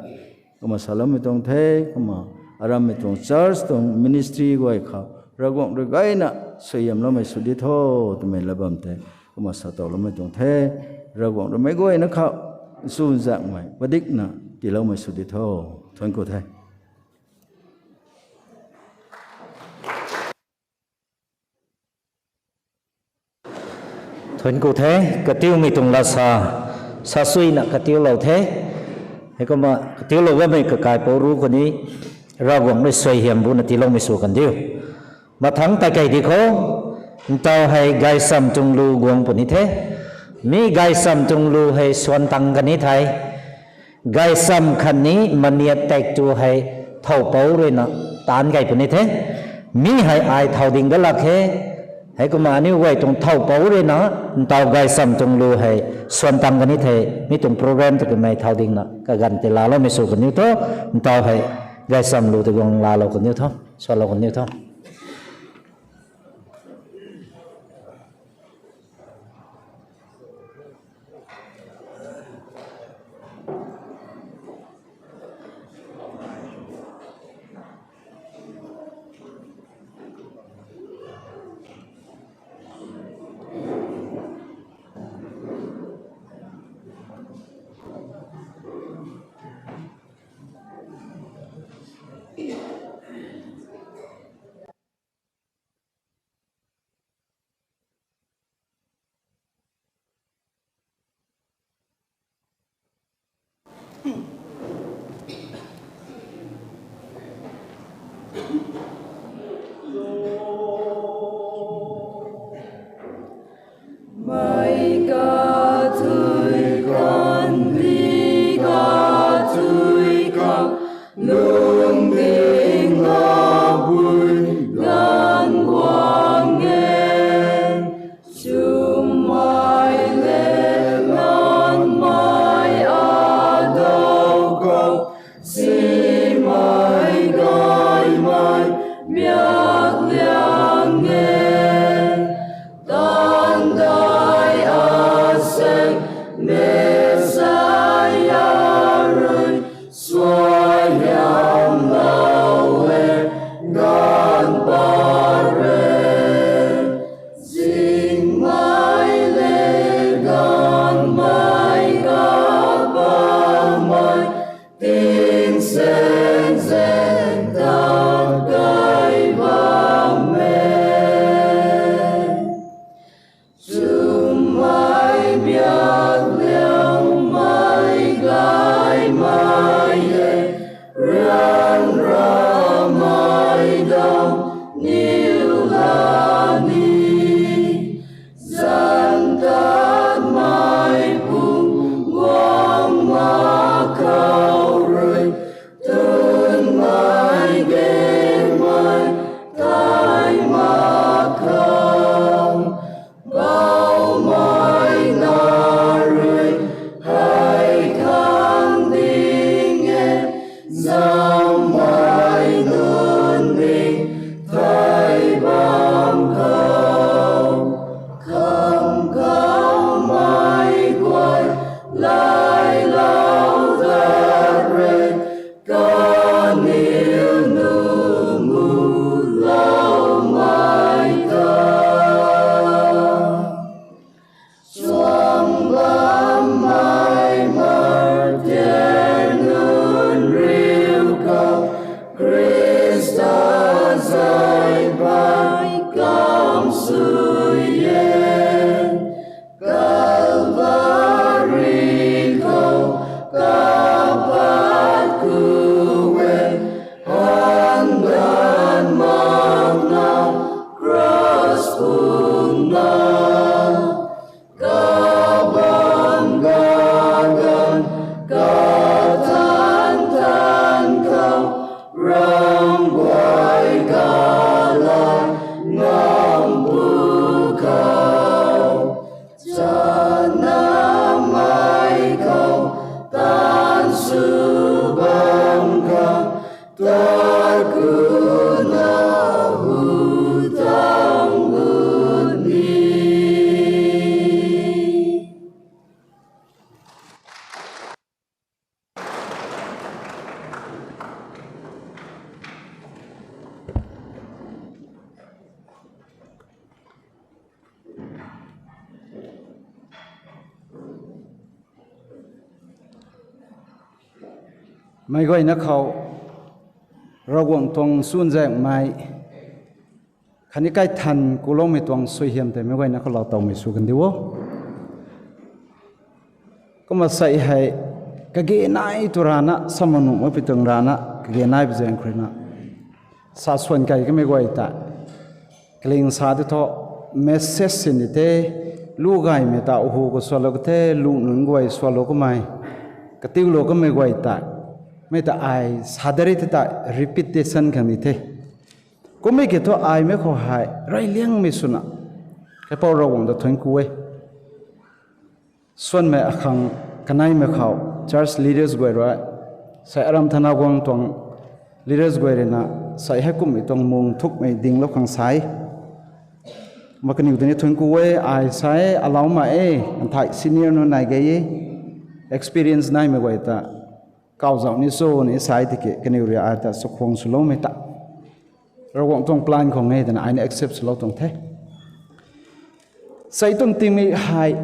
Kumna saloumei tuang the, kumna arammei tuang church tuang ministry guay khou, Ravguangc rui gayna, suaihiamloumei sw di tho, twmei lat bam the, kumna satowloumei tuang the, Ravguangc rui meic guayna khou, nchunzaenghmei, padikna, tiiloumei sw di tho, thuanc ku the. Thuanc ku the, katiumei tuang lat sa, sasuina katiulou the, heikumna katiulou bammei kakaipouc ru khou ni, Ravguangc rui suaihiam buna tiiloumei sw kan diu. Mathangc ta kei di khou, ntaw hei gaychamv tuang lu guang puni the, mi gaychamv tuang lu hei suan tang kan ni thei, gaychamv khatni maniat tak tu hei thowpouc rui na taanc kei puni the. Mi hei ai thau ding dat lak khe. Heikumna aniu guay tuang thowpouc rui na ntaw gaychamv tuang lu hei suan tang kan ni the. Mi tuang program ta kamei thau dingna kaganv tei laaloumei sw kan niu tho. Ntaw hei gaychamv lu tei guang laalou kan niu tho. Suanlou kan niu tho. Mei kathui kan di kathui kan lungding labui gan guang e. Chumei le nangmei adou khou, simei gaymei miak liang e. Tandai asaeng Messiah rui suaihiamlou e, ganv pat re. Zingmei le ganvmei kapamei, tingsaeng zaeng tat kai bam e. Chumei miak liangmei gaymei e, ryanramei dam niw la ni. Zanc tatmei phung guang mak khou rui, tunmei gaymei thay mak khang, baumei na rui hei khang ding e, zaumei nunc ni thay bam khou, kham khou mei guay lailou dat re, kaniw nu muloumei ta. Chuang bammei martyr nunc riu khou, Khrista zay phay kam sui e. Ka Meic guayna khou Ravguangc tuang chuzaenghmei khatni kaithan kuloumei tuang suaihiam tei meic guayna khou lou towmei sw kan di o. Kumna sei hei kage nai tu rana, sa manuh mapui tuang rana, kage nai pui zaeng khou ruina sa swan kai kamei guay ta kaling sa ti thu, message sin di the, lu gaymei ta hu khou swalou ka the, lu nunc guay swalou kamei, katiulou kamei guay ta, mei ta ai sa dari the ta repetition khang di the. Kummei ki thu ai mei khou hei reyliangmei swna, kaipouc Ravguangc ta thuanc ku e. Swanmei akhang kaneimei khou church leaders guay rui, sei aram thana guang tuang leaders guay ruina, sei heikumhmei tuang mung thukmei dinglou khang sa e. Ma kaniw tei ni thuanc ku e, ai sa e, alauc ma e, nthai senior nunc nai ge e, experience naimei guay ta, kau zauh ni cho ni sa e tiki, kaniw rui ai ta chakhwang swloumei ta Ravguangc tuang plan khou nge twna ai ni accept swlou tuang the. Sei tuang tingmei hei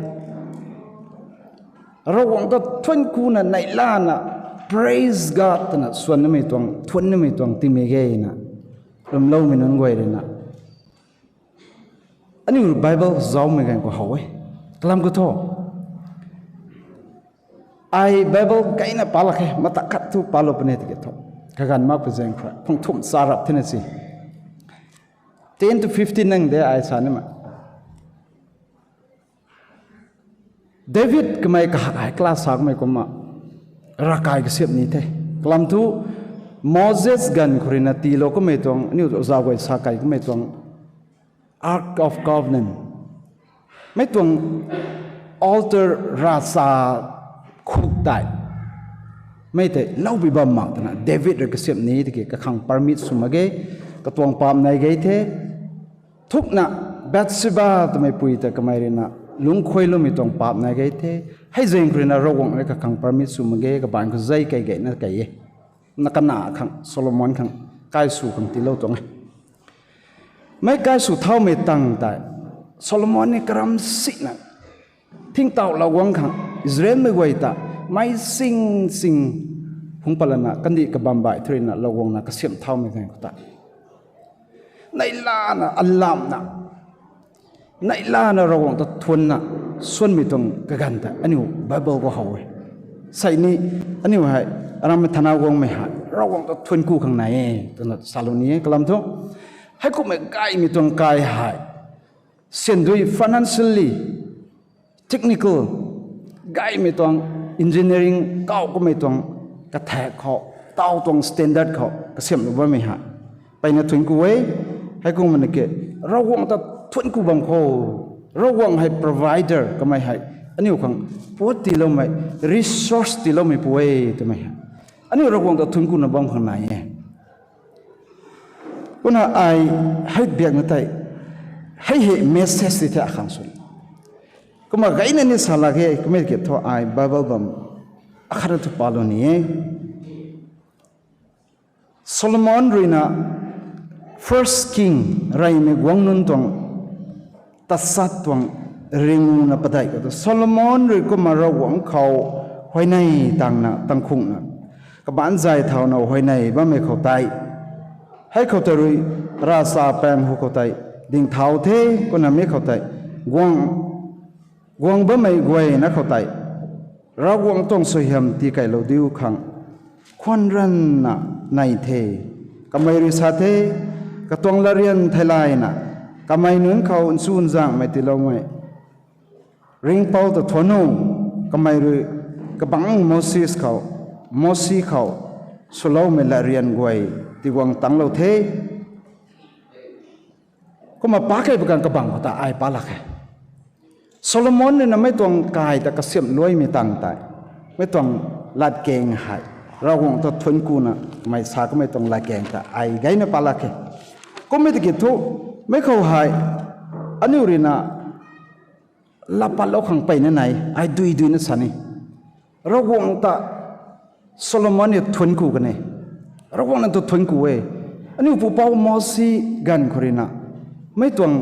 Ravguangc ta thuanc kuna neihlana, praise God twna swan namei tuang, thuanc namei tuang tingmei gena lwmloumei nunc guay ruina, aniu Bible zaumei ganv khou how e. Kalam khou thu, ai Bible gayna palak khe, mata khat thu palou puni tiki thu, kaganv makpui zaeng khou phung thumh charap thena si, ten to fifteen nang de ai sa nimei. David kamei kahak hei class sa kamei kumna, ravkai kasiamh ni the. Kalam thu, Moses ganv khou ruina tiilou kamei tuang, aniu zauc guay sa kai kamei tuang Ark of Covenant, mei tuang altar, ravcha khuk tei, mei tei loupui bam mak twna David rui kasiamh ni tiki kakhang permit sw mak ge, katuang paap nai ge the. Thukna Bathsheba twmei pui ta kamei ruina lungckhailoumei tuang paap nai ge the. Hei zaeng khou ruina Ravguangc rui kakhang permit sw mak ge, kabaanc khou zei kei gayna kei e. Na kana khang Solomon khang kai sw khang tiilou tuang e. Mei kai sw thaumei tang tei Solomon ni karam sina, thingtauhlou guang khang Israelmei guay ta mei sing sing phungc patlana kandih kabambaih thu ruina lou guangna kasiamh thaumei ganv khou ta, neihlana, alamna, neihlana Ravguangc ta thuanna swanmei tuang kaganv ta aniu Bible khou how e. Sei ni, aniu hei, aram thana guangmei hei Ravguangc ta thuanc ku khang nai e twna salou ni e. Kalam thu, heikumhmei gaymei tuang kai hei, syan dui financially, technical, gaymei tuang engineering kau kummei tuang kathak khou, taw tuang standard khou kasiamhlou bammei hei, mpeyna thuanc ku e. Heikumna ki, Ravguangc ta thuanc ku bam khou, Ravguangc hei provider kamei hei, aniu khang puat tiiloumei, resource tiiloumei pu e twmei hei, aniu Ravguangc ta thuanc kuna bam khang nai e. Kumna ai hei biakna tei, hei hei message ti the akhang sw. Kumna gayna ni sa lak ge, kummei ki thu ai Bible bam akhatna thu palou ni e. Solomon ruina First King, reymei guang nunc tuang, tasat tuang, ringuna padeih khou tu Solomon rui kumna Ravguangc khou huayney tangna, tangkhungna, kabaanc zay thauna huayney bammei khou tei, hei khou tei rui ravchapaeng hu khou tei dingthau the. Kumna mi khou tei guang, guang bammei guayna khou tei Ravguangc tuang suaihiam tikeylou diu khang khwan ranvna nei the. Kamei rui sa the, katuang latryan theilayna, kamei nunc khou nchunzaenghmei tiiloumei ringhpouc ta thuanc o. Kamei rui kabangc Moses khou, Mosi khou swloumei latryan guay tiguang tanglou the. Kumna pac key pa kan kabangc khou ta ai palak khe. Solomon ruina mei tuang kai ta kasiamh luaimei tang tei, mei tuang latkaeng hei Ravguangc ta thuanc kuna mei sa kamei tuang latkaeng ta ai gayna palak khe. Kummei tiki thu, mei khou hei aniu ruina laa patlou khang mpeyna nai, ai dui duina sa ni. Ravguangc ta Solomon ni thuanc ku kan e. Ravguangc na tu thuanc ku e. Aniu pupouc Mosi ganv khou ruina mei tuang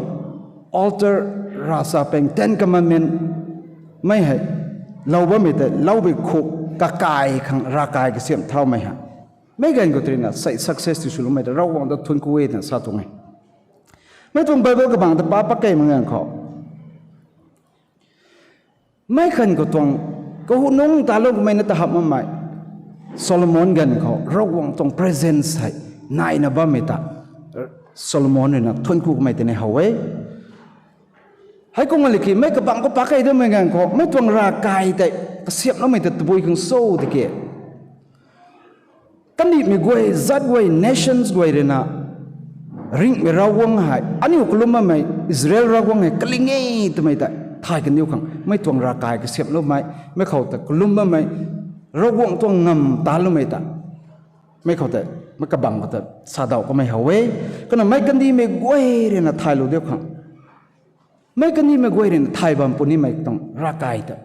altar, ravchapaeng, Ten Commandment, mei hei lou bammei tei loubui khuk, kakai khang ravkai kasiamh thaumei hei, meic ganv khou tei ruina sei success ti swloumei ta Ravguangc ta thuanc ku e twna sa tuang e. Mei tuang Bible kabangc ta pa pakeymei ganv khou, mei khan khou tuang kahunungc talou kamei na ta hamh makmei Solomon ganv khou Ravguangc tuang presence hei naina bammei ta Solomon ruina thuanc ku kamei tei ni how e. Heikum a liki mei kabangc khou pakey damei ganv khou mei tuang ravkai tei kasiamhloumei ta tabui khang cho tiki, kandihmei guay, zat guay, nations guay ruina ringhmei Ravguangc hei, aniu kalum bammei Israel Ravguangc hei kaling e twmei tei thay kandiu khang mei tuang ravkai kasiamhloumei, mei khou ta kalum bammei Ravguangc tuang ngam taloumei ta mei khou tei, mei kabangc khou ta sadauh kamei how e. Kumna mei kandihmei guay ruina thaylou diu khang, mei kandihmei guay ruina thay bam punimei tuang ravkai ta,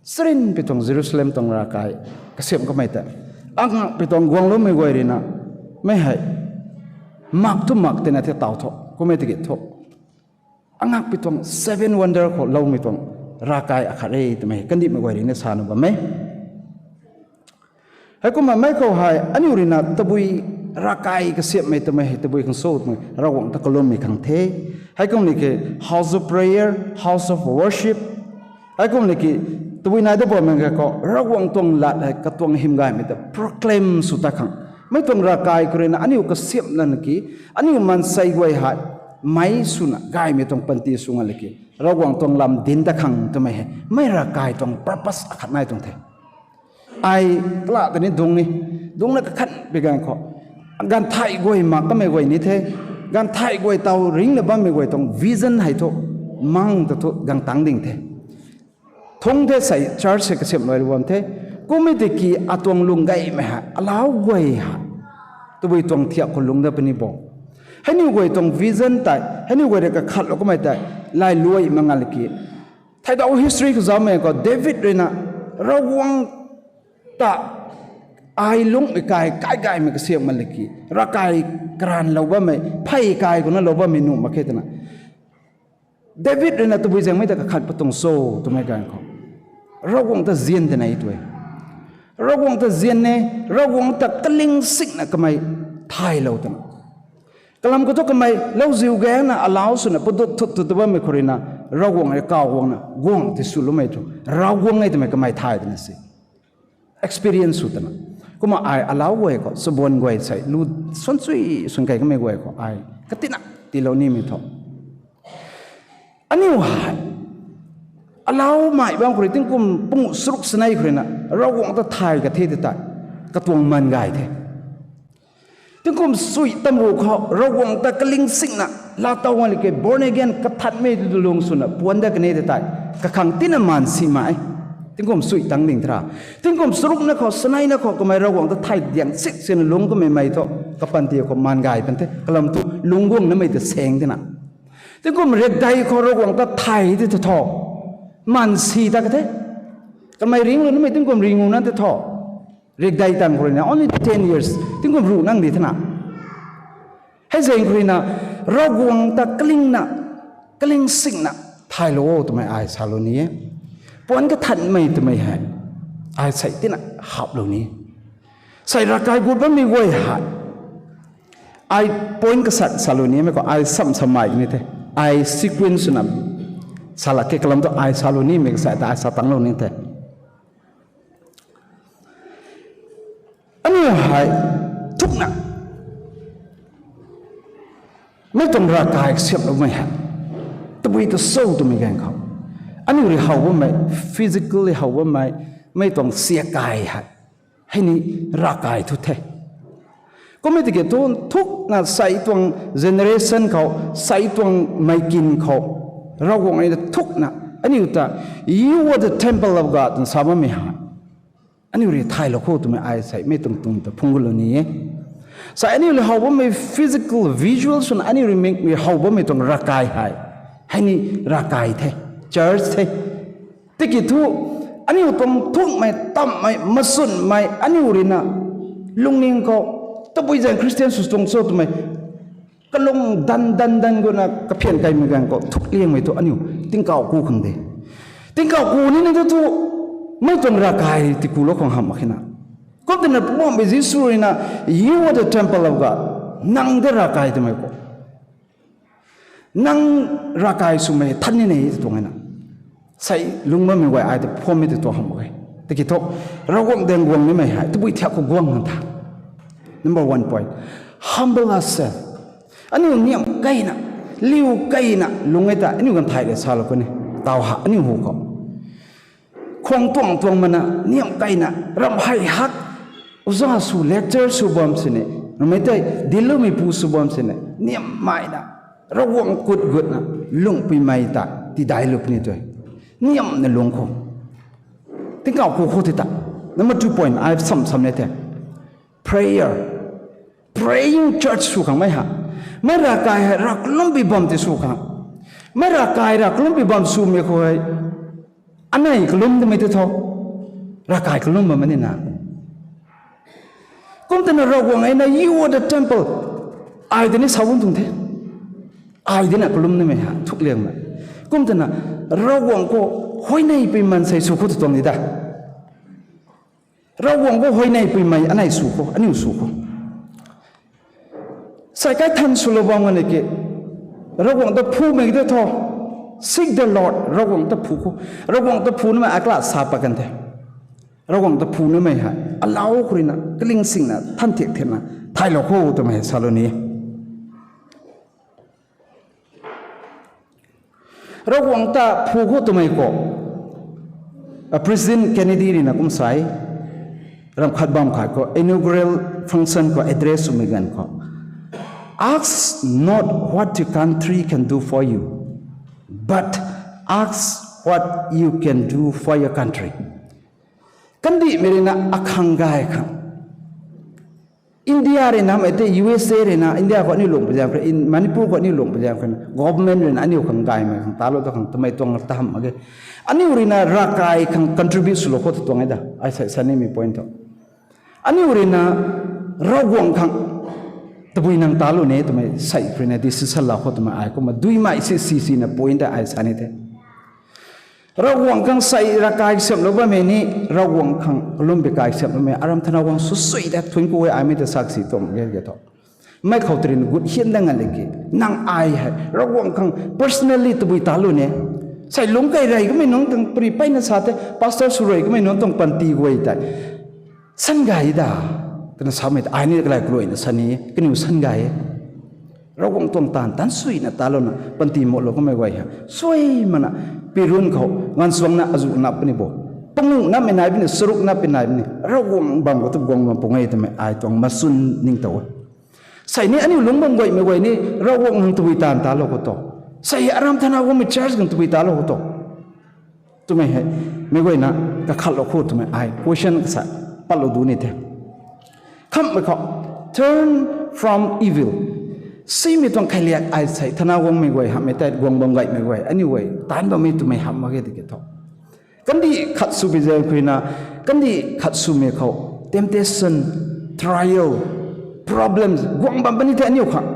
charynpui tuang Jerusalem tuang ravkai kasiamh kamei ta, angakpui tuang guangloumei guay ruina mei hei mak thu mak tina the taw thu kummei tiki thu, angakpui tuang seven wonder khou loumei tuang ravkai akhat e twmei kandihmei guay ruina sa nuh bam e. Heikumna mei khou hei aniu ruina tabui ravkai kasiamhmei twmei hei tabui khang cho twmei Ravguangc ta kalummei khang the. Heikum liki house of prayer, house of worship, heikum liki tabui nai da bammei ganv khou Ravguangc tuang lat hei katuang hym gaymei ta proclaim sw ta khang, mei tuang ravkai khou ruina aniu kasiamh lana ki, aniu maansei guay hei meic swna gaymei tuang panty sw nga liki Ravguangc tuang lam dinc ta khang twmei hei mei ravkai tuang purpose akhat nai tuang the. Ai kala ta ni dungc ni, dungcna kakhanpui ganv khou, ganvthay guay mak kamei guay ni the, ganvthay guay taw ringcna bammei guay tuang vision hei thu, mang ta thu gang tangc ding the. Thungc the sei church hei kasiamh luai lu bam the. Kummei tiki atuang lung gaymei hei alau guay hei tabui tuang thiak khou lungc dat puni bo. Heiniw guay tuang vision tei, heiniw guay rui kakhatlou kamei tei, lailuai mak nga liki, theidau history khou zaumei khou David ruina Ravguangc ta ai lungcmei kai, kai gaymei kasiamh mak liki, ravkai karanlou bammei, phey kai khou na lou bammei nuh mak khe twna David ruina tabui zaengmei ta kakhat pat tuang cho twmei ganv khou, Ravguangc ta zian tei nai twe. Ravguangc ta zian e, Ravguangc ta kaling singna kamei thaylou twna. Kalam khou thu kamei lauziu gangna alau swna padut thut thut ta bammei khou ruina, Ravguangc rui kaw guangna guang ti swloumei thu, Ravguangc e twmei kamei thay twna si experience sw twna. Kumna ai alau guay khou, chabuan guay sei lu swan chui swan kei kamei guay khou ai katina tiilou nimei thu, aniu hei alau mei bam khou rui tingkum pungu charuk sanei khou ruina Ravguangc ta thay ka the tei tei, katuang man gay the. Tingkum sui tamru khou Ravguangc ta kaling singna, laatow nga liki born again kathanmei lung swna puan dat kani tei tei, kakhang tina maan si mei. Tingkum sui tang ding thra, tingkum charukna khou, saneina khou kamei Ravguangc ta thay diang sik sina lungc kamei mei thu, kapanty khou maan gay pan the, kalam thu lungc guangnamei ta saeng tina. Tingkum riakdei khou Ravguangc ta thay tei tei thu, maan si ta ka the. Kamei ringclou namei tingkum ringu na tei thu, riakdei tang khou ruina only ten years, tingkum ruh nang di thena. Hei zaeng khou ruina Ravguangc ta kalingna, kaling singna thaylou o twmei ai salou ni e. Puan kathanmei twmei hei ai sei tina haplou ni. Sei ravkai gut bammei guay hei ai point kasat salou nimei khou ai sam samei ni the. Ai sequence swna salak khe, kalam thu ai salou nimei kasat ta ai sa tanglou ni the. Aniu hei thukna mei tuang ravkai kasiamhloumei hei tabui ta cho twmei ganv khou, aniu rui how bammei, physically how bammei, mei tuang siakai hei, hei ni ravkai thu the. Kummei tiki thu thukna sei tuang generation khou, sei tuang meikin khou, Ravguangc rui na thukna aniu ta, You are the temple of God, twna sa bammei hei aniu rui thaylou kho twmei ai sei mei tuang tuang ta phungc gulou ni e. Sei aniu rui how bammei physical, visual swna aniu rui mik rui how bammei tuang ravkai hei, hei ni ravkai the, church the. Tiki thu aniu tuang thukmei, tamhmei, masunmei aniu ruina lungning khou tabui zaeng Christian sw tuang cho twmei kalung dan dan dan guna kaphian kaimei ganv khou thukliangmei thu aniu tingkauh ku khang de. Tingkauh ku nina thu thu Mei tuang ravkai tikulou khang hamh mak khe na. Kum twna Poubauhmei Jisu rui na, "You are the temple of God." Nang de ravkai twmei khou. Nang ravkai swmei than ni nei tw tuang e na. Sei lungc bammei guay ai ta phuammei tw tuang hamh mak e. Tiki thu, Ravguangc daeng guang nimei hei tabui thiak khou guang nang tha. Number one point, humble ourselves. Aniu niamh keyna, liu keyna lungc e ta, aniu ganv thay le salou khou ni. Taw ha, aniu hu khou. Khwang tuang tuang mana, niamh keyna, ram hei hak, uza sw lecture sw bam sini, ramei tei, diloumeipu sw bam sini, niamh maina, Ravguangc kut gutna, lungh puimei ta, tidailu puni tu e. Niamhna lungc khou. Tingkauh ku khou ti ta. Number two point, ai sam sam ne the. Prayer. Praying church sw khang mei ha. Mei ravkai hei rav kalum pi bam ti sw khang. Mei ravkai rav kalum pi bam swmei khou hei. Anei kalum twmei ti thu. Ravkai kalum bam ni na. Kum twna Ravguangc e na, "You are the temple." Ai tini sa bam tuang the. Ai tina kalum nimei ha, thukliangna. Kum twna Ravguangc khou huayney pui maansei sw khou tu tuang ni da. Ravguangc khou huayney puimei anei sw khou, aniu sw khou. Sei kai than swlou bam ngani ki, Ravguangc ta phumei de tho. Seek the Lord, Ravguangc ta phu khou. Ravguangc ta phu nimei akla sa pat kan the. Ravguangc ta phu nimei hei, alau khou rui na, kaling singna, than thiak thiakna, thaylou khou twmei hei salou ni. Ravguangc ta phu khou twmei khou, a President Kennedy rui na kum sa e, ram khat bam khat khou, inaugural function khou address swmei ganv khou, "Ask not what your country can do for you, but ask what you can do for your country." Kandihmei rui na akhang gay khang. India rui na, mei tei U S A rui na, India khou aniu lungh pu zaeng khou, in Manipur khou aniu lungh pu zaeng khou, government rui na aniu khang gaymei khang talou ta khang twmei tuang ta hamh mak ge. Aniu rui na ravkai khang contribute swlou khou tu tuang e da. Ai sei sa nimei point thu. Aniu rui na Ravguangc khang tabui nang talou ne twmei sei rui na decision lou khou twmei ai kumna duimei si si si na point ta ai sa ni the. Ravguangc khang sei ravkai siamhlou bammei ni, Ravguangc khang kalum pi kai siamhloumei, aram thana guang sw sui ta thuanc ku e aimei ta saksi tuang ge ge tho. Mei khou trin gut hian da ngan le ki, nang ai hei Ravguangc khang personally tabui talou ne. Sei lungc kei rey kamei nunc tuang pari peyna sa the, pastor sw rey kamei nunc tuang panty guay tei san gay da, twna samei ta ai ni kalai kaluaina sa ni, kaniw san gay e. Ravguangc tuang taanv tan suina talouna panty mouhlou kamei guay hei suai mana, pirun khou nganvsuangna azuh nap puni bo, panguh napmei nai puni, charuk napmei nai puni, Ravguangc bam khou tu guang bam pung e twmei ai tuang machun ningtow e. Sei ni aniu lungc bam guaymei guay ni Ravguangc nang tabui taanv talou khou tu, sei aram thana guangmei church khang tabui talou khou tu twmei hei, mei guayna kakhatlou khou twmei ai question kasa patlou du ni the. Khamhmei khou, turn from evil. Simei tuang khailiak ai sei thana guangmei guay, hamhmei tei guang bam gaymei guay, aniu guay taanc bammei twmei hamh mak ge tiki thu, kandih khat sw pi zaeng khou na, kandih khat swmei khou temptation, trial, problems guang bam puni the aniu khang.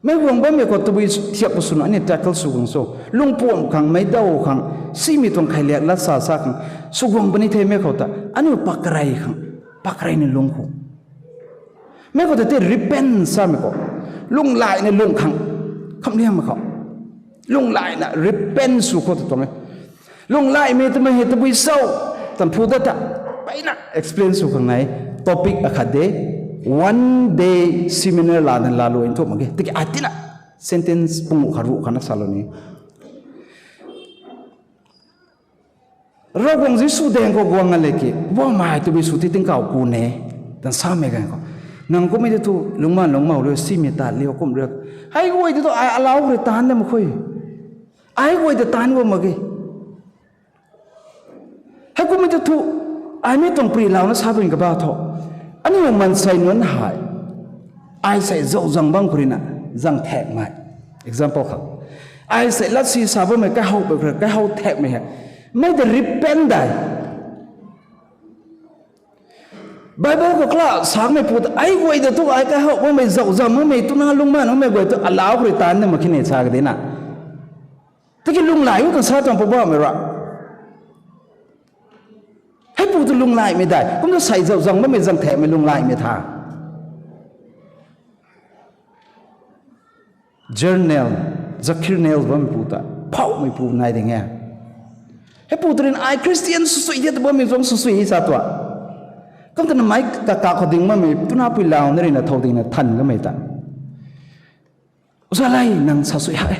Mei guang bammei khou tabui thiak khou swna aniu tackle sw guang sw, lungpuam khang, meic daw khang, simei tuang khailiak lat sa sa khang sw guang puni the mei khou ta aniu pakrey khang, pakrey ni lung khou. Mei khou ta tei repent samei khou, lunghlaina lung khang, khamhliangmei khou, lunghlaina repent sw khou ta tuang e. Lunghlaimei twmei hei tabui cho, tam phu dat ta, peyna explain sw khang nai, topic akhat de, one day seminar lana lalou nthuak mak ge, tiki ai tina sentence pung khat ruh khatna salou ni. Ravguangc Jisu daeng khou guang nga le ki, Poubauhmei tabui sw ti tingkauh ku ne, tan samei ganv khou, nang kummei tei thu lungcman lungcmou riu, simei tat liu kum riu, hei guay tei thu ai alau khou rui taanc da mak khe, ai guay ta taanc guang mak ge. Heikummei ta thu, ai mi tuang pri launa sa pun kaba tho. Aniu maansei nunc hei, ai sei zauc zang bam khou rui na, zang thakmei. Example khou, ai sei latsi sa bammei kaihou pei khou rui, kaihou thakmei hei, mei ta repent dai. Bible khou kala samei pu ta, ai guay ta thu ai kaihou bammei zauc zang bammei twna lungcman bammei guay tu alau khou rui taanc da mak khe ne sa kadina. Tiki lunghlaic u tuang sa tuang Poubauhmei ra. Heipu tu lunglaimei dai. Kumna sei zauh zang bammei zang thekmei lunglaimei tha. Journal, Zakir Naik bammeipu ta phouhmeipu nai ding e. Heipu tu rui na ai Christian swsui the tw bammei zuang swsui sa tua. Kum twna mei kaka khou ding bammei tuna pui lau na rui na thou ding na than kamei ta. Uza lei nang sa sui hak e.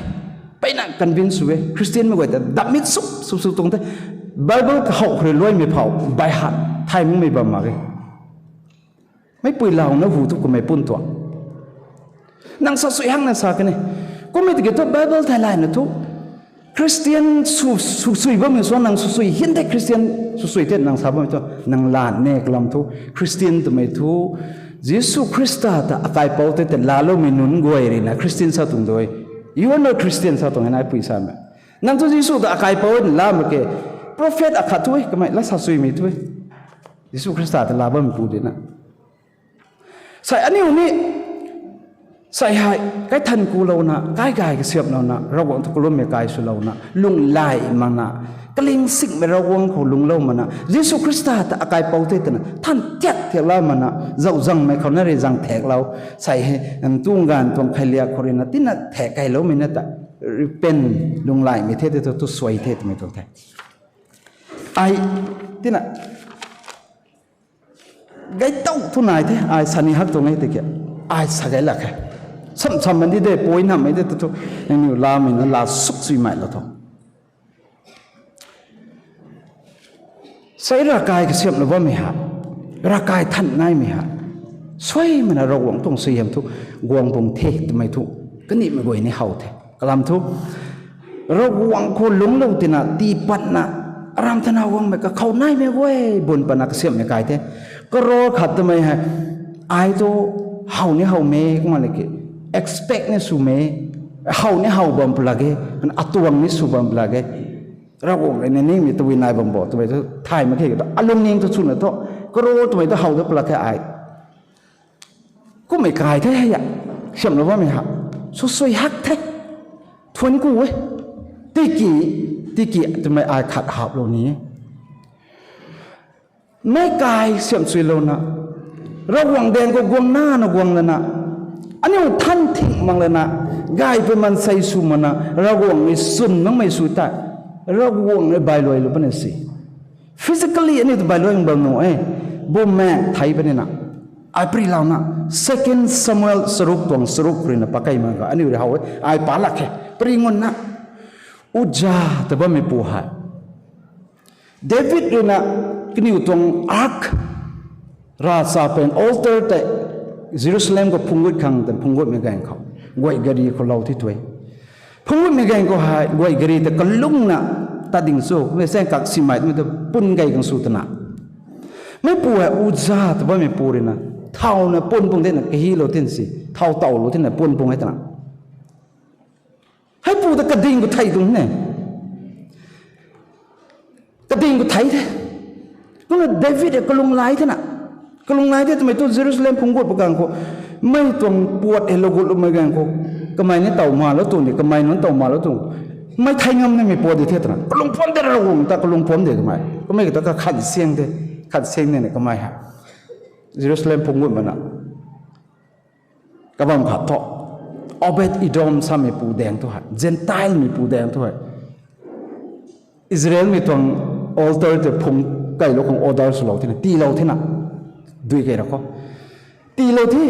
Peyna convince sw e. Christian mei guay ta damit suk suk suk tuang the. Bible kahou khou rui luaimei phou by heart thay makmei bam mak e. Meipui lau na hu thu kummei pun tuang. Nang sa sui hak na sa kan e. Kummei tiki thu Bible thay layna thu Christian sw, swsui bammei suan nang swsui hin the Christian swsui the nang sa bammei thu nang lan ne kalam thu Christian twmei thu Jisu Khrista ta akaipou tei ta laaloumei nunc guay rui na Christian sa tuang dui. You are not Christian sa tuang e nai pui samei. Nang thu Jisu ta akaipou e la mak ke. Prophet akhat thu e, kamei la sa suimei thu e. Jisu Khrista ta laa bammeipu di na. Sei aniu ni, sei hei, kai than kulouna, kai gay kasiamhlouna, Ravguangc thu kalummei kai swlouna, lunghlaic makna, kaling singmei Ravguangc khou lungclou makna, Jisu Khrista ta akaipou tei twna, than tiak tiaklou makna, zauh zangmei khou na rui zang theklou, sei hei, ntuang ganv tuang kheiliak khou rui na, tina thek kailoumei na ta, repent, lunghlaicmei the tei thu, tu suai the twmei tuang the. Ai, tina, gay tow thu nai the, ai sa ni hak tuang e tiki, ai sa gay lak khe. Sam sam man di de, pui nammei de tu thu, nangniw lamei na laa suk suimei lou tho. Sei ravkai kasiamhlou bammei ha, ravkai than naimei ha, suaimana Ravguangc tuang suaihiam thu, guang bung the twmei thu, kanihmei guay ni how the. Kalam thu, Ravguangc khou lungclou tina, tii patna, aram thana guangmei kakhou naimei guay, bun patna kasiamhmei kai the. Crore khat twmei hei, ai thu, how ni howmei, kumna laki, expect ni swmei, how ni how bam pw lak e, atuang ni sw bam pw lak e. Ravguangc rui na ningmei tabui nai bam bo, twmei thu thay mak khe ta, alungning thu chwna thu, crore twmei thu how da pw lak khe ai. Kummei kai the hei a, siamhlou bammei ha, swsui hak the, thuanc ku e, tiki, tiki twmei ai khat haplou ni e. Meic kai siamhsuilouna, Ravguangc daeng khou guangna na guang lana, aniu than thing mak lana, gaypui maansei sw makna, Ravguangc rui swn makmei sw tei, Ravguangc rui bailuailou puni si. Physically aniu ta bailuai bam nuh e, bumaeng thei punina. Ai parilouna, Second Samuel charuk tuang charuk rui na pakeimei kha aniu rui how e, ai pa lak khe, pari ngunna. Uza ta bammeipu hei, David rui na kaniw tuang ark, ravchapang altar tei Jerusalem khou phungc gut khang tei phungc gutmei ganv khou, guay gari khou lou thi tu e. Phungc gutmei ganv khou hei guay gari tei kalungna tat ding sw, kumna sang kak simei twmei ta pun gay khang sw twna. Meipu hei Uza ta bammeipu rui na, thauna pun pung de na kahilou tin si, thau tawlou tina pun pung e twna. Heipu ta kading khou thei tuang ne. Kading khou thei the. Kumna David e kalung lai thena. Kalung lai the twmei tu Jerusalem phungc gut pa ganv khou, mei tuang puat hei lou gutloumei ganv khou, kamei ni taw malou tuang de, kamei nunc taw malou tuang. Mei thei ngam nimei puat di the twna kalung pham de, Ravguangc ta kalung pham de kamei. Kamei kata kakhat siang de, khat siang de na kamei hei Jerusalem phungc gut mana. Kabam khat thu, Obed-edom sameipu daeng thu hei, Gentile meipu daeng thu hei, Israelmei tuang altar tei phungc kailou khang order swlou thena, tiilou thena, dui kei ra khou, tiilou the,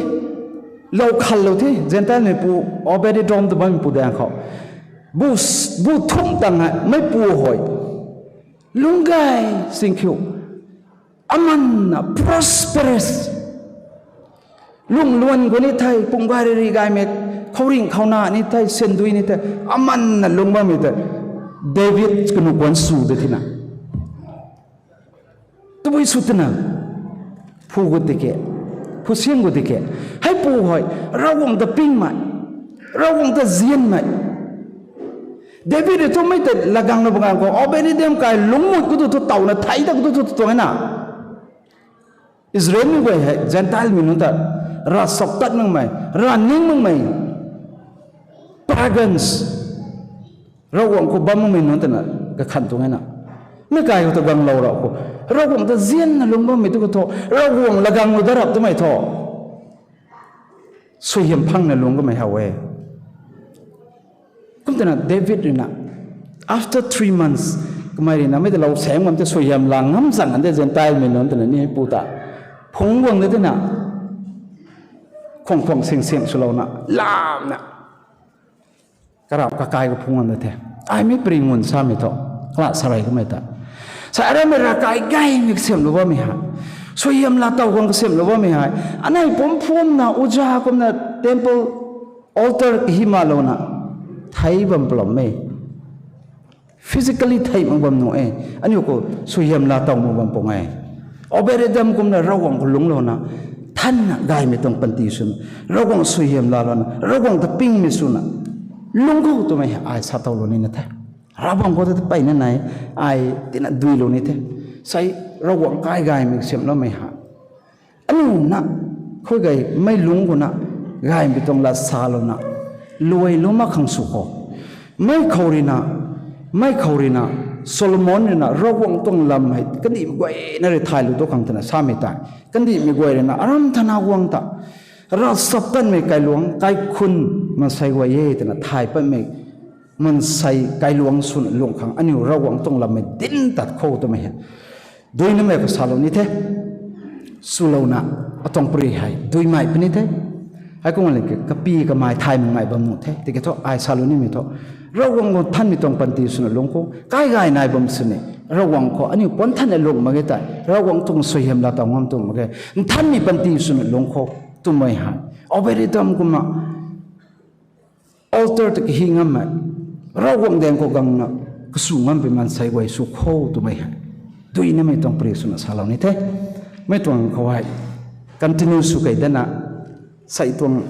lou khanlou the, Gentile meipu, Obed-edom ta bammeipu daeng khou, bu, bu thumh tang hei meipu hei lungc gay singkhiu, amanna prosperous, lungluan khou ni thei, pum gay riri gaymei, khouringh khouna ni thei, syandui ni thei, amanna lungc bammei tei David kanu kuan sw de thena. Tabui sw twna, phu gut tiki, phu siam gut tiki, heipu hei Ravguangc ta pingmei, Ravguangc ta nzianmei. David rui thu mei tei laganglou pa ganv khou, Obed-edom kai lungcmut khou tu thu tawna thei ta khou tu thu tuang e na. Israelmei guay hei Gentilemei nunc ta, ravchap tat makmei, rav ning makmei, pagans, Ravguangc khou bam makmei nunc twna kakhan tuang e na. Mei kai khou ta ganglou rap khou, Ravguangc ta zianna lungc bammei tu khou thu, Ravguangc la ganglou da rap twmei thu, suaihiam phangna lungc kamei how e. Kum twna David ruina, after three months, kamei ruina mei ta lou saeng bam tei suaihiam la ngam zang an de Gentile mei nunc twna ni pu ta phungc guang de twna, khwang khwang sing sing swlouna lamna karap kakai khou phungc guang de the. Ai mi pary ngun samei thu, kala sa rei kamei ta, sa aramei ravkai gaymei kasiamhlou bammei hei, suaihiam la tow khang kasiamhlou bammei hei, anei pumc phumna uza kumna temple altar hi malouna thei bam palom e. Physically thei mak bam nuh e. Aniu khou suaihiam la tow mak bam pung e. Obed-edom kumna Ravguangc khou lungclouna, thanna gaymei tuang panty swna, Ravguangc suaihiam lalouna, Ravguangc ta pingmei swna lungc khou twmei ai sa towlou nina the. Ravguangc khou ta peyna nai, ai tina duilou ni the. Sei Ravguangc kai gaymei kasiamhloumei hei, aniu na, khou gay mei lungc khou na, gaymei tuang lat salouna, luai lou mak khang sw khou, mei khou ruina, mei khou ruina, Solomon ruina Ravguangc tuang lam hei kandihmei guayna rui thaylou tu khang twna samei tei, kandihmei guay ruina aram thana guang ta, ravchaptatmei kailuangc kaikhun maansei guay e twna thay patmei maansei kailuangc swna lungc khang aniu Ravguangc tuang lammei dinc tat khou twmei hei, duinamei khou salou ni the. Swlouna, atuang pary hei duimei puni the. Heikumna lei ki kapi kamei thay makmei bam nuh the. Tiki thu ai salou nimei thu, Ravguangc khou nthanmei tuang panty swna lungc khou kai gay nai bam sini, Ravguangc khou aniu puan nthanna lungc mak ge tei, Ravguangc tuang suaihiam la tow ngam tuang mak ge, nthanmei panty swna lungc khou twmei hei, Obed-edom kumna altar ta kahi ngammei, Ravguangc daeng khou gangna kasu ngampui maansei guay sw khou twmei hei, duinamei tuang pary swna salou ni the. Mei tuang khou hei continue sw kei dana, sei tuang,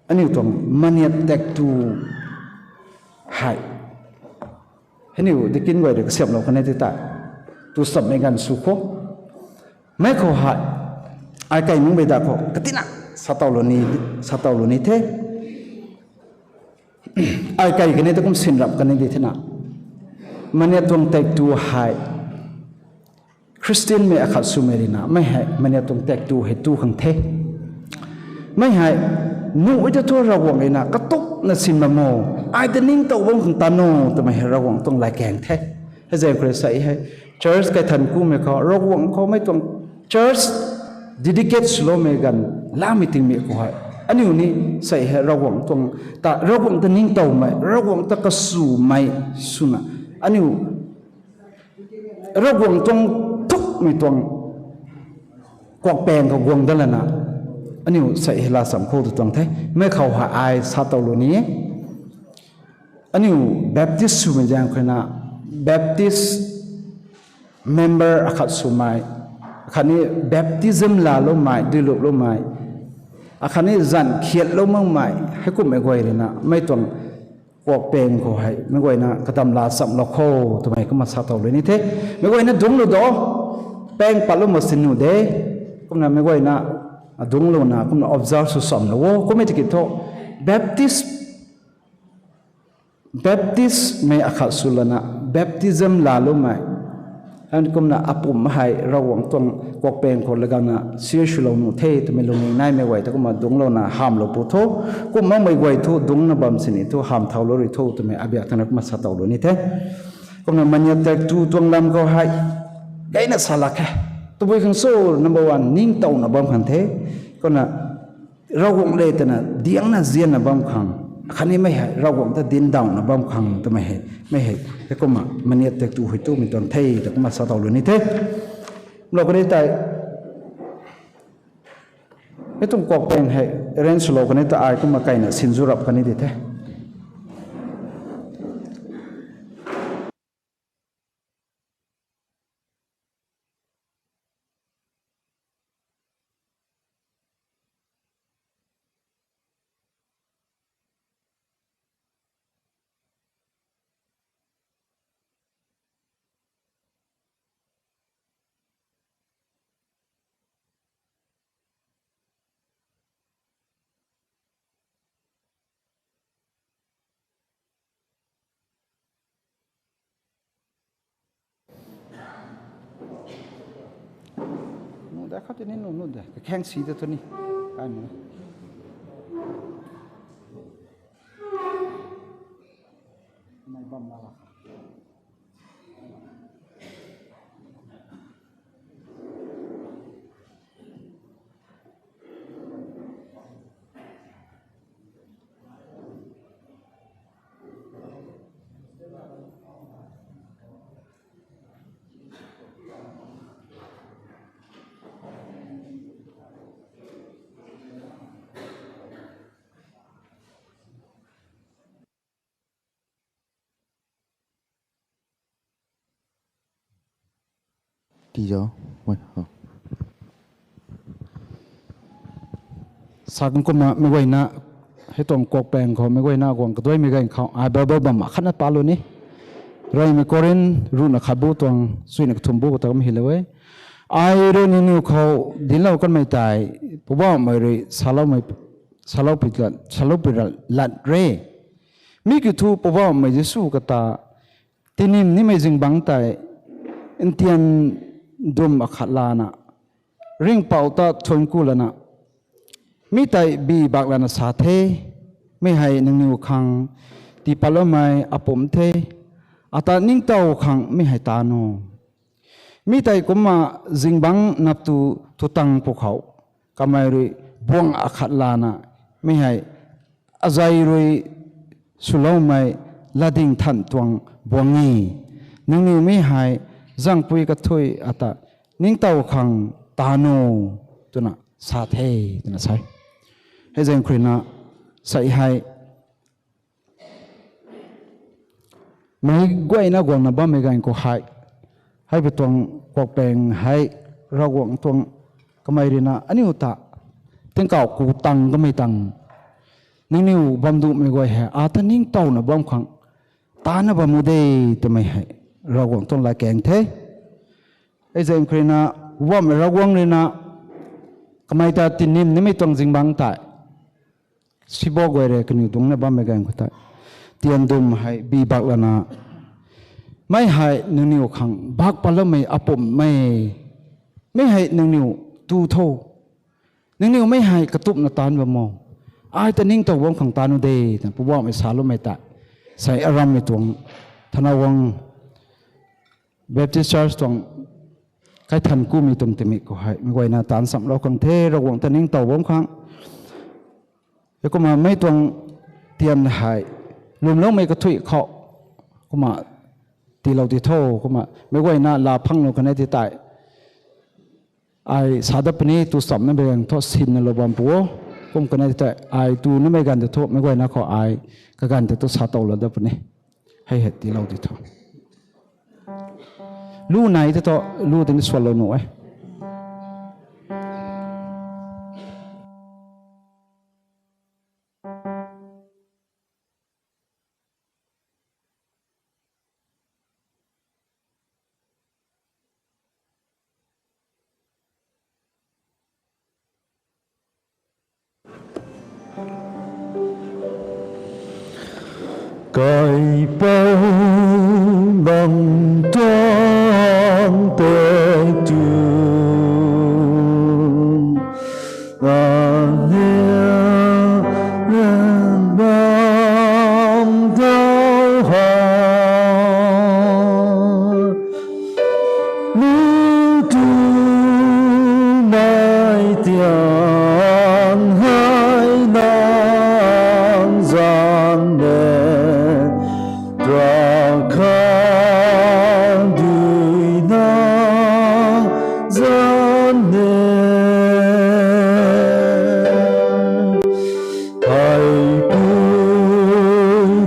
aniu tuang maniat taktu hei, hei niu dikin guay rui kasiamhlou kan e ti tei, tu sapmei ganv sw khou, mei khou hei, ai kai nunc bei da khou katina sa towlou ni, sa towlou ni the. Ai kai kani ta kum sinrap kani di thena, maniat tuang taktu hei, Khristianmei akhat swmei ruina mei hei maniat tuang taktu hei tu khang the. Mei hei, nuh e ta thu Ravguangc ruina katukna sin bam o, ai ta ningtow bam khang tan o twmei hei Ravguangc tuang laykaeng the. Hei zaeng khou rui sei hei, church kaithan kumei khou, Ravguangc khou mei tuang church dedicate swloumei ganv lamei tingmik khou hei, aniu ni sei hei Ravguangc tuang ta, Ravguangc ta ningtowmei, Ravguangc ta kasumei swna, aniu Ravguangc tuang thukmei tuang kuakpaeng khou guang dat lana, aniu sei hei laa cham khou tu tuang the. Mei khou hei ai sa towlou ni e. Aniu Baptist swmei zaeng khou ruina, Baptist member akhat swmei, akhatni baptism laaloumei, duiluploumei, akhatni zanc khiatlou makmei, heikumhmei guay ruina mei tuang kuakpaeng khou hei meic guayna kadam laa chamlou kho twmei kumna sa towlou ni the. Meic guayna dungclou do, paeng patlou mak sin nuh de. Kumna meic guayna dungclouna kumna observe sw chamlou o. Kummei tiki thu Baptist, Baptistmei akhat swlana baptism laaloumei, heikumna apum hei Ravguangc tuang kuakpaeng khou lagangna share swlou nuh the twmei lungning naimei guay ta kumna dungclouna hamhlou pu tho. Kum makmei guay thu dungcna bam sini thu hamh thaulou rui tho twmei abiak thangna kumna sa towlou ni the. Kumna maniat taktu tuang lam khou hei gayna sa lak khe. Tabui khang sw number one ningtowna bam khang the. Kumna Ravguangc le twna diangcna zianna bam khang, akhatni mei hei Ravguangc ta dindawna bam khang twmei hei, mei hei heikumna maniat taktu hei tumei tuang the ta kumna sa towlou ni the. Lou kani tei, mei tuang kuakpaeng hei arrange swlou kani ta ai kumna kaina sinzu rap kani di the. Da khat ni nu nu de, kakhang si de tu ni. Kai ni. Nai bam na la. Tizo. Wait, oh. Sa kan kumna meic guayna, hei tuang kuak pang khou meic guayna guang kaduaimei ganv khou, ai Bible bam akhatna palu ni. Reymei Korin ruhna khat bu tuang, suina kathumh bu khou ta kum hylou e. Ai rui nangniw khou dinclou kanmei tei, Poubauhmei rui saloumei, salou pui lat, salou pui lat re. Mi kiu thu Poubauhmei Jisu kata, tinim nimei zingbangc tei, ntian dum akhat lana, ringhpouc ta thuanc ku lana, mi tei bi bak lana sa the, mi hei nangniw khang tii patloumei apumc the, ata ningtow khang mi hei ta nu. Mi tei kumna zingbangc nap tu tu tang pwkhou, kamei rui buang akhat lana, mi hei azei rui swloumei latding than tuang buang e. Nangniw mi hei zangpui kathui ata ningtow khang ta nu, twna sa the, twna sa e. Hei zaeng khou rui na, sei hei, meic guayna guangna bammei ganv khou hei, hei pi tuang kuak pang hei, Ravguangc tuang kamei rui na aniu ta, tingkauh ku tang kamei tang, nangniw bam duhmei guay hei ata ningtowna bam khang, tana bam u de, twmei hei, Ravguangc tuang latkaeng the. Hei zaeng khou rui na, Poubauhmei Ravguangc rui na, kamei ta tinim nimei tuang zingbangc tei, sibok guay rui kaniw dungcna bammei ganv khou tei, tian dum hei bi bak lana, mi hei nangniw khang bak patloumei apumc e. Mi hei nangniw tu tho. Nangniw mi hei katupna taanc bam o. Ai ta ningtow bam khang taanc u de, twna Poubauhmei saloumei tei, sei arammei tuang, Thanaguang Baptist Church tuang kaithan kumei tuang timik khou hei meic guayna taanc chamlou khang the, Ravguangc ta ningtow bam khang. Hei kumna mei tuang tian hei lwmloumei kathui khou, kumna tiilou ti tho, kumna meic guayna laa phanglu kan e ti tei, ai sa dat puni, tu chamna mei ganv thu sinna lou bam pu o. Kum kan e ti tei, ai tu nimei ganv tei thu meic guayna khou ai kaganv tei tu sa tow lou dat puni. Hei hei tiilou ti tho. Lu nai tei thu, lu tei ni suanlou nuh e. Kaipouc bang tuang tei tu, aniw rang bam tau ha. Lu tu nai tian hei nang zan de, rakhat dui nang zan de. Kaipouc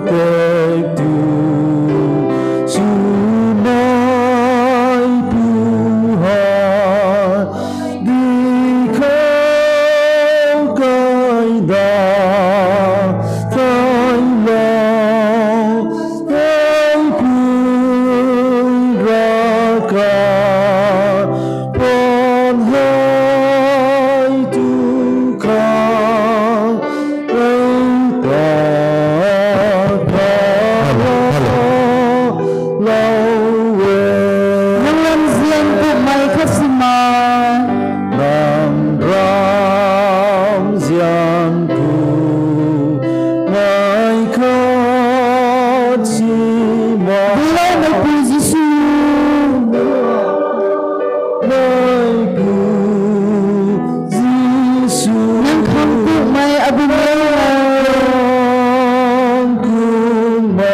tei tu, sw nai pu hei, di khou kai da, tai lou, Meipu Jisu. Meipu Jisu. Nang khang kummei abu mei. Nang khang kummei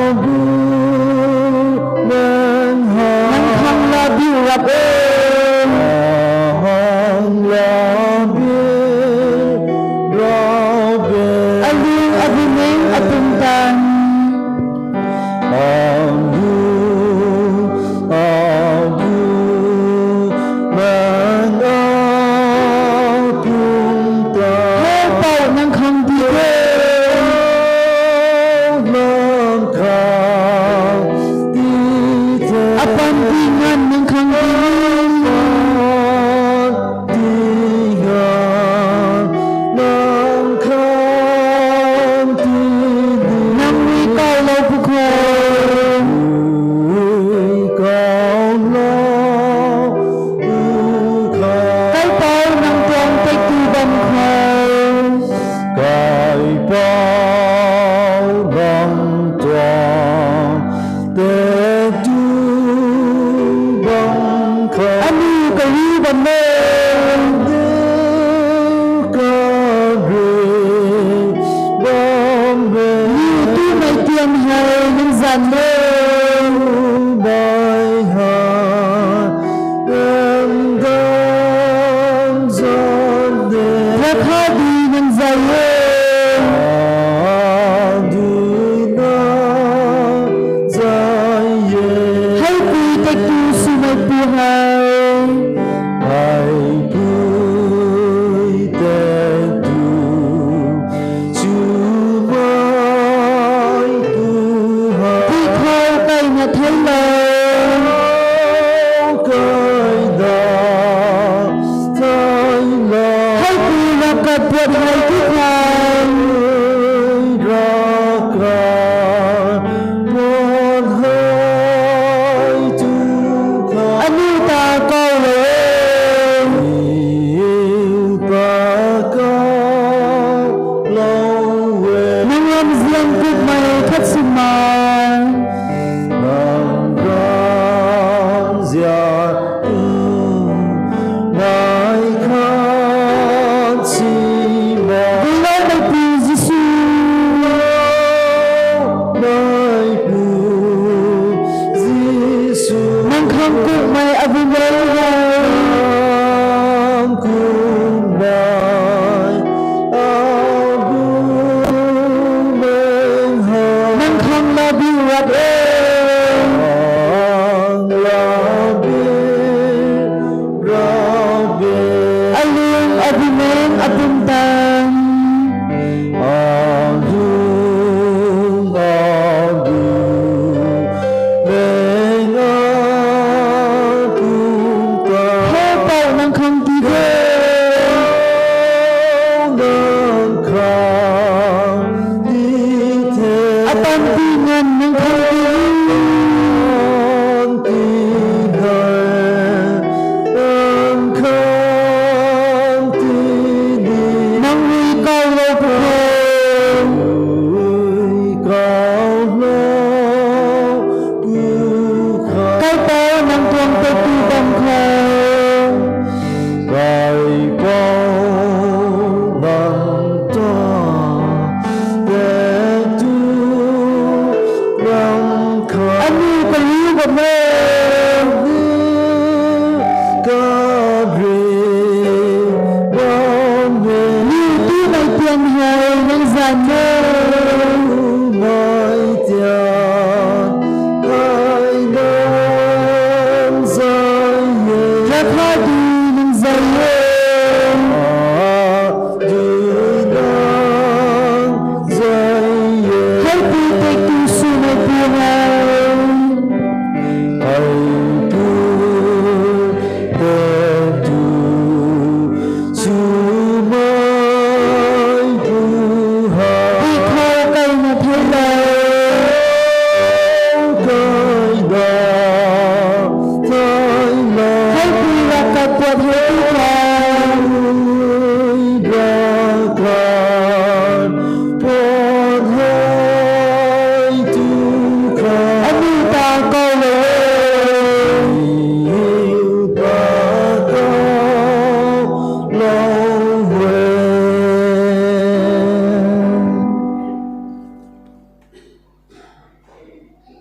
abu mei ha. Nang khang labiu rap e. Nang khang labiu rap e. Alung abu mei apum tan. Abu, abu, nang apum tan. Hei Pou, nang khang di the. Nang khang di the. Apaan di ngan nang khang di. Apaan di ngan nang khang di. Nang rui kawlou pw khou. Rui kawlou pw khou. Kaipouc nang tuang tei tu bam khou. Kaipouc nang tuang tei tu bam khou. Aniu kariu bam e. Aniu kariu bam e. Aniu tumei tian hei nang zanc e. Tumei hei nang zanc e. Rakha di nang zay e. Rakha di nang zay e. Heipui tei tu swmei pu hei. Heipui tei tu swmei pu hei. Pu khou kaina theilou. Khou kaina theilou. Heipui ravkat puat hei tu khang. Ravkat puat hei tu khang. Aniu ta kawlou e. Aniu ta kawlou e. Nang ramzian kummei khat sima. Nang ramzian kummei khat sima. Gulou meipu Jisu. Meipu Jisu. Nang khang kummei abu mei hei. Nang khang kummei abu mei hei. Nang khang labiu rap e. Nang labiu rap e. Alung abu mei apum tan. Alung abu mei apum tan. Hei Pou nang khang di the. Nang khang di the. Apaan di ngan nang khang di. Apaan di ngan nang khang di. Nang rui kawlou pw khou. Rui kawlou pw khou. Kaipouc nang tuang tei tu bam khou. Kaipouc nang tuang tei tu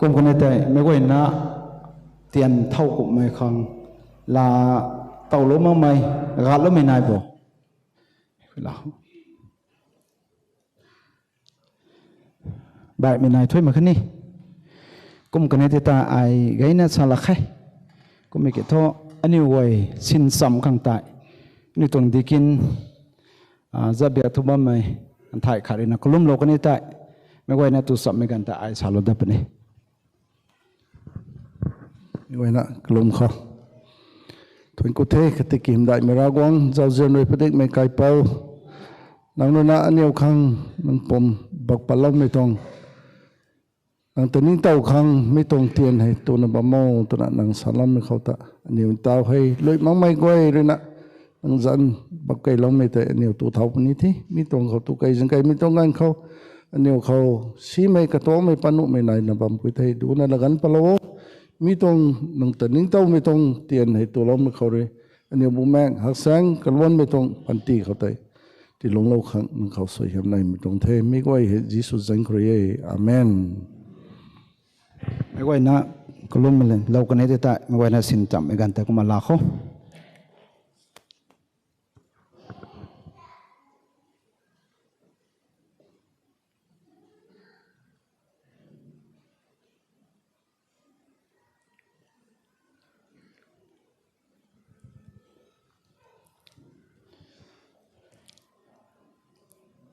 Kum kani tei meic guayna tian thau kumhmei khang la tawlou makmei, gatloumei nai bo. Baihmei nai thuy mak khe ni. Kum kani tei ta ai gayna sa lak khe. Kummei ki thu aniu guay sin cham khang tei, aniu tuang dikin, a, zabiak thu bammei, anthai khat ruina kalumlou kani tei, meic guayna tu chammei ganv ta ai salou dat puni. Meic guayna kalum khou. Thuanc ku the, kati kim daihmei Ravguangc, zauzian rui padikmei Kaipouc. Nang ruina aniu khang, nang pum bak patloumei tuang, nang ta ningtow khang mi tuang tian hei tuna bam o twna nang saloumei khou ta, aniu taw hei lui makmei guay ruina nang zanc bak keyloumei tei aniu tu thau puni the. Mi tuang khou tu key zang key mi tuang ganv khou, aniu khou simei katuangmei panuhmei naina bampui thei duna laganv palou o. Mi tuang nang ta ningtowmei tuang tian hei tuloumei khou rui, aniu bumaengh haksaeng kaluanmei tuang panty khou tei tiilungclou khang nang khou suaihiam naimei tuang the. Mi guay hei Jisu zaeng khou rui e. Amen. Meic guayna kalummei lou kani tei tei, meic guayna sin chammei ganv tei kumna lak khou.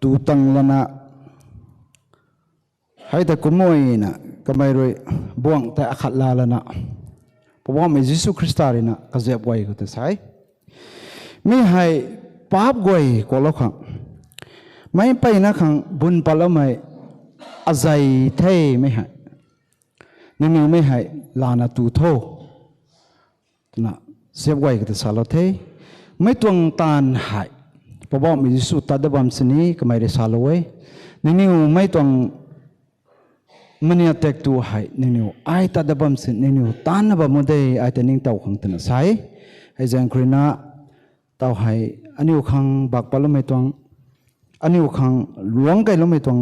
Tu tang lana, hei ta kumna kamei rui buangh tei akhat la lana, Poubauhmei Jisu Khrista ruina kaziap guay khou ta sa e. Mi hei paap guay kuaklou khang, meic mpeyna khang bun patloumei azei the mi hei. Nangniw mi hei lana tu tho, twna ziap guay khou ta salou the. Mei tuang taanv hei Poubauhmei Jisu tat dat bam sini kamei rui salou e. Nangniw mei tuang maniak tak tu hei nangniw ai tat dat bam sini nangniw taanvna bam o de, ai ta ningtow khang twna sa e. Hei zaeng khou ruina taw hei aniu khang bak patloumei tuang, aniu khang luangc keyloumei tuang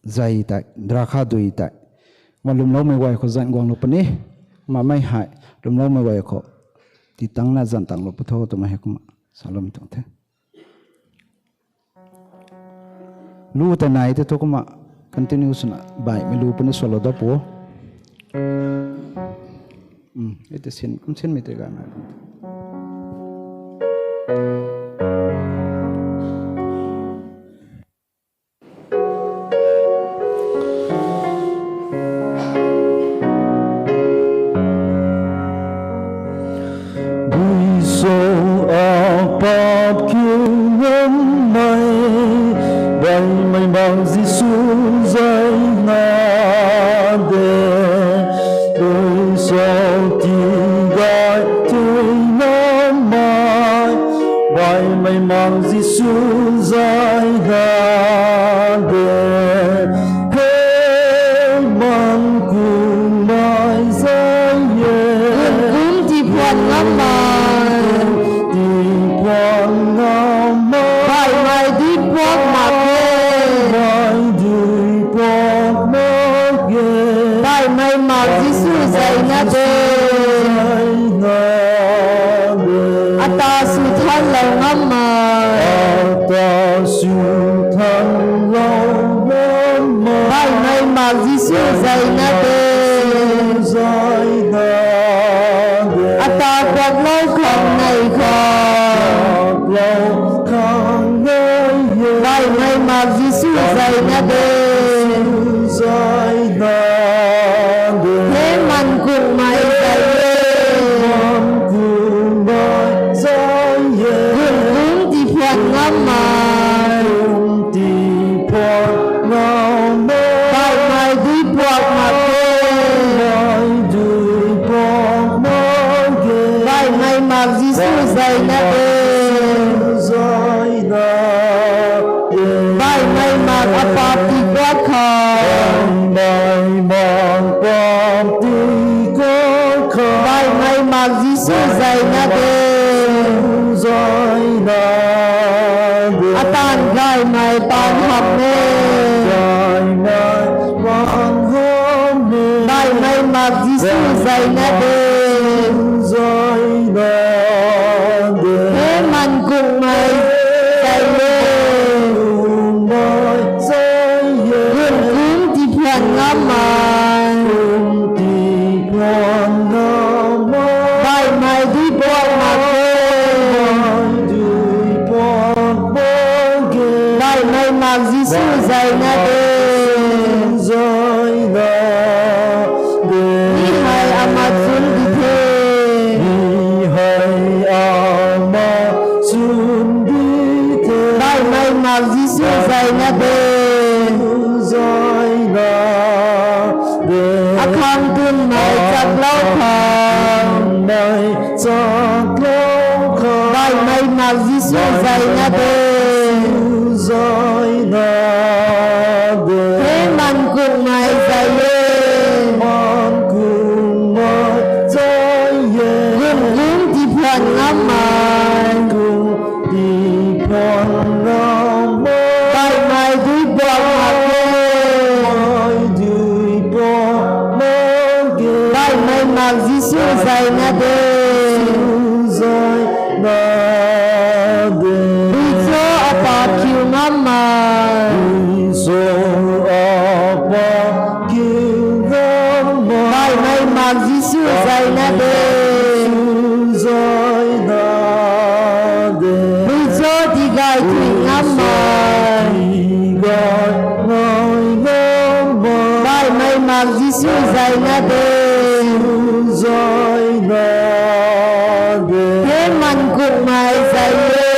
zei tei, drakha dui tei, kumna lwmloumei guay khou zanc guanglou puni. Kumna mei hei lwmloumei guay khou tii tangna zanc tanglou pu tho twmei hei kumna saloumei tuang the. Lu tei nai tei thu kumna continue swna baihmei lu puni swlou dat pu. Kum sinmei tei gay nai. Dui sou a paap kiu ngammei, baihmei mak Jisu zay na de. Dui sou tii gay tei ngammei, baihmei mak Jisu zay na de. Hei man kummei zay e. Kum kum tiiphuan ngammei. Tiiphuan ngammei. Baihmei duipuak mak e. Baihmei duipuak mak e. Baihmei mak Jisu zay na de. Zay na de. Ata sw thanlou ngammei. Ata sw thanlou ngammei. Baihmei mak Jisu zay na de. Zay na de. Ata kuaklou khang nei khou. Kuaklou khang nei e. Baihmei mak Jisu zay na de. Zay na de. Hei man kummei zay e. Man kummei zay e. Kum kum tiiphuan ngammei. Kum kum tiiphuan ngammei. Baihmei duipuak mak e. Jisu zayna de. Zayna de. He man kungmei zay e. Kungmei zay e. Gun kung tiphwan ngammei. Kung tiphwan ngammei. Baihmei dui puak mak e. Baihmei dui puak mak e. Baihmei mak Jisu zayna de. Zayna de. Mi hei ama chun di the. Mi hei ama chun di the. Baihmei mak Jisu zayna de. Zayna de. Akhang tunmei chaklou khang. Mei chaklou khang. Baihmei mak Jisu zayna de. Zayna de. He man kungmei zay e. Man kungmei zay e. Gun kung tiphwan ngammei. Gun kung tiphwan ngammei. Baihmei dui puak mak e. Baihmei dui puak mak e. Baihmei mak Jisu zayna de. Jisu zayna de. Rui cho apa kiu ngammei. Rui cho apa kiu ngammei. Baihmei mak Jisu zayna de. Jisu zayna de. Rui cho tigay thui ngammei. Tigay ngai ngammei. Baihmei mak Jisu zayna de. Jisu zayna de. He man kungmei zay e.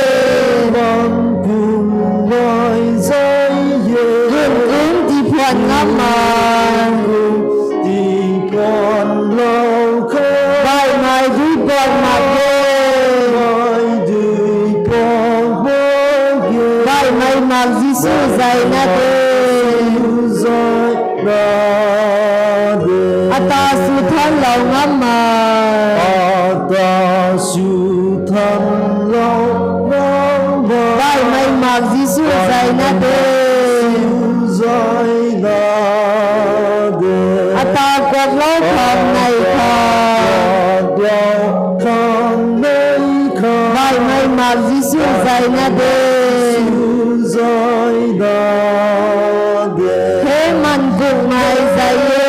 Man kungmei zay e. Gun kung tiphwan ngammei. Gun kung tiphwan lou khang. Baihmei dui puak mak e. Baihmei dui puak mak e. Baihmei mak Jisu zayna de. Jisu zayna de. Ata sw thanlou ngammei. Ata sw thanlou ngammei. Baihmei mak Jisu zayna de. Jisu zayna de. Ata kuaklou khang nei khang. Kuaklou khang nei khang. Baihmei mak Jisu zayna de. Jisu zayna de. He man kungmei zay e.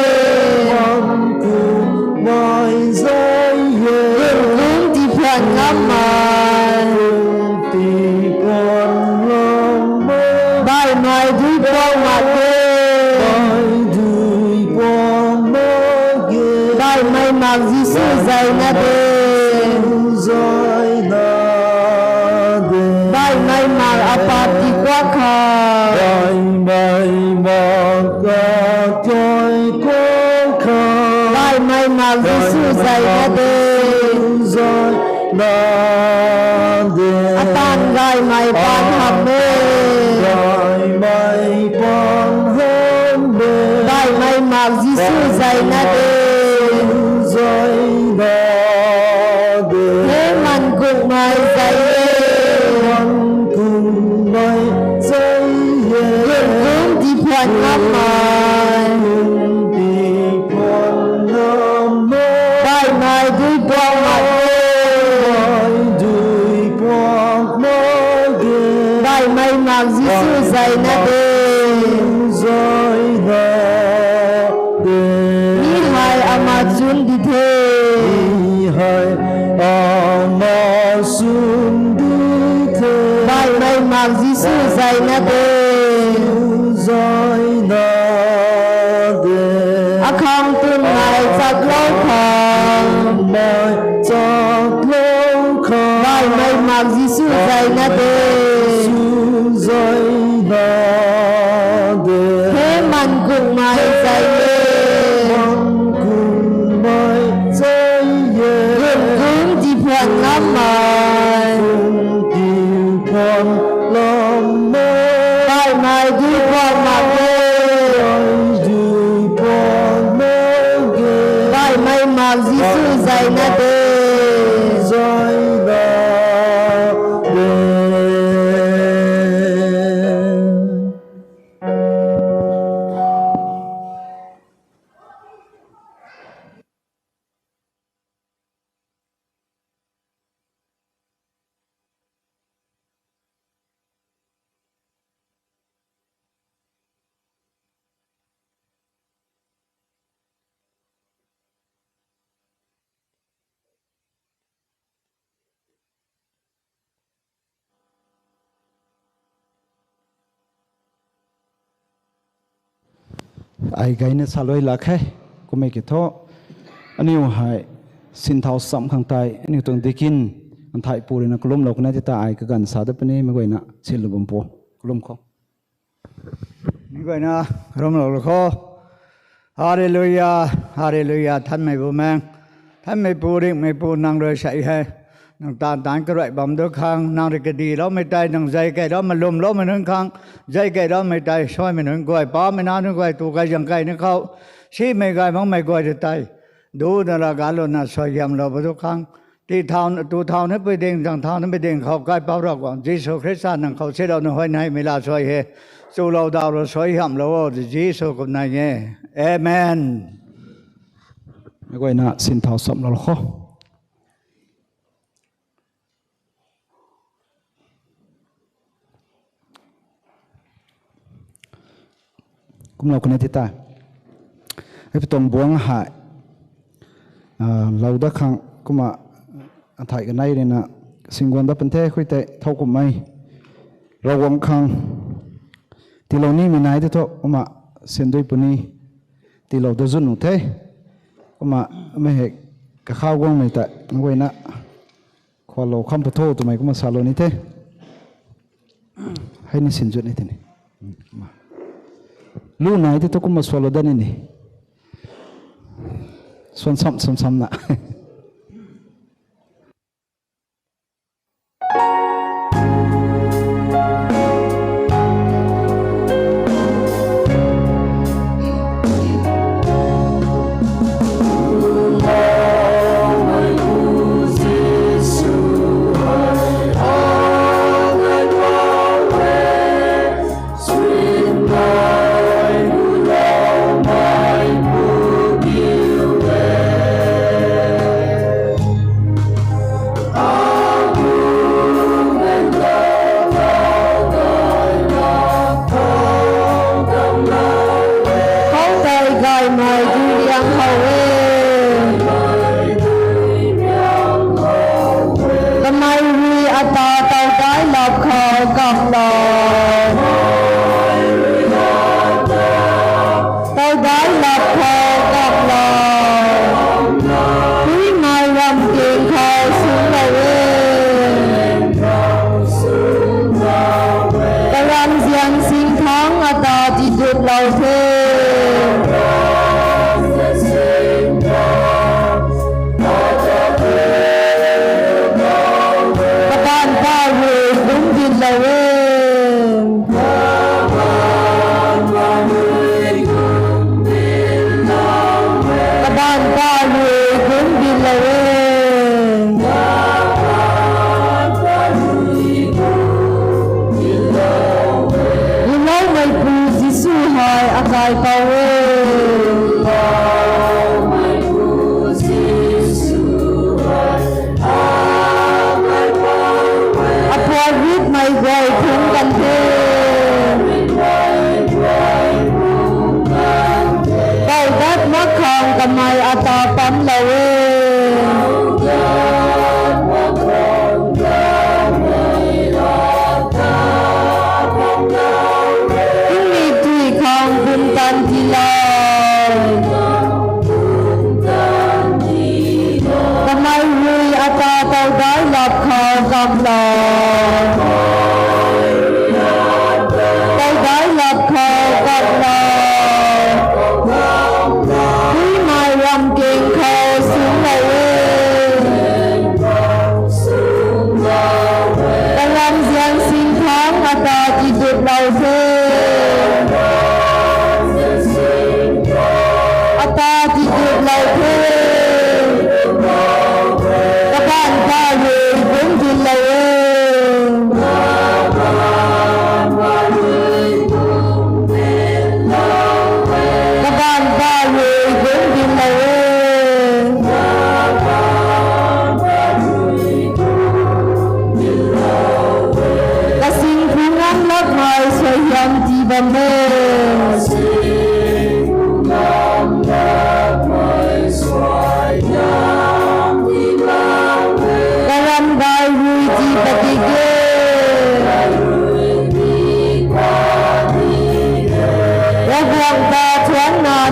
Man kungmei zay e. Gun kung tiphwan ngammei. Gun kung tiphwan ngammei. Baihmei dui puak mak e. Baihmei dui puak mak e. Baihmei mak Jisu zayna de. Jisu zayna de. Baihmei mak apat tipuak khang. Baihmei mak apat tipuak khang. Baihmei mak Jisu zayna de. Baihmei mak Jisu zayna de. Atan gaymei paan hamh e. Gaymei paan hamh e. Baihmei mak Jisu zayna de. Zayna de. He man kungmei zay e. Man kungmei zay e. Gun kung tiphwan ngammei. Gun kung tiphwan ngammei. Baihmei dui puak mak e. Baihmei dui puak mak e. Baihmei mak Jisu zayna de. Zayna de. Mi hei ama chun di the. Mi hei ama chun di the. Baihmei mak Jisu zayna de. Zayna de. Akhang tunmei chaklou khang. Mei chaklou khang. Baihmei mak Jisu zayna de. Jisu zayna de. He man kungmei zay e. Man kungmei zay e. Gun kung tiphwan ngammei. Gun kung tiphwan ngammei. Baihmei dui puak mak e. Baihmei dui puak mak e. Baihmei mak Jisu zayna de. Zayna de. Ai gayna salou lak khe, kummei ki thu, aniu hei sinthau sam khang tei, aniu tuang deacon, Anthai pu rui na kalumlou kan e ti ta ai kaganv sa dat puni, meic guayna sinlou bam pu, kalum khou. Meic guayna, kalumlou lou khou. Hallelujah, hallelujah, thanmei bu meng. Thanmei pu, ringhmei pu, nang rui sei hei. Nang taanv taanc karuai bam du khang, nang rui kadiloumei tei, nang zei keyloumei, lwmloumei nunc khang, zei keyloumei tei, suaimei nunc guay, pamei na nunc guay, tu kei zang key ni khou, simei gay makmei guay rui tei, duna ra galouna suaihiamlou ba du khang, ti thau, tu thau ni pui ding, zang thau ni pui ding khou, kaipouc Ravguangc Jisu Khrista nang khou silou na huayneymei la suai he, chulou daw rui suaihiamlou o, Jisu kum nai e. Amen. Meic guayna sinthau samlou khou. Kumlou kan e ti ta. Hei pi tuang buangc hei, ah, lou dat khang kumna Anthai kanei rui na singguan dat pan the, khui tei thow kummei Ravguangc khang tiilou nimei nai tei thu kumna sindui puni tiilou dat zun nu the. Kumna mei hei kakhou guangmei tei meic guayna khualou kham pu tho twmei kumna salou ni the. Hei ni sin zut ni the ni. Lu nai tei thu kumna swalou dat ni ni. Swan sam, sam, samna. Khou tei gaymei duiliang khou e. Kamei rui ata towdai lap khou kaklou. Towdai lap khou kaklou. Puimei ramking khou sunglou e. Karamzian singthang ata tidutlou the. Kabaanc pa rui kum dinlou e. Kabaanc pa rui kum dinlou e. Riloumeipu Jisu hei akaipouc e. Apuak ritmei guay phungc kan the. Kau dat mak khang kamei ata pamlou e. Tingmik tui khang bumtan tiilou. Kamei rui ata towdai lap khou kaklou. Towdai lap khou kaklou. Puimei ramking khou sunglou e. Karamzian singthang ata tidutlou the. Ata tidutlou the. Kabaanc pa rui kum dinlou e.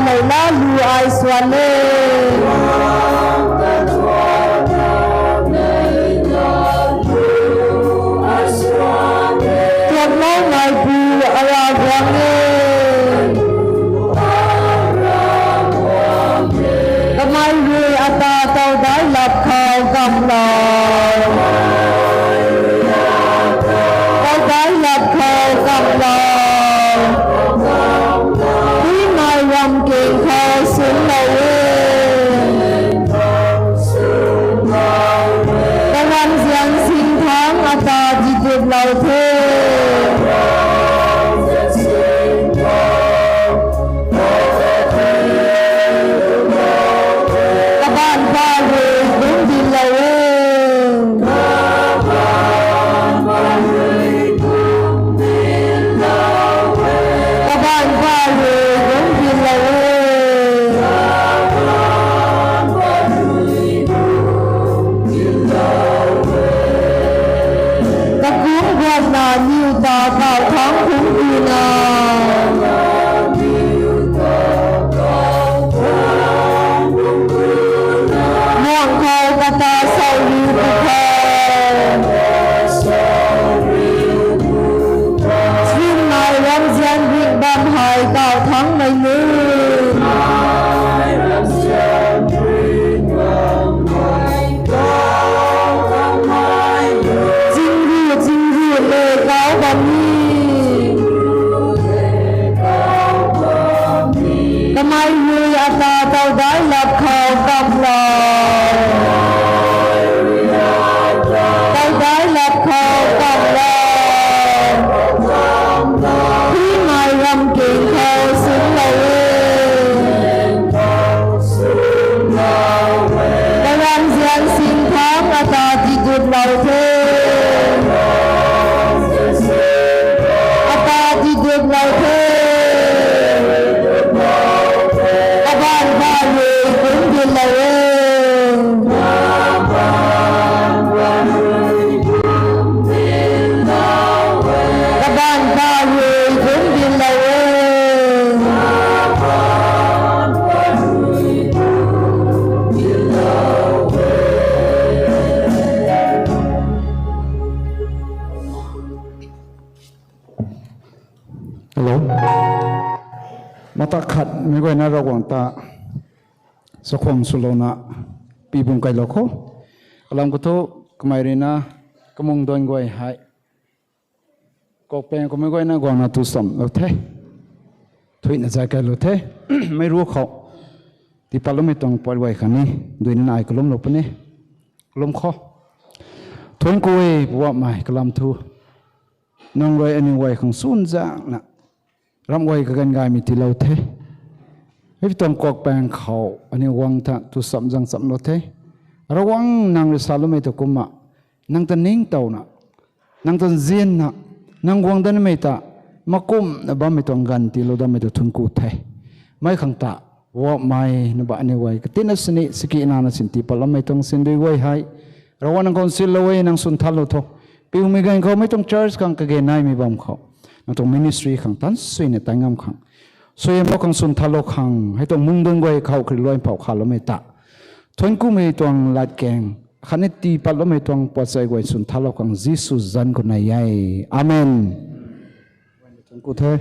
Ai la lu ai swan e. Tuak nai nai pu ara guang e. Kamei rui ata tau dai lap khou kam lou. Tau dai lap khou kam lou. Pui nai ram keng khou sun lou e. Karam zian sing thang ata tidup lou the. Kabaanc pa rui kum din lou e. Kabaanc pa rui kum din lou e. Kakum guatna niw ta kau thang kum dina. Muang khou kata sau riu pu khou. Swim nai ramzian rik bam hei kau thangmei nu. Chingru, chingru le kau bam ni. Kamei rui ata tau dai lap khou kam lou. Tau dai lap khou kam lou. Pui nai ram keng khou sun lou e. Karam zian sing thang ata tidup lou the. Ata tidup lou the. Kabaanc pa rui kum din lou e. Kabaanc pa rui kum din lou e. Hello. Mata khat mei guayna Ravguangc ta chakhwang swlouna pibung kailou khou. Kalam khou thu kamei ruina kamung duan guay hei. Kokpeng khou mei guayna guangna tu sam lou the. Thuina zay kailou the. Mei ruc khou. Tiipatloumei tuang pat guay khang ni. Duina ai kalumlou puni. Kalum khou. Thuanc ku e Poubauhmei kalam thu. Nang rui aniu guay khang sunzangna. Ramh guay kaganv gaymei tiilou the. Hei tuang Kokpeng khou aniu guang ta tu sam zang samlou the. Ravguangc nang rui saloumei tu kumna. Nang ta ningtowna. Nang ta nzianna. Nang guang danmei ta. Makumna bammei tuang ganv tiilou dammei tu thuanc ku the. Mei khang ta. Poubauhmei na ba aniu guay. Katina sini siki nana sin tiipatloumei tuang sindui guay hei. Ravguangc nang khou nsinlou e nang swn thanlou tho. Piumei ganv khou mei tuang church khang kage naimei bam khou. Nang tuang ministry khang tan suina tai ngam khang. Suaihiamlou khang swn thanlou khang. Hei tuang mungdun guay khou kri luai mpau khaloumei ta. Thuanc kumei tuang latkaeng. Khatni tiipatloumei tuang puatsei guay swn thanlou khang Jisu zanc khou nai e. Amen. Thuanc ku the.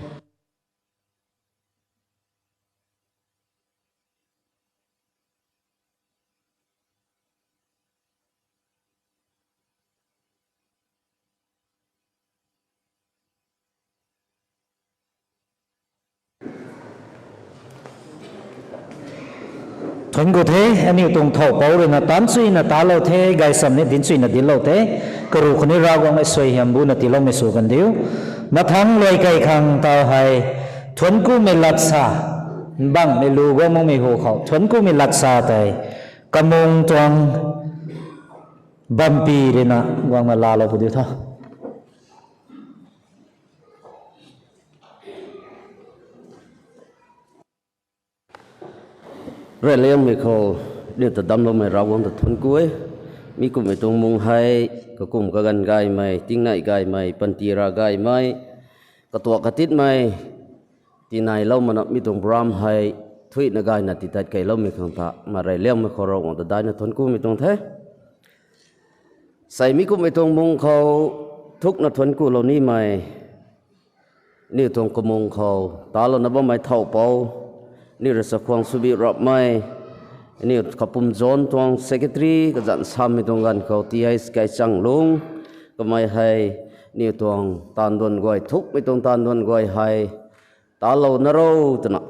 Thuanc ku the, aniu tuang thow pouc ruina tan suina talou the, gaysam ni dinc suina dinclou the, karu khou ni Ravguangc mei suaihiam buna tiiloumei sw kan diu. Mathangc luai kei khang taw hei, thuanc kumei latsa, mbangmei lu guang makmei hu khou, thuanc kumei latsa tei, kamung tuang bampi ruina guangna laalou pu diu tho. Reyliangmei khou, aniu ta damcloumei Ravguangc ta thuanc ku e. Mi kumhmei tuang mung hei, kakum kaganv gaymei, tingnei gaymei, panty ra gaymei, katuak katitmei, tiinailou mana mi tuang program hei, thuina gayna titat keyloumei khang ta, ma reyliangmei khou Ravguangc ta daihna thuanc kumei tuang the. Sei mi kumhmei tuang mung khou thukna thuanc kulou nimei, aniu tuang kamung khou talouna bammei thowpou, aniu rui chakhwang swbi rapmei, aniu Kapum John tuang secretary kazanc sammei tuang ganv khou T H Kaichang Lung, kamei hei aniu tuang taanv duan guay, thukmei tuang taanv duan guay hei talouna ro twna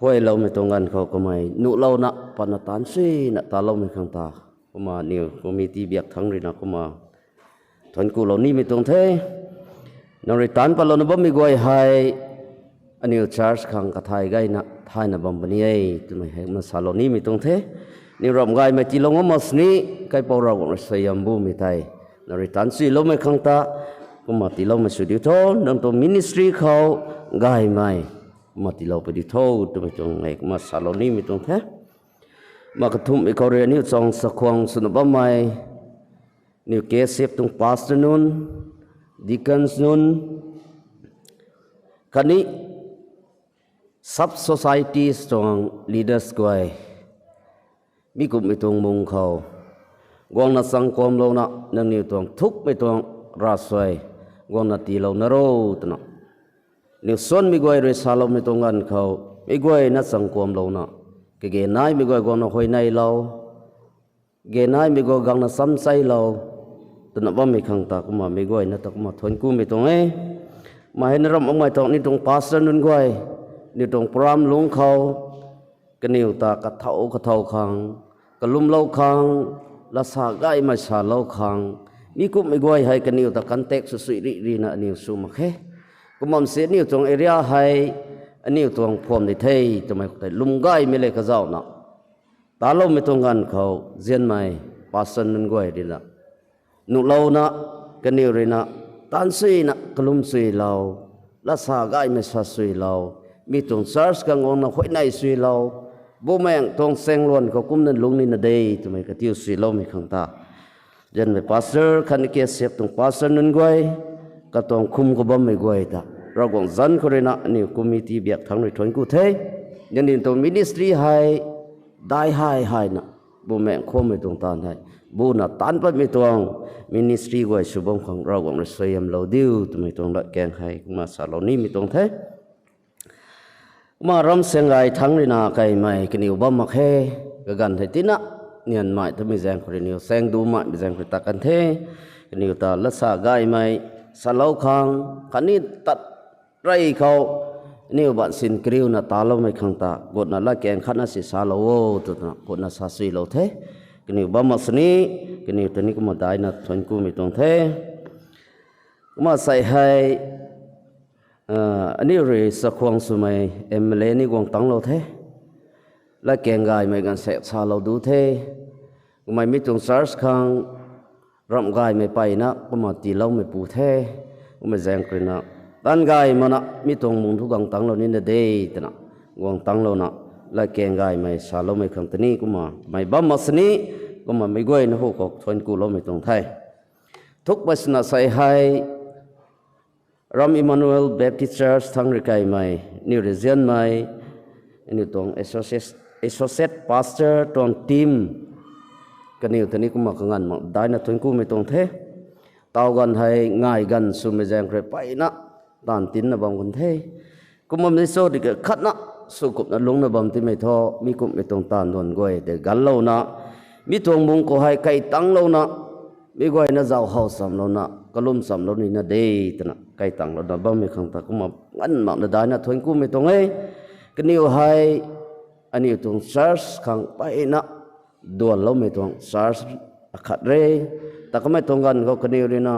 huayloumei tuang ganv khou kamei nuhlouna patna taanv suina taloumei khang ta, kumna aniw committee biak thangc ruina kumna thuanc kulou nimei tuang the. Nang rui taanc patlouna bammei guay hei aniw church khang kathay gayna thayna bam puni e twmei hei kumna salou nimei tuang the. Aniw ramh gaymei tiilou ngam mak sini, kaipouc Ravguangc rui suaihiam bumei tei nang rui taanc suiloumei khang ta kumna tiiloumei sw diu tho. Nang tuang ministry khou gaymei kumna tiilou pui diu tho twmei tuang e kumna salou nimei tuang the. Ma kathumhmei khou rui aniw chang chakhwang swna bammei, aniw K S F tuang pastor nunc, deacons nunc, khatni sub societies tuang leaders guay, mi kumhmei tuang mung khou guangna changkuamlouna nangniw tuang thukmei tuang ravsuai guangna tiilouna ro twna aniw suanmei guay rui saloumei tuang ganv khou, mi guayna changkuamlouna, kage naimei guay guangna huayneylou, ge naimei guay guangna chamcheilou twna bammei khang ta kumna mi guayna ta kumna thuanc kumei tuang e. Ma hei na ramh makmei tuang aniw tuang pastor nunc guay, aniw tuang program lungc khou kaniw ta kathow kathow khang, kalumlou khang, latsa gaymei salou khang, mi kumhmei guay hei kaniw ta contact sw sui rih rihna aniw sw mak khe. Kumna si aniw tuang area hei aniw tuang phuam di the twmei khou tei lwm gaymei le kazauhna taloumei tuang ganv khou nzianmei pastor nunc guay ruina nuhlouna, kaniw ruina taanv suina kalum suilou, latsa gaymei sa suilou, mi tuang church khang guangna huayney suilou, bumaengc tuang chaengluan khou kumna lungc nina de twmei katiu suiloumei khang ta nzianmei pastor khatni K S F tuang pastor nunc guay, katuang khum khou bammei guay ta Ravguangc zanc khou ruina aniw committee biak thangc rui thuanc ku the. Nangniw tuang ministry hei dai hei heina bumaengc khammei tuang taanv hei buna taanc patmei tuang ministry guay sw bam khang Ravguangc rui suaihiamlou diu twmei tuang latkaeng hei kumna salou nimei tuang the. Kumna ramh saeng gay thangc ruina kaimei kaniw bam mak khe, kaganv hei tina nianmei twmei zaeng khou rui aniw saeng dumei zaeng khou rui tat kan the. Kaniw ta latsa gaymei salou khang khatni tat rey khou aniw bansin kariuna taloumei khang ta gutna latkaeng khatna si salou o twna gutna sa suilou the. Kaniw bam mak sini, kaniw ta ni kumna daihna thuanc kumei tuang the. Kumna sei hei aniw rui chakhwang swmei M L A ni guang tanglou the. Latkaeng gaymei ganv saek salou du the. Kummei mi tuang church khang ramh gaymei peyna kumna tiiloumeipu the. Kummei zaeng khou ruina taanv gay makna mi tuang mung thu guang tanglou nina de twna guang tanglouna latkaeng gaymei saloumei khang ta ni kumna mei bam mak sini, kumna mei guayna hu khou thuanc kuloumei tuang the. Thukmei swna sei hei Ram Emmanuel Baptist Church thangc rui kaimei, aniw rui nzianmei, aniw tuang associate, associate pastor tuang team, kaniw ta ni kumna kanganv mak daihna thuanc kumei tuang the. Taw ganv hei ngai ganv swmei zaeng khou rui peyna taanv tinna bam kan the. Kumna mi cho di khatna sw kumna lungcna bam timei thu, mi kumhmei tuang taanv duan guay tei ganlouna, mi tuang mung khou hei kai tanglouna, mi guayna zauc how chamlouna, kalum chamlou nina de twna kai tanglouna bammei khang ta kumna nganv makna daihna thuanc kumei tuang e. Kaniw hei aniw tuang church khang peyna duanloumei tuang church akhat re. Ta kamei tuang ganv khou kaniw ruina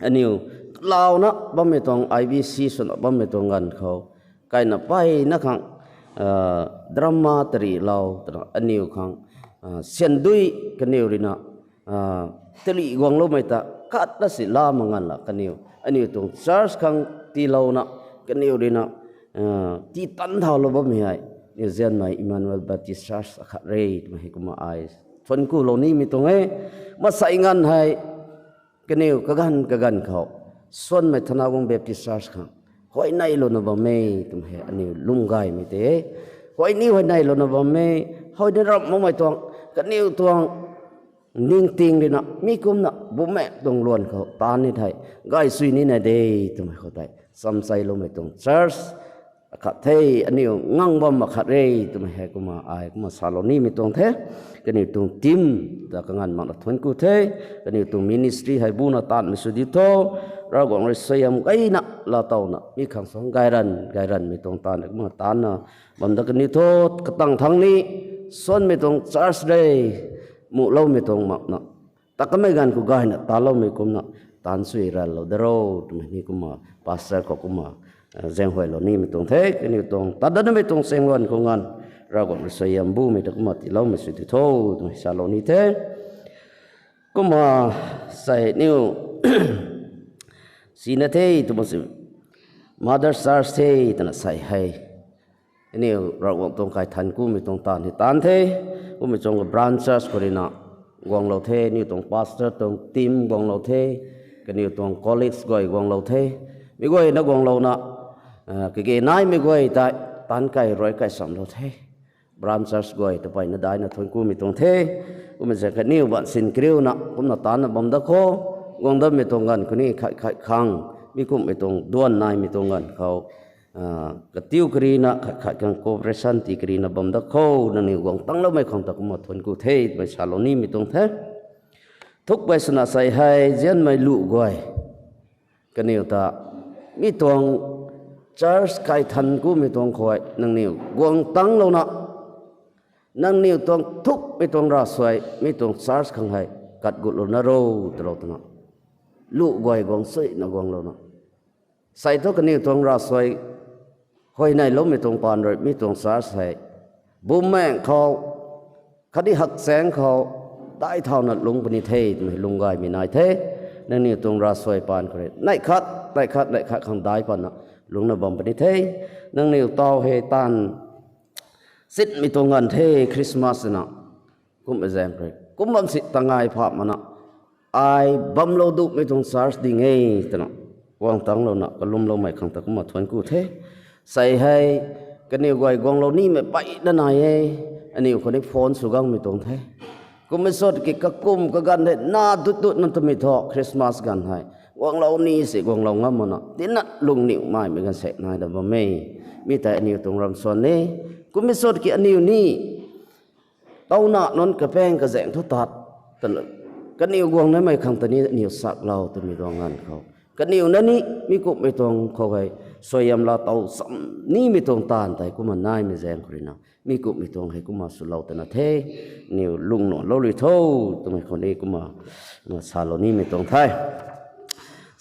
aniw kalauna bammei tuang I B C swna bammei tuang ganv khou kaina peyna khang drama tarihlou twna aniw khang syandui kaniw ruina tari guangloumei ta khatna si la mak nganv la kaniw aniw tuang church khang tiilouna kaniw ruina tii tan thaulou bammei hei aniw nzianmei Emmanuel Baptist Church akhat re twmei hei kumna ai thuanc kulou nimei tuang e. Masei nganv hei kaniw kaganv kaganv khou Suanmei Thanagong Baptist Church khang huayneylouna bam e twmei hei aniw lwm gaymei tei e. Huay ni huay neilouna bam e, huay ni ramh makmei tuang, kaniw tuang ningting ruina, mi kumna, bumaengh tuang luan khou, taanv ni thei, gay sui ni na de, twmei khou tei, chamseiloumei tuang church, akhat the, aniu ngang bam akhat re, twmei hei kumna, ai kumna salou nimei tuang the, kaniw tuang team, ta kanganv makna thuanc ku the, kaniw tuang ministry hei buna taanvmei sw di tho, Ravguangc rui suaihiam gayna, laatowna, mi khang suang gayran, gayranmei tuang taanv, kumna taanvna, bam dat kaniw tho, katang thangc ni, suanmei tuang church re, muhloumei tuang makna, ta kamei ganv khou gayna taloumei kumna, taanv sui ranlou da ro, twmei ni kumna, pastor khou kumna, zaenghuaylou nimei tuang the, kaniw tuang, tat datmei tuang chaeng luan khou nganv, Ravguangc rui suaihiam bumei ta kumna tiiloumei sw di tho, twmei salou ni the. Kumna, sei niw, sina the, twmei si, mother church the, twna sei hei. Aniu Ravguangc tuang kaithanc kumei tuang taanv hei taanv the, kumei tuang branch church khou ruina guanglou the, aniu tuang pastor tuang team guanglou the, kaniw tuang colleagues guay guanglou the, mi guayna guanglouna, kage naimei guay tei, taanv kai ruai kai samlou the. Branch church guay ta mpeyna daihna thuanc kumei tuang the, kumna zaeng kaniw ban sin kariuna, kumna taanvna bam dat khou, guang datmei tuang ganv khou ni khat khat khang, mi kumhmei tuang duan naimei tuang ganv khou, katiu karina khat khat khang cooperation tii karina bam dat khou, nangniw guang tangloumei khang ta kumna thuanc ku the, twmei salou nimei tuang the. Thukmei swna sei hei, zianmei luh guay. Kaniw ta, mi tuang church kaithanc kumei tuang khou, nangniw guang tanglouna, nangniw tuang thukmei tuang ravsuai, mi tuang church khang hei, kat gutlou na ro, twlou twna. Luh guay guang suina guanglouna. Sei thu kaniw tuang ravsuai, huayneyloumei tuang paan rui, mi tuang church hei, bumaengh khou, khatni hakchaengc khou, daic thauna lungc puni the, twmei lung gaymei nai the, nangniw tuang ravsuai paan khou rui, neih khat, neih khat, neih khat khang daic patna, lungcna bam puni the, nangniw taw hei taanv, sitmei tuang ganv the Christmas na, kumna zaeng khou rui, kum bam si tangai pha mana, ai bamlou dumei tuang church ding e, twna, guang tanglouna, kalumloumei khang ta kumna thuanc ku the. Sei hei, kaniw guay guanglou nimei mpeyna nai e, aniw khou ni phone sw gangmei tuang the. Kummei sut ki kakum kaganv hei na dut dutna twmei thu Christmas ganv hei, guanglou ni si guanglou ngam mana, tina lungniw maimei ganv sek naina bam e. Mi tei aniw tuang ramsuan e, kummei sut ki aniw ni, tawna nunc kapaeng kazaeng thu tat, kaniw guang namei khang ta ni aniw saklou twmei tuang ganv khou, kaniw na ni, mi kumhmei tuang khou hei, suaihiam laatow cham nimei tuang taanv tei kumna naimei zaeng khou ruina, mi kumhmei tuang hei kumna swlou twna the, aniw lungnuanlou rui tho, twmei khou ni kumna, salou nimei tuang the.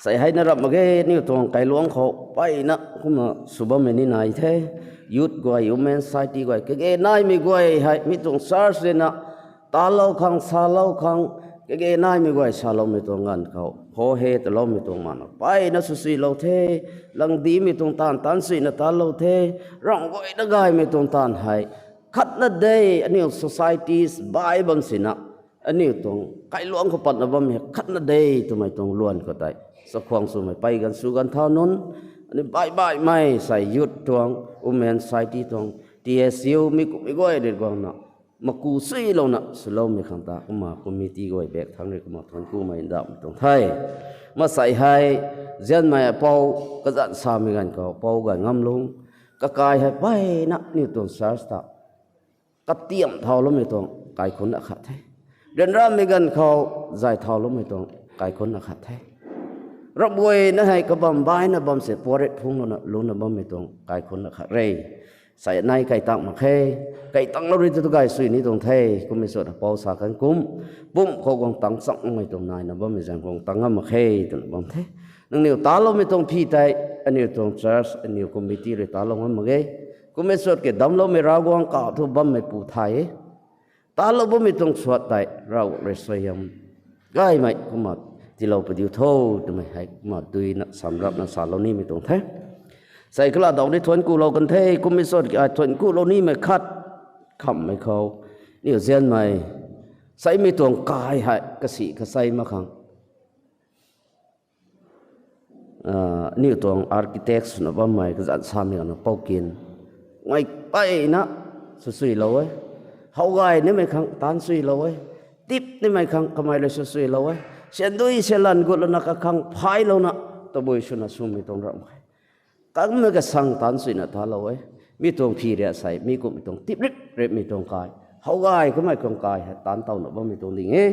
Sei hei na ramh mak ge, aniw tuang kailuangc khou mpeyna kumna sw bammei ni nai the. Youth guay, women society guay, kage naimei guay hei, mi tuang church ruina, talou khang, salou khang, kage naimei guay saloumei tuang ganv khou, ho he taloumei tuang mana, mpeyna swsuilou the, langdimei tuang taanv, taanv suina talou the, ramh guayna gaymei tuang taanv hei, khatna de, aniw societies bai bam sina, aniw tuang kailuangc khou patna bammei khatna de, twmei tuang luan khou tei, chakhwang swmei pey ganv sw ganv thau nunc, aniw bai baihmei sei youth tuang, women society tuang, T S U, mi kumhmei guay rui guangna, maku suilouna swloumei khang ta kumna committee guay bak thangc rui kumna thuanc kumei ndauhmei tuang the. Masei hei, zianmei apou, kazanc samei ganv khou pou gay ngam lung, kakai hei mpeyna aniw tuang church ta, katiamh thauloumei tuang kaikhunc akhat the. Ryanramei ganv khou, zay thauloumei tuang kaikhunc akhat the. Ramh guayna hei kabam baina bam si puarit phungclouna lungcna bammei tuang kaikhunc akhat re. Sei nai kai tang mak khe, kai tanglou rui tu tu gay sui ni tuang the, kummei sut apou sa kan kum, pumh khou guang tang changmei tuang naina bammei zaeng guang tang ngam mak khe, twna bam the. Nangniw taloumei tuang phi tei, aniw tuang church, aniw committee rui talou ngam mak ge. Kummei sut ki damcloumei Ravguangc kau thu bammei pu thay e. Talou bammei tuang suat tei, Ravguangc rui suaihiam gaymei kumna tiilou padiu tho, twmei hei kumna duina samrapna salou nimei tuang the. Sei kala dau ni thuanc kulou kan the, kummei sut ki ai thuanc kulou nimei khat, khamhmei khou, aniw zianmei, seimei tuang kai hei kasi kasei mak khang, aniw tuang architect swna bammei kazanc samei ana pou kin, ngai mpeyna, swsuilou e. Howgay nimei khang taanc suilou e. Tip nimei khang kamei rui swsuilou e. Syan dui syan lan gutlouna kakhang phailouna tabui swna swmei tuang ramh khe. Kamei kasang taanc suina talou e. Mi tuang phi riak sei, mi kumhmei tuang tip rip ripmei tuang kai. Howgay kamei khang kai hei taanc towna bammei tuang ding e.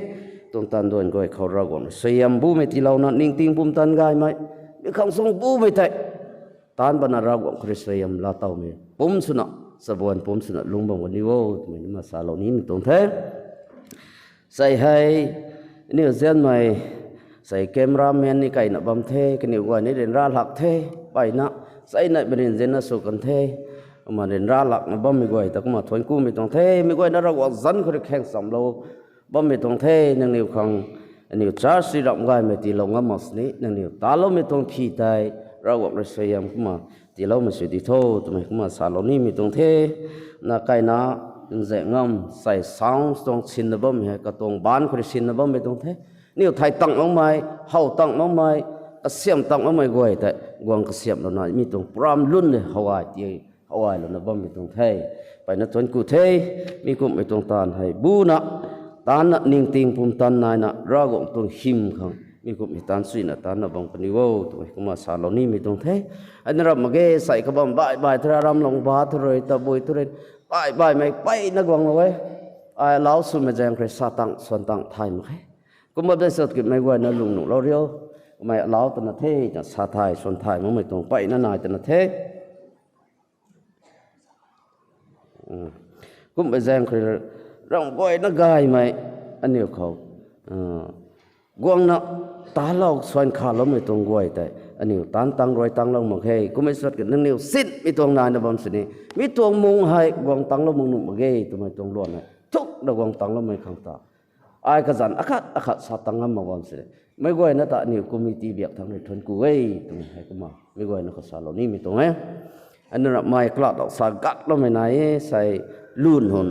Tuang taanv duan guay khou Ravguangc suaihiam bumei tiilouna ningting pumtan gaymei, mi khang sung bumei tei taanc pana Ravguangc khou rui suaihiam laatowmei pumc swna, chabuan pumc swna lungc bam kaniw o twmei kumna salou nimei tuang the. Sei hei, aniw zianmei, sei cameraman ni kaina bam the, kaniw guay ni ryanra lak the, mpeyna, sei nai banin zianna sw kan the, kumna ryanra lakna bammei guay ta kumna thuanc kumei tuang the, meic guayna Ravguangc zanc khou rui khaeng chamlou bammei tuang the, nangniw khang, aniw church ri ramh gaymei tiilou ngam mak sini, nangniw taloumei tuang phi tei, Ravguangc rui suaihiam kumna tiiloumei sw di tho, twmei kumna salou nimei tuang the. Na kaina, nzaeng ngam, sei sound tuang sinna bammei hei, katuang band khou rui sinna bammei tuang the. Aniw thei tangloumei, how tangloumei, kasiam tangloumei guay tei, guang kasiamlouna, mi tuang program lun de howgay ti, howgaylouna bammei tuang the. Mpeyna thuanc ku the, mi kumhmei tuang taanv hei buna, taanna ningting pumtan naina, Ravguangc tuang hym khang, mi kumhmei taanc suina taanna bam kaniw o twmei kumna salou nimei tuang the. Ai na ramh mak ge, sei kabam baih baih thura, ramlung ba thurui, tabui thurui, baih baihmei mpeyna guanglou e. Ai alau swmei zaeng khou rui sa tang, suan tang thay mak khe. Kumna de sat ki meic guayna lungnuhlou rio. Kamei alau twna the, ta sa thay, suan thay makmei tuang mpeyna nai twna the. Kumhmei zaeng khou rui ramh guayna gaymei aniw khou, guangna talou suan khaloumei tuang guay tei, aniw taanc tang rui tanglou mak khe. Kumhmei sat ki nangniw sinmei tuang naina bam sini, mi tuang mung hei guang tanglou mak nuh mak ge twmei tuang luan hei thukna guang tangloumei khang ta ai kazanc akhat akhat sa tang ngam mak bam sini, meic guayna ta aniw committee biak thangc rui thuanc ku e twmei hei kumna meic guayna khou salou nimei tuang e. Aniu ramhmei kalat dau sa gatloumei nai e, sei lun hun.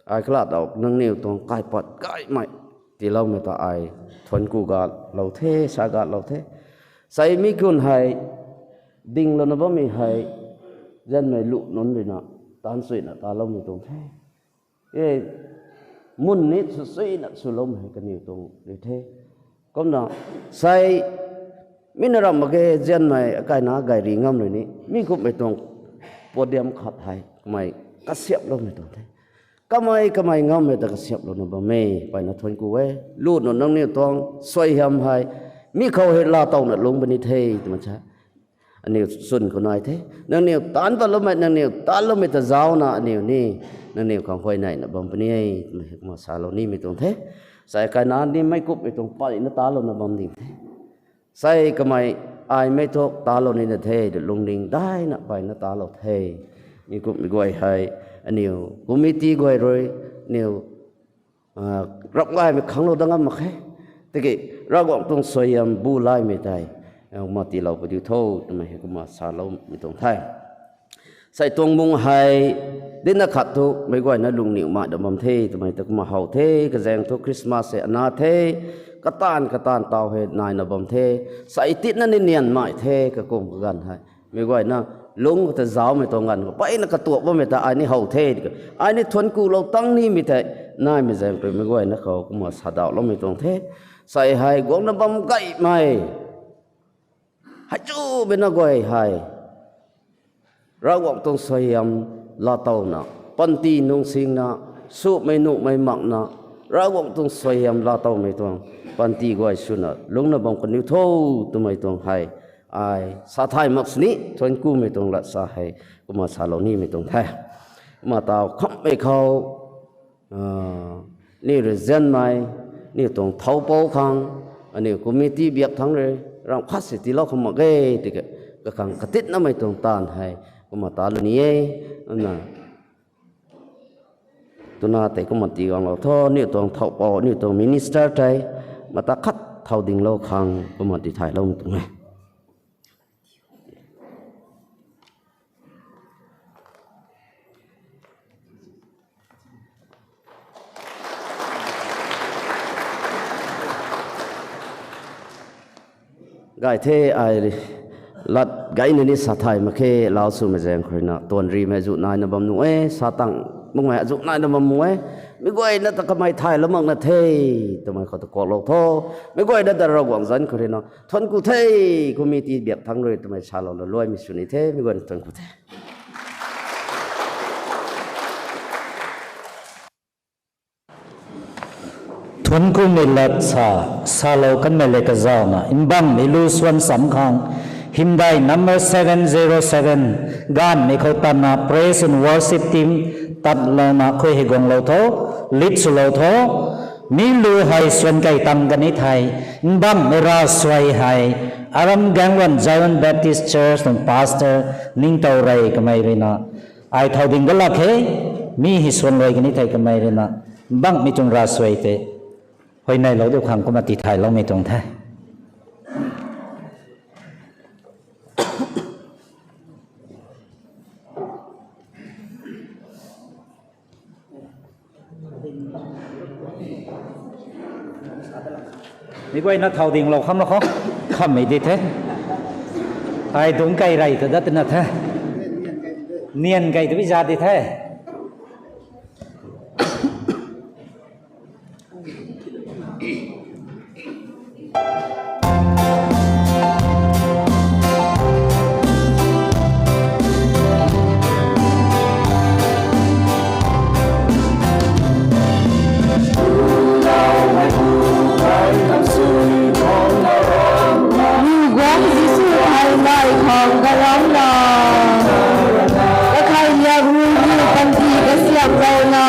Ai kalat dau nangniw tuang kaipat gaymei tiiloumei ta ai thuanc ku gatlou the, sa gatlou the. Sei mi kun hei, dinglouna bammei hei, zanmei lu nunc ruina, taanc suina taloumei tuang the. E, mun ni swsuina swloumei hei kaniw tuang ri the. Kumna, sei, mi na ramh mak ge zanmei akaina gayri ngam rui ni, mi kumhmei tuang podium khat hei, kamei kasiamhloumei tuang the. Kamei, kamei ngammei ta kasiamhlouna bam e, mpeyna thuanc ku e, lu nunc nangniw tuang suaihiam hei, mi khou hei laatowna lungc puni the, twmei sa. Aniw chwn khou nai the. Nangniw taanc patloumei, nangniw taanloumei ta zaucna aniw ni, nangniw khang huayneina bam puni e, twmei kumna salou nimei tuang the. Sei kaina ni meic kumhmei tuang mpeyna talouna bam ding the. Sei kamei ai mei thu talou nina the, lungning daina mpeyna talou the. Mi kumhmei guay hei, aniw committee guay rui, aniw ramh gaymei khanglou dat ngam mak khe. Tiki, Ravguangc tuang suaihiam bu laymei tei, kumna tiilou padiu tho, twmei hei kumna saloumei tuang the. Sei tuang mung hei, dinna khat thu meic guayna lungniw mai da bam the, twmei ta kumna how the, kazaeng thu Christmas hei ana the, kataanv kataanv taw hei naina bam the, sei titna ni nianmei the, kakum kaganv hei. Meic guayna lungc khou ta zaucmei tuang ganv khou mpeyna katuak bammei ta ai ni how the, ai ni thuanc kulou tang nimei tei, naimei zaeng rui meic guayna khou kumna sadauhloumei tuang the. Sei hei guangna bam gaymei, hei chu bina guay hei, Ravguangc tuang suaihiam laatowna, panty nungsingna, sumei nuhmei makna, Ravguangc tuang suaihiam laatowmei tuang panty guay swna lungcna bam kaniw tho, twmei tuang hei, ai sa thay mak sini, thuanc kumei tuang lat sa hei, kumna salou nimei tuang the. Kumna taw khamhmei khou, aniw rui zanmei, aniw tuang thow pou khang, aniw committee biak thangc rui, ramh khat si tiilou khang mak ge, tiki, kakhang katitnamei tuang taanv hei, kumna talou ni e, na, twna tei kumna tii guanglou tho, aniw tuang thow pou, aniw tuang minister tei, mata khat thow dinglou khang, kumna tii thayloumei tuang e. Gay the ai, Lat gayna ni sa thay mak khe, lau swmei zaeng khou rui na, tuan rimei azuh naina bam nuh e, sa tang makmei azuh naina bam nuh e, mi guayna ta kamei thay la makna the, twmei khou ta kuaklou tho, mi guayna ta Ravguangc zanc khou rui na, thuan ku the, committee biak thangc rui twmei salou lou luaimei sw ni the, mi guayna thuan ku the. Thuanckumei lat sa, salou kanmei le kazauhna, mbangmei lu swan sam khang, hymdaih number seven zero seven, gaanvmei khou tatna praise and worship team tatlouna khui hei guanglou tho, lead swlou tho, mi lu hei swan kai tang kani thei, mbangmei ravsuai hei, Aram Gangluan Zion Baptist Church tuang pastor, Ningtow Rey kamei rui na, ai thau ding galak khe, mi hei swan luai kani thei kamei rui na, mbangmei tuang ravsuai tei, huayneylou diu khang kumna tithaylou mei tuang the. Mi guayna thau dinglou kham la khou, khammei di the. Ai dungc kai rey ta dat na the. Nian kai ta bi za di the. Ravguangc Jisu thei lai khang karamna, kakhai liak rui ni panty kasiamlouna,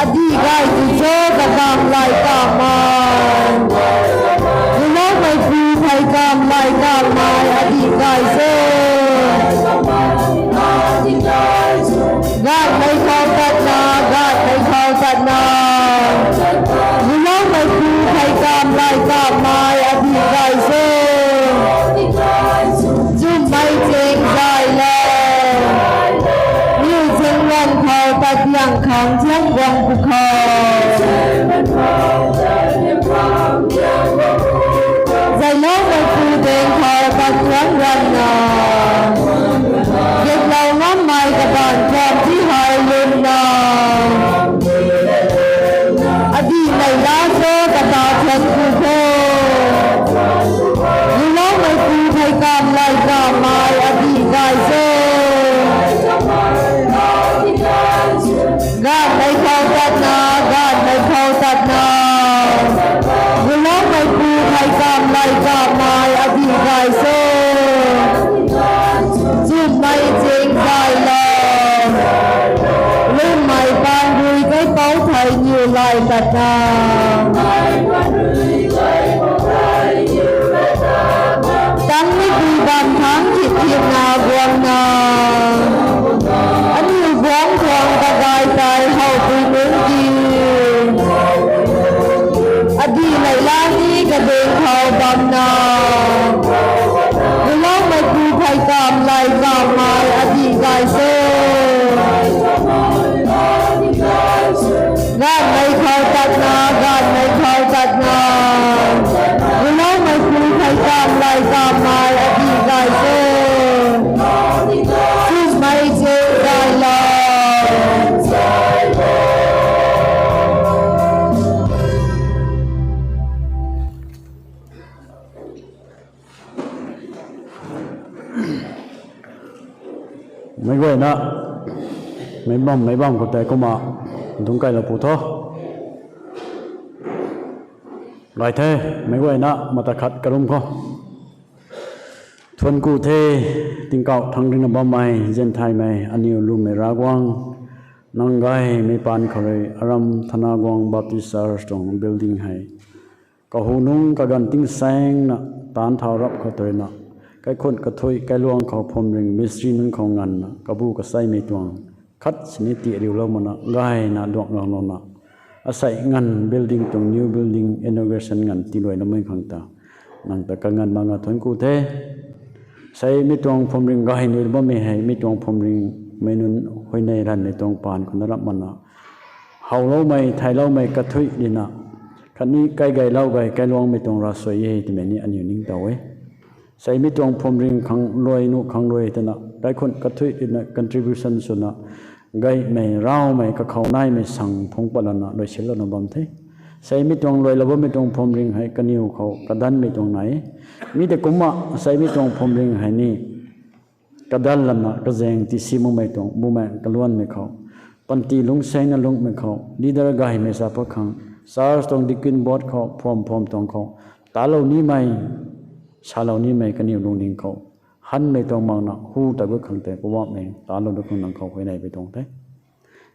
adih gay tu cho kabam lai kamei, Gulangmeipu thei kam lai kamei adih gay se. Gaanvmei khou tatna, gaanvmei khou tatna, Gulangmeipu thei kam lai kamei adih gay se. Nchumhmei ching zay le, niw ching ran khou tat liang khang thiang guang pwkhou, zayloumeipu ding khou tat thiang ranna, gitlou ngammei kabaanc khwan ti hei lwmna, adih neihla cho kata thuan ku kho. Gulangmeipu thei kam lai kamei adih gay se. Gaanvmei khou tatna, gaanvmei khou tatna, Gulangmeipu thei kam lai kamei adih gay se. Nchumhmei ching zay le, lwmmei paan rui kaipouc thei niw lai tatna, tangmei pui bam thangc thip thipna guangna, aniw guangc thuang kagay tei howpui nunc ki, adih neihla ni kading khou bamna, Gulangmeipu thei kam lai kamei adih gay se. Gaanvmei khou tatna, gaanvmei khou tatna, Gulangmeipu thei kam lai kamei adih gay se. Nchumhmei ching zay le. Meic guayna, meic bam, meic bam khou tei kumna dungc kailou pu tho. Gay the, meic guayna mata khat karum khou. Thuanc ku the, tingkauh thangc rina bammei, zianthaymei, aniw lwmmei Ravguangc, nang gaymei paan khou rui Aram Thanaguang Baptist Church tuang building hei kahu nungc kaganv tingsaengna taanc thau rap khou tei na, kaikhun kathuih kailuang khou phwamring mistri nunc khou nganvna kabu kaseimei tuang khat sini tiriulou makna gayna duangc ganglouna, asei nganv building tuang new building inauguration nganv tiiluai namei khang ta, nang ta kanganv makna thuanc ku the. Sei mi tuang phwamring gay nuh bammei hei mi tuang phwamring mei nunc huayney ranvmei tuang paan khou na rap makna, howloumei theiloumei kathuih dina, khatni kaigaylou gay kailuangmei tuang ravsuai e twmei ni aniw ningtow e. Seimi tuang phwamring khang luai nuh khang luai twna kaikhun kathuic rina contribution swna gaymei raumei kakhou naimei sang phungc patlana luaisinlouna bam the. Seimi tuang luailou bammei tuang phwamring hei kaniw khou kadanmei tuang nai e. Mi tei kumna seimi tuang phwamring hei ni kadan lana kazaeng tisi makmei tuang bumaengh kaluanmei khou, panty lungcsaengna lungcmei khou leader gaymei sa pat khang, church tuang deacon board khou phwam phwam tuang khou talou nimei, salou nimei kaniw lungning khou hanmei tuang makna hu ta gut khang tei Poubauhmei talou dat khang nang khou huayney pui tuang the.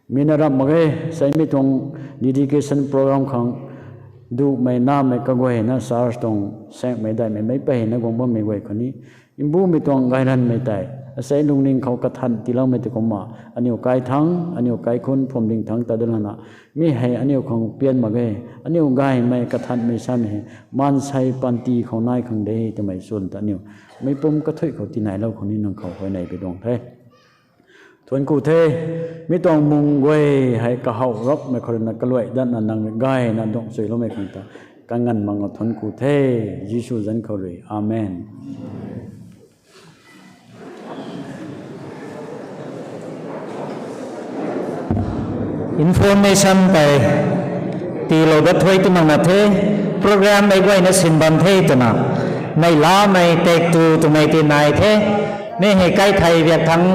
Mi na rap mak ge, seimi tuang dedication program khang duhmei namei kaguayna church tuang saengmei daihmei meic peyna guang bammei guay khou ni mbumei tuang gayranmei tei asei lungning khou kathan tiiloumei tei kumna aniw kai thangc, aniw kaikhun phwamling thangc ta dat lana, mi hei aniw khang pian mak ge, aniw gaymei kathanmei samei hei maansei panty khou nai khang de twmei chwn ta aniw meicpumc kathuic khou tinailou khou ni nang khou huayney pui tuang the. Thuanc ku the. Mi tuang mung guay hei kahouh rapmei khou ruina kaluai datna nang rui gayna duangcsuiloumei khang ta kanganv mak nga thuanc ku the. Jisu zanc khou rui, amen. Information tei tiilou dat thuy tw makna the. Program mei guayna sin bam the twna neihlamei taktu twmei tei nai the. Mi hei kaithei biak thangc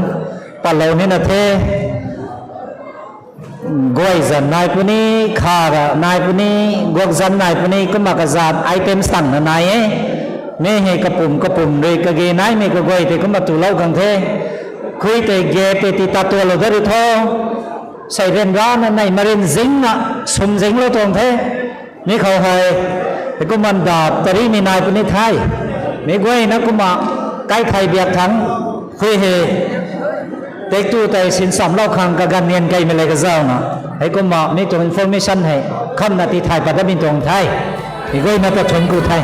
patlou nina the. Guay zanc nai puni, khara nai puni, guak zanc nai puni, kumna kazat items tangna nai e. Mi hei kapum kapum rui kage naimei kaguay tei kumna tulou khang the. Khui tei gate tei tii tat tualou dat rui tho. Sei ryanrana nei marin zingna sum zinglou tuang the. Mi khou hei, heikumna dap tarimei nai puni the. Mi guayna kumna kaithei biak thangc khui hei taktu tei sinsamlou khang kaganv nian keymei le kazauna, heikumna mi tuang information hei khamna tithay pat datmei tuang the. Mi guayna ta thuanc ku the.